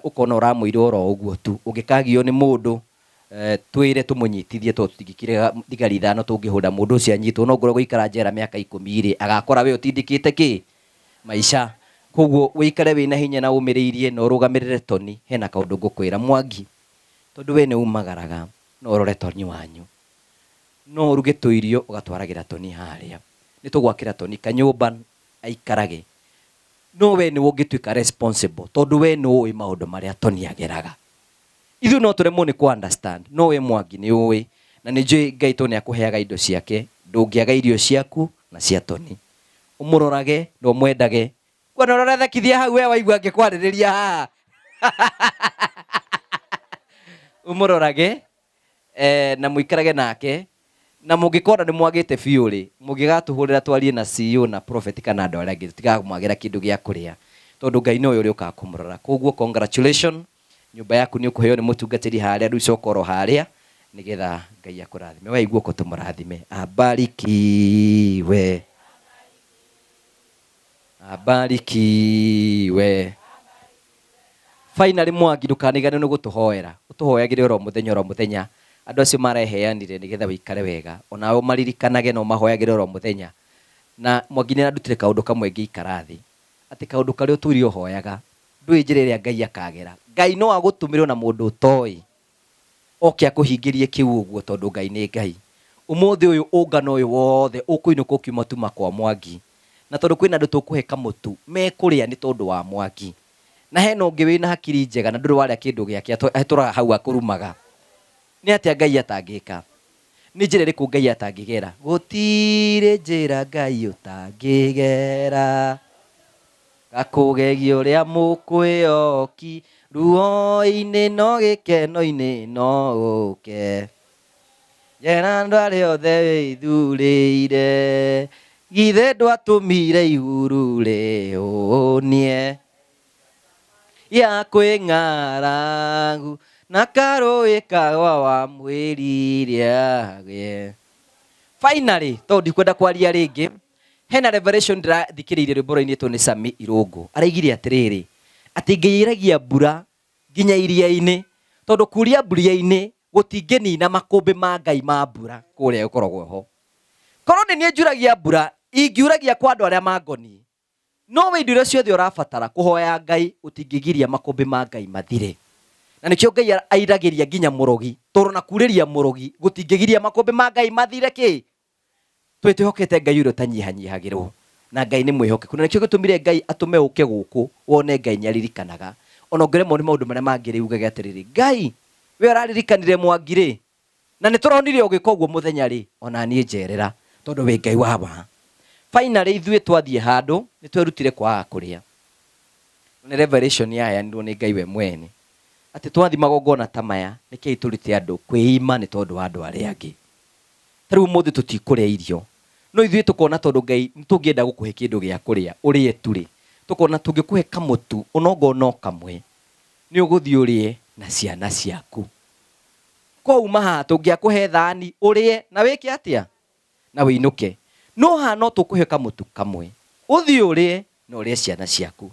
Ũkona ũramũira oro ũguo tu, ũngĩkagio nĩ mũndũ, twĩre tũmũnyitithie tondũ tũtingĩkĩrĩha thigari ithano tũngĩhũra mũndũ ũcio anyitwo, no ngorwo gũikara njera mĩaka ikũmi rĩ, agakora we ũtindĩkĩte kĩ? Maica. Koguo ũikare wĩna hinya na ũmĩrĩirie na ũrũgamĩrĩre Tony, hena kaũndũ ngũkwĩra Mwangi, tondũ we nĩ umagaraga, no ũrore Tony wanyu. No ũruge tũirio ũgatwaragĩra Tony harĩa. Nĩ tũgwakĩra Tony kanyũmba aikarage. No we nĩwe ũngĩtuĩka responsible tondũ we nĩ ũĩ maũndũ marĩa Tony ageraga. Ithuĩ no tũremwo nĩ kũ understand, no we Mwangi nĩ ũĩ na nĩ njũĩ Ngai tondũ nĩ akũheaga indo ciake, ndũngĩaga irio ciaku na cia Tony. Ũmũrorage na ũmwendage. Kuona ũrĩa ũrethekithia hau we waigua ngĩkwarĩrĩria haha. Ũmũrorage eh, na mũikarage nake na mũngĩkona nĩ mwagĩte biũ rĩ, mũngĩgatũhũrĩra twarie na CEO na prophet kana andũ arĩa angĩ, tũtikamwagĩra kĩndũ gĩa kũrĩa tondũ Ngai nowe ũrĩũkaga kũmũrora. Koguo congratulation, nyũmba yaku nĩ ũkũheo nĩ mũtungatĩri harĩa, rĩu coka oro harĩa nĩgetha Ngai akũrathime. Oya guoko tũmũrathime. Abarikiwe, abarikiwe. Finally Mwangi ndũkaniganĩrwo nĩ gũtũhoera, ũtũhoyagĩre oro mũthenya oro mũthenya, andũ acio mareheanire nĩgetha wĩikare wega, onawe ũmaririkanage na ũmahoyagĩre oro mũthenya. Na Mwangi nĩ arandutire kaũndũ kamwe ngĩikara thĩ, atĩ kaũndũ karĩa ũtũire ũhoyaga, ndũĩ njĩra ĩrĩa Ngai akagera. Ngai no agũtũmĩre ona mũndũ ũtoĩ, oke akũhingĩrie kĩu ũguo tondũ Ngai nĩ Ngai. Ũmũthĩ ũyũ ũngano ũyũ wothe ũkũinũka ũkiuma tuma kwa Mwangi, na tondũ kwĩna andũ tũkũhe kamũtu mekũrĩa nĩ tondũ wa Mwangi. Na hena ũngĩ wĩna hakiri njega na ndũrĩ warĩa kĩndũ gĩake atũraga hau akũrumaga. Nĩ atĩa Ngai atangĩka? Nĩ njĩra ĩrĩkũ Ngai atangĩgera? Gũtirĩ njĩra Ngai ũtangĩgera. Gakũgegia ũrĩa mũkwĩoki, ruo-inĩ no gĩkeno-inĩ no ũke. Njera andũ arĩa othe wĩthurĩire, githĩ ndwatũmire iguru rĩhũnie. Ya kwĩ ng'aragu na karũĩ kagwa wamwĩrire agĩe. Finally, tondũ ndikwenda kwaria rĩngĩ, hena revelation ndĩrathikĩrĩirie rwĩmbo rũinĩtwo nĩ Sami Irũngũ. Araigire atĩrĩrĩ, atĩ Ngai airagia mbura nginya iria-inĩ, tondũ kuria mbura-inĩ gũtingĩnina makũmbĩ ma Ngai ma mbura kũrĩa ĩkoragwo ho. Korwo nĩ niĩ njuragia mbura, ingiuragia kwa andũ arĩa mangoniĩ. No we indo iria ciothe ũrabatara kũhoya Ngai ũtingĩgiria makũmbĩ ma Ngai mathire. Na nĩkĩo Ngai airagĩria nginya mũrogi, tondũ na kurĩria mũrogi gũtingĩgiria makũmbĩ ma Ngai mathire kĩ? Twĩ twĩhokete Ngai ũrĩa ũtanyihanyihagĩrwo, na Ngai nĩ mwĩhokeku. Na nĩkĩo gĩtũmire Ngai atũme ũke gũkũ wone Ngai nĩ aririkanaga. Ona ũngĩremwo nĩ maũndũ marĩa mangĩ rĩ, ugage atĩrĩrĩ, Ngai, we ũraririkanire Mwangi rĩ, na nĩ tũronire ũgĩka ũguo mũthenya rĩ, ona niĩ njerera, tondũ wĩ Ngai wa ma. Finally ithuĩ twathiĩ handũ, nĩ twerutire kwaga kũrĩa. Nĩ revelation yaheanirwo nĩ Ngai we mwene, atĩ twathiĩ magongona ta maya, rekei tũrute andũ kwĩima nĩ tondũ wa andũ arĩa angĩ. Ta rĩu ũmũthĩ tũtikũrĩa irio, no ithuĩ tũkona tondũ Ngai nĩ tũngĩenda gũkũhe kĩndũ gĩa kũrĩa ũrĩe tu rĩ, tũkona tũngĩkũhe kamũtu onokorwo no kamwe, nĩ ũgũthiĩ ũrĩe na ciana ciaku. Kwauma haha tũngĩakũhe thani ũrĩe na wĩke atĩa? Na wĩinũke. No haha no tũkũhe kamũtu kamwe ũthiĩ ũrĩe na ũrĩe ciana ciaku.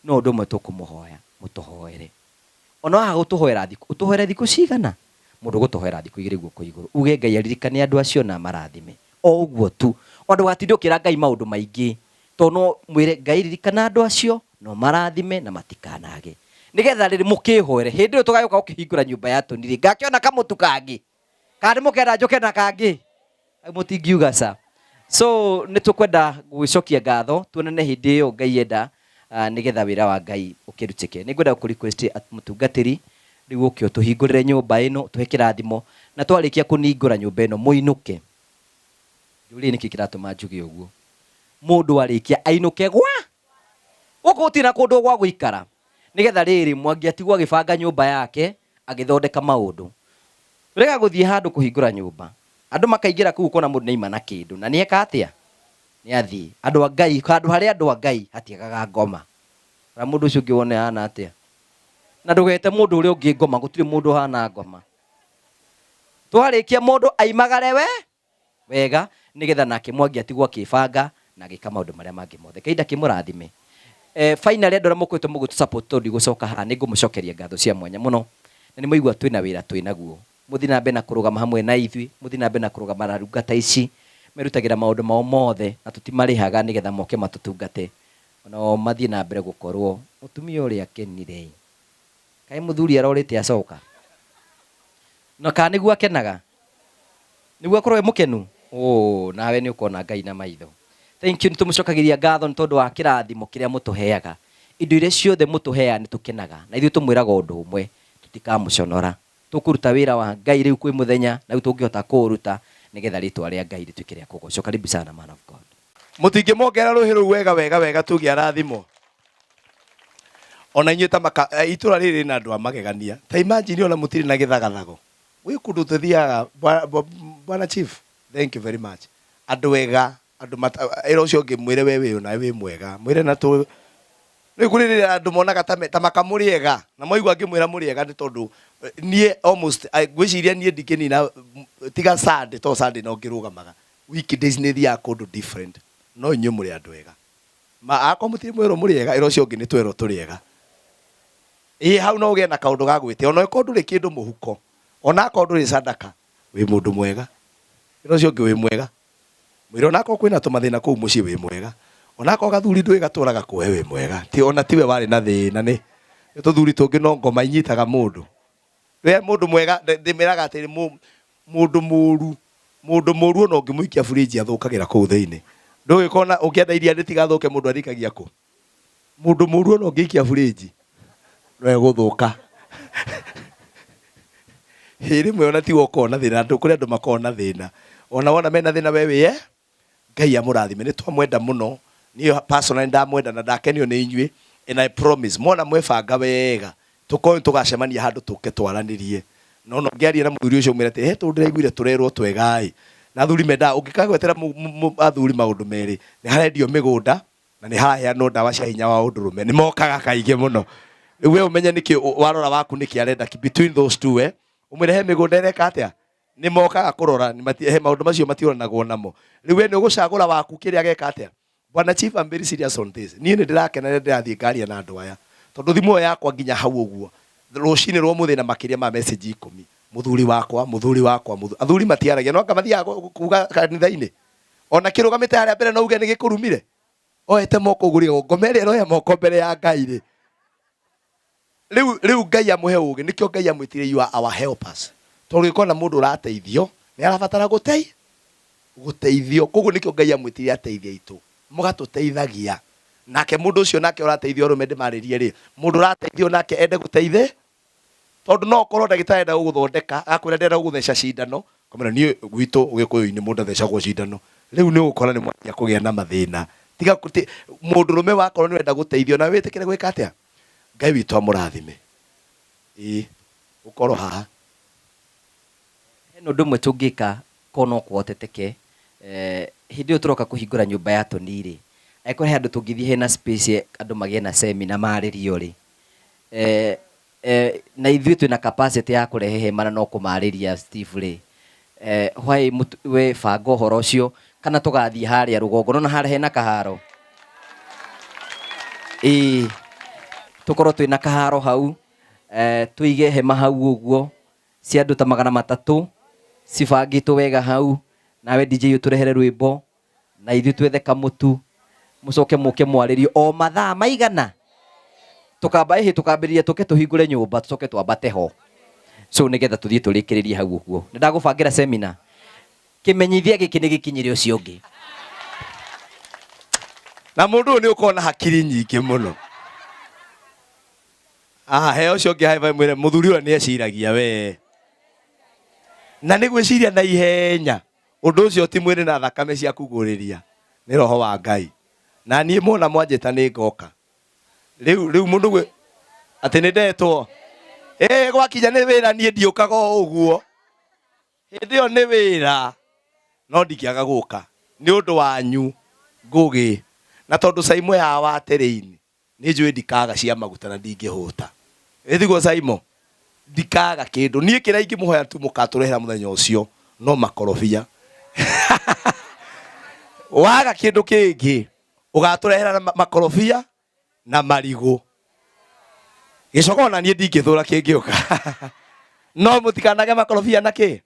No ũndũ ũmwe tũkũmũhoya mũtũhoere. Ona waga gũtũhoera thikũ, ũtũhoere thikũ cigana? Mũndũ ũgũtũhoera thikũ igĩrĩ guoko igũrũ. Uge Ngai aririkane andũ acio na amarathime. O ũguo tu. Ona ndũgatinde ũkĩra Ngai maũndũ maingĩ. Tondũ no mwĩre Ngai ririkana andũ acio na ũmarathime na matikanage. Nĩgetha rĩrĩ mũkĩhoere, hĩndĩ ĩyo tũgagĩũka gũkĩhingũra nyũmba ya Tony rĩ, ngakĩona kamũtu kangĩ. Kana nĩ mũkenda njũke na kangĩ? Hau mũtingiuga ca. So nĩ tũkwenda gũgĩcokia ngatho tuonane hĩndĩ ĩyo Ngai enda nĩgetha wĩra wa Ngai ũkĩrutĩke. Nĩ ngwenda gũkũ request mũtungatĩri rĩu ũke ũtũhingũrĩre nyũmba ĩno, ũtũhe kĩrathimo na twarĩkia kũningũra nyũmba ĩno mũinũke. Njũrie nĩkĩ kĩratũma njuge ũguo. Mũndũ arĩkia ainũke gwa gũkũ gũtirĩ na kũndũ gwa gũikara nĩgetha rĩrĩ Mwangi atigwo agĩbanga nyũmba yake agĩthondeka maũndũ. Rega gũthiĩ handũ kũhingũra nyũmba andũ makaingĩra kũu ũkona mũndũ nĩaima na kĩndũ na nĩeka atĩa? Nĩathiĩ. Andũ a Ngai handũ harĩ andũ a Ngai hatiagaga ngoma. Rora mũndũ ũcio ũngĩ wone ahana atĩa. Na ndũgete mũndũ ũrĩa ũngĩ ngoma gũtirĩ mũndũ ũhana ngoma. Twarĩkia mũndũ aimagare we wega nĩgetha nake Mwangi atigwo akĩbanga na agĩka maũndũ marĩa mangĩ mothe. Ngai ndakĩmũrathime. Eh, finally andũ arĩa mũkoretwo mũgĩtũ support tondũ ndigũcoka haha nĩ ngũmũcokeria ngatho cia mwanya mũno na nĩ mwaigua twĩna wĩra twĩ naguo. Mũthiĩ na mbere na kũrũgama hamwe na ithuĩ, mũthiĩ na mbere na kũrũgama na ndungata ici merutagĩra maũndũ mao mothe na tũtimarĩhaga nĩgetha moke matũtungate. Onao mathiĩ na mbere gũkorwo mũtumia ũrĩa akenire ĩ. Kaĩ mũthuri arorĩte acoka? Na kana nĩguo akenaga? Nĩguo akorwo e mũkenu? Oh, nawe nĩ ũkona Ngai na maitho. Thank you, nĩ tũmũcokagĩria ngatho nĩ tondũ wa kĩrathimo kĩrĩa mũtũheaga. Indo iria ciothe mũtũheaga nĩ tũkenaga. Na ithuĩ tũmwĩraga ũndũ ũmwe, tũti Mũtikamũconora. Tũkũruta wĩra wa Ngai rĩu kwĩ mũthenya na rĩu tũngĩhota kũũruta nĩgetha rĩtwa rĩa Ngai rĩtuĩke rĩa kũgocwo. Karibu sana man of God. Mũtingĩmongerera rũhĩ rũu wega wega wega tuge arathimwo. Ona inyuĩ ta maka eh, itũra rĩrĩ rĩna andũ a magegania. Ta imagine ona mũtirĩ na gĩthagathago. Gwĩ kũndũ tũthiaga bwana chief, thank you very much. Andũ ega, andũ mata ĩra ũcio ũngĩ mwĩre we wĩ ũna wĩ mwega. Mwĩre na tũ Rĩu kũrĩ rĩrĩa andũ monaga ta, ta maka mũrĩ ega na mwaigua ngĩmwĩra mũrĩ ega nĩ tondũ eh, niĩ almost ngwĩciria niĩ ndingĩnina tiga Sunday to Sunday no ngĩrũgamaga weekdays nĩ thiaga kũndũ different no inyuĩ mũrĩ andũ ega ma akorwo mũtirĩ mwerwo mũrĩ ega ĩra ũcio ũngĩ nĩ twerwo tũrĩ ega ĩĩ hau no ũgĩe na kaũndũ ga gwĩtĩa ona ĩkorwo ndũrĩ kĩndũ mũhuko ona akorwo ndũrĩ sadaka wĩ mũndũ mwega ĩra ũcio ũngĩ wĩ mwega Mwĩre onakorwo kwĩna tũmathĩna kũu mũciĩ wĩ mwega. Onakorwo gathuri ndũĩ gatũraga kũhe wĩ mwega. Ti ona tiwe warĩ na thĩna nĩ nĩ tũthuri tũngĩ no ngoma inyitaga mũndũ. We mũndũ mwega ndĩmeraga atĩrĩ mũndũ mũru mũndũ mũru ona ũngĩmũikia burinji athũkagĩra kũu thĩinĩ. Ndũĩ kona ũngĩenda iria rĩtigathũke mũndũ arĩikagia kũ? Mũndũ mũru ona ũngĩikia burinji no egũthũka. Ĩ rĩmwe ona tiwe ũkoragwo na thĩna, kũrĩ andũ makoragwo na thĩna. Ona wona mena thĩna we wĩye, Ngai amũrathime. Nĩ twamwenda mũno, niĩ personally ndamwenda na ndakenio nĩ inyuĩ and I promise mwona mwebanga wega tũkorwo nĩ tũgacemania handũ tũke twaranĩrie. Na ona ũngĩaria na mũthuri ũcio ũmwĩre atĩrĩ, he tũndũ ndĩraiguire tũrerwo twega ĩ. Na athuri mendaga, ũngĩkagwetera athuri maũndũ merĩ, nĩ harendio mĩgũnda na nĩ haraheanwo ndawa cia hinya wa ũndũrũme nĩ mokaga kaingĩ mũno rĩu we ũmenye nĩkĩ warora waku nĩkĩ arenda between those two eh ũmwĩre he mĩgũnda ĩreka atĩa nĩ mokaga kũrora nĩ mati- he maũndũ macio matiũranagwo namo rĩu we nĩ ũgũcagũra waku kĩrĩa ageka atĩa bwana chief I'm very serious on this niĩ nĩ ndĩrakena rĩrĩa ndĩrathiĩ ngaria na andũ aya tondũ thimũ ĩyo yakwa nginya hau ũguo rũcinĩ rwa ũmũthĩ na makĩria ma message ikũmi mũthuri wakwa mũthuri wakwa mũthuri athuri matiaragia no anga mathiaga kuga kanitha-inĩ Ona kĩrũgamĩte harĩa mbere no uge nĩ gĩkũrumire. Oete moko ũguo rĩo ngoma ĩrĩa ĩroya moko mbere ya Ngai rĩ. Rĩu rĩu Ngai amũhe ũgĩ nĩkĩo Ngai amwĩtire you are our helpers. Tondũ ũngĩkona mũndũ ũrateithio nĩ arabatara gũtei gũteithio. Koguo nĩkĩo Ngai amwĩtire ateithia aitũ. Mũgatũteithagia. Nake mũndũ ũcio nake ũrateithio arũme ndĩmarĩrie rĩ, mũndũ ũrateithio nake ende gũteithĩ Tondũ no ũkorwo ndagĩtarĩ arenda gũgũthondeka, agakwĩra ndĩrenda gũgũtheca cindano, ũkamwĩra niĩ gwitũ Gĩkũyũ-inĩ mũndũ athecagwo cindano. Rĩu nĩ ũgũkora nĩ mwanjia kũgĩa na mathĩna. Tiga mũndũrũme wakorwo nĩ ũrenda gũteithio nawe wĩtĩkĩre gwĩka atĩa? Ngai witũ amũrathime. Ĩĩ, ũkorwo haha. Hena ũndũ ũmwe tũngĩka korwo no kũhoteteke, hĩndĩ ĩyo tũroka kũhingũra nyũmba ya Tony rĩ, angĩkorwo he handũ tũngĩthiĩ hena space andũ magĩe na seminar marĩrio rĩ, na ithuĩ twĩna capacity ya kũrehe hema na no kũmarĩria Steve rĩ, why we banga ũhoro ũcio kana tũgathiĩ harĩa rũgongo nona harĩa hena kaharo ĩĩ tũkorwo twĩna kaharo hau tũige hema hau ũguo cia andũ ta 300 cibangĩtwo wega hau nawe DJ ũtũrehere rwĩmbo na ithuĩ twethe kamũtu mũcoke mũke mwarĩrio o mathaa maigana tũkamba ĩhĩ tũkambĩrĩria tũke tũhingũre nyũmba tũcoke twambate ho so nĩgetha tũthiĩ tũrĩkĩrĩrie hau ũguo nĩ ndagũbangĩra semina kĩmenyithia gĩkĩ nĩ gĩkinyĩre ũcio ũngĩ Na mũndũ ũyũ nĩ ũkoragwo na hakiri nyingĩ mũno. Ah, he ũcio ũngĩ high five mwĩre mũthuri ũrĩa nĩ eciragia we. Na nĩ gwĩciria na ihenya. Ũndũ ũcio ti mwĩrĩ na thakame cia kugũrĩria, nĩ roho wa Ngai. Na niĩ mwona mwanjĩta nĩ ngoka. Rĩu rĩu mũndũ gwĩ atĩ nĩ ndetwo. Ĩĩ gwakinya nĩ wĩra niĩ ndiũkaga o ũguo. Hĩndĩ ĩyo nĩ wĩra no ndingĩaga gũka nĩ ũndũ wanyu Ngũgĩ. Na tondũ Saimo ya wa terĩinĩ Nĩ njũĩ ndikaga cia maguta na ndingĩhũta. Ĩ tiguo Saimo? Ndikaga kĩndũ. Niĩ kĩrĩa ingĩmũhoya tu mũkatũrehera mũthenya ũcio no makorobia. Waga kĩndũ kĩngĩ ũgatũrehera makorobia na marigũ. Gĩcoka ona niĩ ndingĩthũra kĩngĩũka. No mũtikanage makorobia na kĩ?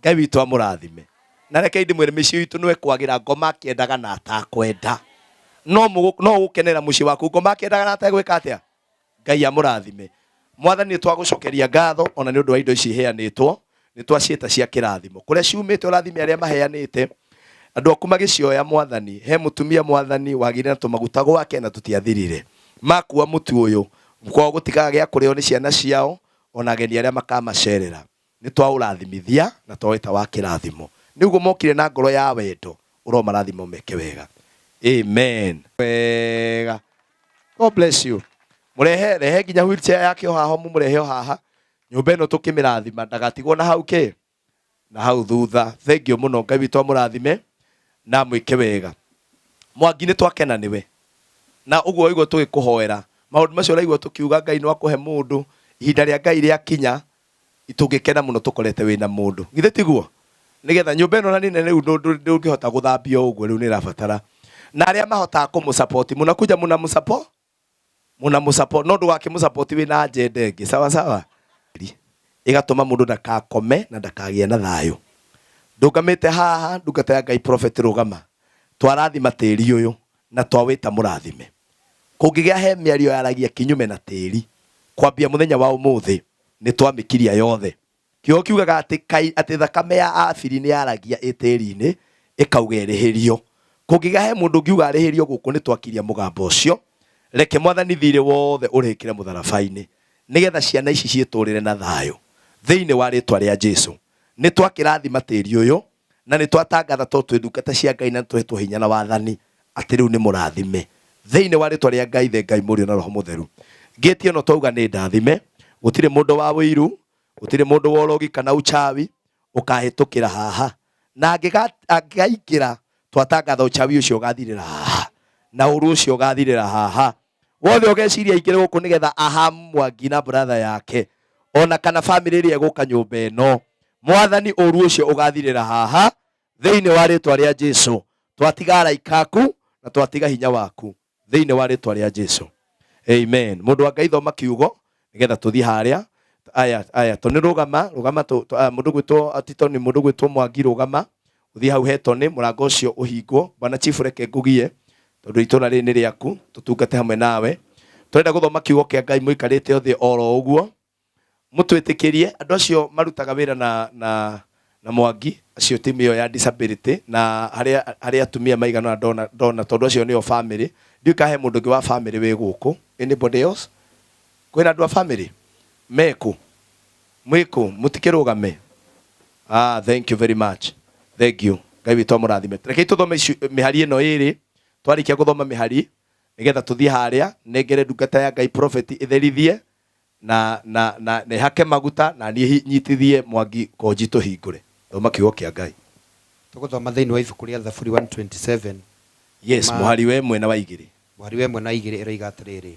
Ngai witũ amũrathime. Na rekei ndĩmwĩre mĩciĩ itũ no ĩkwagĩra ngoma akĩendaga na atakwenda. No no ũgũkenera mũciĩ waku ngoma akĩendaga na ategwĩka atĩa? Ngai amũrathime. Mwathani nĩ twagũcokeria ngatho ona nĩ ũndũ wa indo ici iheanĩtwo, nĩ twaciĩta cia kĩrathimo. Kũrĩa ciumĩte ũrathime arĩa maheanĩte, andũ aku magĩcioya Mwathani. He mũtumia Mwathani wagĩire na tũmaguta gwake na tũtiathirire. Makua mũtu ũyũ, kwao gũtikaga gĩa kũrĩo nĩ ciana ciao, Ona ageni arĩa makamacerera nĩ twaũrathimithia na twawĩta wa kĩrathimo. Nĩ ũguo mokire na ngoro ya wendo, ũromarathima ũmeke wega. Amen. Wega. God bless you. Mũrehe rehe nginya wheelchair yake o haha mũmũrehe o haha. Nyũmba ĩno tũkĩmĩrathima ndagatigwo na hau kĩ na hau thutha. Thank you mũno. Ngai witũ amũrathime na amwĩke wega. Mwangi nĩ twakena nĩwe. Na ũguo waigua tũgĩkũhoera. Maũndũ macio ũraigua tũkiuga Ngai no akũhe mũndũ. Ihinda rĩa Ngai rĩakinya tũngĩkena mũno tũkorete wĩna mũndũ. Githĩ tiguo? Nĩgetha nyũmba ĩno na nĩ nene rĩu ndũngĩhota gũthambia o ũguo rĩu nĩ ĩrabatara. Na arĩa mahotaga kũmũ support mũnakuja mũnamũ support mũnamũ support no ndũgakĩmũ support wĩna agenda ĩngĩ. Sawa sawa? Ĩgatũma mũndũ ndakakome na ndakagĩe na thayũ. Ndũgamĩte haha ndungata ya Ngai prophet rũgama. Twarathima tĩri ũyũ na twawĩta mũrathime. Kũngĩgĩa he mĩario yaragia kinyume na tĩri kwambia mũthenya wa ũmũthĩ nĩ twamĩkiria yothe. Kiugo kiugaga atĩ kai atĩ thakame ya Abiri nĩ yaragia ĩ tĩri-inĩ ĩkauga ĩrĩhĩrio. Kũngĩgĩa he mũndũ ũngiuga arĩhĩrio gũkũ nĩ twakiria mũgambo ũcio. Reke Mwathani thirĩ wothe ũrĩhĩkĩre mũtharaba-inĩ nĩgetha ciana ici ciĩtũrĩre na thayũ thĩinĩ wa rĩtwa rĩa Jesu. Nĩ twakĩrathima tĩri ũyũ na nĩ twatangatha tondũ twĩ ndungata cia Ngai na nĩ tũhetwo hinya na wathani atĩ rĩu nĩ mũrathime thĩinĩ wa rĩtwa rĩa Ngai the Ngai Mũriũ na Roho Mũtheru. Ngĩti ĩno twauga nĩ ndathime, gũtirĩ mũndũ wa ũiru, gũtirĩ mũndũ wa ũrogi kana uchawi ũkahĩtũkĩra haha, na angĩgaingĩra twatangatha uchawi ũcio ũgathirĩra haha na ũru ũcio ũgathirĩra haha. Wothe ũgeciria aingĩre gũkũ nĩgetha ahamu Mwangi na brother yake ona kana family ĩrĩa ĩgũka nyũmba ĩno, Mwathani ũru ũcio ũgathirĩra haha thĩinĩ wa rĩtwa rĩa Jesu. Twatiga araika aku na twatiga hinya waku thĩinĩ wa rĩtwa rĩa Jesu. Amen. Mũndũ wa Ngai thoma kiugo nĩgetha tũthiĩ harĩa. Aya aya Tony rũgama rũgama mũndũ gwĩtwo ati Tony mũndũ gwĩtwo Mwangi rũgama ũthiĩ hau he Tony mũrango ũcio ũhingwo. Bwana Chief reke ngugie tondũ itũra rĩrĩ nĩ rĩaku tũtungate hamwe nawe. Tũrenda gũthoma kiugo kĩa Ngai mũikarĩte othe oro ũguo. Mũtwĩtĩkĩrie andũ acio marutaga wĩra na na na Mwangi acio timu ĩyo ya disability na harĩa harĩa atumia maigana ũna ndona ndona tondũ acio nĩo family. Ndiũĩ kana he mũndũ ũngĩ wa family wĩ gũkũ. Anybody else? Kwĩna andũ a family? Mekũ? Mwĩkũ? Mũtikĩrũgame. Ah, thank you very much. Thank you. Ngai witũ amũrathime. Rekei tũthome mĩhari ĩno ĩrĩ. Twarĩkia gũthoma mĩhari nĩgetha tũthiĩ harĩa nengere ndungata ya Ngai prophet ĩtherithie na na na na ĩhake maguta na niĩ nyitithie Mwangi konji tũhingũre. Thoma kiugo kĩa Ngai. Tũgũthoma thĩinĩ wa ibuku rĩa Thaburi 127. Yes, mũhari wa ĩmwe na wa igĩrĩ. Mũhari wa ĩmwe na igĩrĩ ĩroiga atĩrĩrĩ.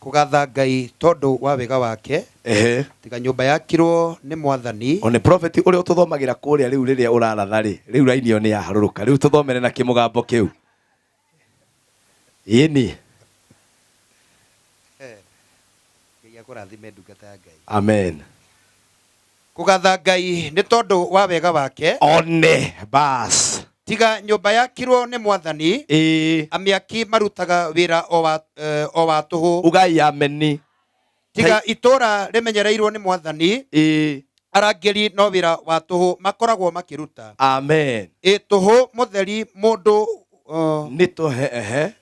Kũgatha Ngai tondũ wa wega wake. Tiga nyũmba yakirwo nĩ Mwathani. One prophet ũrĩa ũtũthomagĩra kũrĩa rĩu rĩrĩa ũraratha rĩ, rĩu raini ĩyo nĩ yaharũrũka. Rĩu tũthomere na kĩmũgambo kĩu. Ĩni. Ngai akũrathime ndungata ya Ngai. Amen. Kũgatha Ngai nĩ tondũ wa wega wake. One bas. Tiga nyũmba yakirwo nĩ Mwathani. Amĩaki marutaga wĩra o wa tũhũ. Ugai ameni. Tiga itũũra rĩmenyereirwo nĩ Mwathani. Arangĩri no wĩra wa tũhũ makoragwo makĩruta. Amen. Ĩ tũhũ mũtheri mũndũ, Nĩ tũhe, ehe,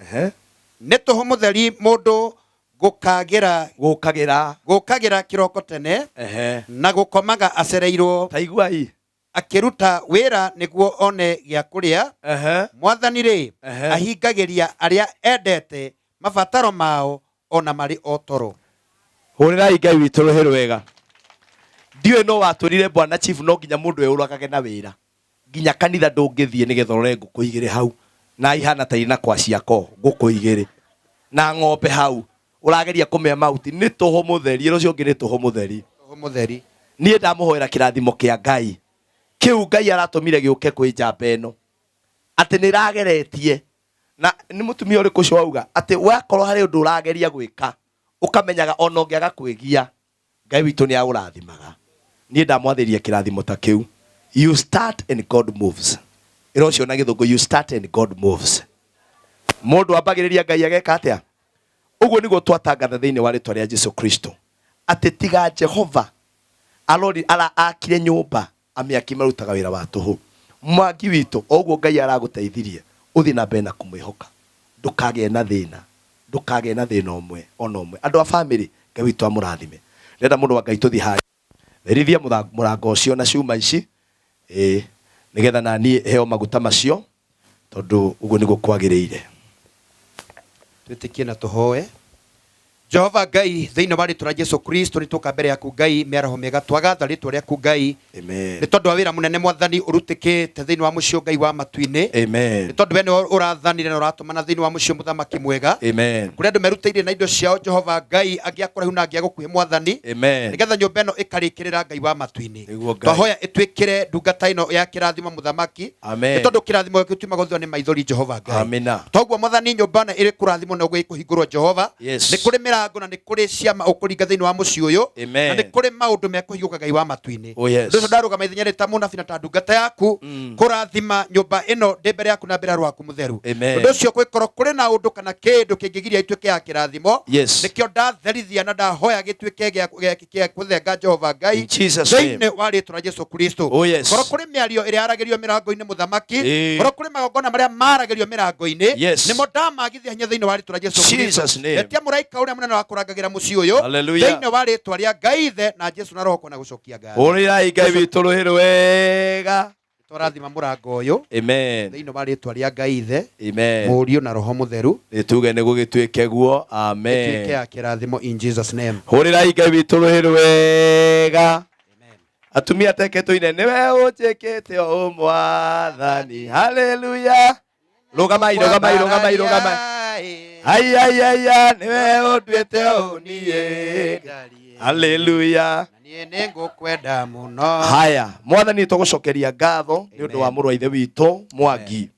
ehe. Nĩ tũhũ mũtheri mũndũ gũkagĩra, Gũkagĩra. Gũkagĩra kĩroko tene. Na gũkomaga acereirwo. Ta iguai. Akĩruta wĩra nĩguo one gĩa kũrĩa. Mwathani rĩ, ahingagĩria arĩa endete mabataro mao ona marĩ o toro. Hũrĩrai Ngai witũ rũhĩ rwega. Ndiũĩ no watwĩrire bwana chief no nginya mũndũ eyũragage na wĩra. Nginya kanitha ndũngĩthiĩ nĩgetha ũrore ngũkũ igĩrĩ hau na ihana ta irĩ na kwa ciako ngũkũ igĩrĩ na ng'ombe hau ũrageria kũmĩa mahuti nĩ tũhũ mũtheri. Ĩra ũcio ũngĩ nĩ tũhũ mũtheri. Tũhũ mũtheri. Niĩ ndamũhoera kĩrathimo kĩa Ngai kĩu Ngai aratũmire gĩũke kwĩ njamba ĩno atĩ nĩ ĩrageretie na nĩ mũtumia ũrĩkũ ũcio wauga atĩ wakorwo harĩ ũndũ ũrageria gwĩka ũkamenyaga ona ũngĩaga kwĩgia Ngai witũ nĩ aũrathimaga. Niĩ ndamwathĩria kĩrathimo ta kĩu. You start and God moves. Ĩra ũcio na gĩthũngũ, you start and God moves. Mũndũ ambagĩrĩria Ngai ageka atĩa? Ũguo nĩguo twatangatha thĩinĩ wa rĩtwa rĩa Jesu Kristo atĩ tiga Jehova arori ara akire nyũmba amĩaki marutaga wĩra wa tũhũ. Mwangi witũ, o ũguo Ngai aragũteithirie ũthiĩ na mbere na kũmwĩhoka, ndũkagĩe na thĩna, ndũkagĩe na thĩna ũmwe ona ũmwe. Andũ a family, Ngai witũ amũrathime. Ndĩrenda mũndũ wa Ngai tũthiĩ harĩa. Therithia mũrango ũcio na cuma ici, ĩĩ, nĩgetha na niĩ heo maguta macio, tondũ ũguo nĩguo kwagĩrĩire. Twĩtĩkie na tũhoe. Jehova Ngai, thĩinĩ wa rĩtwa rĩa Jesu Kristo nĩ tũka mbere yaku Ngai, mĩaraho mĩega twagatha rĩtwa rĩaku Ngai. Amen. Nĩ tondũ wa wĩra mũnene Mwathani ũrutĩkĩte thĩinĩ wa mũciĩ Ngai wa matu-inĩ. Amen. Nĩ tondũ we nĩwe ũrathanire na ũratũmana thĩinĩ wa mũciĩ mũthamaki mwega. Amen. Kũrĩa andũ merutĩire na indo ciao Jehova Ngai, angĩ a kũraihu na angĩ a gũkuhĩ Mwathani. Amen. Nĩgetha nyũmba ĩno ĩkarĩkĩrĩra Ngai wa matu-inĩ. Nĩguo Ngai. Twahoya ĩtuĩkĩre ndungata ĩno ya kĩrathimo mũthamaki. Amen. Nĩ tondũ kĩrathimo gĩaku tiumaga thutha nĩ maithori Jehova Ngai. Amina. Toguo Mwathani nyũmba ĩno ĩrĩ kũrathimwo na ũguo ĩkũhingũrwo Jehova. Yes. Nĩ kũrĩ mĩrango na nĩ kũrĩ ciama ũkũringa thĩinĩ wa mũciĩ ũyũ. Amen. Na nĩ kũrĩ maũndũ mekũhingũka Ngai wa matu-inĩ. Oh, yes. Ũndũ ũcio ndarũgama ithenya rĩ ta mũnabii na ta ndungata yaku kũrathima nyũmba ĩno ndĩ mbere yaku na mbere ya Roho waku mũtheru. Amen. Ũndũ ũcio kũngĩkorwo kũrĩ na ũndũ kana kĩndũ kĩngĩgiria ituĩke ya kĩrathimo. Yes. Nĩkĩo ndatherithia na ndahoya gĩtuĩke gĩa kũthenga Jehova Ngai. In Jesus name. Thĩinĩ wa rĩtwa rĩa Jesu Kristo. Oh, yes. Korwo kũrĩ mĩario ĩrĩa yaragĩrio mĩrango-inĩ mũthamaki. Ĩĩ. Korwo kũrĩ magongona marĩa maragĩrio mĩrango-inĩ. Yes. Nĩmo ndamagithia hinya thĩinĩ wa rĩtwa rĩa Jesu Kristo. Jesus name. Etia mũraika ũrĩa mũnene wa kũrangagĩra mũciĩ ũyũ. Hallelujah. Thĩinĩ wa rĩtwa rĩa Ngai Ithe na Jesu na Roho kwana gũcokia ngatho. Hũrĩrai Ngai witũ rũhĩ rwega. Twarathima mũrango ũyũ. Amen. Thĩinĩ wa rĩtwa rĩa Ngai Ithe. Amen. Mũriũ na Roho Mũtheru. Nĩtuge nĩ gũgĩtuĩke guo. Amen. Ĩtuĩke ya kĩrathimo in Jesus name. Hũrĩrai Ngai witũ rũhĩ rwega. Atumia teke tũine nĩwe ũnjĩkĩte o mwathani. Hallelujah. Rũgamai, rũgamai, rũgamai, rũgamai. Ai ai ai ai nĩwe ũnduĩte ũniĩ. Hallelujah. Niĩ nĩngũkwenda mũno. Haya, mwathani tũgũcokeria ngatho nĩ ũndũ wa mũrũ wa ithe witũ Mwangi.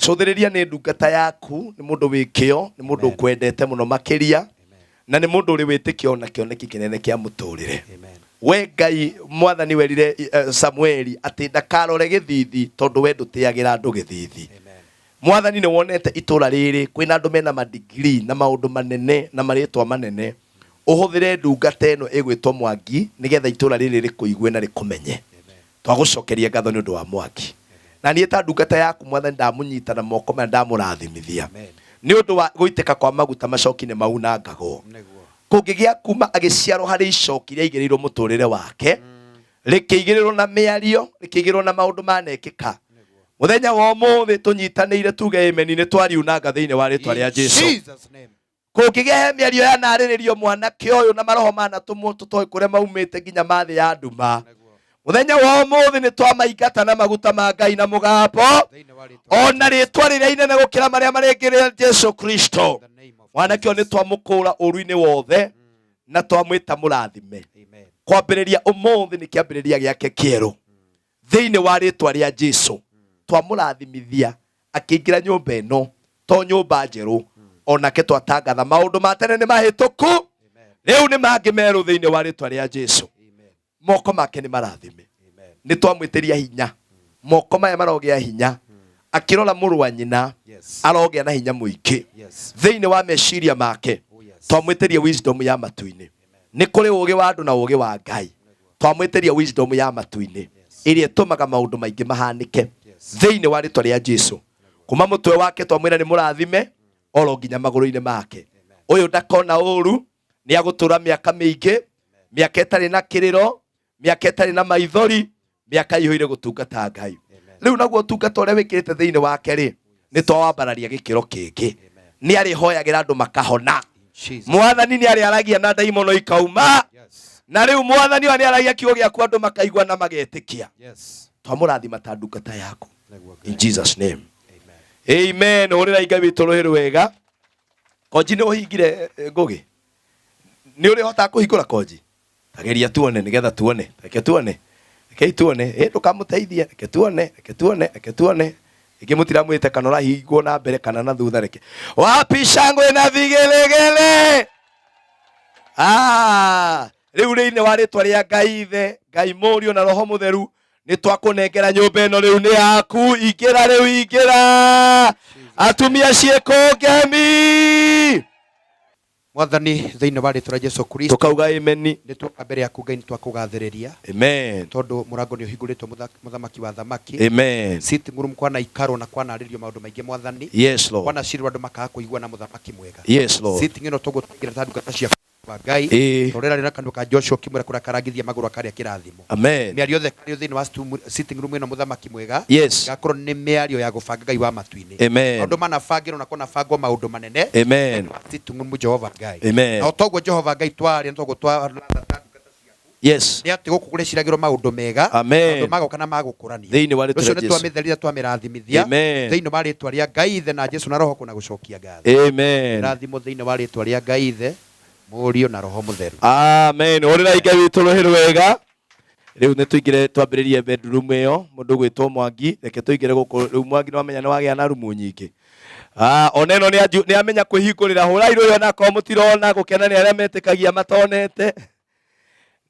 Cũthĩrĩria nĩ ndungata yaku, nĩ mũndũ wĩ kĩo, nĩ mũndũ ũkwendete mũno makĩria, na nĩ mũndũ ũrĩ wĩtĩkio na kĩoneki kĩnene kĩa mũtũrĩre. We Ngai mwathani werire Samueli atĩ ndakarore gĩthithi tondũ we ndũtĩagĩra andũ gĩthithi. Mwathani nĩ wonete itũra rĩrĩ kwĩna andũ mena madigiri na maũndũ manene na marĩtwa manene. Ũhũthĩre ndungata ĩno ĩgwĩtwo Mwangi nĩgetha itũra rĩrĩ rĩkũigue na rĩkũmenye. Twagũcokeria ngatho nĩ ũndũ wa Mwangi. Na niĩ ta ndungata yaku mwathani ndamũnyita na moko maya ndamũrathimithia. Nĩ ũndũ wa gũitĩka kwa maguta macoki nĩ maunangagwo. Kũngĩgĩa kuma agĩciarwo harĩ icoki rĩaigĩrĩirwo mũtũrĩre wake, rĩkĩigĩrĩrwo na mĩario, rĩkĩigĩrĩrwo na maũndũ manekĩka. Mũthenya wa ũmũthĩ tũnyitanĩire tuge amen nĩ twariunanga thĩinĩ wa rĩtwa rĩa Jesu. Jesus name. Kũngĩgĩa he mĩario yanarĩrĩrio mwanake ũyũ na maroho manatũmwo tũtoĩ kũrĩa maumĩte nginya ma thĩ ya nduma. Mũthenya wa ũmũthĩ nĩ twamaingata na maguta ma Ngai na mũgambo ona rĩtwa rĩrĩa inene gũkĩra marĩa marĩngĩ rĩa Jesu Kristo. Mwanake ũyũ nĩ twamũkũra ũru-inĩ wothe na twamwĩta mũrathime. Kwambĩrĩria ũmũthĩ nĩ kĩambĩrĩria gĩake kĩerũ. Thĩinĩ wa rĩtwa rĩa Jesu twamũrathimithia akĩingĩra nyũmba ĩno to nyũmba njerũ onake twatangatha maũndũ ma tene nĩ mahĩtũku rĩu nĩ mangĩ merũ thĩinĩ wa rĩtwa rĩa Jesu. Moko make nĩ marathime. Nĩ twamwĩtĩria hinya. Moko maya marogĩa hinya. Akĩrora mũrũ wa nyina arogĩa na hinya mũingĩ. Thĩinĩ wa meciria make twamwĩtĩria wisdom ya matu-inĩ. Nĩ kũrĩ ũũgĩ wa andũ na ũũgĩ wa Ngai. Twamwĩtĩria wisdom ya matu-inĩ ĩrĩa ĩtũmaga maũndũ maingĩ mahanĩke thĩinĩ wa rĩtwa rĩa Jesu. Kuma mũtwe wake twamwĩra nĩ mũrathime oro nginya magũrũ-inĩ make. Ũyũ ndakona ũru, nĩ agũtũra mĩaka mĩingĩ, mĩaka ĩtarĩ na kĩrĩro, mĩaka ĩtarĩ na maithori, mĩaka ĩihũire gũtungata Ngai. Rĩu naguo ũtungata ũrĩa wĩkĩrĩte thĩinĩ wake rĩ, nĩ twawambararia gĩkĩro kĩngĩ. Nĩ arĩhoyagĩra andũ makahona. Mwathani nĩ arĩaragia na ndaimono ikauma. Na rĩu mwathani ũyũ nĩ aragia kiugo gĩaku andũ makaigua na magetĩkia. Twamũrathima ta ndungata yaku. In Jesus name. Amen. Hũrĩrai Ngai witũ rũhĩ rwega. Konji nĩ ũhingire Ngũgĩ? Nĩ ũrĩhotaga kũhingũra konji? Tageria tuone nĩgetha tuone. Reke tuone. Rekei tuone. Ĩ ndũkamũteithie. Reke tuone. Reke tuone. Reke tuone. Rĩngĩ mũtiramwĩte kana ũrahingwo na mbere kana na thutha reke. Wapi shangwe na vigelegele? Rĩu thĩinĩ wa rĩtwa rĩa Ngai Ithe, Ngai Mũriũ na Roho Mũtheru, nĩ twakũnengera nyũmba ĩno rĩu nĩ yaku. Ingĩra rĩu, ingĩra. Atumia ciĩko ngemi. Mwathani, thĩinĩ wa rĩtwa rĩa Jesu Kristo, Tũkauga amen. Nĩ tuoka mbere yaku Ngai, nĩ twakũgathĩrĩria. Amen. Tondũ mũrango nĩ ũhingũrĩtwo mũthamaki wa athamaki. Amen. Sitting room kwanaikarwo na kwanarĩrio maũndũ maingĩ Mwathani. Yes, Lord. Kwanacirwo andũ makaga kũigua na mũthamaki mwega. Yes, Lord. Sitting ĩno toguo twaingĩra ta ndungata ciaku. Wa Ngai. Tũrĩra rĩ na kanua ka Joshua ũkĩmwĩra kũrĩa akarangithia magũrũ akarĩa kĩrathimo. Amen. Mĩario yothe ĩkario thĩinĩ wa sitting room ĩno mũthamaki mwega. Yes. Ĩgakorwo nĩ mĩario ya gũbanga Ngai wa matu-inĩ. Amen. Maũndũ manabangĩrwo na kũnabangwo maũndũ manene. Amen. Sitting room Jehova Ngai. Amen. Na o toguo Jehova Ngai twaria na toguo twa Yes. nĩ atĩ gũkũ kũrĩciragĩrwo maũndũ mega. Amen. Maũndũ magoka na magũkũrania. Thĩinĩ wa rĩtwa Ũcio rĩa nĩ Jesu. twamĩtherithia twamĩrathimithia. Amen. Thĩinĩ wa rĩtwa rĩa Ngai Ithe na Jesu na Roho kũna gũcokia ngatho. Amen. Rathimo thĩinĩ wa rĩtwa rĩa Ngai Ithe, Mũriũ na Roho Mũtheru. Amen. Ũrĩrai Ngai witũ rũhĩ rwega. Rĩu nĩ tũingĩre twambĩrĩrie bedroom ĩyo mũndũ gwĩtwo Mwangi, reke tũingĩre gũkũ rĩu Mwangi nĩ wamenya nĩ wagĩa na rumu nyingĩ. Ah, ona ĩno nĩ amenya kwĩhingũrĩra hũrai rũĩ onakorwo mũtirona gũkena nĩ arĩa metĩkagia matonete.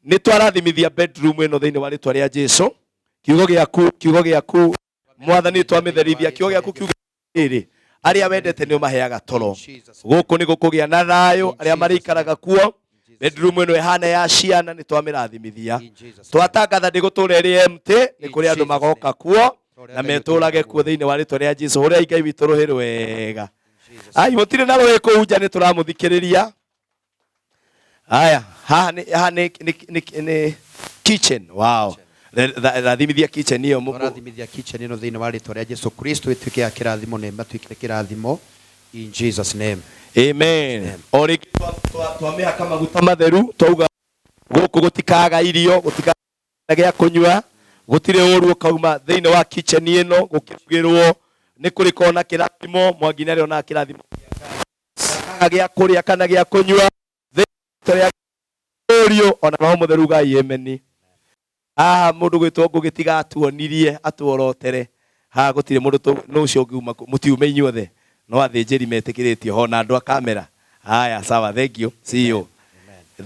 Nĩ twarathimithia bedroom ĩno thĩinĩ wa rĩtwa rĩa Jesu. Kiugo gĩaku, kiugo gĩaku Mwathani twamĩtherithia kiugo gĩaku kiugo rĩrĩ arĩa wendete nĩ ũmaheaga toro. Gũkũ nĩ gũkũgĩa na thayũ arĩa marĩikaraga kuo. Bedroom ĩno ĩhana ya ciana nĩ twamĩrathimithia. Twatangatha ndĩgũtũra ĩrĩ empty, nĩ kũrĩ andũ magoka kuo na metũrage kuo thĩinĩ wa rĩtwa rĩa Jesu. Hũrĩrai Ngai witũ rũhĩ rwega. Ai, mũtirĩ na rũhĩ kũu nja nĩ tũramũthikĩrĩria. Haya, haha nĩ haha nĩ nĩ nĩ nĩ kitchen. Wow. Rathimithia kitchen ĩyo. Tũrathimithia kitchen ĩno thĩinĩ wa rĩtwa rĩa Jesu Kristo ĩtuĩke ya kĩrathimo na ĩmatuĩkĩre kĩrathimo in Jesus name. Amen. O rĩngĩ twamĩhaka maguta matheru twauga gũkũ gũtikaga irio, gũtikaga gĩa kũnyua, gũtirĩ ũru ũkauma thĩinĩ wa kitchen ĩno gũkĩrugĩrwo nĩ kũrĩ kona kĩrathimo, Mwangi nĩ arĩonaga kĩrathimo gĩa kũrĩa kana gĩa kũnyua thĩinĩ rĩa Mũriũ ona Roho Mũtheru Ngai ameni. Haha mũndũ gwĩtwo Ngũgĩ tiga atuonirie atuorotere. Haha gũtirĩ mũndũ nũ ũcio ũngiuma mũtiume inyuothe no athĩnjĩri metĩkĩrĩtio ho na andũ a kamera. Haya, sawa, thank you, see you.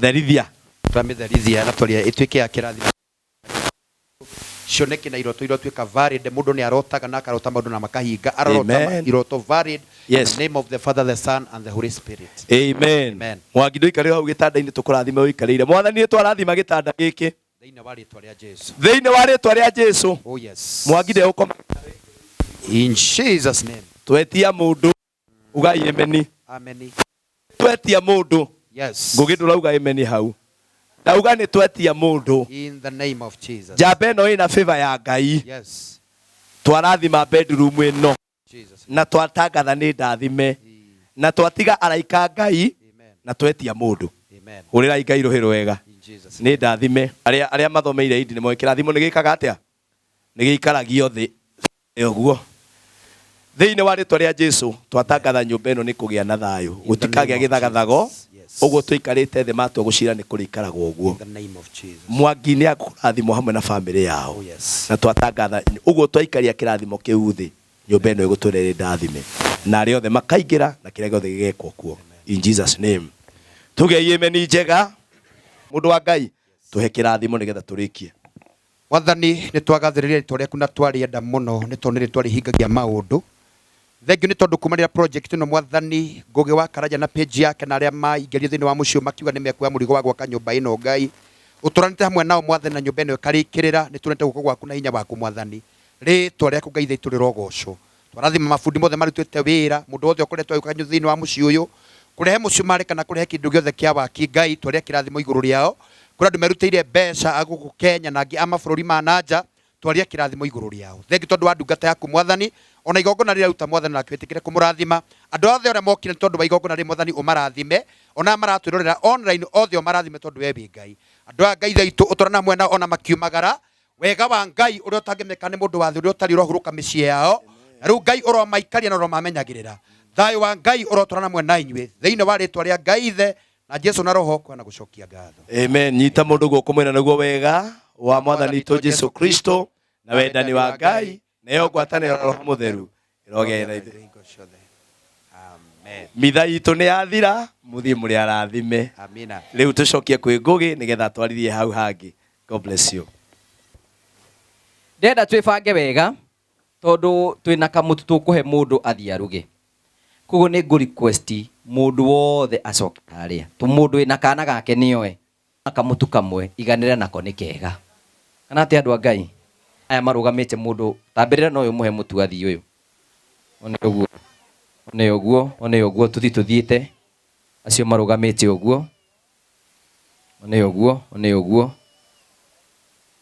Therithia. Twamĩtherithia na twaria ĩtuĩke ya kĩrathimo cioneke na iroto irotuĩka valid. Mũndũ nĩ arotaga na akarota maũndũ na makahinga. Ararota Amen. iroto valid. Yes. In the name of the Father, the Son and the Holy Spirit. Amen. Amen. Mwangi ndũikarĩre hau gĩtanda-inĩ tũkũrathime ũikarĩire. Mwathani nĩ twarathima gĩtanda gĩkĩ. Thĩinĩ wa rĩtwa rĩa Jesu. Thĩinĩ wa rĩtwa rĩa Jesu. Oh yes. Mwangi ndegũkoma. In Jesus name. Twetia mũndũ ugai ameni. Amen. Twetia mũndũ. Yes. Ngũgĩ ndũrauga ameni hau. Ndauga nĩ twetia mũndũ. In the name of Jesus. Njamba ĩno ĩna favor ya Ngai. Yes. Twarathima bedroom ĩno. Jesus. Na twatangatha nĩ ndathime. Na twatiga araika Ngai. Na twetia mũndũ. Amen. Hũrĩrai Ngai rũhĩ rwega. In Jesus. Nĩ ndathime. Arĩa arĩa mathomeire indi nĩ moĩ kĩrathimo nĩ gĩkaga atĩa? Nĩ gĩikaragio thĩ ũguo. Thĩinĩ wa rĩtwa rĩa Jesu twatangatha nyũmba ĩno nĩ kũgĩa na thayũ. Gũtikagĩa gĩthagathago. Ũguo tũikarĩte thĩ matua gũcira nĩ kũrĩikaragwo ũguo. In the name of Jesus. Mwangi nĩ akũrathimwo hamwe na bamĩrĩ yao. Oh yes. Na twatangatha ũguo twaikaria kĩrathimo kĩu thĩ nyũmba ĩno ĩgũtũra ĩrĩ ndathime. Na arĩa othe makaingĩra na kĩrĩa gĩothe gĩgekwo kuo. In Jesus name. Tuge ameni njega. Mũndũ wa Ngai tũhe kĩrathimo nĩgetha tũrĩkie. Mwathani nĩ twagathĩrĩria rĩtwa rĩaku na twarĩenda mũno nĩ tondũ nĩ rĩtwa rĩhingagia maũndũ. Thengiũ nĩ tondũ kuma rĩrĩa project ĩno Mwathani Ngũgĩ wa Karanja na page yake na arĩa maingĩrio thĩinĩ wa mũciĩ makiuga nĩ mekuoya mũrigo wa gwaka nyũmba ĩno Ngai ũtũranĩte hamwe nao Mwathani na nyũmba ĩno ĩkarĩkĩrĩra nĩ tuonete guoko gwaku na hinya waku Mwathani rĩtwa rĩaku Ngai ithe rĩrogocwo. Twarathima mabundi mothe marutĩte wĩra mũndũ wothe ũkoretwo agĩũka thĩinĩ wa mũciĩ ũyũ kũrehe mũcumarĩ kana kũrehe kĩndũ gĩothe kĩa waki Ngai twaria kĩrathimo igũrũ rĩao. Kũrĩ andũ merutĩire mbeca a gũkũ Kenya na angĩ a mabũrũri ma na nja twaria kĩrathimo igũrũ rĩao. Thengiũ tondũ wa ndungata yaku Mwathani ona igongona rĩrĩa ruta Mwathani na wĩtĩkĩre kũmũrathima. Andũ othe arĩa mokire nĩ tondũ wa igongona rĩrĩ Mwathani ũmarathime ona arĩa maratwĩrorera online othe ũmarathime tondũ we wĩ Ngai. Andũ aya Ngai ithe witũ ũtũrane hamwe nao ona makiumagara wega wa Ngai ũrĩa ũtangĩmenyeka nĩ mũndũ wa thĩ ũrĩa ũtarĩ ũrohurũka mĩciĩ yao. Na rĩu Ngai ũromaikaria na ũromamenyagĩrĩra. Thayũ wa Ngai ũrotũrana hamwe na inyuĩ thĩinĩ wa rĩtwa rĩa Ngai ithe na Jesu na Roho kwana gũcokia ngatho. Amen. Nyita mũndũ guoko mwena naguo wega wa Mwathani witũ Jesu Kristo na wendani wa Ngai nayo ngwatanĩro ya Roho Mũtheru ĩrogĩa na ithuĩ. Amen. Mitha itũ nĩ yathira, mũthiĩ mũrĩ arathime. Amina. Rĩu tũcokie kwĩ Ngũgĩ nĩgetha atwarithie hau hangĩ. God bless you. Ndĩrenda twĩbange wega tondũ twĩna kamũtu tũkũhe mũndũ athiĩ aruge. Koguo nĩ ngũ request mũndũ wothe acoke harĩa. Mũndũ wĩna kana gake nĩoe kamũtu kamwe iganĩra nako nĩ kega. Kana atĩ andũ a Ngai aya marũgamĩte mũndũ tambĩrĩra no ũyũ mũhe mũtu athiĩ ũyũ. One ũguo. One ũguo, one ũguo tũthiĩ tũthiĩte. Acio marũgamĩte ũguo. Nĩ ũguo, nĩ ũguo.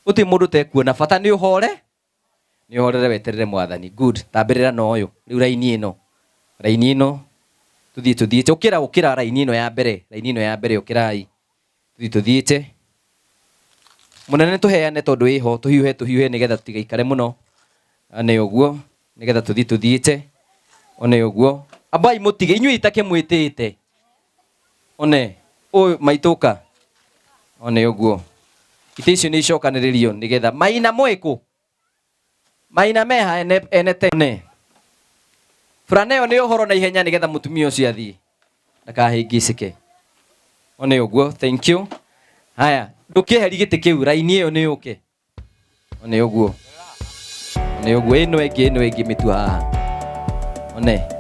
Gũtirĩ mũndũ ũtekuona bata nĩ ũhore, nĩ ũhorere weterere mwathani. Good, tambĩrĩra na ũyũ. Rĩu raini ĩno, raini ĩno, tũthiĩ tũthiĩte. Ũkĩra, ũkĩra raini ĩno ya mbere, raini ĩno ya mbere ũkĩrai. Tũthiĩ tũthiĩte. Mũnene tũheane tondũ ĩho, tũhiũhe tũhiũhe nĩgetha tũtigaikare mũno. Nĩ ũguo, nĩgetha tũthiĩ tũthiĩte. One ũguo. Ambai mũtige, inyuĩ itakĩmwĩtĩte. One, ũyũ maitũka. One ũguo. Itĩ icio nĩ icokanĩrĩrio nĩgetha maina mwĩkũ. Maina meha ene, ene tene. Burana ĩyo nĩ ũhoro na ihenya nĩgetha mũtumia ũcio athiĩ. Ndakahĩngĩcĩke. One ũguo, thank you. Haya, ndũkĩeheri gĩtĩ kĩu, raini ĩyo nĩ yũke. One ũguo. One ũguo, ĩno ĩngĩ, ĩno ĩngĩ mĩtua haha. One.